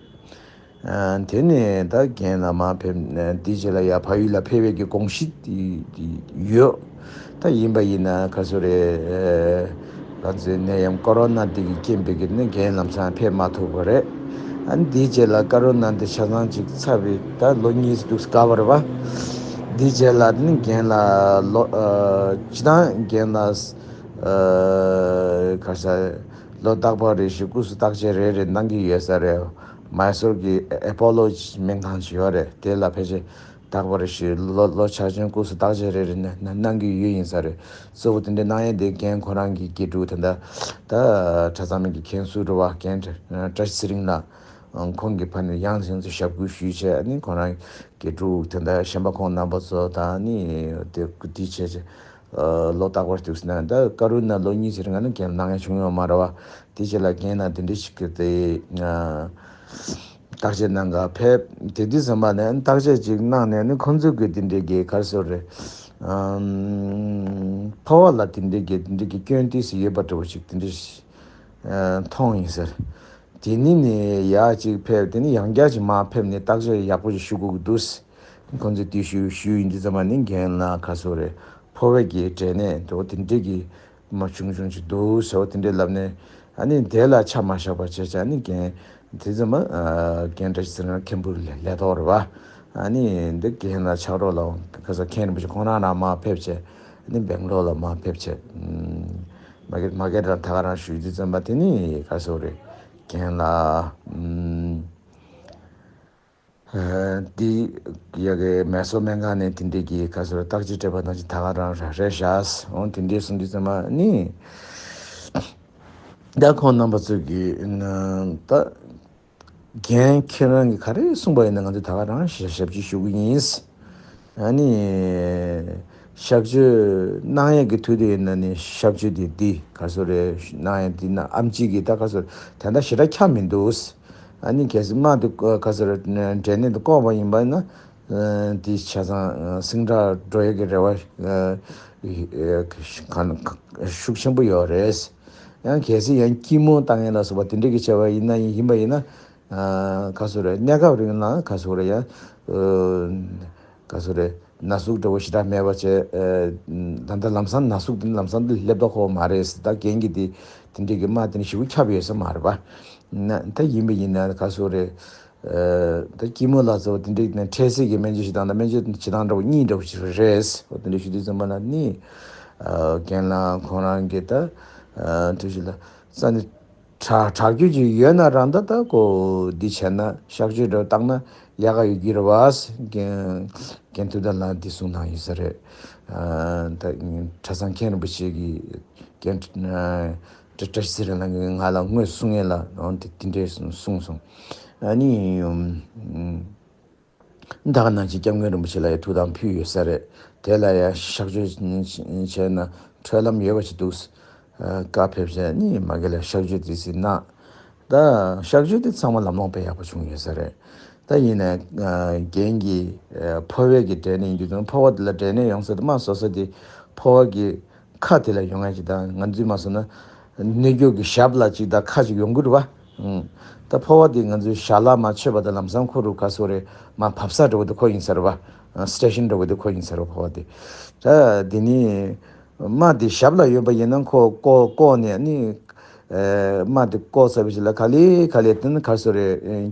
ཨ་དེ་ནས་ད་རྒན་ལ་མར་ཕེབས། འདི་རྗེས་ལ་ཡ་ཕ་ཡུལ་ལ་ཕེབས་པའི་གི་དགོངས་གཞི་ཡོད། ད་ཡིན་པ་ཡིན་ན་ག་ཚོད་རེད། ང་ཚོའི་ནད་ཡམས་ཀོ་རོ་ན་འདི་གི་རྐྱེན་པས་ཀྱི་ནི་རྒན་ལམ་སང་ཕེབས་མ་ཐུབ་པ་རེད། ཨ་ནི་འདིའི་རྗེས་ལ་ཀོ་རོ་ན་འདི་ཆ་ཚང་ཅིག་ཚར་བའི་ད་ལོ་གཉིས་འདུག་དཀའ་བ་རེད་བ། འདིའི་རྗེས་ལ་ནི་རྒན་ལ་ལོ་ཨ་སྤྱི་བཏང་རྒན་ལ་ཨ་ག་ས་ལོ་རྟག་པར་རེ་ཞིག་སྐུ་གཟུགས་བརྟག་དཔྱད་རེ་རེ་གནང་གི་ཡོད་ས་རེད། མའི་སོར་གྱི་ཨེ་པོ་ལོ་སྨན་ཁང་ཞིག་ཡོད་རེད། དེ་ལ་ཕལ་ཆེར་རྟག་པར་ཞིག་ལོ་ལོ་ཆ་ཆུང་སྐུ་གཟུགས་བརྟག་དཔྱད་རེ་རེ་ནས་གནང་གི་ཡོད་ཡིན་ས་རེད། གཙོ་བོ་དེ་འདྲ་གནང་ཡས་དེ་རྒན་ཁོ་རང་གི་དགེ་ཕྲུག་དེ་འདྲ་ད་གྲྭ་ཚང་མའི་གི་མཁན་ཟུར་རེད་བ། རྒན་བཀྲ་ཤིས་ཚེ་རིང་ལགས་ཁོང་གི་ཕ་ནས་ཡང་སེ་ཡང་སེ་ཞབས་སྐུལ་ཞུས་བྱས་ནི་ཁོ་རང་དགེ་ཕྲུག་དེ་འདྲ་གཞན་པ་ཁོང་རྣམ་པ་ཚོ་དང་ནི་དེ་དེ་བྱས་བྱས་ལོ་རྟག་པར་དུས་སུ་ན་ད་ཀ་རུ་ན་ལོ་གཉིས་ཙམ་རིང་ང་ནི་རྒན་གནང་ཡས་བྱུང་ཡོད་མ་རེད་བ། དེ་རྗེས་ལ་རྒན་ལ་དེ་འདྲ་ཞིག་གི་དེ། བརྟག་དཔྱད་གནང་ག་ཕེབས། དེ་དུས་ཙམ་པ་ནས་བརྟག་དཔྱད་ཅིག་གནང་ནས་ནི་ཁོང་ཚོས་གི་དེ་འདྲའི་གི་ག་རེ་ཟེར་རེད། ཨམ། ཕོ་བ་ལ་དེ་འདྲའི་གི་དེ་འདྲའི་གི་སྐྱོན་ཏོག་ཙམ་ཡོད་པ་འདྲ་བོ་ཅིག་དེ་འདྲ་ཞིག་ཨ་མཐོང་ཡིན་ཟེར། དེ་ནི་ནི་ཡག་ཅིག་ཕེབས། དེ་ནི་ཡང་བསྐྱར་ཅིག་མར་ཕེབས་ནས་བརྟག་དཔྱད་ཡག་པོ་ཅིག་ཞུ་དགོས་ཀྱི་འདུག་ཁོང་ཚོས་དེ་ཞུ་ཞུ་ཡིན་དུས་ཙམ་པ་ནི་རྒན་ལ་ག་རེ་ཟེར་རེད། ཕོ་བའི་གི་འབྲས་ནད་འདྲ་བོ་དེ་འདྲའི་གི་མ་བྱུང་བྱུང་ཅིག་འདུག་ཟེར་བ་དེ་འདྲའི་ལབ་ནས། ཨ་ནི་དེ་ལ་ཆ་མ་བཞག་པ་བྱས་བྱས་ཨ་ནི་རྒན་དེ་ཚོ་མ་ཨ་རྒན་བཀྲ་ཤིས་ཚེ་རིང་མཁན་པོ་ལས་ལས་ཐོག་རེད་བ། ཨ་ནི་འདི་རྒན་ལ་ཕྱག་རོགས་ལ་ཁ་ས་མཁན་རིན་པོ་ཆེ་ཁོང་རང་རང་མར་ཕེབས་བྱས། ཨ་ནི་སྦེང་ལོར་ལ་མར་ཕེབས་བྱས། ཨམ། མ་གི་མ་གི་རང་ད་ག་རང་ཞུས་དུས་ཙམ་པ་དེ་ནི་ག་རེ་ཟེར་རེད། རྒན་ལ་ཨམ། འདི་ཡ་གི་མེ་སོར་སྨན་ཁང་ནས་དེ་འདྲའི་གི་ག་ཟེར་བརྟག་དཔྱད་སྤྲད་པ་ནང་བཞིན་ད་ག་རང་རེད་བཞག་འོང་དེ་འདྲའི་གསུང་དུས་ཙམ་པ་ནི། ད་ཁོང་རྣམ་པ་ཚོ་གི་ད་རྒན་ཁྱེད་རང་གིས་ག་རེ་གསུངས་པ་ཡིན་ན་ང་ཚོས་ད་ག་རང་ཞབས་ཞབས་ཕྱི་ཞུ་གི་ཡིན། ཨ་ནི། གཤག་བཅོས་གནང་ཡས་ཀྱི་དུས་དེ་ཡིན་ན་ནི་གཤག་བཅོས་དེ་འདི་ག་ཟེར་རེད་གནང་ཡས་འདི་ན་ཨེམ་ཆི་གི་ད་ག་ཟེར་དེ་འདྲ་ཞེ་དྲག་ཁྱབ་མི་འདུག་ཨ་ནི་གལ་སྲིད་རྨ་དེ་ག་ཟེར་འབྲས་ནད་དེ་བཀོག་པ་ཡིན་པ་ན། འདི་ཆ་ཚང་ཟིང་དྲག་འགྲོ་ཡས་ཀྱི་རེ་བ་ཤུགས་ཆེན་པོ་ཡོད་རེད། ཡང་གལ་སྲིད་ཡང་སྐྱི་མོ་བཏང་ཡས་ལ་སོགས་པ་དེ་འདྲ་གི་བྱ་བ་ཡིན་ན་ཡིན་པ་ཡིན་ན། ཨ་ག་ཟེར་རེད། གནས་སྐབས་རིང་ལ་ག་ཟེར་རེད། ཡང་ག་ཟེར་རེད། ན་ཟུག་འདྲ་བོ་ཞེ་དྲག་མེད་པ་བྱས། ཨ་ད་ལྟ་ལམ་སང་ན་ཟུག་དེ་ལམ་སང་དུ་སླེབས་ད་ཁོ་མ་རེད། ད་རྒན་གྱིས་དེ་དེ་འདྲ་གི་རྨ་དེ་ནི་ཞེ་པོ་ཁྱབ་ཡོད་ས་མ་རེད་པ། ན་ད་ཡིན་པ་ཡིན་ན་ག་ཟེར་རེད། ཨ་ད་སྐྱི་མོ་ལ་སོགས་པ་དེ་འདྲ་ནས་འཕྲལ་སེལ་གྱི་སྨན་བཅོས་ཞིག་དང་། ད་སྨན་བཅོས་བྱེད་སྟངས་འདྲ་བོ་གཉིས་འདྲ་བོ་ཞིག་རེད། འོ་དེ་འདྲ་ཞུ་དུས་ཙམ་པ་ལ་ནི། ཨ་རྒན་ལགས་ཁོང་རང་གིས་ད་ཨ་འདྲ་ཞིག་ལ་རྩ་ནས་དྲག་དྲག་སྐྱེད་ཅིག་ཡོད་ན་རང་ད་ད་ཀོ་འདི་བྱས་ན་གཤག་བཅོས་འདྲ་བོ་བཏང་ན་ཡག་ག་ཡོད་ཀྱི་རེད་བ། རྒན་རྒན་ཐུབ་བསྟན་ལགས་འདི་གསུངས་གནང་ཡོད་ས་རེད། ཨ་ད་གྲྭ་ཚང་མཁན་རིན་པོ་ཆེ་གིས་རྒན་ཨ་བཀྲ་བཀྲ་ཤིས་ཚེ་རིང་ལགས་ཀྱིས་ང་ལ་དངོས་སུ་གསུང་ཡས་ལ་འོ་དེ་དེ་འདྲས་གསུངས་སོང་། ཨ་ནི་ཨམ་ད་ག་ནང་བཞིན་སྐྱབས་མགོན་རིན་པོ་ཆེ་ལ་ཡང་ཐུགས་དམ་ཕུལ་ཡོད་ས་རེད། དེ་ལ་ཡང་གཤག་བཅོས་བྱས་ན་འཕྲོད་ལམ་ཡོད་པ་ཞིག་འདུག། ཨ་བཀའ་ཕེབས་བྱས་ནི་མ་གི་ལ་གཤག་བཅོས་དེ་ཟིན་ན། ད་གཤག་བཅོས་དེ་ཚང་མ་ལམ་ལྷོང་དཔེ་ཡག་པོ་བྱུང་ཡོད་ས་རེད། ད་ཡིན་ནའི་ཨ་རྒན་གྱི་ཨ་ཕོ་བའི་གི་འབྲས་ནད་ཡིན་དུས་ཙང་ཕོ་བ་དེ་ལ་འབྲས་ནད་ཡོང་ས་དེ་མ་བཟོ་ས་དེ་ཕོ་བ་གི་ཁ་དེ་ལ་ཡོང་ཡ་ཅིག་དང་། ང་ཚོས་མ་བཟོ་ན་ནད་མགྱོགས་ཀྱི་ཞབས་ལ་ཅིག་དང་ཁ་ཅིག་ཡོང་གི་རེད་པ། ཨང་། ད་ཕོ་བ་དེ་ང་ཚོའི་ཞལ་ལག་མ་མཆོད་པ་དང་ལམ་སང་ཁོ་རུ་ག་ཟེར་རེད། མ་བབས་ས་འདྲ་བོ་དེ་ཁོ་ཡིན་ས་རེད་པ། ཨ་སི་ཊེ་ཤན་འདྲ་བོ་དེ་ཁོ་ཡིན་ས་རེད་པ། ཕོ་བ་དེ། ད་དེ་ནི་རྨ་དེ་ཞབས་ལ་ཡོད་པ་ཡིན་ན་ཁོ་བཀོག་བཀོག་ནས་ནི། ཨེ་རྨ་དེ་བཀོག་ཚར་བའི་རྗེས་ལ་ག་ལེ་ག་ལེ་དེ་ནི་ག་ཟེར་རེད། ཨེ་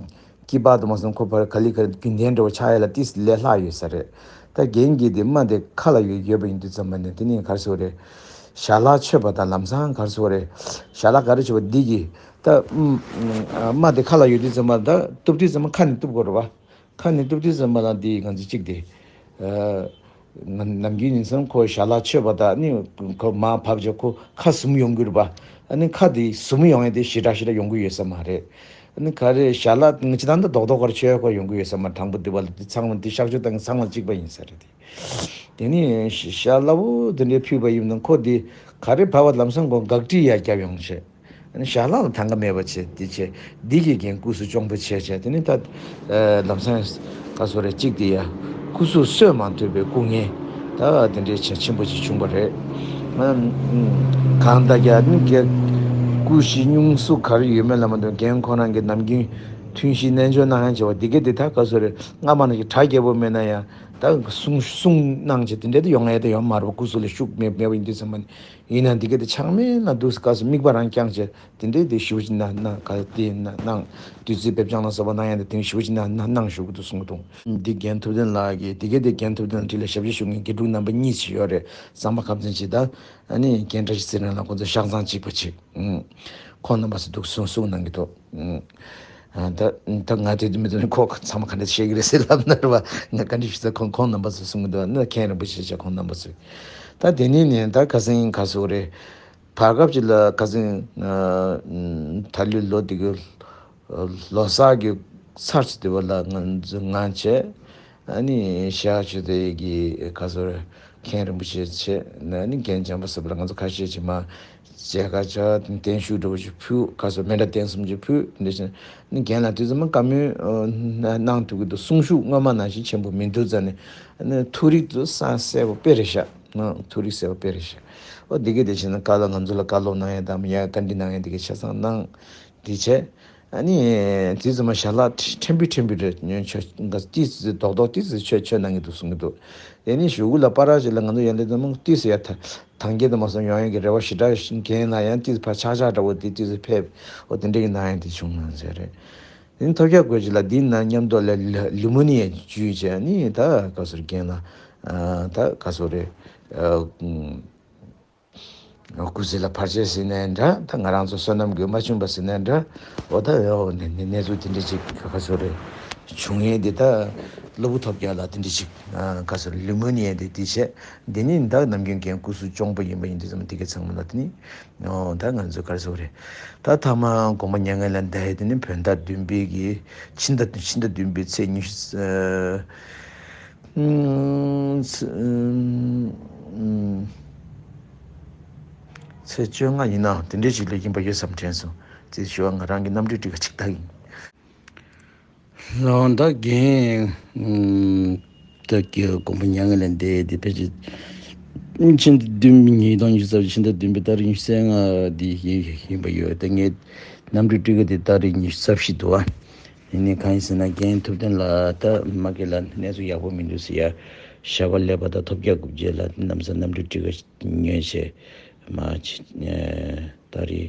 སྐྱི་པགས་དུ་མ་སོང་ཁོ་ཕར་ག་ལེ་ག་ལེ་རྒྱུན་ལྡན་འདྲ་བོ་ཆགས་ཡ་ལ་ཏིས་ལས་སླ་ཡོད་ས་རེད། ད་རྒན་གྱིས་དེ་རྨ་དེ་ཁ་ལ་ཡོད་ཡོད་པ་ཡིན་དུས་ཙམ་པ་ནས་དེ་ནི་ག་ཟེར་རེད། ཞལ་ལག་མཆོད་པ་དང་ལམ་སང་ག་ཟེར་རེད། ཞལ་ལག་ག་རེ་མཆོད་པ་འདི་གི་ད་ཨམ་རྨ་དེ་ཁ་ལ་ཡོད་དུས་ཙམ་པ་ད་གཏུབ་དུས་ཙམ་པ་ཁ་ནས་གཏུབ་དགོས་རེད་པ། ཁ་ནས་གཏུབ་དུས་ཙམ་པ་ལ་འདི་ང་ཚོ་གཅིག་དེ། ཨ་ནམ་རྒྱུན་ཡིན་ཙང་ཁོ་ཞལ་ལག་མཆོད་པ་དང་ནི་ཁོ་མར་བབས་རྗེས་ཁོ་ཁ་ཟུམ་ཡོང་གི་རེད་པ། ཨ་ནི་ཁ་དེ་ཟུམ་ཡོང་ཡ་དེ་ཞེ་དྲག་ཞེ་དྲག་ཡོང་གི་ཡོད་ས་མ་རེད། ཨ་ནི་ག་རེ་ཞལ་ལག་ང་ཅི་ད་འདི་རྡོག་རྡོག་གར་མཆོད་ཡ་ཁོ་ཡོང་གི་ཡོད་ས་མ་རེད། དང་པོ་དེ་བ་ལ་དེ་ཚང་མ་དེ་གཤག་བཅོས་བཏང་གི་ཚང་མ་གཅིག་པ་ཡིན་ས་རེད་དེ། དེ་ནི་ཞལ་སླ་བོ་དེ་འདྲའི་ཕུལ་བ་ཡིན་ན་ཁོ་དེ་ག་རེ་བབས་པ་ལམ་སང་ཁོ་དགག་སྒྲིག་ཡ་རྒྱབ་ཡོང་བྱས། ཨ་ནི་ཞལ་ལག་ལ་ཐང་ག་མེད་པ་བྱས་དེ་བྱས་འདི་གི་རྒན་སྐུ་གཟུགས་གཅོང་པོ་བྱས་བྱས་དེ་ནི་ད་ཨ་ལམ་སང་ག་ཟེར་རེད། གཅིག་དེ་ཡ་སྐུ་གཟུགས་གསོས་མ་ཐུབ་པའི་སྐུ་ངལ་ད་དེ་འདྲའི་བྱས་ཆེན་པོ་ཅིག་བྱུང་བ་རེད། ཨ་གང་ལྟར་ཡ་ནི་རྒན་སྐུ་གཞི་སྙུང་ཟུག་ག་རེ་ཡོད་མེད་ལ་མ་ལྟོས་རྒན་ཁོ་རང་གི་ནམ་རྒྱུན་ཐུན་བཞིའི་རྣལ་འབྱོར་གནང་ཡ་བྱས་པ་འདི་གས་དེ་ད་ག་ཟེར་རེད། སྔ་མ་ནང་བཞིན་གྲ་རྒྱས་པོ་མེད་ན་ཡང་ད་གསུང་གསུང་གནང་བྱས་དེ་འདྲ་དེ་ཡོང་ཡ་དེ་ཡོད་མ་རེད་པ། སྐུ་གཟུགས་ལ་ཤུགས་མེད་མེད་པ་ཡིན་དུས་ཙམ་པ་ནི། ཡིན་ན་འདི་ག་དེ་ཆག་མེད་ན་འདུག་སེ་སྐབས་སུ་དམིགས་པ་རང་བསྐྱངས་བྱས་དེ་འདྲའི་དེ་ཞེ་པོ་ཅིག་གནང་གནང་ག་དེ་གནང་། བདུད་རྩི་སྦེ་སྦྱང་ལ་སོགས་པ་གནང་ཡ་དེ་དེ་ཞེ་པོ་ཅིག་གནང་གནང་གནང་ཞུ་གི་འདུག་གསུང་གི་འདུག། འདི་རྒན་ཐུབ་བསྟན་ལགས་ཀྱིས་འདི་ག་དེ་རྒན་ཐུབ་བསྟན་ལགས་འདི་ལ་ཞབས་ཕྱི་ཞུ་མཁན་དགེ་ཕྲུག་རྣམ་པ་གཉིས་ཅིག་ཡོད་རེད། གཙང་པ་ཁམས་ཚན་གཅིག་དང་ཨ་ནི་རྒན་བཀྲ་ཤིས་ཚེ་རིང་ལགས་ཁོང་ཚོ་ཤག་ཚང་གཅིག་པ་ཅིག། ཨང་། ཁོང་རྣམ་པ་ཚོ་འདུག་གསུང་གསུང་གནང་གི་འདུག། ཨང་། ཨ་ད་ད་ང་དེ་དུས་མི་དུས་ཁོ་ཚང་མ་ག་འདྲ་བཤད་ཀྱི་རེད་ཟེར་ལབ་ན་རེད་བ། ང་ག་འདྲ་ཞུ་ས། ཁོང་ཁོང་རྣམ་པ་ཚོ་གསུང་གི་འདུག་ན། མཁན་རིན་པོ་ཆེ་ཆ་ཁོང་རྣམ་པ་ཚོས། ད་དེ་ནས་ནས་ད་ཁ་སང་ཁ་སོ་རེད། བར་སྐབས་ཅིག་ལ་ཁ་སང་ད་ལོའི་ལོ་འདི་གི་ལོ་གསར་གྱི་ཚར་ཚུད་དེ་བ་ལ་ང་ང་བྱས། ཨ་ནི་ཤག་ཆུ་དེ་གི་ཁ་སོ་རེད། མཁན་རིན་པོ་ཆེ་བྱས་ན་ནི་རྒན་འཇམ་པ་ཟེར་བ་ལ་ང་ཚོ་ཁ་ཤས་ཀྱིས་མ་མཇལ་ཁ་བྱ། བརྟན་བཞུགས་འདྲ་བོ་ཞིག་ཕུལ། ཁ་སོ་མཎྜལ་རྟེན་གསུམ་ཅིག་ཕུལ། འདི་བཞིན་ནི་རྒན་ལགས་དུས་ཚོད་མ་བཀའ་མོལ་གནང་ཐུབ་ཀྱི་འདུག། གསུང་ཤུགས་སྔོན་མ་ནང་བཞིན་ཆེན་པོ་མི་འདུག་ཙང་ནི་ནི་ཐུགས་རིག་ཏུ་སང་གསལ་པོ་དཔེ་རེད་ཤག། ཐུགས་རིག་གསལ་པོ་དཔེ་རེད་ཤག། འོ་འདི་གས་དེ་བཞིན་ནི་བཀའ་སློབ་ང་ཚོ་ལ་བཀའ་སློབ་གནང་ཡ་དང་ཡ་བཀའ་འདྲི་གནང་ཡ་འདི་གས་ཆ་ཚང་གནང་། འདི་བྱས། ཨ་ནི་དེ་ཚོ་མ་ཞལ་ལག་ཕྲན་བུ་ཕྲན་བུ་རེ་ཉོན་ཆོས་འགའ་ཏིས་ཙི་རྡོག་རྡོག་ཏིས་ཙི་ཆོས་ཆོས་གནང་གི་འདུག་གསུང་གི་འདུག། དེ་ནི་གཞུག་གུ་ལ་པ་ར་ཞིག་ལ་ང་ཚོ་ཡན་ལས་ཚོ་མང་ཏིས་ཙི་ཡ་ཐ་ཐང་རྒྱལ་དུ་མ་སོང་ཡོང་ཡོང་གི་རེ་བ་ཞེ་དྲག་མཁན་ལ་ཡང་ཏིས་ཕ་ཆག་ཆག་འདྲ་བོ་དེ་ཏིས་ཙི་ཕེབས། འོ་དེ་འདྲ་གི་གནང་ཡ་དེ་བྱུང་གནང་ཟེར་རེད། དེ་ནི་ཐོབ་རྒྱག་དགོས་ཅིག་ལ་འདི་ན་མཉམ་དུ་ལ་ལུ་མོ་ནི་ཡ་བཅུས་བྱས་ནི་ད་ག་ཟེར་རྒན་ལ་ད་ག་ཟེར་རེད། སྐུ་ཚེ་ལ་བར་ཆད་ཟེར་ནའི་འདྲ། ད་ང་རང་ཚོ་བསོད་ནམས་ཀྱིས་མ་བྱུང་བ་ཟེར་ནའི་འདྲ། འོ་ད་འོ་ནས་ནས་གནས་ཚུལ་དེ་འདྲ་ཅིག་ག་ཚོད་རེད། བྱུང་ཡས་དེ་ད་གློ་བུར་ཐོབ་རྒྱག་ལ་དེ་འདྲ་ཅིག་ག་ཚོད་རེད། ལུས་མོན་ཡས་དེ་དེ་བྱས། འདི་ནི་ད་ནམ་རྒྱུན་རྒན་སྐུ་གཟུགས་གཅོང་པོ་ཡིན་པ་ཡིན་དུས་ཙམ་དེ་ག་ཚང་མ་ལ་དེ་ནི་འོ་ད་ང་ཚོ་ག་ཚོད་རེད། ད་ཐ་མ་དགོངས་པ་མྱ་ངན་ལས་འདས་དེ་ནི་བོད་ཟླ་བདུན་པའི་གི་ཕྱི་ཟླ་ཕྱི་ཟླ་བདུན་པའི་ཚེས་ཉི་ཤུ། ཚེས་བཅོ་ལྔ་ཡིན་ནའང་དེ་འདྲའི་ཞིག་ལ་ཡིན་པ་ཡོད་བསམ་དྲན་སོང་། ཅེས་ཞུ་བ་ང་རང་གི་རྣམ་འགྲེལ་ཅིག་ཅིག་ད་ཡིན། ལོ་ཟླ་རྒན་ད་ཀྱི་དགོངས་པ་མྱ་ངན་ལས་འདས་དེ་ཕལ་ཆེར་ ཕྱི་ཟླ་བདུན་པའི་ཉིས་སྟོང་ཉི་ཤུ་རྩ་བཞི་ཕྱི་ཟླ་བདུན་པའི་ཏ་རིག་ཉི་ཤུ་རྩ་ལྔ་འདི་ཡིན་པ་ཡོད། ད་ངའི་གནམ་གྲུ་ཊི་ཀེ་ཊི་འདི་ཏ་རིག་ཉི་ཤུ་རྩ་བཞི་འདུག་ཨ། ཡིན་ནའི་གང་ཡིན་ཟེར་ན་རྒན་ཐུབ་བསྟན་ལགས་ད་མ་གི་ལ་གནས་ཚུལ་ཡག་པོ་མི་འདུག་ཟེར་ཡ། ཞག་པ་སླེབས་པ་ད་ཐོབ་རྒྱག་དགུ་བརྒྱ་ལ་ལམ་སང་གནམ་གྲུ་ཊི་ཀེ་ཊི་ཉོས་བྱས་མ་ཕྱི་ཏ་རིག་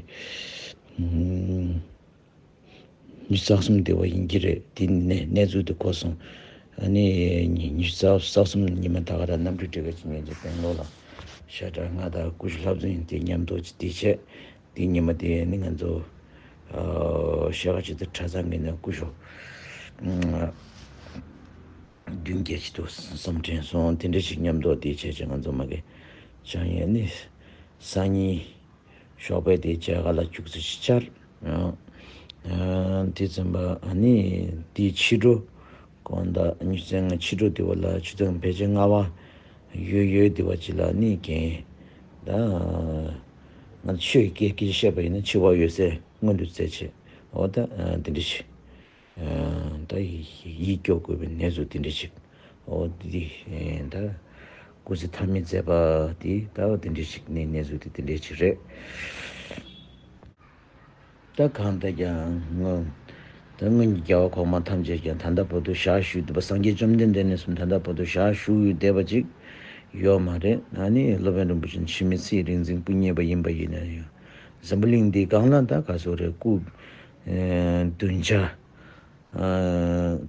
ཉི་ཤུ་རྩ་གསུམ་དེ་བ་ཡིན་གྱི་རེད། དེ་ནས་གནས་ཚུལ་དེ་གོ་སོང་། ཨ་ནི་ཉི་ཉི་ཤུ་རྩ་གསུམ་ཉི་མ་ད་ག་ར་གནམ་གྲུ་ཊི་ཀེ་ཊི་ཉོས་ཀྱི་སྦེང་ལོར་ལ་ཤ་ཁྲག་ང་དང་སྐུ་ཞབས་ལྷ་བཙུན་དེ་མཉམ་དུ་དེ་བྱས། དེ་ཉི་མ་དེ་ནི་ང་ཚོ་ཨ་ཤ་ཁ་ཆེ་ཏུ་གྲྭ་ཚང་གི་ནས་སྐུ་ཞབས་ཨ་བདུན་བརྒྱད་ཅིག་ཏུ་བསམ་དྲན་སོང་། དེ་འདྲ་ཞིག་མཉམ་དུ་དེ་བྱས་བྱས་ང་ཚོ་མ་གི་བྱང་ཡན་ནི་སང་ཉིན། ཞོགས་པའི་དེ་བྱས་ག་ལ་བཅུག་ཚེ་ཕྱི་ཆར། ཨ་ཨ་དེ་ཙམ་པ་ཨ་ནི་དེའི་ཕྱི་དྲོ། དགོང་དག་ཉི་ཤུ་རྩ་ལྔ་ཕྱི་དྲོ་དེ་བ་ལ་ཆུ་ཚོད་ཕལ་ཆེར་ལྔ་པ་ཡོད་ཡོད་དེ་བ་ཅིག་ལ་ནི་རྒན་ད་ང་ཆོས་སྐད་སྐད་ཆ་བཤད་པ་ཡིན་ན་འཆི་བ་ཡོད་ཚད་སྔོན་དུ་བཙལ་བྱེད། འོ་ད་ཨ་དེ་འདྲ་ཞིག་ཨ་ད་ཡི་ཡིད་སྐྱོ་དགོས་པའི་གནས་ཚུལ་དེ་འདྲ་ཞིག་འོ་འདི་ཨེ་ད་སྐུ་ཚེ་ཐ་མི་ཟད་པ་དེ་ད་འོ་དེ་འདྲ་ཞིག་ནི་གནས་ཚུལ་དེ་དེ་འདྲ་ཞིག་རེད། ད་གང་ལྟར་ཀྱང་སྔོན་ད་སྔོན་གྱི་རྒྱལ་བ་གོང་མ་ཐམས་ཅད་ཀྱང་ད་ལྟ་བར་དུ་ཞལ་བཞུགས་བསྡད་པ། སངས་རྒྱས་བཅོམ་ལྡན་འདས་ནས་བཟུང་ད་ལྟ་བར་དུ་ཞལ་བཞུགས་ཡོད་བསྡད་པ་ཅིག་ཡོད་མ་རེད། ཨ་ནི་སློབ་དཔོན་རིན་པོ་ཆེ་འཆི་མེད་ཚེ་ཡི་རིག་འཛིན་སྐུ་བརྙེས་པ་ཡིན་པ་ཡིན་ན་ཡང་འཛམ་བུ་གླིང་འདིའི་སྒང་ལ་ད་ག་སོགས་རེད། སྐུ་ཨེ་བདུན་བརྒྱ། ཨ་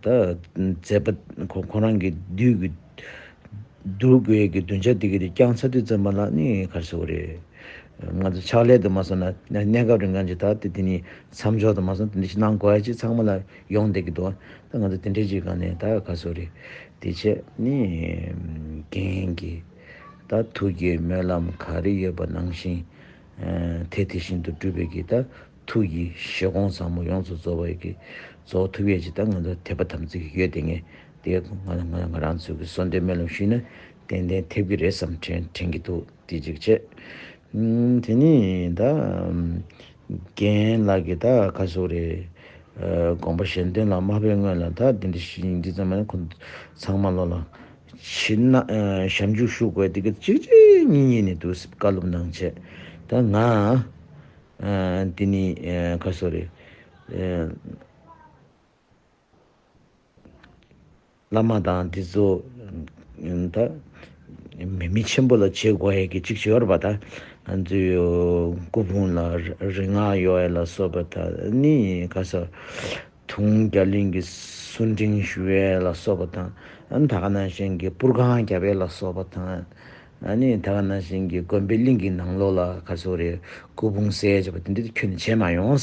ད་མཛད་པ་ཁོ་ཁོ་རང་གི་བདུད་ཀྱི་བདུད་དགོས་ཀྱི་བདུན་བརྒྱ་དེ་གི་དེ་བསྐྱངས་ཚར་དུས་ཙམ་པ་ལ་ནི་ག་རེ་ཟེར་དགོས་རེད། ང་ཚོ་ཕྱག་ལས་དུ་མ་སོང་ན་གནས་སྐབས་རིང་གང་ཅིག་ད་དེ་དེ་ནི་མཚམས་འཇོག་དུ་མ་སོང་དེ་འདྲ་ཞིག་གནང་དགོས་ཡ་ཅིག་ཚང་མ་ལ་ཡོང་བསྡད་ཀྱི་འདུག་ད་ང་ཚོ་དེ་འདྲ་ཅིག་གང་ནས་ད་ག་རེ་ཟེར་དགོས་རེད། དེ་བྱས་ནི་རྒན་གྱི་ད་ཐུགས་ཀྱི་སྨོན་ལམ་ག་རེ་ཡོད་པ་ནང་བཞིན་ཨ་དེ་དེ་བཞིན་དུ་སྒྲུབ་པའི་གི་ད། ཐུགས་ཀྱི་བཞེད་དགོངས་ཟབ་མོ་ཡོངས་སུ་རྫོགས་པའི་གི་རྫོགས་ཐུབ་ཡས་ཅིག་ད་ང་ཚོ་དད་པ་དམ་ཚིག་ཡོད་དེ་ངས་དེ་ང་ང་ང་རང་ཚོའི་གི་གསོལ་འདེབས་སྨོན་ལམ་ཞུས་ན་ཏན་ཏན་ཐེབས་ཀྱི་རེད་བསམ་དྲན་དྲན་གྱི་འདུག་དེ་གཅིག་བྱས། ཨུམ་དེ་ནས་ད་རྒན་ལགས་ཀྱིས་ད་ག་རེ་ཟེར་དགོས་རེད། ཨ་དགོངས་པ་གཞན་དོན་ལ་མ་ཕེབས་སྔོན་ལ་ད་འདི་འདྲ་ཞིག་འདི་ཙམ་མ་ཁོ་ཚང་མ་ལོ་ལ་ཕྱི་ན་ཨ་ཞབས་འཇུག་ཞུ་དགོས་དེ་གི་གཅིག་གཅིག་གཉིས་གཉིས་ནས་འདུག་བཀའ་སློབ་གནང་བྱས། ད་ང་ཨ་འདི་ནི་ཨ་ག་རེ་ཟེར་དགོས་རེད། ཨ་བླ་མ་དང་འདི་ཚོ་ད་མི་མི་ཆེན་པོ་ལ་བྱེད་དགོས་ཡས་ཀྱི་གཅིག་བྱེད་པར་བ་ད་ང་ཚོའི་སྐུ་ཕུང་ལ་རིག་སྔགས་གཡོ་ཡས་ལ་སོགས་པ་དང་ནི་ག་ས་དུང་རྒྱ་གླིང་གི་གསུང་འཕྲིན་ཞུ་ཡས་ལ་སོགས་པ་དང་ཨ་ནི་ད་ག་ནང་བཞིན་གྱི་སྤུར་ཁང་རྒྱབ་ཡས་ལ་སོགས་པ་དང་ཨ་ནི་ད་ག་ནང་བཞིན་གྱི་དགོན་པའི་གླིང་གི་ནང་ལོགས་ལ་ག་ཚོད་རེད་སྐུ་ཕུང་གསལ་བྱེད་པ་དེ་འདྲ་ཁྱོན་ནས་བྱས་མ་ཡོང་།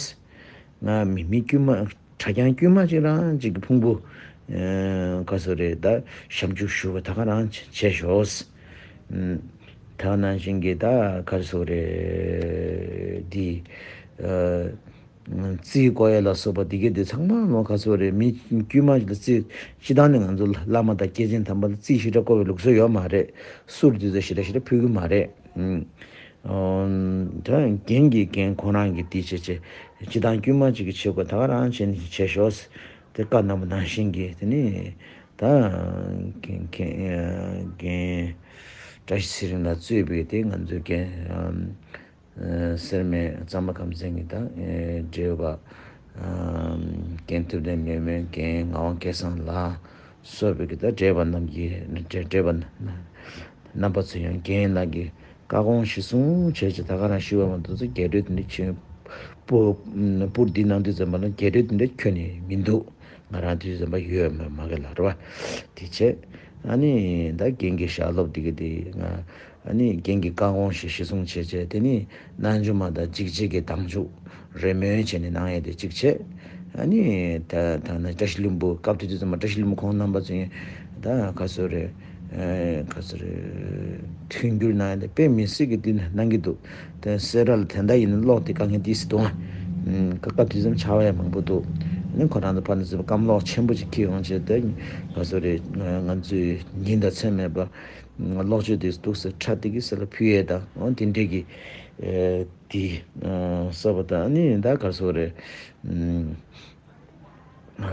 ང་མི་མི་དཀྱུས་མ། གྲྭ་རྐྱང་དཀྱུས་མ་ཅིག་རང་ཅིག་གི་ཕུང་པོ། ཨ་ག་ཚོད་རེད་ད་ཞབས་འཇུག་ཞུ་བ་ད་ག་རང་བྱས་ཤོག་ཨ་ད་ག་ནང་བཞིན་གྱི་ད་ག་ཚོད་རེད་འདི། ཨ་རྩིས་བཀོད་ཡས་ལ་སོགས་པ་འདི་གའི་འདི་ཚང་མ་ལོ་ག་ཚོད་རེད། མི་དཀྱུས་མ་ཅིག་ལ་རྩིས་སྤྱི་བཏང་ནས་ང་ཚོ་བླ་མ་དང་སྐྱེས་ཆེན་དམ་པ་ལ་རྩིས་ཞེ་དྲག་བཀོད་པའི་ལུགས་སྲོལ་ཡོད་མ་རེད། གསུར་འདི་ཚོ་ཞེ་དྲག་ཞེ་དྲག་ཕུལ་གི་མ་རེད། ཨུམ། ཨོ། ད་རྒན་གྱིས་རྒན་ཁོ་རང་གི་དེ་བྱེད་བྱེད་སྤྱི་བཏང་དཀྱུས་མ་གཅིག་གི་བྱེད་དགོས་ད་ག་རང་བྱེད་ནས་བྱེད་ཤོག་དེ་བཀའ་གནང་བ་ནང་བཞིན་གྱི་དེ་ནི་ད་རྒན་རྒན་རྒན་བཀྲ་ཤིས་ཚེ་རིང་ལ་གཙོས་པའི་དེ་ང་ཚོའི་རྒན་ཨམ། ཨ་སེར་སྨད་གཙང་པ་ཁམས་ཚན་གྱི་ད་ཨེ་བགྲེས་པ་ཨམ། རྒན་ཐུབ་བསྟན་ཉི་མ་རྒན་ངག་དབང་སྐལ་བཟང་ལ། སོགས་པའི་གི་ད་བགྲེས་པ་རྣམས་ཀྱི་བགྲེས་བགྲེས་པ་རྣམ་པ་ཚོ་ཡང་རྒན་ལགས་ཀྱི་བཀའ་དགོངས་གཞིར་བཟུང་བྱས་ཀྱི་ད་ག་རང་ཞུ་བ་མ་གཏོགས་ཚེ་རྒྱས་སྤྲོས་དེ་འདྲ་ཆེན་པོ་སྤུར་འདི་གནང་དུས་ཙམ་པ་ལ་རྒྱས་སྤྲོས་དེ་འདྲ་ཁྱོན་ནས་མི་འདུག་ང་རང་དུས་ཙམ་པ་ཡོད་མ་མ་གི་ལ་རེད་བ། དེ་བྱས་ཨ་ནི་ད་རྒན་གྱི་ཞལ་སློབ་དེ་གི་དེ་ང་། ཨ་ནི་རྒན་གྱི་བཀའ་དགོངས་ཤིག་གཞིར་བཟུང་བྱས་བྱས་དེ་ནི་རྣལ་འབྱོར་མ་དང་འཇིགས་བྱེད་ཀྱི་དམ་ཆོས་རེ་སྨོན་བྱས་ནས་གནང་ཡས་དེ་གཅིག་བྱས། ཨ་ནི་ད་ད་ནི་བཀྲ་ཤིས་ལྷུན་པོ་སྐབས་དེ་དུས་ཙམ་པ་བཀྲ་ཤིས་ལྷུན་པོ་ཁོང་རྣམ་པ་ཚོ་ཡིན་ད་ག་ཚོད་རེད། ཨ་ག་ཚོད་རེད། མཐུན་འགྱུར་གནང་ཡས་དེ་དཔེ་མི་སྲིད་ཀྱི་དུས་ནས་གནང་གི་འདུག་དེ་སེ་ར་ལ་དེ་འདྲ་ཡིན་ན་གློག་དེ་དཀའ་ངལ་ཏིས་སི་འདུག་ཨ། སྐབས་དུས་ཙམ་ཆར་པ་ཡང་མང་པོ་འདུག་ཨ་ནི་ཁོ་རང་ཚོ་ཕར་ནས་ཚུར་སྐམ་གློག་ཆེན་པོ་ཅིག་འཁྱེར་ཡོང་བྱས་དེ་ག་ཚོད་རེད། ང་ཚོས་ཉིན་དང་མཚན་མེད་པ། ལོག་སྤྱོད་དེ་སྡུག་སེ་ཁྲ་དེ་གི་སེ་ལ་ཕུལ་ཡས་དང་འོ་དེ་འདྲས་ཀྱི་ཨེ་དེ་ཨ་ས་བ་དང་ཨ་ནི་ད་ག་རེ་ཟེར་དགོས་རེད། ཨ་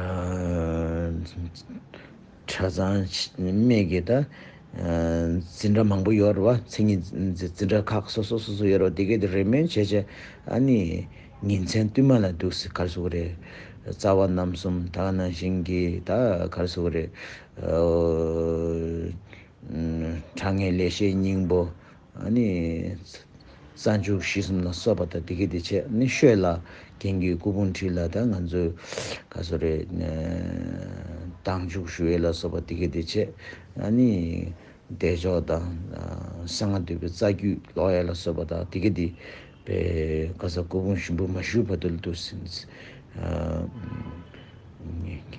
གྲྭ་ཚང་སྨད་ཀྱི་ད་ འཛིན་གྲྭ་མང་པོ་ཡོད་རེད་བ། མཚན་ཉིད་འཛིན་འཛིན་གྲྭ་ཁག་སོ་སོ་སོ་སོ་ཡོད་རེད་བ། དེ་གས་དེ་རེ་སྨོན་བྱས་བྱས་ཨ་ནི་ཉིན་མཚན་བསྟུད་མ་ལ་འདུག་སེ་ག་རེ་ཟེར་དགོས་རེད། རྩ་བ་རྣམ་གསུམ་ད་ག་ནང་བཞིན་གྱི་ད་ག་རེ་ཟེར་དགོས་རེད། ཨ་དྲང་ངེས་ལེགས་བཤད་སྙིང་པོ། ཨ་ནི། རྩ་འཇུག་གཞི་གསུམ་ལ་སོགས་པ་དང་དེ་གས་དེ་བྱས་ནི་ཤོད་ལ་རྒན་གྱི་སྐུ་ཕུང་འཁྲིལ་ལ་ད་ང་ཚོས་ག་ཚོད་རེད། བདག་འཇུག་ཞུ་ཡས་ལ་སོགས་པ་དེ་གས་དེ་བྱས། ཨ་ནི། བདེ་མཆོག་དང་། གསང་སྔགས་འདུས་པའི་རྩ་རྒྱུད་ཀློག་ཡས་ལ་སོགས་པ་དང་དེ་གས་དེ། པའི་ག་ས་སྐུ་ཕུང་ཞིམ་པོ་མ་ཞུ་བར་དུ་ལ་འདུག་ཟིན།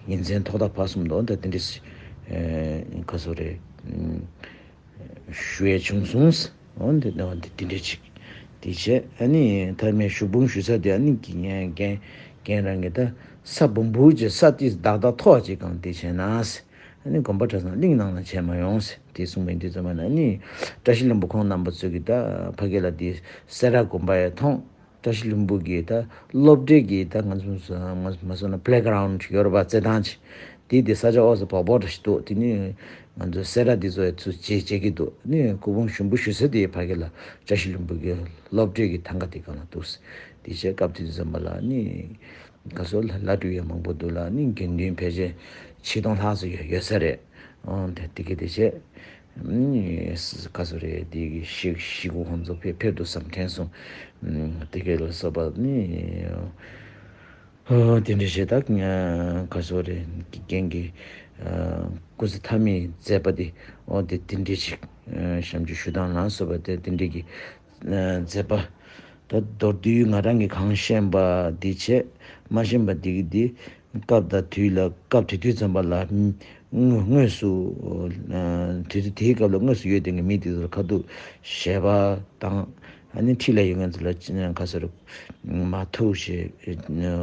ཉིན་མཚན་ཐོག་མཐའ་བར་གསུམ་དུ་ད་དེ་འདྲས་ག་ཚོད་རེད། ཞུ་ཡས་བྱུང་སོང་། འོ་འདི་འདི་འདི་འདྲས་ཅིག་དེ་བྱས་ཨ་ནི་མཐའ་མའི་ཞུ་འབུལ་ཞུ་ས་དེ་ཨ་ནི་རྒན་རྒན་རང་གི་ད་ས་འབུམ་འབུམ་གྱི་ས་དེ་བདག་བདག་ཐོག་ཅིག་གང་དེ་བྱས་ན། ཨ་ནི་དགོན་པ་གྲྭ་ཚང་གླིང་ནང་ལ་བྱས་མ་ཡོང་ཟེར་དེ་གསུངས་པ་ཡིན་དུས་ཙམ་པ་ན་ཨ་ནི་བཀྲ་ཤིས་ལྷུན་པོ་ཁོང་རྣམ་པ་ཚོས་ཀྱི་ད་ཕ་གི་ལ་དེ་སེ་ར་དགོན་པ་ཡ་མཐོང་། བཀྲ་ཤིས་ལྷུན་པོ་གི་ད་སློབ་གྲྭའི་གི་ད་ང་ཚོ་ང་ཚོ་མ་སོང་ན་པླེ་གྷ་རའུན་ཌི་ཡོད་རེད་པ། རྩེད་ཐང་ཅིག་དེ་དེ་ས་ཆ་འོག་སུ་བོག་བོག་འདྲ་ཞིག་འདུག་དེ་ནི་ང་ཚོ་སེ་ར་དེ་ཚོ་ཡ་ཚུར་བྱེད་བྱེད་ཀྱི་འདུག་ནི་སྐུ་ཕུང་ཞིམ་པོ་ཞུ་ས་དེ་ཕ་གི་ལ་བཀྲ་ཤིས་ལྷུན་པོ་གི་སློབ་གྲྭའི་གི་ཐང་ག་དེ་གང་ལ་འདུག་དེ་བྱས་སྐབས་དེ་དུས་ཙམ་པ་ལ་ནི། ག་སོ་ལ་ལ་འགྲོ་ཡ་མང་པོ་འདུག་ལ་ནི་དགེ་འདུན་ཕལ་ཆེར་ཆིག་སྟོང་ལྷག་ཙམ་ཡོད་ཡོད་ས་རེད། ཨང་དེ་དེ་གི་དེ་བྱས། ཨུམ་ག་སོ་རེད་དེ་གི་ཤི་ཤི་གུ་ཧོན་ཚོ་ཕེབས་ཕེབས་འདུག་བསམ་དྲན་སོང་། ཨུམ་དེ་གི་ལ་སོ་པ་ནི། ཨོ་དེ་འདྲ་བྱས་ད་ག་སོ་རེད་རྒན་གི་སྐུ་ཚེ་མཐའ་མའི་མཛད་པ་དེ་ཨོ་དེ་དེ་འདྲ་ཞིག་བྱམས་ཆུ་ཞུ་སྟངས་ལ་སོ་པ་དེ་དེ་འདྲ་གི་མཛད་པ། ད་མདོར་བསྡུས་ང་རང་གིས་གང་ཤེས་པ་འདི་བྱས། མ་ཤེས་པ་འདི་གི་འདི་སྐབས་དང་དུས་ལ་སྐབས་དེ་དུས་ཙམ་པ་ལ་དངོས་དངོས་སུ་དུས་དུས་དེའི་སྐབས་ལ་དངོས་སུ་ཡོད་དེ་གི་མི་དེ་ཚོ་ལ་ཁ་ཐུག་ཞལ་པར་དང་ཨ་ནི་འཁྲིས་ལ་ཡོད་མཁན་ཚོ་ལ་ཁ་སོར་མ་ཐུག་ཞེས་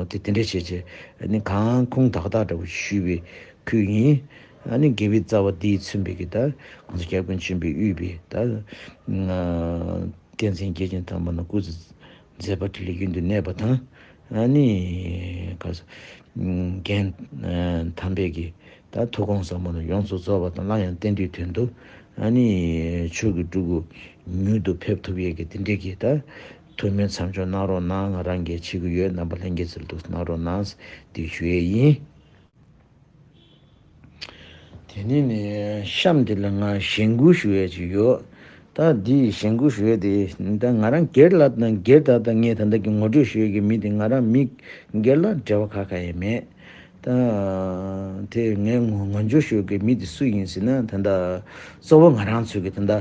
དེ་དེ་འདྲས་བྱས་བྱས་ཨ་ནི་གང་ཁུངས་དག་དག་འདྲ་བོ་ཞུས་པའི་ཁུལ་ཡིན། ཨ་ནི་དགེ་བའི་རྩ་བ་འདིས་མཚོན་པའི་གི་ད་ང་ཚོ་སྐྱབས་མགོན་ཆེན་པོས་དབུས་པའི་ད། བསྟན་འཛིན་རྒྱལ་ཆེན་དམ་པ་རྣམས་སྐུ་ཚེ་མཛད་པ་འཕྲིན་ལས་རྒྱུན་དུ་གནས་པ་དང་། ཨ་ནི་ག་རྒན་དམ་པའི་གི་ད་ཐུགས་དགོངས་ཟབ་མོ་ལ་ཡོངས་སུ་རྫོགས་པ་དང་སླར་ཡང་བསྟན་འགྲོའི་དོན་དུ་ཨ་ནི་ཆོས་ཀྱི་སྤྲུལ་སྐུ་མྱུར་དུ་ཕེབས་ཐུབ་ཡས་ཀྱི་དེ་འདྲའི་གི་ད་ཐུགས་སྨོན་མཚམས་འཇོག་གནང་རོགས་གནང་། ང་རང་གིས་བྱེད་ཀྱི་ཡོད། རྣམ་པ་ལྷན་རྒྱས་ཚོར་འདུག་གནང་རོགས་གནང་དེ་ཞུ་ཡས་ཡིན། དེ་ནས་ནི་གཤམ་དེ་ལ་ང་གཞེན་སྐུལ་ཞུ་ཡས་ཅིག་ཡོད། ད་འདི་གཞེན་སྐུལ་ཞུ་ཡས་དེ་ད་ང་རང་སྒེར་ལ་དང་སྒེར་དག་དང་ངས་ད་ལྟ་གི་ངོ་སྤྲོད་ཞུ་ཡས་ཀྱི་མི་དེ་ང་རང་མི་སྒེར་ལ་འབྲེལ་བ་ཁ་ཁ་ཡས་མེད། ད་དེ་ངས་ངོ་ངོ་སྤྲོད་ཞུ་ཡས་ཀྱི་མི་དེ་སུ་ཡིན་ཟེར་ན་ད་ལྟ་གཙོ་བོ་ང་རང་ཚོས་ཀྱི་ད་ལྟ།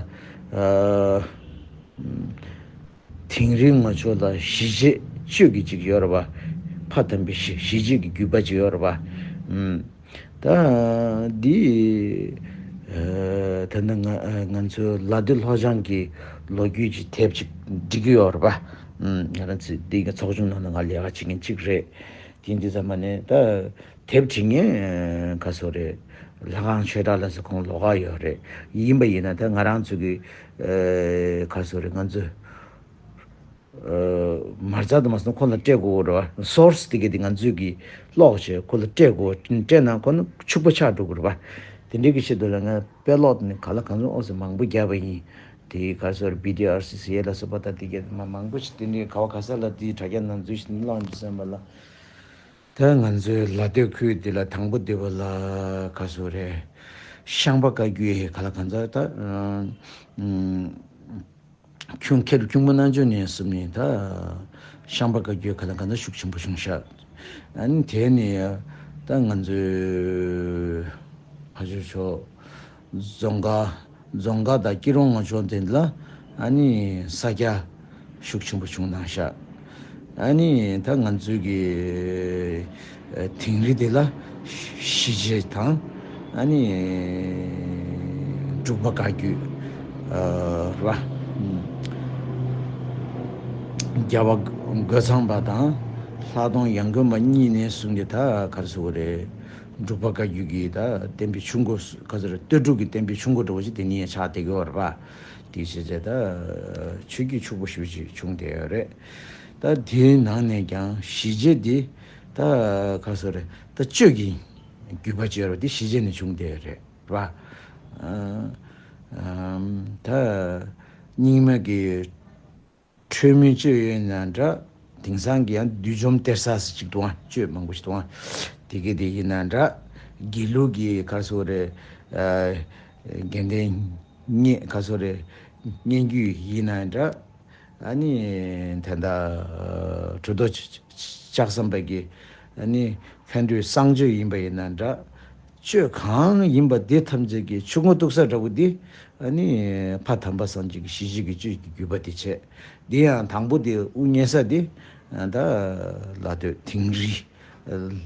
དིང་རི་ངོ་ཕྱོགས་ལ་ཞི་བྱེད་གཅོད་ཀྱི་ཅིག་ཡོད་རེད་པ། ཕ་དམ་པའི་ཞི་ཞི་བྱེད་ཀྱི་བརྒྱུད་པ་ཅིག་ཡོད་རེད་པ། ཨུམ། ད་འདི་ད་ནི་ང་ང་ཚོའི་ལ་སྟོད་ལྷོ་བྱང་གི་ལོ་རྒྱུས་ཀྱི་དེབ་ཅིག་འབྲི་གི་ཡོད་རེད་པ། ཨུམ། ང་རང་ཚོའི་འདི་གི་ཚོགས་ཆུང་ནང་ན་ང་ལས་ཀ་བྱེད་མཁན་གཅིག་རེད། དེ་འདི་ཙམ་མ་ནས་ད་དེབ་བྲིས་མཁན་ག་སོ་རེད། ལྷ་ཁང་ཆོས་གྲྭ་ལ་སོགས་ཁོང་ལོགས་ཀ་ཡོད་རེད། ཡིན་པ་ཡིན་ན་ད་ང་རང་ཚོ་གི་ག་སོ་རེད། ང་ཚོ་མ་རྩ་དུ་མ་སོང་ཁོ་ལ་སྤྲད་དགོས་རེད་བ། སོར་སི་དེ་ག་དེ་ང་ཚོས་གི་ཀློག་བྱས་ཁོ་ལ་སྤྲད་དགོས། སྤྲད་ན་ཁོ་ན་ཕྱུག་པོ་ཆགས་འགྲོ་གི་རེད་བ། དེ་འདྲའི་གི་ཆེད་དུ་ལ་ང་དཔེ་ཀློག་དེ་ནི་ག་ལ་གང་འཚམ་ཨོ་སི་མང་པོ་བརྒྱབ་པ་ཡིན། དེ་ག་སོ་རེད། བི་ཌི་ཨར་སི་སི་ཡེ་ལ་སོགས་པ་ད་དེ་ག་དེ་མ་མང་པོ་ཞིག་དེ་འདྲའི་ག་བ་ག་ས་ལ་དེའི་དྲ་རྒྱ་ནང་འཛུལ་ཞིག་བླངས་འདུག་བསམ་པ་ལ། ད་ང་ཚོའི་ལ་སྟོད་ཁུལ་འདི་ལ་དང་པོ་འདི་བ་ལ་ག་སོ་རེད། ཤངས་པ་བཀའ་བརྒྱུད་ག་ལ་གང་ཚ་ད་ཁྱུང་མཁས་གྲུབ་ཁྱུང་པོ་རྣལ་འབྱོར་ནས་གསུམ་ནས་ད་ཤངས་པ་བཀའ་བརྒྱུད་ག་ལ་གང་ཚ་ཤུགས་ཆེན་པོ་བྱུང་ཤག་ཨ་ནི་དེ་ནས་ད་ང་ཚོའི་ཕ་ཇོ་ཕྱོགས། རྫོང་དཀར། རྫོང་དཀར་དང་སྐྱིད་རོང་ངོ་ཕྱོགས་དེ་ལ་ཨ་ནི་ས་སྐྱ་ཤུགས་ཆེན་པོ་བྱུང་གནང་ཤག་ཨ་ནི་ད་ང་ཚོའི་གི་དིང་རི་དེ་ལ་ཞི་བྱེད་དང་ཨ་ནི་འབྲུག་པ་བཀའ་བརྒྱུད་ར། རྒྱལ་བ་རྒོད་ཚང་པ་དང་ལྷག་མཐོང་ཡང་དགོན་པ་གཉིས་ནས་གསུངས་ཏེ་ད་ག་རེ་ཟེར་དགོས་རེད། འབྲུག་པ་བཀའ་བརྒྱུད་ཀྱི་ད་བསྟན་པའི་ཆུ་འགོ་ག་ཚོད་རེད། སྟོད་འབྲུག་གི་བསྟན་པའི་ཆུ་འགོ་འདྲ་བོ་ཞིག་དེ་ནི་ཆགས་བསྡད་ཀྱི་ཡོད་རེད་པ། དེ་བྱས་ཙང་ད་ཆོས་བརྒྱུད་ཕྱུག་པོ་ཞེ་པོ་ཅིག་བྱུང་བསྡད་ཡོད་རེད། ད་དེའི་ནང་ནས་ཀྱང་ཞི་བྱེད་འདི་ད་ག་ཚོད་རེད། ད་གཅོད་ཀྱི་བརྒྱུད་པ་ཅིག་ཡོད་རེད་པ། དེ་ཞི་བྱེད་ནས་བྱུང་བསྡད་ཡོད་རེད་པ། ཨམ། ད་རྙིང་མ་གི་ཁྲོས་མའི་གཅོད་ཡོད་ན་འདྲ། དེང་སང་གི་ཡང་བསྡུས་འཇོམས་སྟེར་ས་ཟེར་ཅིག་འདུག་ཨ། གཅོད་མང་པོ་ཞིག་འདུག་ཨ། དེ་གི་དེ་ཡིན་ན་འདྲ། དགེ་ལུགས་ཀྱི་ག་རེ་ཟེར་དགོས་རེད། ཨ། དགེ་ལྡན་སྙན་ག་རེ་ཟེར་དགོས་རེད། སྙན་བརྒྱུད་ཡིན་ན་འདྲ། ཨ་ནི་ད་ལྟ་གྲུབ་ཐོབ་ལྕགས་ཟམ་པ་གི་ཨ་ནི་མཁའ་འགྲོའི་གསང་སྤྱོད་ཡིན་པ་ཡིན་ན་འདྲ། གཅོད་གང་ཡིན་པ་འདི་ཐམས་ཅད་ཀྱི་ཆུ་མགོ་གཏུག་ས་འདྲ་བོ་འདི་ཨ་ནི་ཕ་དམ་པ་སངས་རྒྱས་ཀྱི་ཞི་བྱེད་ཀྱི་གཅོད་ཀྱི་བརྒྱུད་པ་འདི་བྱས། འདི་ཡང་དང་པོ་འདི་དབུ་བརྙེས་ས་འདི་ད་ལ་སྟོད་དིང་རི་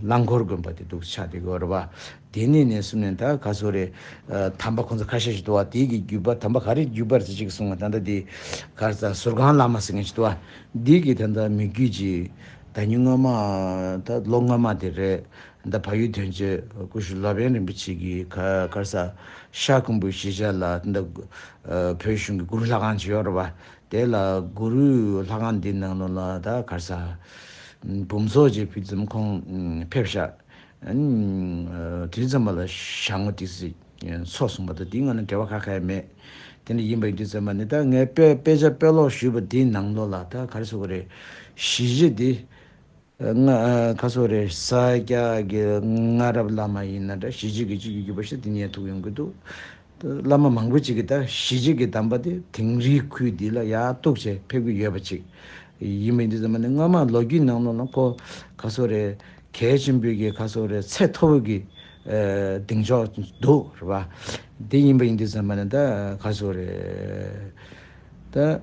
རླངས་འཁོར་དགོན་པ་དེ་འདུག་ཆགས་བསྡད་ཀྱི་ཡོད་རེད་པ། དེ་ནས་ནས་བཟུང་ནས་ད་ག་རེ་ཟེར་དགོས་རེད། ཨ། དམ་པ་ཁོང་ཚོ་ཁ་ཤས་ཤིག་འདུག་པ། དེ་གི་བརྒྱུད་པ་དམ་པ་ག་རེ་བརྒྱུད་པ་རེད་ཅིག་གསུངས་པ། ད་ལྟ་དེ་ག་རེ་ཟེར་ཟུར་ཁང་བླ་མ་ཟེར་མཁན་ཞིག་འདུག་པ། འདི་གི་ད་ལྟ་མི་བརྒྱུད་ཀྱི་ད་ཉིན་སྔོན་མ་ད་ལོ་སྔོན་མ་དེ་རེད། ད་བལ་ཡུལ་དོན་གཅོད་སྐུ་ཞབས་ལོ་པཎ་རིན་པོ་ཆེ་གིས་ག་ག་རེ་ཟེར་ཤར་ཁུམ་བུའི་གཞིས་ཆགས་ལ་ད་ལྟ་བོད་གཞུང་གི་གུ་རུ་ལྷ་ཁང་ཅིག་ཡོད་རེད་པ། དེ་ལ་གུ་རུའི་ལྷ་ཁང་འདི་ནང་ལོགས་ལ་ད་ག་རེ་ཟེར་འབུམ་ཚོགས་ཅིག་ཕུལ་ཙམ་ཁོང་ཕེབས་ཤག་ཨ་ནི་དུས་ཙམ་པ་ལ་ཞལ་ངོ་ཏོག་ཙམ་ཚོགས་སོང་བ་དང་། དེའི་སྔོན་ན་འབྲེལ་བ་ཁ་ཁ་ཡང་མེད། དེ་འདྲ་ཡིན་པ་ཡིན་དུས་ཙམ་པ་ནི་ད་ངས་དཔེ་དཔེ་ཆ་དཔེ་ཀློག་ཞུས་པ་དེའི་ནང་ལོགས་ལ་ད་ག་རེ་ཟེར་དགོས་རེད། ཞི་བྱེད་འདི་ང་ག་རེ་ཟེར་དགོས་རེད། ས་སྐྱ་གི་སྔ་རབས་བླ་མ་ཡིན་ན་འདྲ། ཞི་བྱེད་ཀྱི་གཅོད་ཀྱི་བརྒྱུད་པ་ཞིག་དེ་ཉན་ཐུབ་ཡོང་གི་འདུག་བླ་མ་མང་པོ་ཅིག་གིས་ད་ཞི་བྱེད་ཀྱི་གདམས་པ་དེ་དིང་རིའི་ཁུལ་འདི་ལ་ཡར་གཏུགས་བྱས་ཕེབས་ཀྱི་ཡོད་པ་ཅིག་ཡིན་པ་ཡིན་དུས་ཙམ་པ་ནི་སྔ་མ་ལོ་རྒྱུས་ནང་ལོགས་ལ་ཁོ་ག་རེ་ཟེར་དགོས་རེད། གལ་ཆེན་པོའི་གི་ག་རེ་ཟེར་དགོས་རེད། ཚད་མཐོ་བོ་གི་ཨ་གདེང་འཇོག་འདུག་རེད་པ། དེ་ཡིན་པ་ཡིན་དུས་ཙམ་པ་ནི་ད་ག་རེ་ཟེར་དགོས་རེད། ད་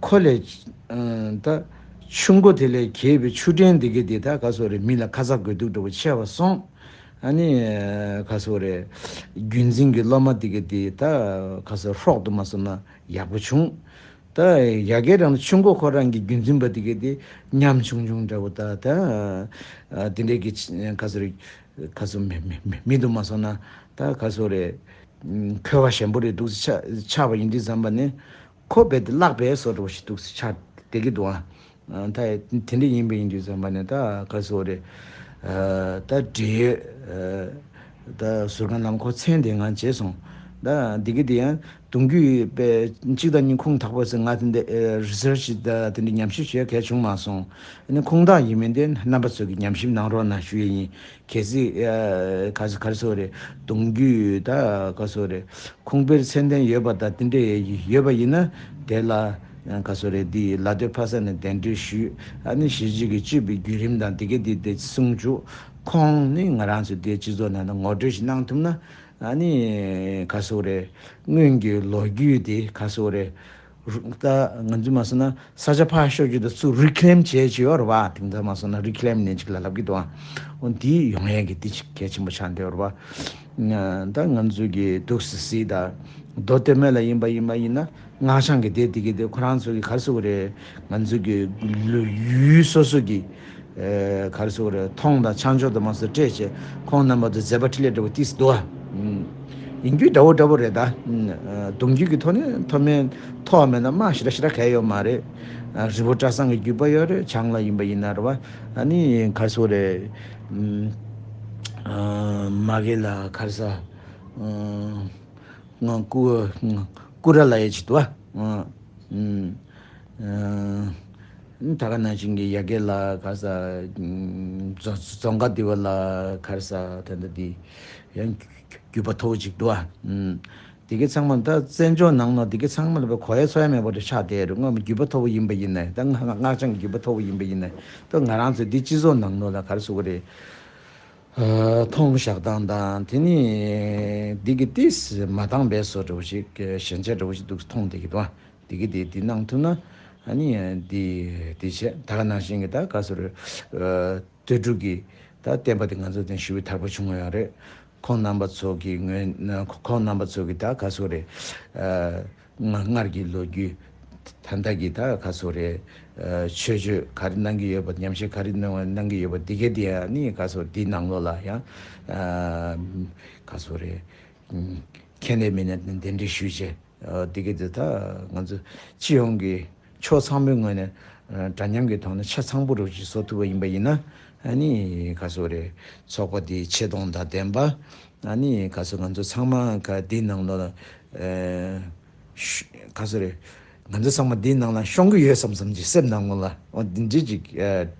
ཁོ་ལས་ཨ་ད་ཆུ་མགོ་དེ་ལས་གྱེས་པའི་ཆུ་ཕྲན་འདི་ག་དེ་ད་ག་རེ་ཟེར་དགོས་རེད། མི་ལ་ཁ་ཚ་དགོས་གཏུགས་འདྲ་བོ་ཆེ་བ་སོང་། ཨ་ནི་ག་རེ་ཟེར་དགོས་རེད། བརྒྱུད་འཛིན་གྱི་སློབ་མ་འདི་ག་དེ་ད་ག་རེ་ཟེར་ཧྲོག་ཏུ་མ་སོང་ན་ཡག་པོ་བྱུང་། ད་ཡ་གི་རང་ཆུ་མགོ་ཁོ་རང་གི་བརྒྱུད་འཛིན་པ་འདི་ག་དེ་ཉམ་ཆུང་ཆུང་འདྲ་བོ། ད་ད་ཨ་དེ་འདྲའི་གི་ག་རེ་ཟེར་ག་རེ་ཟེར་མི་མི་མི་མི་དུ་མ་སོང་ན་ད་ག་རེ་ཟེར་དགོས་རེད། ཨ་མཁས་པ་ཞན་པོ་རེ་འདུག་སེ་ཆགས་ཆགས་པ་ཡིན་དུས་ཙམ་པ་ནི་ཁོ་རྦད་དེ་བརླག་པའི་བཟོ་འདྲ་བོ་ཞིག་འདུག་སེ་ཆགས་བསྡད་ཀྱི་འདུག་ཨ། ཨ་ད་དེ་འདྲ་ཡིན་པ་ཡིན་དུས་ཙམ་པ་ནི་ད་ག་རེ་ཟེར་དགོས་རེད། ཨ་ད་འབྲེལ་ཡོད་ཨ་ད་ཟུར་ཁང་བླ་མ་ཁོ་མཚན་དེ་ང་བརྗེད་སོང་། ད་འདི་ག་དེ་ཡང་གདུང་རྒྱུད་པའི་གཅིག་དང་གཉིས་ཁུངས་དག་པ་ཟེར། ང་དེ་འདྲ་ཨེ་རི་སར་ཆི་དང་དེ་འདྲ་ཉམས་ཞིབ་བྱེད་གལ་བྱུང་མ་སོང་། ཨ་ནི་ཁུངས་དག་ཡིན་མིན་དེ་རྣམ་པ་ཚོ་གིས་ཉམས་ཞིབ་གནང་རོགས་གནང་ཞུ་ཡས་ཡིན། གལ་སྲིད་ཨ་ག་རེ་ག་རེ་ཟེར་དགོས་རེད། གདུང་རྒྱུད་ད་ག་རེ་ཟེར་དགོས་རེད། ཁུངས་དཔེར་མཚན་ལྡན་ཡོད་པ་དང་དེ་འདྲ་ཡོད་པ་ཡིན་ན་དེ་ལ་ག་རེ་ཟེར་དགོས་རེད། འདི་ལ་སྟོད་ཕ་ས་ནས་གདན་འདྲེན་ཞུས། ཨ་ནི་ཞི་བྱེད་ཀྱི་གཅོད་པའི་བརྒྱུད་རིམ་དང་དེ་ག་དེ་དེ་གསུང་བཅུག་ཁོང་ནི་ང་རང་ཚོའི་དེ་སྤྱི་ཚོགས་ནང་ལ་ངོ་སྤྲོད་ཞིག་གནང་ཐུབ་ན། ཨ་ནི་ག་རེ་ཟེར་དགོས་རེད། སྔོན་གྱི་ལོ་རྒྱུས་དེ་ག་རེ་ཟེར་དགོས་རེད། རུ་ད་ང་ཚོས་མ་སོང་ན་ས་ཆ་ཕར་ཤོར་རྒྱུ་དང་ཚུར་རི་ཀི་ལེམ་བྱས་བྱས་ཡོད་རེད་པ། དེང་སང་མ་སོང་ན་རི་ཀི་ལེམ་ནས་ཅིག་ལ་ལབ་ཀྱི་འདུག་ཨ། འོ་འདི་ཡོང་ཡས་ཀྱི་འདི་ཅིག་གལ་ཆེན་པོ་ཆགས་བསྡད་ཡོད་རེད་པ། ད་ང་ཚོ་གི་འདུག་སེ་གཟིགས་དང་། མདོ་སྟོད་སྨད་ལ་ཡིན་པ་ཡིན་པ་ཡིན་ན་སྔགས་འཆང་གི་སྡེ་འདི་ག་དེ་ཁོ་རང་ཚོ་གི་ག་རེ་ཟེར་དགོས་རེད། ང་ཚོ་གི་ལུས་ཡུལ་སོ་སོ་གི་ཨེ་ག་རེ་ཟེར་དགོས་རེད། མཐོང་དང་ཆ་འཇོག་དང་མ་སོགས་སྤྲད་བྱས་ཁོང་རྣམ་པ་ཚོ་མཛད་པ་འཕྲིན་ལས་འདྲ་བོ་ཏིས་འདུག་ཨ། ཡིན་རྒྱུ་འདྲ་བོ་འདྲ་བོ་རེད་ད། གདུང་རྒྱུད་ཀྱི་ཐོག་ནས་མཐོ་དམན་མཐོ་བ་མེད་ན་དམའ་ཞེ་དྲག་ཞེ་དྲག་གང་ཡང་ཡོད་མ་རེད། རི་བོ་བཀྲ་བཟང་གི་བརྒྱུད་པ་ཡོད་རེད། བྱང་ལ་ཡིན་པ་ཡིན་ན་རེད་བ། ཨ་ནི་ག་རེ་ཟེར་དགོས་རེད། མ་གི་ལ་ག་རེ་ཟེར། ང་ཀུ་ཀུ་ར་ལ་ཡ་ཅིག་འདུག་ཨ། ད་ག་ནང་བཞིན་གྱི་ཡ་གི་ལ་ག་རེ་ཟེར། རྫོང་རྫོང་དཀར་འདི་བ་ལ་ག་རེ་ཟེར། ད་ལྟ་འདི་ཡང་བརྒྱུད་པ་མཐོ་བོ་ཅིག་འདུག་ཨ། དེ་གའི་ཚང་མ་ད་བཙན་བྱོལ་ནང་ལ་དེ་གའི་ཚང་མ་ལ་བའི་གོ་ཡ་ཚོ་ཡ་མེད་པ་རེ་ཆགས་བསྡད་རེད། སྔོན་མ་བརྒྱུད་པ་མཐོ་བོ་ཡིན་པ་ཡིན་ནའི། ད་སྔགས་སྔགས་འཆང་གི་བརྒྱུད་པ་མཐོ་བོ་ཡིན་པ་ཡིན་ནའི། ད་ང་རང་ཚོ་འདི་སྤྱི་ཚོགས་ནང་ལོགས་ལ་ག་རེ་ཟེར་དགོས་རེད། མཐོང་བཞག་སྟངས་དང་། དེ་ནི་འདི་གི་ཏིས་མ་འདང་བའི་བཟོ་འདྲ་བོ་ཞིག་ཞན་ཆ་འདྲ་བོ་ཞིག་འདུག་མཐོང་བསྡད་ཀྱི་འདུག་འདི་གི་དེ་འདི་གནང་ཐུབ་ན། ཨ་ནི་འདི་འདི་བྱས། ད་ག་ནང་བཞིན་གྱི་ད་ག་ཟེར། སྟོད་འབྲུག་གི་ད་བསྟན་པ་དེ་ང་ཚོ་དེ་ཞུ་བའི་དར་པོ་བྱུང་བ་ཡང་རེད། ཁོང་རྣམ་པ་ཚོ་གི་ངོས་ཁོང་རྣམ་པ་ཚོ་གི་ད་ག་ཟེར་རེད། སྔར་སྔར་གྱི་ལོ་རྒྱུས། ད་ལྟ་གི་ད་ག་ཟེར་རེད། ཆོས་སྤྱོད་ག་རེ་གནང་གི་ཡོད་པ། ཉམས་ཞིབ་ག་རེ་གནང་བ་གནང་གི་ཡོད་པ། འདི་གའི་དེ་ཡང་ནི་ག་ཟེར་འདི་ནང་ལོགས་ལ་ཡང་ག་ཟེར་རེད། མཁྱེན་ལས་མི་སྣ་གདན་འདྲེན་ཞུས་བྱས། འདི་གའི་དེ་ད་ང་ཚོ་སྤྱི་ཡོངས་ཀྱི་ཕྱོགས་ཚང་པའི་ངོས་ནས་ འདྲ་མཉམ་གྱི་ཐོག་ནས་ཆ་ཚང་པོ་རུ་ཅིག་བཟོ་ཐུབ་པ་ཡིན་པ་ཡིན་ན། ཨ་ནི་ག་ཚོད་རེད། ཚོགས་པ་འདིའི་ཆེ་མཐོང་དང་ལྡན་པ། ཨ་ནི་ག་ཚོད་ང་ཚོ་ཚང་མ་ག་འདི་ནང་ལོགས་ལ། ཨ། ཤ- ག་ཚོད་རེད། ང་ཚོ་ཚང་མ་འདིའི་ནང་ལ་ཤོང་གི་ཡོད་བསམ་བསམ་གྱི་སེམས་ནང་ལོགས་ལ། འོ་འདི་འདྲ་ཅིག་ཨ།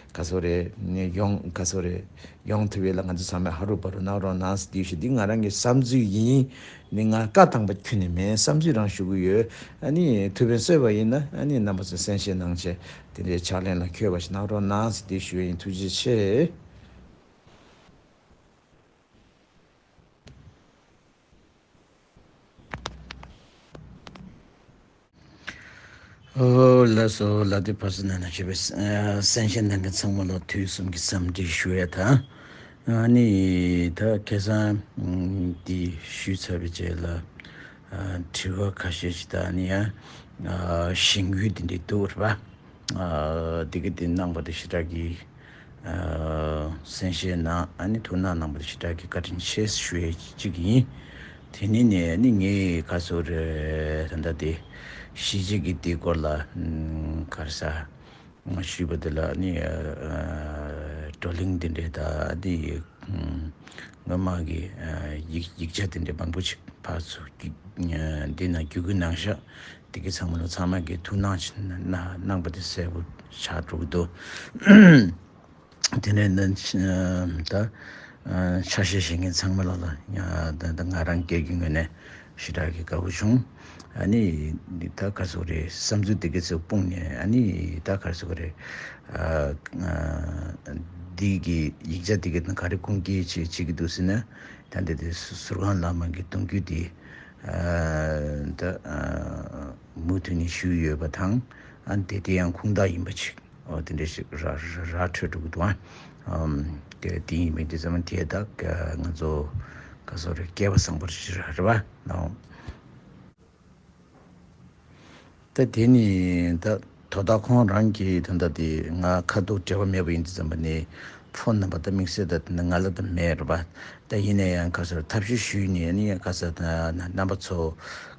ག་ཚོད་རེད། ཡོང་ག་ཚོད་རེད། ཡོང་ཐུབ་ཡས་ལ་ང་ཚོ་ཚང་མས་ཧ་རུ་བ་རུ་གནང་རོགས་གནང་ཟེར་དེ་ཞུ། འདི་ང་རང་གི་བསམ་ཚུལ་ཡིན། འདི་ང་བཀའ་བཏང་པ་ཁྱོན་ནས་མིན། བསམ་ཚུལ་རང་ཞུ་གི་ཡོད། ཨ་ནི་ཐུགས་ཕན་གསོས་པ་ཡིན་ན། ཨ་ནི་རྣམ་པ་ཚོས་གསན་བཞེས་གནང་བྱས། དེ་འདྲའི་ཕྱག་ལེན་ལ་འཁྱོལ་བ་ཞིག་གནང་རོགས་གནང་ཟེར་དེ་ཞུ་ཡ་ཡིན། ཐུགས་རྗེ་ཆེ། ཨོ་ལགས་སོ། ལགས་དེ་ཕར་ཚུར་ནང་ན་བྱས་པའི་ཨ་གསན་བཞེས་གནང་མཁན་ཚང་མ་ལ་དུས་གསུམ་གྱི་འཚམས་འདྲི་ཞུ་ཡ་དང་། ཨ་ནི་ད་ཁ་སང་འདི་ཞུས་ཚར་བའི་རྗེས་ལ་ཨ་དྲི་བ་ཁ་ཤས་ཤིག་དང་། ཨ་ནི་ཡང་ཨ་གཞེན་སྐུལ་འདི་འདྲ་འདུག་རེད་པ། ཨ་འདི་གི་འདི་གནང་བ་དེ་ཞེ་དྲག་གི་ཨ་གསན་བཞེས་གནང་། ཨ་ནི་ཐུགས་སྣང་གནང་བ་དེ་ཞེ་དྲག་གི་བཀའ་དྲིན་ཆེ་ཞུ་ཡས་གཅིག་ཡིན། དེ་ནས་ནས་ཨ་ནི་ངས་ག་ཚོད་རེད། ད་ལྟ་དེ་གཞིས་བྱེས་ཀྱི་དེ་སྐོར་ལ་ཨ་ག་རེ་ཟ་ཞུས་པ་དེ་ལ་ཨ་ནི་ཨ་བགྲོ་གླེང་འདི་འདྲ་དང་། ཨ་ནི་ཨ་སྔོན་མ་གི་ཨ་ཡིག་ཡིག་ཆ་འདི་འདྲ་མང་པོ་ཞིག་ཕར་ཚུར་འདི་ན་བརྒྱུད་སྐུལ་གནང་ཤག་དེ་གི་ཚང་མ་ལ་ཚང་མ་གི་ཐུགས་སྣང་ཆེ་གནང་གནང་པ་དེ་གསལ་པོ་ཆགས་འགྲོ་གི་འདུག་དེ་ནས་ནི་ད་ཆ་ཤས་བཞེས་མཁན་ཚང་མ་ལ་ལ་ད་ད་ང་རང་སྒེར་གྱི་ངོས་ནས་ཞེ་དྲག་གི་དགའ་པོ་བྱུང་། ཨ་ནི་ད་ག་ཚོད་རེད། བསམ་ཚུལ་དེ་ག་ཚོད་སྤུངས་ནས། ཨ་ནི་ད་ག་ཚོད་རེད། ཨ་ཨ་འདི་གི་ཡིག་ཆ་དེ་ག་ག་རེ་ཁུངས་སྐྱེལ་བྱེད་བྱེད་ཀྱི་འདུག་ཟེར་ན། ད་འདི་དེ་ཟུར་ཁང་བླ་མ་གི་གཏོང་རྒྱུ་དེ་ཨ་ད་ཨ་མུ་མཐུད་ནས་ཞུས་ཡོད་པ་དང་། ཨ་དེ་དེ་ཡང་ཁུངས་དག་ཡིན་པ་ཅིག་འོ་དེ་འདྲ་ཞིག་ར་ར་ར་འཕྲོད་འགྲོ་གི་འདུག་ཨ། ཨམ། དེ་དེ་ཡིན་མིན་དེ་ཙམ་དེ་ད་ང་ཚོ་ག་ཚོད་རེད། སྐལ་བ་བཟང་པོ་ཞིག་རེད་པ་ནའོ། ད་དེ་ནི་ད་དོ་བདག་ཁོང་རང་གིས་ད་ལྟ་དེ་ང་ཁ་ཐུག་འབྲེལ་བ་མེད་པ་ཡིན་དུས་ཙམ་པ་ནི། ཕོན་ནམ་བར་ད་དམིགས་བསལ་ད་ང་ལ་ད་མེད་རེད་པ། ད་ཡིན་ན་ཡང་ག་ཚོད་ཐབས་ཤེས་ཞུས་ནས་ནི་ག་ཚོད་ད་རྣམ་པ་ཚོ་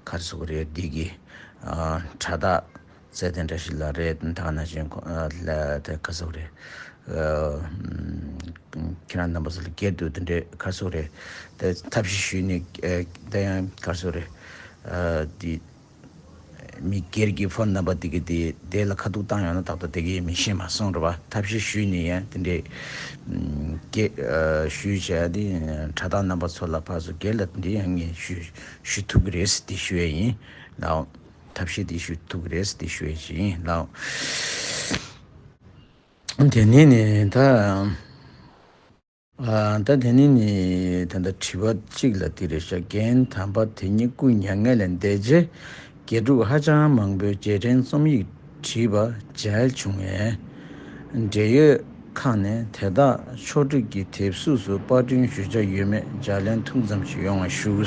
ག་ཚོད་རེད། འདི་གི་ཨ་དྲ་ཐག་ཚད་དེ་འདྲ་ཞིག་ལ་རེད། ད་ག་ནང་བཞིན་ཁོ་ཨ་ལ་ད་ག་ཚོད་རེད། ཨ་ཁྱེད་རང་རྣམ་པ་ཚོ་ལ་སྐྱེལ་དུས་དེ་འདྲའི་ག་ཚོད་རེད། ད་ཐབས་ཤེས་ཞུས་ནས་ཨ་ད་ཡང་ག་ཚོད་རེད། ཨ་དེ་མི་སྒེར་གྱི་ཕོན་ནམ་བར་དེ་གི་དེ་དེ་ལ་ཁ་ཐུག་བཏང་ཡོང་ན་ཏག་ཏག་དེ་གི་མི་ཤེས་མ་སོང་རེད་པ། ཐབས་ཤེས་ཞུས་ནས་ཡང་དེ་འདྲའི་སྐྱེ་ཨ་ཞུས་བྱས་དེ་དྲ་ཐག་རྣམ་པ་ཚོ་ལ་ཕར་ཚུར་སྒེར་ལ་དེ་འདྲའི་ཡང་ངས་ཞུ་ཞུ་ཐུབ་ཀྱི་རེད་ཟེར་དེ་ཞུ་ཡས་ཡིན་ལགས། ཐབས་ཤེས་དེ་ཞུ་ཐུབ་ཀྱི་རེད་ཟེར་དེ་ཞུ་ཡས་ཅིག་ཡིན་ལགས། དེ་ནས་ནི་ད་ཨ་ད་དེ་ནས་ནི་ད་ལྟ་དྲི་བ་གཅིག་ལ་དེ་རེད་ཤག་རྒན་དམ་པ་དེ་ཉིད་སྐུ་མྱ་ངན་ལས་འདས་རྗེས་དགེ་ཕྲུག་ཧ་ཅང་མང་པོས་རྗེས་དྲན་རྩོམ་ཡིག་བྲིས་པ་མཇལ་བྱུང་བས། འབྲེལ་ཡོད་ཁག་ནས་དེ་དག་ཕྱོགས་སྒྲིག་གིས་དེབ་གཟུགས་སུ་པར་སྐྲུན་ཞུ་འཆར་ཡོད་མེད་ལྗགས་ལན་ཐུང་ཙམ་ཞིག་ཡོང་བ་ཞུ།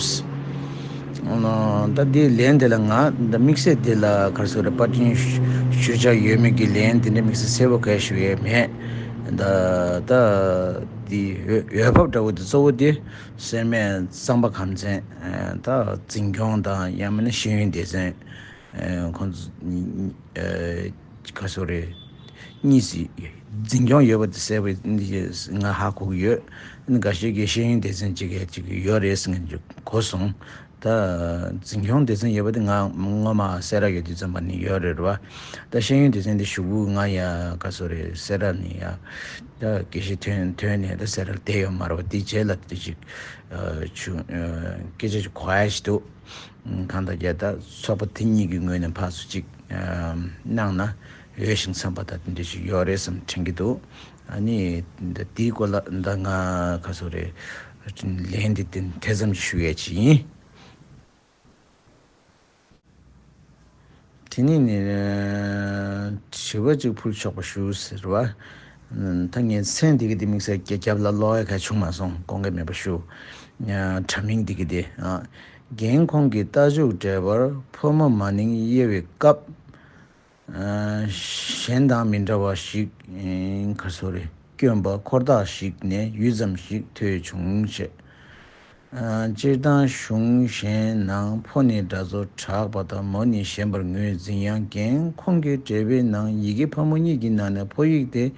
ཨ་ད་འདི་ལན་དེ་ལ་ང་ད་དམིགས་བསལ་འདི་ལ་ག་རེ་ཟེར་རེད། པར་སྐྲུན་ཞུ་འཆར་ཡོད་མེད་ཀྱི་ལན་དེ་འདྲ་དམིགས་བསལ་གསལ་པོ་ག་ཞུ་ཡས་མེད། ད་ད་འདི་འོས་འོས་བབ་འདྲ་བོ་དེ་གཙོ་བོ་དེ་སེར་སྨད་གཙང་པ་ཁམས་ཚན་ད་འཛིན་སྐྱོང་དང་ཡང་མིན་ན་ཤེས་ཡོན་སྡེ་ཚན། ཁོང་ཚོ་ག་སོ་རེད། གཉིས་སི་འཛིན་སྐྱོང་ཡོད་པ་དེ་གསལ་པོ་ང་ཧ་གོ་གི་ཡོད། འགའ་ཤས་ཀྱིས་ཤེས་ཡོན་སྡེ་ཚན་གཅིག་ག་ཅིག་ཡོད་རེད་ཟེར་མཁན་ཅིག་གོ་སོང་། ད་འཛིན་སྐྱོང་སྡེ་ཚན་ཡོད་པ་དེ་ང་སྔོན་མ་སེ་ར་ཡོད་དུས་ཙམ་པ་ནས་ཡོད་རེད་བ། ད་ཤེས་ཡོན་སྡེ་ཚན་དེ་གཞུག་གུ་ང་ཡ་ག་སོ་རེད། སེ་ར་ནས་ཡ་ད་དགེ་བཤེས་ཐོན་ཐོན་ནས་ད་སེ་ར་ལ་བསྡད་ཡོད་མ་རེད་བ། དེ་རྗེས་ལ་དེ་ཅིག་ཆུ་སྐད་ཆ་ཅིག་གོ་ཡ་ཞིག་འདུག་གང་ལྟར་རྒྱལ་དར་ཚོགས་པ་དེ་གཉིས་ཀྱི་ངོས་ནས་ཕར་ཚུར་ཅིག་གནང་ན་འོས་ཤིང་འཚམས་པ་དང་དེ་འདྲ་ཞིག་ཡོད་རེད་བསམ་དྲན་གྱི་འདུག་ཨ་ནི་འདི་དེའི་སྐོར་ལ་ད་ང་ག་སོ་རེད། ལན་འདི་དེ་དེ་ཙམ་ཞིག་ཞུ་ཡས་ཅིག་ཡིན། དེ་ནས་ནི་དྲི་བ་གཅིག་ཕུལ་ཆོག་པ་ཞུ་ཟེར་བ། ད་ངས་མཚན་འདི་གི་དེ་དམིགས་བསལ་རྒྱབ་ལ་ཀློག་ཡ་ག་བྱུང་མ་སོང་། དགོངས་འགལ་མེད་པ་ཞུ། དྲ་མིང་འདི་གི་དེ། རྒན་ཁོང་གི་རྟ་རྒྱུག་འགྲེལ་པར་ཕོ་མོ་མ་ནིང་དབྱེ་བའི་སྐབས། གཞན་དང་མི་འདྲ་བ་ཞིག་ག་སོ་རེ་སྐྱོན་པ་འཁོར་ཐག་ཞིག་ནས་ཡུད་ཙམ་ཞིག་ཐོས་བྱུང་ཞེས། སྤྱིར་བཏང་གཞུང་གཞན་ནང་ཕོ་ནི་སྒྲ་རྩོལ་དྲག་པ་དང་མོ་ནི་ཞན་པར་ངོས་འཛིན་ཡང་རྐྱེན་ཁོང་གི་འགྲེལ་པའི་ནང་ཡི་གེ་ཕོ་མོ་གཉིས་ཀྱི་ནང་ནས་ཕོ་ཡིག་དེ་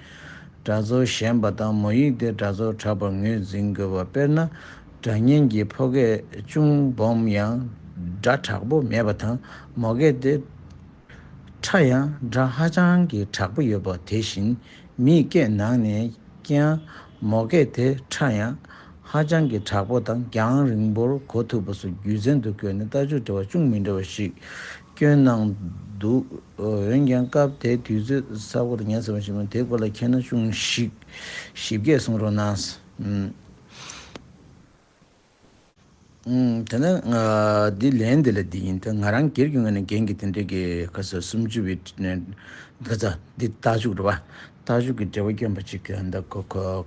སྒྲ་རྩོལ་ཞན་པ་དང་མོ་ཡིག་དེ་སྒྲ་རྩོལ་དྲག་པར་ངོས་འཛིན་དགོས་པ། དཔེར་ན། སྒྲ་སྙན་གྱི་ཕོ་སྐད་ཅུང་སྦོམ་ཡང་སྒྲ་དྲག་པོ་མེད་པ་དང་མོ་སྐད་དེ་ཕྲ་ཡང་སྒྲ་ཧ་ཅང་གི་དྲག་པོ་ཡོད་པ་དེ་བཞིན་མིའི་སྐད་ནང་ནས་ཀྱང་མོ་སྐད་དེ་ཕྲ་ཡང་ཧ་ཅང་གི་དྲག་པོ་དང་རྒྱང་རིང་པོར་གོ་ཐུབ་པ་སོགས་རྒྱུ་མཚན་དུ་བཀོད་ནས་ལྟ་ཕྱོགས་འབྲེལ་བ་ཅུང་མི་འདྲ་བ་ཞིག་བསྐྱོན་གནང་འདུག། འོན་ཀྱང་སྐབས་དེ་དུས་ཚོད་ས་གོ་དང་ཉན་ཟེར་བ་ཞིག་མ་དེ་སྐོར་ལ་མཁྱེན་ན་ཅུང་ཞིག་ཞིབ་རྒྱས་གསུང་རོགས་གནང་། ཨུམ། ཨུམ། དེ་ནས་ཨ། འདི་ལན་འདི་ལ་འདི་ཡིན། ད་ང་རང་སྒེར་གྱི་ངོས་ནས་རྒན་གྱི་དེ་འདྲའི་གི་ཁ་སོ་སུམ་ཅུ་བའི་ནས་ད་ཚ་འདི་རྟགས་འཇུག་རེད་པ། རྟགས་འཇུག་གི་འགྲེལ་པ་སྐྱོན་པ་ཅིག་གི་འདི་ཁོ་ཁོ་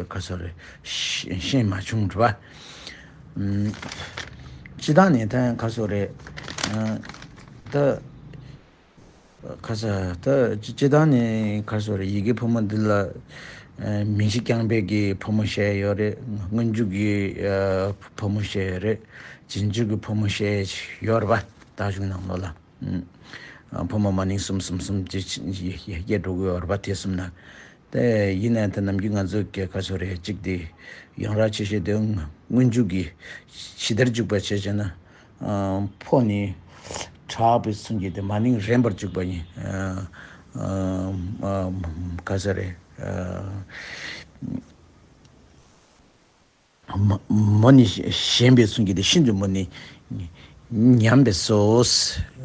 ཁ་སོ་རེ་ཤེས་མ་བྱུང་རེད་པ། ཨུམ། སྤྱི་བཏང་ནས་ད་ཁ་སོ་རེ་ཨ། ད། ཁ་ས་ད་སྤྱི་སྤྱི་བཏང་ནས་ཁ་སོ་རེ་ཡི་གེ་ཕོ་མོ་འདི་ལ་ཨ། མིང་གཞི་རྐྱང་པའི་གི་ཕོ་མོ་བཤད་ཡོད་རེད། སྔོན་འཇུག་གི་ཨ། ཕོ་མོ་བཤད་ཡོད་རེད། རྗེས་འཇུག་གི་ཕོ་མོ་བཤད་ཡོད་རེད་པ། རྟགས་འཇུག་ནང་ལོགས་ལ་ཨ། ཕོ་མོ་མ་ནིང་གསུམ་གསུམ་གསུམ་ཅེས་བཤད་འགྲོ་གི་ཡོད་རེད་པ། དེ་གསུམ་ན་དེ་ཡིན་ན་ད་ནམ་རྒྱུན་ང་ཚོ་གི་ཁ་སོ་རེ་གཅིག་དེ་ཡོངས་གྲགས་ཆེ་ཤོས་དེ་སྔོན་འཇུག་གི་ཇི་ལྟར་འཇུག་པ་བྱས་བྱས་ན། ཨ། ཕོ་ནི་དྲག་པའི་ཚུལ་གྱིས་དེ་མ་ནིང་རན་པར་འཇུག་པ་ཡིན། ཨ། ཨ། ག་ཟེར་རེད། ཨ། མོ་མོ་ནི་ཞན་པའི་ཚུལ་གྱིས་དེ་ཤིན་ཏུ་མོ་ནི་ཉམས་པའི་སོ།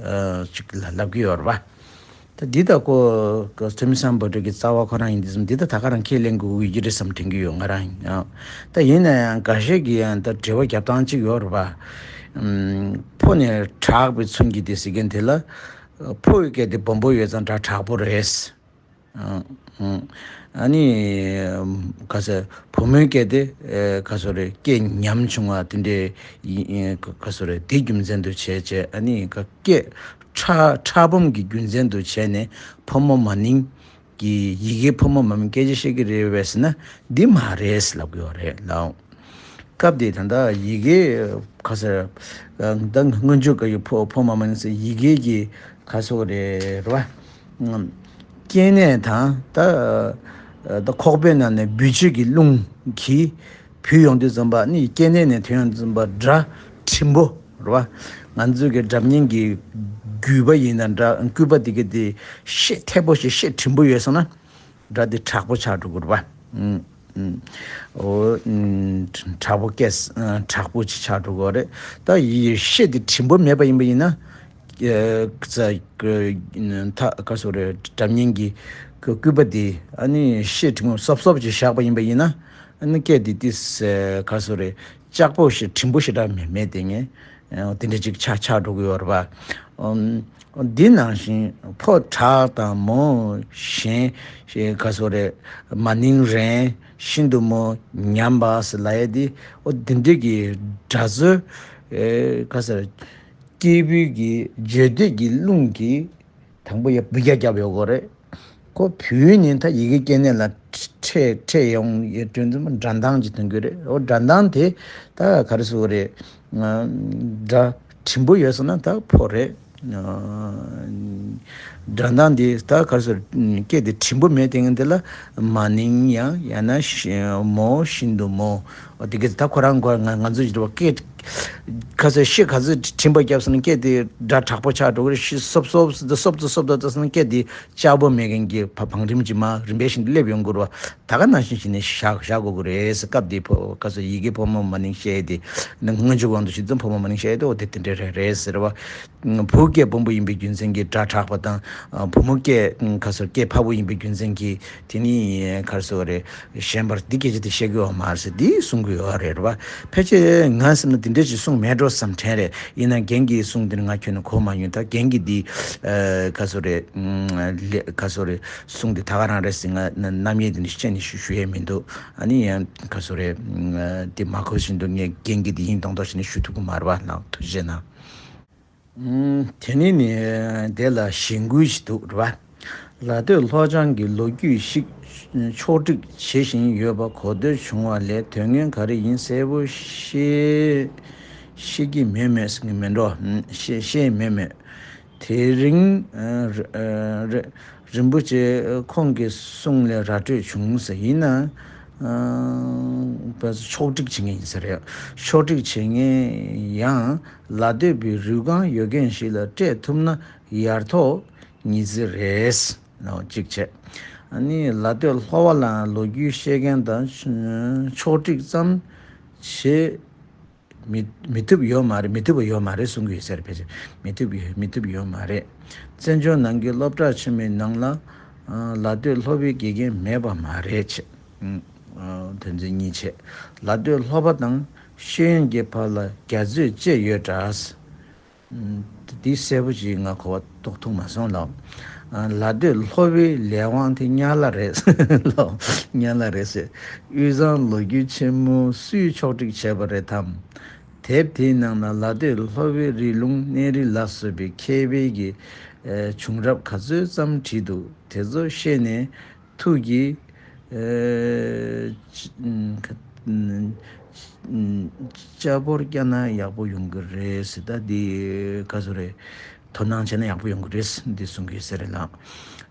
ཨ། ཅིག་ལ་ལབ་ཀྱི་ཡོད་རེད་པ། ད་འདི་ད་ཁོ་ཐོས་མི་སམ་བྷོ་ཊ་གི་རྩ་བ་ཁོ་རང་ཡིན། འདི་ཙམ་འདི་ད་ད་ག་རང་ཁས་ལེན་དགོས་ཀྱི་རེད་བསམ་དྲན་གྱི་ཡོད་ང་རང་ཡིན། ད་ཡིན་ན་ཡང་འགའ་ཤས་ཀྱིས་ཡང་ད་འགྲེལ་པ་རྒྱབ་སྟངས་གཅིག་ཡོད་རེད་པ། ཨམ། ཕོ་ནས་དྲག་པའི་ཚུལ་གྱིས་དེ་ཟེར་མཁན་དེ་ལ་ཕོ་ཡི་སྐད་དེ་སྦོམ་པོ་ཡོད་ཙང་སྒྲ་དྲག་པོ་རེད། ཨ་ནི་ག་ཟེར་བུ་མོའི་སྐད་དེ་ག་ཟེར་རེད། སྐད་ཉམ་ཆུང་བ་དེ་འདྲའི་ག་ཟེར་རེད། དེ་རྒྱུ་མཚན་དུ་བྱས་བྱས། ཨ་ནི་ག་སྐད་ཕྲ་ཕྲ་སྦོམ་གྱི་རྒྱུ་མཚན་དུ་བྱས་ནས་ཕོ་མོ་མ་ནིང་གི་ཡི་གེ་ཕོ་མོ་མ་ནིང་སྐད་ཆ་བཤད་ཀྱི་རེད་པས་ཟེར་ན་འདི་མ་རེད་ལབ་ཀྱི་ཡོད་རེད་ལགས། སྐབས་དེ་ད་ལྟ་ཡི་གེ་ག་ཟེར་ད་སྔོན་འཇུག་ག་ཡི་ཕོ་ཕོ་མོ་མ་ནིང་ཟེར་ཡི་གེ་གི་ག་ཟེར་རེད་རེད་པ། སྐྱེ་གནས་དང་ད་ད་ཁོག་པའི་ནང་ནས་འབུད་བྱེད་ཀྱི་རླུང་གིས་བུད་ཡོང་དུས་ཙམ་པ་ནི་སྐྱེ་གནས་ནས་ཐོན་ཡོང་དུས་ཙམ་པ་སྒྲ་འབྲིང་པོ་རེད་པ། ང་ཚོའི་གི་སྒྲ་སྙན་གྱི་རྒྱུད་པ་ཡིན་ན་འདྲ། སྐུད་པ་དེ་གི་དེ་ཤེད་མཐེ་བོ་ཞིག་ཤེད་འབྲིང་པོ་ཡོད་སོང་ན་སྒྲ་དེ་དྲག་པོ་ཆགས་འགྲོ་གི་རེད་པ། ཨུམ། ཨུམ། འོ། ཨུམ། དྲག་པོ་སྐད་ཨ། དྲག་པོ་ཅིག་ཆགས་འགྲོ་གི་རེད། ད་ཡི་ཤེད་དེ་འབྲིང་པོ་མེད་པ་ཡིན་པ་ཡིན་ན། ཨ། ད་ག་ཟེར་རེད། སྒྲ་སྙན་གྱི་སྐུད་པ་དེ་ཨ་ནི་ཤེད་འབྲིང་པོ་སོབ་སོབ་ཅིག་བཞག་པ་ཡིན་པ་ཡིན་ན། ཨ་ནི་སྐད་དེ་ཏིས་ག་ཟེར་རེད། ལྕགས་པོ་ཞིག་འབྲིང་པོ་ཞེ་དྲག་མེད་མེད་དེ་ངས་དེ་འདྲ་ཅིག་ཆགས་ཆགས་འགྲོ་གི་ཡོད་རེད་པ། འདི་ནང་བཞིན་ཕོ་དྲག་དང་མོ་ཞན་ཞེས་ག་ཟེར་རེད། མ་ནིང་རན། ཤིན་ཏུ་མོ་ཉམས་པ་ཟེར་ལབ་ཡས་འདི། འོ་འདི་འདྲ་གི་སྒྲ་རྩོལ་ག་ཟེར་སྐྱེས་བུ་གི་བརྗོད་འདོད་ཀྱི་རླུང་གིས་དང་པོ་ཡ་འབུད་རྒྱག་རྒྱབ་ཡོད་དགོས་རེད། ཁོ་བུད་ནས་ད་ཡི་གེ་སྐྱེ་གནས་ལ་འཕྲད་འཕྲད་ཡོང་ཡོད་དུས་ཙམ་པ་སྒྲ་གདངས་ཅིག་ཐོན་གྱི་རེད། འོ་སྒྲ་གདངས་དེ་ད་ག་རེ་ཟེར་དགོས་རེད། སྒྲ་འབྲིང་པོ་ཡོད་སོང་ན་ད་ཕོ་རེད། སྒྲ་གདངས་དེ་ད་ག་རེ་ཟེར། སྐད་དེ་འབྲིང་པོ་མེད་དེ་ངན་དེ་ལ་མ་ནིང་ཡང་ཡང་ན་ཤི་མོ་ཤིན་ཏུ་མོ། འོ་དེ་ག་ད་ཁོ་རང་གོ་ང་ང་ཚོ་ཡིན་པ་སྐད་ག་ཚོད་ཤེད་ག་ཚོད་འབྲིང་པོ་བརྒྱབ་སོང་ན་སྐད་དེ་སྒྲ་དྲག་པོ་ཆགས་འགྲོ་གི་རེད། ཤི་སོབ་སོབ་སོབ་ཏུ་སོབ་ཏུ་སོབ་ཏུ་སོང་ན་སྐད་དེ་ལྕགས་པོ་མེད་མཁན་གྱི་བ་བང་རིམ་གྱི་མ་རིམ་པས་བཞིན་དུ་སླེབས་ཡོང་དགོས་རེད་བ། ད་ག་ནང་བཞིན་བྱས་ནས་བཞག་བཞག་དགོས་ཀྱི་རེད་ཟེར། སྐབས་དེའི་ཕོ་ག་ཚོད་ཡི་གེ་ཕོ་མོ་མ་ནིང་བཤད་དེ་ནི་སྔོན་འཇུག་དབང་དུ་བྱས་ཙང་ཕོ་མོ་མ་ནིང་བཤད་དེ་འོ་དེ་དེ་འདྲ་རེད་རེད་ཟེར་བ། བུ་སྐད་སྦོམ་པོ་ཡིན་པའི་རྒྱུ་མཚན་གྱིས་སྒྲ་དྲག་པ་དང་བུ་མོ་སྐད་ག་ཚོད་སྐད་ཕྲ་བོ་ཡིན་པའི་རྒྱུ་མཚན་གྱིས་དེ་ནི་ག་ཚོད་རེད། གཞན་པར་འདི་སྐད་ཆ་དེ་བཤད་ཀྱི་ཡོད་མ་རེད་ཟེར་འདི་གསུང་གི་ཡོད་རེད་བ། ཕལ་ཆེར་ང་སེམས་ན་འདི་འདྲ་ཞིག་གསུངས་མེད་འགྲོ་བསམ་དྲན་རེད། ཡིན་ན་རྒན་གྱིས་གསུངས་འདི་ནི་ང་ཁྱོན་ནས་གོ་མ་མྱོང་། ད་རྒན་གྱིས་འདི་ཨ་ག་ཚོད་རེད། ཨམ། ལེ་ག་ཚོད་རེད། གསུངས་འདི་ད་ག་རང་རེད་ཟེར་ང་རྣམ་དབྱེ་འདི་ནི་བཤད་ནས་ཞུ་ཞུ་ཡས་མི་འདུག། ཨ་ནི་ཡང་ག་ཚོད་རེད། ཨམ། འདི་མ་གོ་བཞིན་དུ་ངས་རྒན་གྱིས་འདི་ཡིན་མདོག་མདོག་བྱས་ནས་ཞུ་ཐུབ་ཀྱི་མ་རེད་བ། ལགས་ཐུགས་རྗེ་གནང་། ཨུམ། དེ་ནི་ནི་དེ་ལ་གཞེན་སྐུལ་ཞིག་འདུག་རེད་བ། ལ་སྟོད་ལྷོ་བྱང་གི་ལོ་རྒྱུས་ཤིག་ཕྱོགས་སྒྲིག་བྱེད་བཞིན་ཡོད་པ་གོ་ཐོས་བྱུང་བ་ལས། དོན་དངོས་ག་རེ་ཡིན་གསལ་པོ་ཤེས་ཤེས་ཀྱི་མེད་མོད་ཟེར་གྱི་མེད་འགྲོ། ཤེས་ཤེས་མེད་མོད། དེ་རིང་ཨ་ར་ཨ་ར་རིན་པོ་ཆེ་ཁོང་གི་གསུང་ལས་ར་སྤྲོད་བྱུང་ཟེར། ཡིན་ན་ཨ་བས་ཕྱོགས་སྒྲིག་བྱེད་མཁན་ཡིན་ས་རེད། ཕྱོགས་སྒྲིག་བྱེད་མཁན་ཡང་ལ་སྟོད་པའི་རུས་རྐང་ཡོད་མཁན་ཞིག་ལ་སྤྲད་ཐུབ་ན་ཡར་ཐོག་ཉི་ཚེ་རེད་ལ་གཅིག་བྱས། ཨ་ནི་ལ་སྟོད་ལྷོ་བ་ལའང་ལོ་རྒྱུས་ཤེས་མཁན་དང་ཕྱོགས་སྒྲིག་ཙམ་བྱེད་མི་མི་ཐུབ་ཡོད་མ་རེད། མི་ཐུབ་པ་ཡོད་མ་རེད་གསུང་གི་ཡོད་ཟེར། ཕལ་ཆེར་མི་ཐུབ་ཡོད་མི་ཐུབ་ཡོད་མ་རེད། བཙན་བྱོལ་ནང་གི་སློབ་གྲྭ་ཆེན་མོའི་ནང་ལ་ལ་སྟོད་ལྷོ་བའི་དགེ་རྒན་མེད་པ་མ་རེད་ཅེས། དོན་ཚན་གཉིས་བྱས། ལ་སྟོད་ལྷོ་བ་དང་ཤེས་ཡོན་གྱི་བར་ལ་རྒྱ་མཚོས་བཅད་ཡོད་འདྲ། འདི་གསལ་པོ་ཅིག་ང་གོ་བ་རྟོགས་ཐུབ་མ་སོང་ལགས། ལ་སྟོད་ལྷོ་བའི་ལས་དབང་དེ་ཉག་ལ་རེད་ལགས། ཉག་ལ་རེད་ཟེར། དབུས་གཙང་ལོ་རྒྱུས་ཆེན་མོ་སུས་ཕྱོགས་སྒྲིག་བྱས་པ་རེད་དམ། དེབ་དེའི་ནང་ན་ལ་སྟོད་ལྷོ་བའི་རི་ལུང་གནས་རི་ལ་སོགས་པའི་མཁས་པའི་གི་བྱུང་རབས་ག་ཚོད་ཙམ་བྲིས་འདུག། དེ་ཚོ་ཤེས་ནས་ཐུགས་ཀྱི་ཨ་ཅི་ཨ་ཅ་བོར་བསྐྱལ་ན་ཡག་པོ་ཡོང་གི་རེད་ཟེར། ད་འདི་ག་ཚོད་རེད། དོ་སྣང་བྱས་ན་ཡག་པོ་ཡོང་གི་རེད་འདི་གསུང་གི་ཟེར་ལགས། ཨ་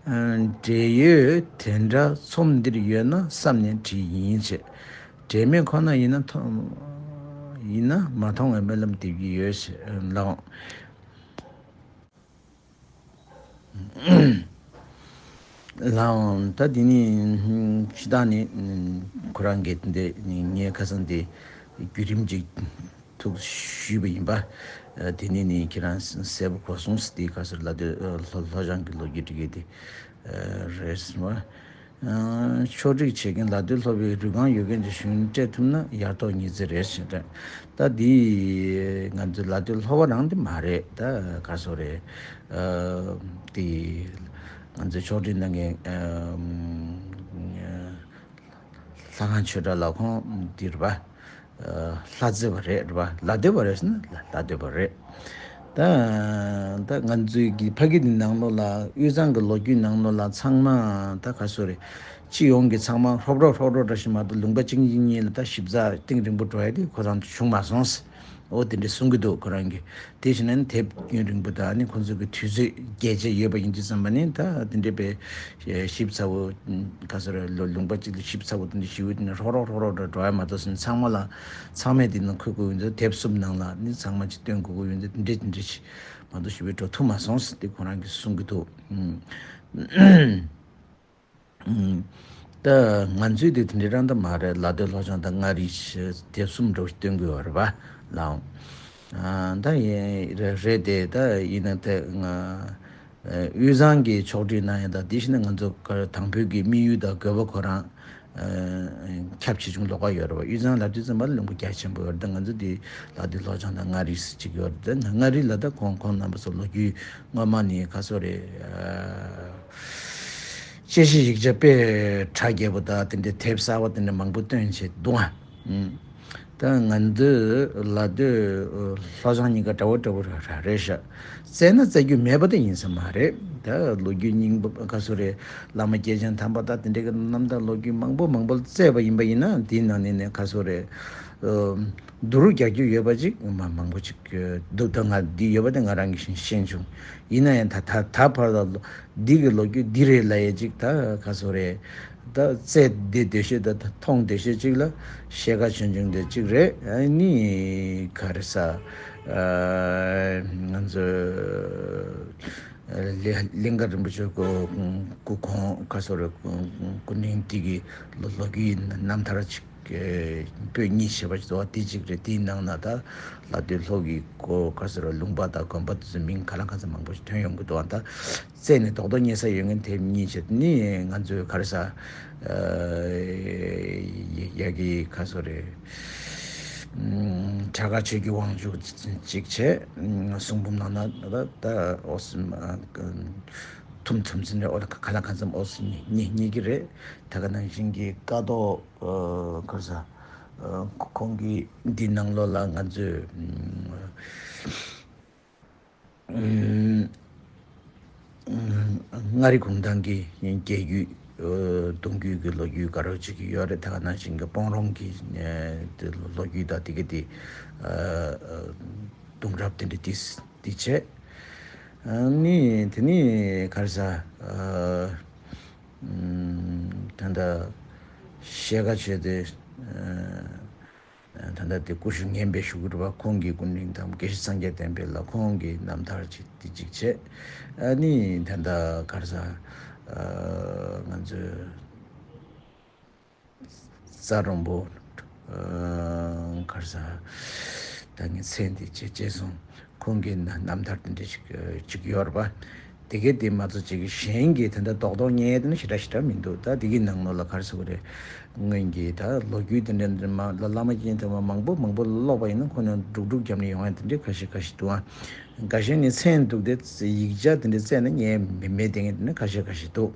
འབྲེལ་ཡོད་དེ་འདྲ་ཚོམས་འདིར་ཡོད་ན་བསམ་ནས་བྲིས་ཡིན་ཅེས། འབྲེལ་མེད་ཁོ་ན་ཡིན་ན་མཐོང་ཡིན་ན་མ་མཐོང་བའི་སྨོན་ལམ་འདེབས་ཀྱི་ཡོད་ཅེས་ལགས། ལའང་ད་དེ་ནི་ཕྱི་ཐག་ནི་ཁོ་རང་གིས་འདི་ངའི་ཁ་སང་དེ་བརྒྱུད་རིམ་ཅིག་ཐུགས་ཞུས་པ་ཡིན་པ། དེ་ནི་ནི་ཁྱེད་རང་གསལ་པོ་གོ་སོང་ཟེར། དེ་ག་ཟེར་ལ་དེ་ལྷོ་ལྷོ་བྱང་གི་ལོ་རྒྱུས་འབྲི་མཁན་དེ་རེད་ཟེར་བ། ཕྱོགས་སྒྲིག་བྱེད་མཁན་ལ་སྟོད་ལྷོ་བའི་རུས་རྐང་ཡོད་མཁན་གྱི་གཞུང་སྤྲད་ཐུབ་ན་ཡར་ཐོག་ཉི་ཚེ་རེད་ཞེས་དྲན། ད་འདི་ང་ཚོའི་ལ་སྟོད་ལྷོ་བ་རང་དེ་མ་རེད། ད་ག་སོ་རེད། ཨ་དེ་ང་ཚོའི་ཕྱོགས་སྒྲིག་གནང་མཁན་ཨ་ལྷ་ཁང་ཆོས་གྲགས་ལགས་ཁོང་འདིར་བ། ལྷ་རྩེ་བ་རེད་རེད་པ། ལ་སྟོད་པ་རེད་ཟེར་ན་ལ་ལ་སྟོད་པ་རེད། ད་ད་ང་ཚོའི་གི་ཕ་གི་འདི་ནང་ལོགས་ལ་དབུས་གཙང་གི་ལོ་རྒྱུས་ནང་ལོགས་ལ་ཚང་མ་ད་ག་སོ་རེད། སྤྱི་ཡོངས་ཀྱི་ཚང་མ་ཧྲོབ་རོབ་ཧྲོབ་རོབ་འདྲ་ཞིག་མ་གཏོགས་ལུང་པ་གཅིག་གཉིས་གཉིས་ལ་ད་ཞིབ་ཚགས་གཏིང་རིང་པོ་འགྲོ་ཡ་དེ་ཁོ་རང་ཚོ་བྱུང་མ་སོང་། འོ་དེ་འདྲ་གསུང་གི་འདུག་ཁོ་རང་གིས། དེ་བཞིན་ནི་དེབ་རྒྱུན་རིང་པོ་དང་ནི་ཁོང་ཚོ་གི་དུས་ཚོད་རྒྱས་བཅད་ཡོད་པ་ཡིན་དུས་ཙམ་པ་ནི་ད་དེ་འདྲ་པའི་ཞིབ་ཚགས་པོ་ག་ཟེར་རེད། ལོ་ལུང་པ་གཅིག་ལ་ཞིབ་ཚགས་པོ་དེ་འདྲ་ཞིབ་དེ་ནི་ཧྲོག་ཧྲོག་ཧྲོག་ཧྲོག་འགྲོ་འགྲོ་ཡ་མ་གཏོགས་ཟིན་ཚང་མ་ལ་ཚང་མས་དེ་ནང་འཁོད་དགོས་ཡོད་འདུག་དེབ་གསུམ་ནང་ལ་ནི་ཚང་མ་ཅིག་སྟོན་དགོས་ཀྱི་ཡོད་འདུག་དེ་འདྲ་དེ་འདྲ་ཞིག་མ་གཏོགས་ཞིབ་པོ་འགྲོ་ཐུབ་མ་སོང་ཟེར་དེ་ཁོ་རང་གིས་གསུང་གི་འདུག་ད་ང་ཚོའི་དེ་དེ་འདྲ་རང་ད་མ་རེད། ལ་སྟོད་ལྷོ་བྱང་དང་མངའ་རིས་དེབ་གསུམ་འགྲོ་སྟོན་དགོས་བ་རེད་པ་ལའང་། ད་ཡིན་རེད་དེ་ད་ཡིན་ན་དེ་ང་དབུས་གཙང་གི་ཕྱོགས་སྒྲིག་གནང་ཡ་ད་དེ་བཞིན་ང་ཚོ་དང་བོད་ཀྱི་དམིགས་ཡུལ་དང་དགོས་པ་ཁོ་རང་ཁྱབ་ཆེ་ཆུང་ལོགས་ཀ་ཡོད་རེད་པ། དབུས་གཙང་ལབ་དུས་ཙམ་པ་ལ་ལུང་པ་རྒྱ་ཆེན་པོ་ཡོད་རེད། ད་ང་ཚོ་དེ་ལ་སྟོད་ལྷོ་བྱང་དང་མངའ་རིས་གཅིག་ཡོད་རེད། ད་མངའ་རིས་ལ་ད་ཁོང་ཁོང་རྣམ་པ་ཚོ་ལོ་རྒྱུས་སྔོན་མ་ནས་ག་སོ་རེད། དཔྱད་གཞི་ཡིག་ཆ་དཔེ་གྲ་རྒྱས་པོ་དང་དེ་འདྲའི་དེབ་གསར་པ་དེ་འདྲ་མང་པོ་བཏོན་བྱས་འདུག་ཨ། ད་ང་ཚོའི་ལ་སྟོད་ལྷོ་བྱང་གཉིས་ཀ་འདྲ་བོ་འདྲ་བོ་ར་ར་རེད་ཤག་བཙལ་ན་བཙལ་རྒྱུ་མེད་པ་དེ་ཡིན་ས་མ་རེད། ད་ལོ་རྒྱུས་རྙིང་པ་ག་སོ་རེད། བླ་མ་སྐྱེས་ཆེན་དམ་པ་དང་དེ་འདྲའི་གི་རྣམ་ཐར་ལོ་རྒྱུས་མང་པོ་མང་པོ་བཙལ་བ་ཡིན་པ་ཡིན་ན་དེའི་ནང་ནས་ནས་ག་སོ་རེད། བསྡུ་རུབ་རྒྱག་རྒྱུ་ཡོད་པ་ཅིག་མ་མང་པོ་ཅིག་འདུག་ད་ང་འདི་ཡོད་པ་དེ་ང་རང་གིས་ཤེས་ཤེས་བྱུང་། ཡིན་ན་ཡང་ད་ད་ད་བར་ལ་འདི་གི་ལོ་རྒྱུས་འདི་རེད་ལབ་ཡས་ཅིག་ད་ག་སོ་རེད། ད་རྩད་འདི་འདི་ཤེས་ད་ད་མཐོང་འདི་ཤེས་ཅིག་ལ་ཤེས་ཁ་ཆུང་ཆུང་འདི་ཅིག་རེད། ཨ་ནི་ག་རེ་ཟ། ང་ཚོ་ལི་ལིང་ག་རིན་པོ་ཆེ་སྐུ་སྐུ་ཁོང་ག་སོ་རེད། སྐུ་སྐུ་སྐུ་ནིང་འདི་གི་ལོ་ལོ་རྒྱུས་རྣམ་ཐར་ཅིག་པོད་གཉིས་བྱས་པ་ཞིག་འདུག་བ། དེ་གཅིག་རེད། དེའི་ནང་ན་ད་ལ་སྟོད་ལྷོ་གི་སྐོར་ག་ཟེར་བ་ལུང་པ་དང་དགོན་པ་དེ་ཚོའི་མིང་ག་ལ་ག་ཚོད་མང་པོ་ཞིག་ཐོན་ཡོང་གི་འདུག་བ། ད་རྩད་ནས་རྡོག་རྡོག་རྙེད་ས་ཡོད་མཁན་དེབ་གཉིས་བྱས་ནི་ང་ཚོའི་ག་རེ་ཟ། ཡ་གི་ག་ཟེར་རེད། ཁྲ་མཁར་ཆོས་ཀྱི་དབང་ཕྱུག་གཅིག་བྱས། གསུང་འབུམ་ནང་ན་ད་ད་ཨོ་སི་ཐུམ་ཐུམ་ཚིན་རེད། ཨོ་ད་ག་ལ་ག་ཚོད་ཨོ་སི་རྙེད་རྙེད་ཀྱི་རེད། ད་ག་ནང་བཞིན་གྱི་ཀ་རྡོ། ཨ་ག་རེ་ཟ། ཨ་ཁོང་གིས་འདི་ནང་ལོགས་ལ་ང་ཚོས་ཨམ་ མངའ་རིས་གུང་ཐང་གི་རྒྱལ་རྒྱུད། ཨ་གདུང་རྒྱུད་ཀྱི་ལོ་རྒྱུས་དགའ་རབ་ཅིག་ཡོད་རེད། ད་ག་ནང་བཞིན་གྱི་སྤོང་རོང་གི་ཨ་དེ་ལོ་རྒྱུས་དང་དེ་ག་དེ་ཨ་ཨ་གདུང་རབས་དེ་འདྲ་དེ་དེ་བྱས། ཨ་ནི་དེ་ནི་ག་རེ་ཟ། ཨ་ཨམ་ད་ལྟ་ཤེལ་དཀར་ཆོས་སྡེ། ཨ་ད་ལྟ་དེ་སྐུ་ཞབས་ངན་པའི་ཞུ་གི་རེད་པ། ཁོང་གི་སྐུ་ཕྲེང་དང་དགེ་བཤེས་སངས་རྒྱས་བསྟན་འཕེལ་ལགས་ཁོང་གི་རྣམ་ཐར་ཅིག་དེ་གཅིག་བྱས། ཨ་ནི་ད་ལྟ་ག་རེ་ཟ། ཨ་ང་ཚོའི་རྩ་རོང་པོ། ཨ་ག་རེ་ཟ། ད་ངས་མཚན་དེ་བརྗེད་བརྗེད་སོང་། ཁོང་གི་ན་རྣམ་ཐར་དེ་འདྲ་ཞིག་ཅིག་ཡོད་རེད་པ། དེ་གའི་དེ་མ་གཏོགས་ཅིག་གཞན་གྱི་དེ་འདྲ་རྡོག་རྡོག་རྙེད་དེ་ནི་ཞེ་དྲག་ཞེ་དྲག་མི་འདུག། ད་དེ་གའི་ནང་ལོགས་ལ་ག་རེ་ཟེར་དགོས་རེད། སྔོན་གྱི་ད་ལོ་རྒྱུས་དེ་འདྲ་འདྲ་མ་ལ་བླ་མ་དཀྱིལ་ཐེབས་པ་མང་པོ་མང་པོ་ཀློག་པ་ཡིན་ན་ཁོ་ནས་སྒྲུག་སྒྲུག་རྒྱབ་ནས་ཡོང་ཡ་དེ་འདྲ་ཁ་ཤས་ཁ་ཤས་འདུག་ཨ། འགའ་ཤས་ནི་མཚན་འདུག་སྟེ་ཡིག་ཆ་དེ་འདྲ་བཙལ་ན་རྙེད་མི་མེད་དེ་འདྲ་ཁ་ཤས་ཁ་ཤས་འདུག།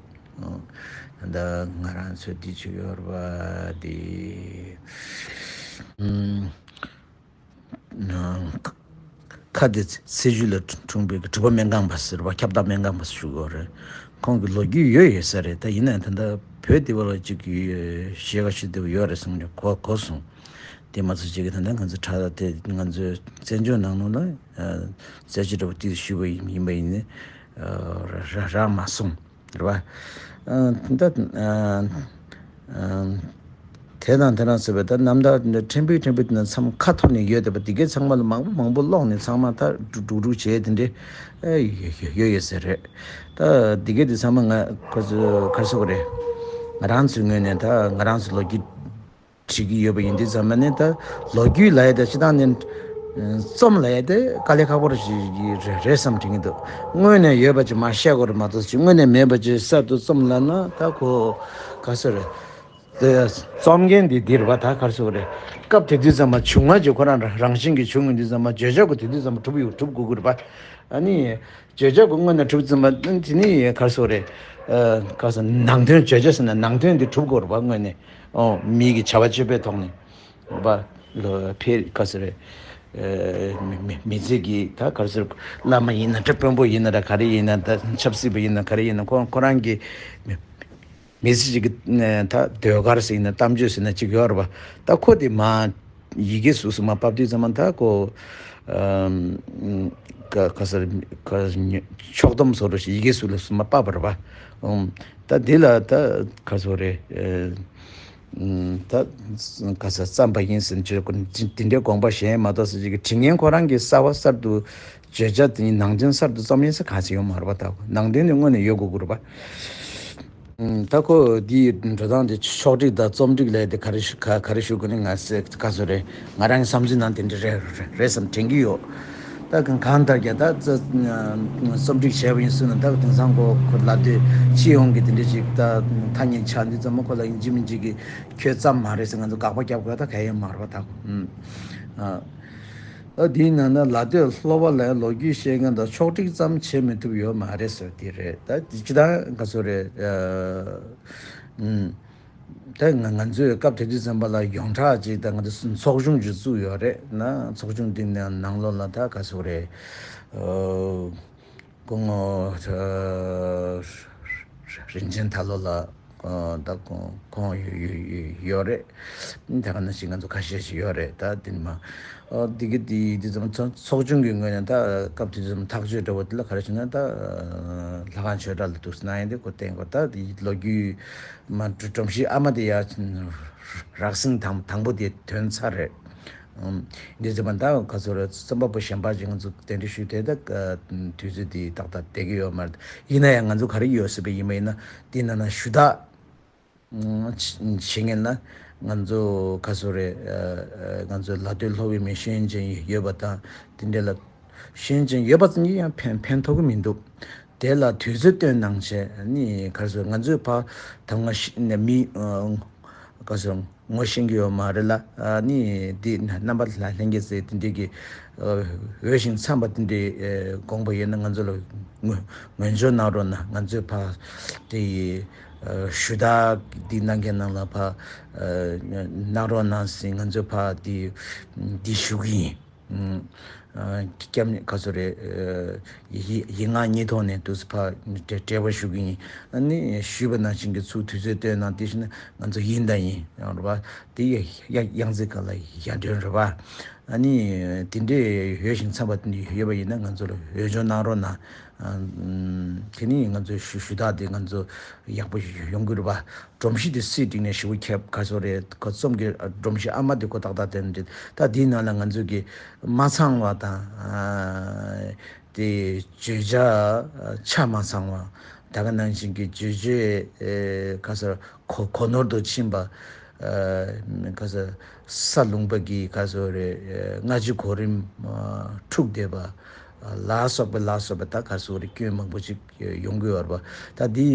ཨ་ད་ང་རང་ཚོའི་དེ་ཅིག་ཡོད་རེད་པ་དེ། ཨུམ། ཁ་དེ་ཚེ་ཤུལ་ལ་འཁྲུངས་པའི་གྲུབ་པ་སྨན་ཁང་པ་ཟེར་བ། ཁྱབ་བདག་སྨན་ཁང་པ་ཟེར་ཞུ་དགོས་རེད། ཁོང་གི་ལོ་རྒྱུས་ཡོད་ཡོད་ས་རེད། ད་ཡིན་ན་ད་ལྟ་བོད་དེ་བར་ལ་ཅིག་ཤེས་ཀ་ཤེས་དེ་ཡོད་རེད་གསུངས་ནས་གོ་གོ་སོང་། དེ་མ་ཚད་ཅིག་གི་ད་ལྟ་ང་ཚོ་ཁྲ་དེ་ང་ཚོའི་བཙན་བྱོལ་ནང་ལོགས་ལ་རྩད་གཅོད་འདྲ་བོ་དེ་ཞུས་པ་ཡིན་པ་ཡིན་ནའི་རག་མ་སོང་། རེད་བ། ཨ་ད་ཨ་ཨ་དེ་དང་དེ་རང་ཟེར་བའི་ད་རྣམ་ཐར་འདི་ཕྲན་བུ་ཕྲན་བུ་དེ་ནས་མཚམས་ཁ་ཐོར་ནས་ཡོད་བསྡད་པ་འདི་གའི་ཚང་མ་ལ་མང་པོ་མང་པོ་ཀློག་ནས་ཚང་མ་ད་སྒྲུག་སྒྲུག་བྱས་དེ་འདྲའི་ཨ་ཡོད་ཡོད་ཡོད་ཟེར་རེད། ད་འདི་གའི་དེ་ཚང་མ་ང་ཁོ་ཚོ་ག་རེ་ཟེར་དགོས་རེད། ང་རང་ཚོའི་ངོས་ནས་ད་ང་རང་ཚོའི་ལོ་རྒྱུས་བྲིས་ཀྱི་ཡོད་པ་ཡིན་དུས་ཙམ་པ་ནས་ད་ལོ་རྒྱུས་ལབ་ཡ་དེ་སྤྱིར་བཏང་ནས་རྩོམ་ལབ་ཡ་དེ་དཀའ་ལས་ཁག་པོ་ཞིག་རེད་རེད་བསམ་དྲན་གྱི་འདུག། སྔོན་ནས་ཡོད་པ་ཅིག་མར་བཤད་དགོས་རེད་མ་གཏོགས་ཅིག་སྔོན་ནས་མེད་པ་ཅིག་གསར་དུ་རྩོམ་ལབ་ན་ད་ཁོ་ག་ཟེར་རེད། དེ་རྩོམ་མཁན་འདི་འདི་རེད་པ། ད་ག་རེ་ཟེར་དགོས་རེད། སྐབས་དེ་དུས་ཙམ་པ་བྱུང་བ་ཅིག་ཁོ་རང་རང་བཞིན་གྱིས་བྱུང་ཡོང་དུས་ཙམ་པ་བརྗོད་བྱ་གི་དེ་དུས་ཙམ་པ་གྲུབ་ཡོད་གྲུབ་དགོས་ཀྱི་རེད་པ། ཨ་ནི་བརྗོད་བྱ་གི་སྔོན་ནས་གྲུབ་ཙམ་པ་དེ་ནི་ག་རེ་ཟེར་དགོས་རེད། ཨ་ག་རེ་ཟེར་ནང་དོན་བརྗོད་བྱ་ཟེར་ན་ནང་དོན་འདི་གྲུབ་དགོས་རེད་པ་སྔོན་ནས། ཨོ་མི་གི་བྱ་བ་སྤྱོད་པའི་ཐོག་ནས་པ་ལོ་ཕེ་ག་ཟེར་རེད། ཨེ་མི་མི་མི་ཚེ་གི་ད་ག་ཟེར་བླ་མ་ཡིན་ན་འདྲ་དཔོན་པོ་ཡིན་ན་འདྲ་ག་རེ་ཡིན་ན་ད་ཆབ་སྲིད་པ་ཡིན་ན་ག་རེ་ཡིན་ན་ཁོ་ཁོ་རང་གི་མི་མི་ཚེ་གཅིག་གི་ད་ཟློས་གར་ཟེར་ཡིན་ན་གཏམ་བརྗོད་ཟེར་ན་གཅིག་ཡོད་རེད་པ། ད་ཁོ་དེ་མ་ཡི་གེ་གཟུགས་སུ་མ་ཕབ་དུས་ཙམ་པ་ད་ཁོ་ཨམ་ག་ག་ཟེར་ག་ཕྱོགས་བསྡོམས་བཟོ་འདྲ་ཞིག་ཡི་གེ་གཟུགས་ལ་སུ་མ་ཕབ་པ་རེད་པ། ཨམ་ད་དེ་ལ་ད་ག་ཟེར་རེད། ད་ག་ས་བརྩམས་པ་ཡིན་ཟེར་ནས་དེ་འདྲའི་དགོངས་པ་བཞེས་མ་གཏོགས་ཟེར་གྱི་དྲི་ངན་ཁོ་རང་གི་གསར་བ་གསར་དུ་བརྗོད་བྱ་དེ་ནང་དོན་གསར་དུ་རྩོམ་ཡིན་ཟེར་གང་ཞིག་ཡོང་མ་རེད་པ། ད་ནང་དོན་ནི་དངོས་ནས་ཡོད་དགོས་ཀྱི་རེད་པ། ད་ཁོ་འདིའི་འགྲོ་སྟངས་དེ་ཕྱོགས་སྒྲིག་དང་རྩོམ་སྒྲིག་ལས་དེ་ག་རེ་ཞུ་ག་ག་རེ་ཞུ་དགོས་ནི་ང་ཟེར་ག་ཟེར་རེད། ང་རང་གི་བསམ་ཚུལ་ནང་དེ་འདྲ་རེད་རེད་རེད་བསམ་དྲན་གྱི་ཡོད། ད་གང་གང་ལྟར་ཀྱང་ད་རྩ་རྩོམ་སྒྲིག་བྱས་པ་ཡིན་ཟེར་ན་ད་དེང་སང་ཁོ་ཁོ་ལབ་དུས་སྤྱི་ཡོངས་ཀྱི་དེ་འདྲ་ཅིག་ད་ཐ་སྙད་ཆགས་འདི་ཙམ་མ་ཁོ་ལ་ཡིན་གཅིག་མིན་གཅིག་གི་ཁྱོད་ཙམ་མ་རེད་ཟེར་ང་ཚོ་དགག་པ་རྒྱབ་དགོས་ད་ག་ཡོད་མ་རེད་པ། ད་ཁོ་ཨ་ཨ་དེའི་ནང་ན་ལ་སྟོད་ལྷོ་པ་ལ་ལོ་རྒྱུས་བཤད་མཁན་དང་ཕྱོགས་སྒྲིག་ཙམ་བྱེད་མི་ཐུབ་ཡོད་མ་རེད་ཟེར་དེ་རེད། ད་དེ་ཅི་ད་ག་ཚོད་རེད། ཨ་ཨ་ད་ང་ང་ཚོས་སྐབས་དེ་དུས་ཙམ་པ་ལ་ཡོངས་གྲགས་ཅིག་ད་ང་ཚོ་ཚོགས་ཆུང་ཅིག་བཙུགས་ཡོད་རེད་ན། ཚོགས་ཆུང་དེ་ནང་ནང་ལོགས་ལ་ད་ག་ཚོད་རེད། ཨོ་སྐུ་ངོ་ཨ་རིན་ཆེན་ཐར་ལོ་ལགས་ཨ་ད་ཁོང་ཁོང་ཡོད་ཡོད་ཡོད་ཡོད་རེད། ད་ག་ནང་བཞིན་ང་ཚོ་ཁ་ཤས་ཤིག་ཡོད་རེད། ད་དེ་ནི་མ་ཨོ་དེ་གི་དེ་དེ་ཙམ་ཚོགས་ཚོགས་ཆུང་གི་ངོས་ནས་ད་སྐབས་དེ་ཙམ་ཐག་གཅོད་འདྲ་བོ་དེ་ལ་ག་རེ་བྱས་ན་ད་ལྷ་ཁང་ཆོས་གྲྭ་ལ་འདུག་སེ་གནང་ཡ་དེ་ཁོ་བསྟན་དགོས། ད་དེ་ལོ་རྒྱུས་མ་སྒྲོམ་གཞི་ཨ་མ་དེ་ཡ་རག་ཟིན་དང་དང་པོ་དེ་ཐོན་ཚར་རེད། ཨམ། འདི་ཚོ་མ་ད་ག་ཚོད་རེད། རྩོམ་པ་པོ་གཞན་པ་ཅིག་ང་ཚོ་གདན་འདྲེན་ཞུས་དེ་ད་དུས་ཚོད་འདི་ཏག་ཏག་བསྡད་ཀྱི་ཡོད་མ་རེད། ཡིན་ན་ཡང་ང་ཚོ་ག་རེ་ཡོད་སྲིད་པ་ཡིན་པ་ཡིན་ན་འདི་ནང་ན་ཞུ་དག་བྱེད་མཁན་ན་ང་ཚོ་ག་ཚོད་རེད། ང་ཚོ་ལ་སྟོད་ལྷོ་པའི་མི་ཤེས་ཡོན་ཅན་ཡོད་པ་དང་དེ་འདྲ་ལ་ཤེས་ཡོན་ཅན་ཡོད་པ་ཙམ་གྱིས་ཡང་ཕན་ཕན་ཐོགས་ཀྱི་མི་འདུག། དེ་ལ་དུས་ཚོད་བཏོན་གནང་བྱས་ནི་ག་ཚོད་ང་ཚོའི་ཕ་ད་ང་ཤི་ནས་མི་ག་ཚོད་ངོ་ཤེས་ཀྱི་ཡོད་མ་རེད་ལ། ཨ་ནི་འདི་རྣམ་པ་ལྷན་རྒྱས་ཚོས་དེ་འདྲའི་གི་འོས་ཤིང་འཚམས་པ་དེ་འདྲའི་དགོངས་པ་ཡོད་ན་ང་ཚོ་ལ་ངོ་ངོ་སྦྱོར་གནང་རོགས་གནང་། ང་ཚོའི་ཕ་དེ་ཡི་ཞུ་དག་འདི་གནང་མཁན་ནང་ལ་ཕ་གནང་རོགས་གནང་ཟེར་ང་ཚོའི་ཕ་དེ་འདི་ཞུ་གི་ཡིན། སྐྱབས་ག་ཚོད་རེད། ཡིག་ཡིག་ངག་གཉིས་ཐོག་ནས་དུས་སུ་ཕ་འབྲེལ་བ་ཞུ་གི་ཡིན། ཨ་ནི་ཞུས་པ་ནང་བཞིན་གྱི་ཚུར་དུས་ཚོད་བཏོན་གནང་། དེ་བཞིན་ང་ཚོ་ཡིན་དང་ཡིན་རེད་པ། དེ་ཡ་ཡ་ཡང་རྩེ་ག་ལ་ཡར་འདྲོན་རེད་པ། ཨ་ནི་དེ་འདྲས་ཡོད་ཞིང་འཚམས་པ་དེ་འདྲས་ཡོད་པ་ཡིན་ན་ང་ཚོ་ལ་འོས་སྦྱོར་གནང་རོགས་གནང་། དེ་ནི་ང་ཚོའི་ཞུ་ཞུ་དག་དེ་ང་ཚོ་ཡག་པོ་ཡོང་གི་རེད་པ། སྒྲོམ་གཞི་དེ་སུས་བསྒྲིགས་ནས་ཞེ་པོ་ཁྱད་ག་ཚོད་རེད། ཁོ་རྩོམ་གྱི་སྒྲོམ་གཞི་ཨ་མ་དེ་ཁོ་ཏག་ཏག་དེ་འདྲ་ད་དེའི་ནང་ལ་ང་ཚོ་གི་མ་ཚང་བ་དང་། དེ་བརྗོད་བྱ་ཆ་མ་ཚང་བ། ད་ག་ནང་བཞིན་གྱི་བརྗོད་བྱའི་ག་ཚོད་གོ་གོ་ནོར་དུ་ཕྱིན་པ། ག་ཚོད་ས་ལུང་པ་གི་ག་ཚོད་རེད། སྔ་ཕྱི་གོ་རིམ་འཁྲུག་བསྡད་པ་ལ་སོགས་པ་ལ་སོགས་པ་ད་ག་ཚོད་རེད། སྐྱོན་མང་པོ་ཅིག་ཡོང་གི་ཡོད་རེད་པ། ད་འདི་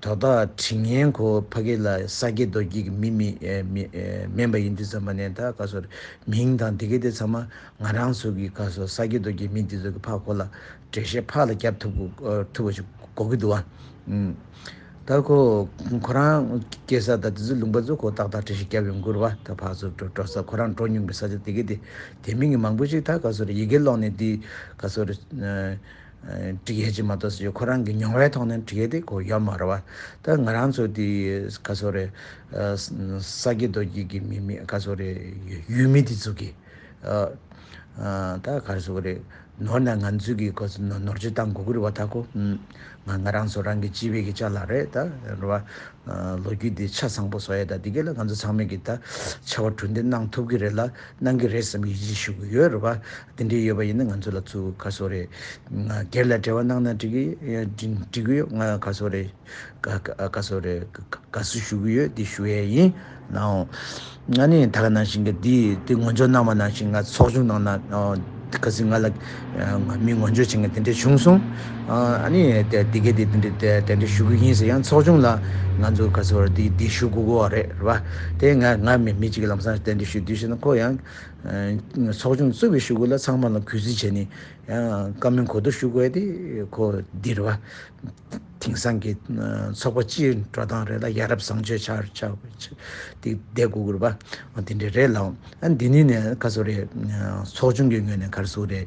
དོ་བདག་དྲི་ངན་ཁོ་ཕ་གི་ལ་ས་སྐྱེས་རྡོ་སྐྱེས་ཀྱི་མི་མི་ཨེ་མི་ཨེ་མིན་པ་ཡིན་དུས་ཙམ་པ་ནས་ད་ག་ཚོད་མིང་དང་དེ་གའི་དེ་ཚང་མ་ང་རང་ཚོ་གི་ག་ཚོད་ས་སྐྱེས་རྡོ་སྐྱེས་མི་དེ་ཚོ་གི་ཕ་ཁོ་ལ་འགྲེལ་བཤད་ཕར་ལ་རྒྱབ་ཐུབ་ཐུབ་པ་ཞིག་དགོས་ཀྱི་འདུག་བ། ཨུམ། ད་ཁོ་ཁོ་རང་སྐྱེས་ས་དང་དེ་ཚོ་ལུང་པ་ཚོ་ཁོ་ཏག་ཏག་འགྲེལ་བཤད་རྒྱབ་ཡོང་དགོས་རེད་བ། ད་ཕར་ཚུར་འགྲོ་འགྲོ་ས་ཁོ་རང་འགྲོ་མྱོང་པའི་ས་ཆ་དེ་གའི་དེ་དེ་མིན་གྱི་མང་པོ་ཞིག་ད་ག་ཚོད་རེད། ཡི་གེ་ཀློག་ནས་དེ་ག་ཚོད་རེད། འགྲིག་ཡས་ཅིག་མ་གཏོགས་ཟེར་ཁོ་རང་གི་མྱོང་བའི་ཐོག་ནས་འགྲིག་ཡས་དེ་ཁོ་ཡོད་མ་རེད་བ། ད་ང་རང་ཚོ་དེ་ག་ཚོད་རེད། ས་སྐྱེས་རྡོ་སྐྱེས་ཀྱི་མི་མི་ག་ཚོད་རེད། ཡུལ་མི་དེ་ཚོ་གི་ད་ག་ཚོད་རེད། ནོར་ན་ང་ཚོས་ཀྱི་ག་ཚོད་ནོར་ནོར་བཅོས་བཏང་དགོས་ཀྱི་རེད་བ། ད་ཁོ་ང་ང་རང་ཚོ་རང་གི་སྤྱི་པའི་གི་ཅ་ལག་རེད་ད་རེད་བ། ལོ་རྒྱུས་འདི་ཆ་ཚང་པོ་བཟོ་ཡས་དང་འདི་ག་ལ་ང་ཚོ་ཚང་མས་ཀྱི་ད་བྱ་བ་གྲུ་འདེགས་གནང་ཐུབ་ཀྱི་རེད་ལ་གནང་གི་རེད་བསམ་ཡིད་ཆེས་ཞུ་གི་ཡོད་རེད་བ། འདི་འདྲའི་ཡོད་པ་ཡིན་ན་ང་ཚོ་ལ་ཚུར་ག་ཚོད་རེད། སྒེར་ལ་འབྲེལ་བ་གནང་ན་འགྲིག་གི་འགྲིག་གི་ཡོད། ང་ག་ཚོད་རེད། ག་ག་ག་ཚོད་རེད། ག་ག་དགའ་བསུ་ཞུ་གི་ཡོད། འདི་ཞུ་ཡས་ཡིན་ནའང་། ང་ནི་ད་ག་ནང་བཞིན་གྱི་འདི་འདི་ངོ་སྦྱོར་གནང་བ་ནང་བཞིན་ང་ཚོགས་ཆུང་ནང་ན་ཨ་ག་ཚོད་ང་ལ་ཨ་མི་ངོ་སྦྱོར་བྱེད་མཁན་དེ་འདྲ་བྱུང་སོང་། ཨ་ནི་དེ་དེ་གས་དེ་དེ་འདྲ་དེ་དེ་འདྲ་ཞུ་གི་ཡིན་ཟེར། ཡང་ཚོགས་ཆུང་ལ་ང་ཚོ་ག་ཚོད་འདི་འདི་ཞུ་དགོས་གོ་རེད་རེད་བ། དེ་ང་ང་མི་མི་གཅིག་གི་ལམ་སང་དེ་འདྲ་ཞུ་དུས་ཤེས་ན་ཁོ་ཡང་ཚོགས་ཆུང་གཙོས་པའི་ཞུ་དགོས་ལ་ཚང་མ་ལ་གུས་བརྩི་བྱས་ནས་ཡང་བཀའ་མོལ་གོ་བསྡུར་ཞུ་དགོས་དེ་ཁོ་འདི་རེད་བ། དེང་སང་གི་ཚོགས་པ་སྤྱིའི་འགྲོ་སྟངས་རེད་ལ་ཡ་རབས་བཟང་སྤྱོད་ཆགས་ཆགས་དེ་བསྡད་དགོས་ཀྱི་རེད་པ། འོ་དེ་འདྲ་རེད་ལ། ཨ་འདི་ནས་ནས་ག་ཚོད་རེད། ཚོགས་ཆུང་གི་ངོས་ནས་ག་ཚོད་རེད།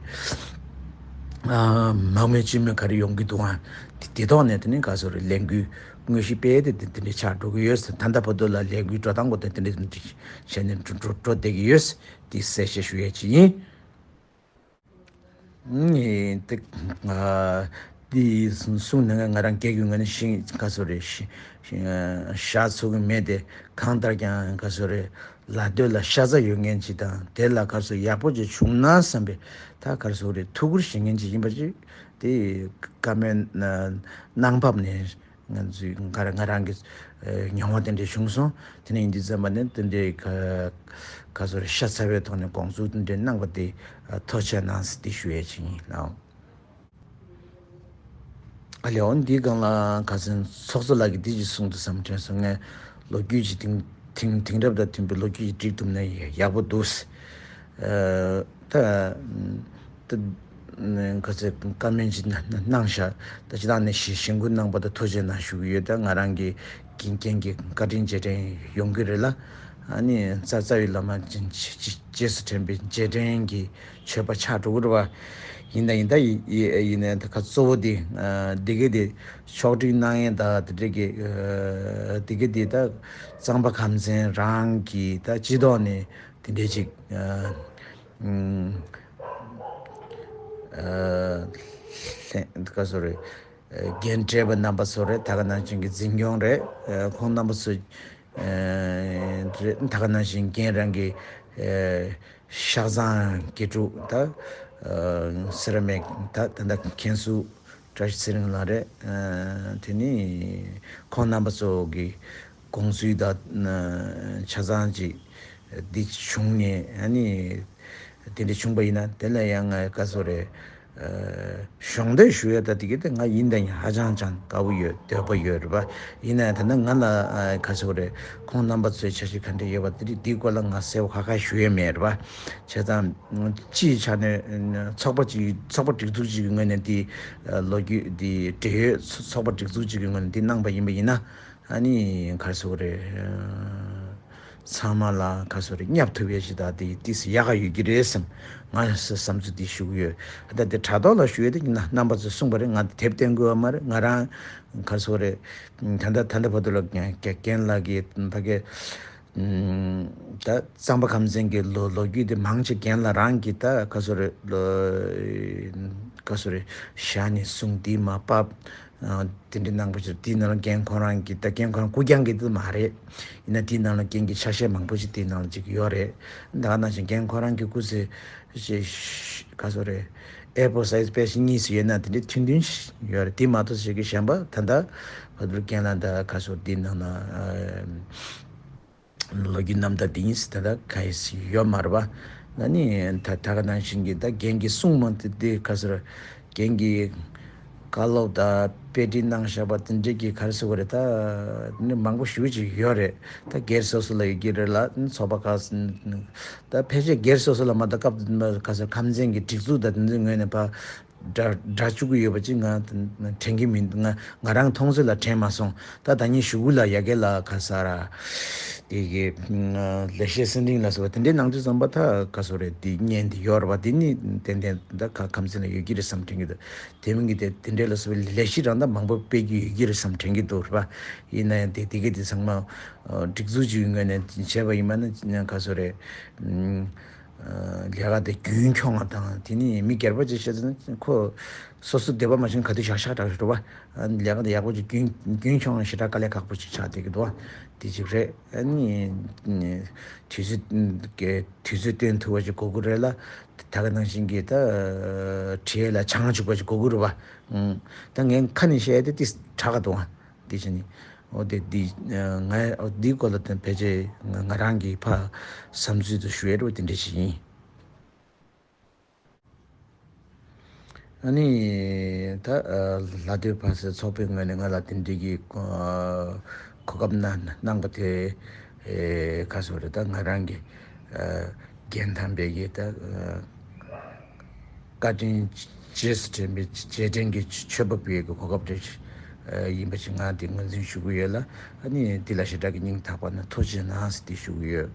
མང་མོས་སྤྱི་མོས་ག་རེ་ཡོང་གི་འདུག་ཨ། དེ་དེ་ཐོག་ནས་དེ་ནས་ག་ཚོད་རེད་ལས་འགུལ་དངོས་གཞི་སྤེལ་ཏེ་དེ་དེ་འདྲ་ཆགས་འགྲོ་གི་ཡོད། ད་ལྟ་བར་དུ་ལ་ལས་འགུལ་འགྲོ་སྟངས་གོ་དེ་དེ་འདྲ་བྱས་ནས་འགྲོ་འགྲོ་འགྲོ་བསྡད་ཀྱི་ཡོད། དེ་གསལ་བཤད་ཞུ་ཡས་ཅིག་ཡིན། ངས་དེ་ཨ་དེ་གསུང་ནས་ང་རང་སྐད་ཀྱི་ངོས་ནས་ཤིང་ག་ཚོད་རེད་ཤི་ཤི་ཤ་ཚུགས་ཀྱི་མེད་དེ། གང་ལྟར་ཀྱང་ག་ཚོད་རེད། ལ་སྟོད་ལ་ཤ་ཚ་ཡོད་མཁན་ཅིག་དང་དེ་ལ་ག་ཚོད་ཡག་པོ་ཅིག་བྱུང་ན་བསམ་པའི་ད་ག་ཚོད་རེད་ཐུགས་ཁུར་བཞེས་མཁན་ཅིག་ཡིན་པ་ཅིག་དེ་བཀའ་མོལ་གནང་བབ་ནས། ང་ཚོའི་ང་རང་ང་རང་གི་ཨ་མྱོང་བ་དེ་འདྲ་བྱུང་སོང་། དེ་ནས་ཡིན་དུས་ཙམ་པ་ནས་དེ་འདྲའི་ག་ག་ཚོད་རེད་ཤ་ཚ་བའི་ཐོག་ནས་དགོངས་ཚུལ་དེ་འདྲ་གནང་བ་དེ་ཨ་ཐུགས་རྗེ་གནང་ཟེར་དེ་ཞུ་ཡས་ཅིག་ཡིན་ལགས། ཨ་ལེ་འོ་འདིའི་སྒང་ལ་ཁ་སང་ཚོགས་གཙོ་ལགས་ཀྱིས་འདི་ཅིག་གསུངས་འདུག་བསམ་དྲན་སོང་། ངས་ལོ་རྒྱུས་ཀྱི་དེང་དེང་དེང་རབས་དང་མཐུན་པའི་ལོ་རྒྱུས་ཀྱི་བསྒྲིགས་ཐུབ་ན་ཡག་པོ་འདུག་ཨ་ད། ད་ག་ཚོད་བཀའ་མོལ་ཅིག་གནང་གནང་ཤག་ད་ཅི་ཐང་ནས་ཞི་ཞི་འགོ་གནང་བ་དང་ཐུགས་རྗེ་གནང་ཞུ་གི་ཡོད། ད་ང་རང་གི་རྐྱེན་རྐྱེན་གྱིས་བཀའ་དྲིན་རྗེས་དྲན་ཡོང་གི་རེད་ལ། ཨ་ནི་རྩ་རྩ་བའི་བླ་མ་རྗེས་སུ་དྲན་པའི་རྗེས་དྲན་གྱི་མཆོད་པ་ཆགས་འགྲོ་གི་རེད་བ། ཡིན་ད་ཡིན་ད་ཡིན་ཡིན་ནའི་ད་ག་གཙོ་བོ་དེ་འདི་ག་དེ་ཕྱོགས་སྒྲིག་གནང་ཡས་ད་དེ་འདྲ་གི་འདི་ག་དེ་ད་གཙང་པ་ཁམས་ཚན་རང་གི་ད་སྤྱི་ཐོག་ནས་དེ་འདྲ་ཅིག་ཨ་ལྷན་ག་ཚོད་རེད། རྒན་གྲས་པ་རྣམ་པ་ཚོ་རེད། ད་ག་ནང་བཞིན་གྱི་འཛིན་སྐྱོང་རེད། ཁོང་རྣམ་པ་ཚོ་རེད། ད་ག་ནང་བཞིན་རྒན་རང་གི་ཤག་ཚང་དགེ་ཕྲུག་ད་སེ་ར་མིག་ད་ད་ལྟ་མཁན་ཟུར་བཀྲ་ཤིས་ཚེ་རིང་ལགས་རེད། དེ་ནི་ཁོང་རྣམ་པ་ཚོ་གི་དགོངས་ཚུལ་དང་ཆ་ཚང་ཅིག་འདི་བྱུང་ནས་ཨ་ནི་དེ་འདྲ་བྱུང་པ་ཡིན་ན་དེ་ལ་ཡང་ང་ག་ཚོད་རེད། གཞོགས་འདེགས་ཞུ་ཡ་ད་དེ་གི་དེ་ང་ཡིན་ད་ཡིན་ཧ་ཅང་ཅང་དགའ་བོ་ཡོད། འདོད་པ་ཡོད་རེད་པ། ཡིན་ན་ཡང་ད་ནི་ང་ལ་ག་ཚོད་རེད། ཁོང་རྣམ་པ་ཚོའི་འཆར་གཞི་ག་འདྲ་ཡོད་པ་དེ་འདྲ་དེའི་སྐོར་ལ་ང་གསལ་པོ་ཁ་ཁ་ཞུ་ཡ་མེད་རེད་པ། བྱས་ཙང་སྤྱིའི་ཆ་ནས་ཚོགས་པ་ཅིག་ཚོགས་པ་སྒྲིག་འཛུགས་ཅིག་གི་ངོས་ནས་དེ་ལོ་རྒྱུས་དེ་འབྲེལ་ཡོད་ཚོགས་པ་སྒྲིག་འཛུགས་ཅིག་གི་ངོས་ནས་དེ་གནང་པ་ཡིན་པ་ཡིན་ན། ཨ་ནི་ག་རེ་ཟེར་དགོས་རེད། ཚང་མ་ལ་ག་སོ་རེ་བསྙབ་ཐུབ་ཡས་ཞིག་ད་དེ་ཏིས་ཡག་ག་ཡོད་ཀྱི་རེད་བསམ། ང་ས་བསམ་ཚུལ་དེ་ཞུ་གི་ཡོད། ད་དེ་དྲ་ཐོག་ལ་ཞུ་ཡས་དེ་ན་རྣམ་པ་ཚོས་གསུངས་པ་རེད། ང་དེབ་བསྟན་དགོས་པ་མ་རེད། ང་རང་ག་སོ་རེ་ད་ལྟ་ད་ལྟ་བར་དུ་ལ་རྒན་ལགས་ཀྱི་ཕ་གི་ད་གཙང་པ་ཁམས་ཚན་གྱི་ལོ་ལོ་རྒྱུས་དེ་མང་ཆེ་རྒན་ལགས་རང་གི་ད་ག་སོ་རེ་ལོ་ག་སོ་རེ་ཞག་ནས་གསུངས་དེ་མ་པ། དེ་འདྲའི་གནང་པ་ཞིག་དེའི་ནང་ལ་རྒན་ཁོ་རང་གི་ད་རྒན་ཁོ་རང་སྐུ་རྐྱང་གི་དེ་མ་རེད། ཡིན་ན་དེའི་ནང་ལ་རྒན་གྱི་ཆ་ཤས་མང་པོ་ཞིག་དེའི་ནང་ལ་ཅིག་ཡོད་རེད། ད་ག་ནང་བཞིན་རྒན་ཁོ་རང་གི་སྐུ་ཚེ་ཞེ་ག་སོ་རེད། ཨེ་ཕོར་སའི་ཛི་པེ་ཇི་གཉིས་སུ་ཡོད་ན་དེ་འདྲའི་ཐུང་ཐུང་ཞིག་ཡོད་རེད། དེ་མ་གཏོགས་ཞིག་གི་གཞན་པ་ད་ལྟ་བར་དུ་རྒན་ལགས་ད་ག་སོ་དེའི་ནང་ན། ལོ་རྒྱུས་རྣམ་ཐར་འདི་ཡིན་ཟེར་ད་ལྟ་ག་ཡེ་ཡོད་མ་རེད་པ། ང་ནི་ད་ད་ག་ནང་བཞིན་གྱི་ད་རྒན་གྱི་གསུང་མང་དེ་དེ་ག་ཟེར། རྒན་གྱི་བཀའ་སློབ་དང་དཔེ་ཁྲིད་གནང་བཞག་པ་དེ་འདྲས་ཀྱི་ག་རེ་ཟེར་དགོས་རེད། ད་ནི་མང་པོ་ཞེ་པོ་ཅིག་ཡོད་རེད། ད་སྒེར་སོ་སོ་ལ་ཡོད་ཀྱི་རེད་ལ་ཚོགས་པ་ཁག་ད་ཕལ་ཆེར་སྒེར་སོ་སོ་ལ་མ་གཏོགས་སྐབས་ག་ཟེར་ཁམས་ཚན་གྱི་སྒྲིག་འཛུགས་དང་དེ་ཚོའི་ངོས་ནས་ཕ། འདྲ་འདྲ་བཅུག་གི་ཡོད་པ་ཅིག་ང་དྲན་གྱི་མི་འདུག་ང་ང་རང་མཐོང་ཚོད་ལ་དྲན་མ་སོང་། ད་ད་ཉིན་གཞུག་གུ་ལ་ཡ་གི་ལ་ག་ས་ར་དེ་གི་ལེགས་བཤད་སེང་ལྡེང་ལ་སོགས་པ་དེ་འདྲའི་ནང་དུ་ཙམ་པ་ད་ག་སོ་རེད། དེ་བརྙན་དེ་ཡོད་རེད་པ། དེ་ནི་ཏན་ཏན་ད་ཁ་ཁམས་ཚན་ལ་ཡོད་ཀྱི་རེད་བསམ་དྲན་གྱི་འདུག་དེ་མིན་གྱི་དེ་དེ་འདྲའི་ལ་སོགས་པའི་ལས་གཞི་རང་ད་མང་པོ་སྤེལ་གྱི་ཡོད་ཀྱི་རེད་བསམ་དྲན་གྱི་འདུག་རེད་པ། ཡིན་ན་ཡང་དེ་དེ་གི་དེ་ཚང་མ་སྒྲིག་འཛུགས་ཀྱི་ངོས་ནས་བྱས་པ་ཡིན་པ་ན་ག་སོ་རེད། ལས་ཀ་དེ་རྒྱུན་འཁྱོངས་པ་དང་དེ་ནི་མི་སྒེར་པ་ཅིག་བཤད་ཚེ་ཁོ་སོ་སོ་བདེ་བ་མ་བྱུང་ག་དུས་བཞག་བཞག་དྲག་རེད་བ། ལས་ཀ་དེ་ཡག་པོ་ཅིག་རྒྱུན་རྒྱུན་འཁྱོངས་ཞེ་དྲག་དཀའ་ལས་ཁག་པོ་ཅིག་ཆགས་བསྡད་ཀྱི་འདུག་དེ་ཅིག་རེད། ཨ་ནི་དུས་ཚོད་དུས་ཚོད་བཏོན་ཐུབ་པ་ཅིག་དགོས་ཀྱི་རེད་ལ། ད་ག་ནང་བཞིན་གྱི་ད་བྲེལ་ལ་བྱང་ཆུབ་པ་ཅིག་དགོས་ཀྱི་རེད་བ། ད་ངས་ཁ་ནས་བཤད་དེ་ཏིས་དྲག་ག་འདུག་དེ་བྱས་ནས་འོ་དེ་འདི་ང་འོ་འདིའི་སྐོར་ལ་དེ་ཕལ་ཆེར་ང་ང་རང་གི་ཕ་བསམ་ཚུལ་དུ་ཞུ་ཡས་རོ་དེ་འདྲ་ཞིག་ཡིན། ཨ་ནི་ད་ལྷ་སྡེ་བར་སའི་ཚོགས་པའི་ངོས་ནས་ང་ལ་དེ་འདྲའི་གི་གོ་སྐབས་གནང་གནང་པ་དེ་ག་སོ་རེད། ད་ང་རང་གི་རྒན་དམ་པའི་གི་ད། བཀའ་དྲིན་རྗེས་སུ་དྲན་པའི་རྗེས་དྲན་གྱི་མཆོད་པ་ཕུལ་བའི་གོ་སྐབས་རེ་ཡིན་པ་ཞིག་ང་དེ་ངོས་འཛིན་ཞུ་གི་ཡོད་ལ། ཨ་ནི་འདི་ལ་ཞེ་དྲག་གི་སྙིང་ཐག་པ་ནས་ཐུགས་རྗེ་གནང་ཟེར་དེ་ཞུ་གི་ཡོད།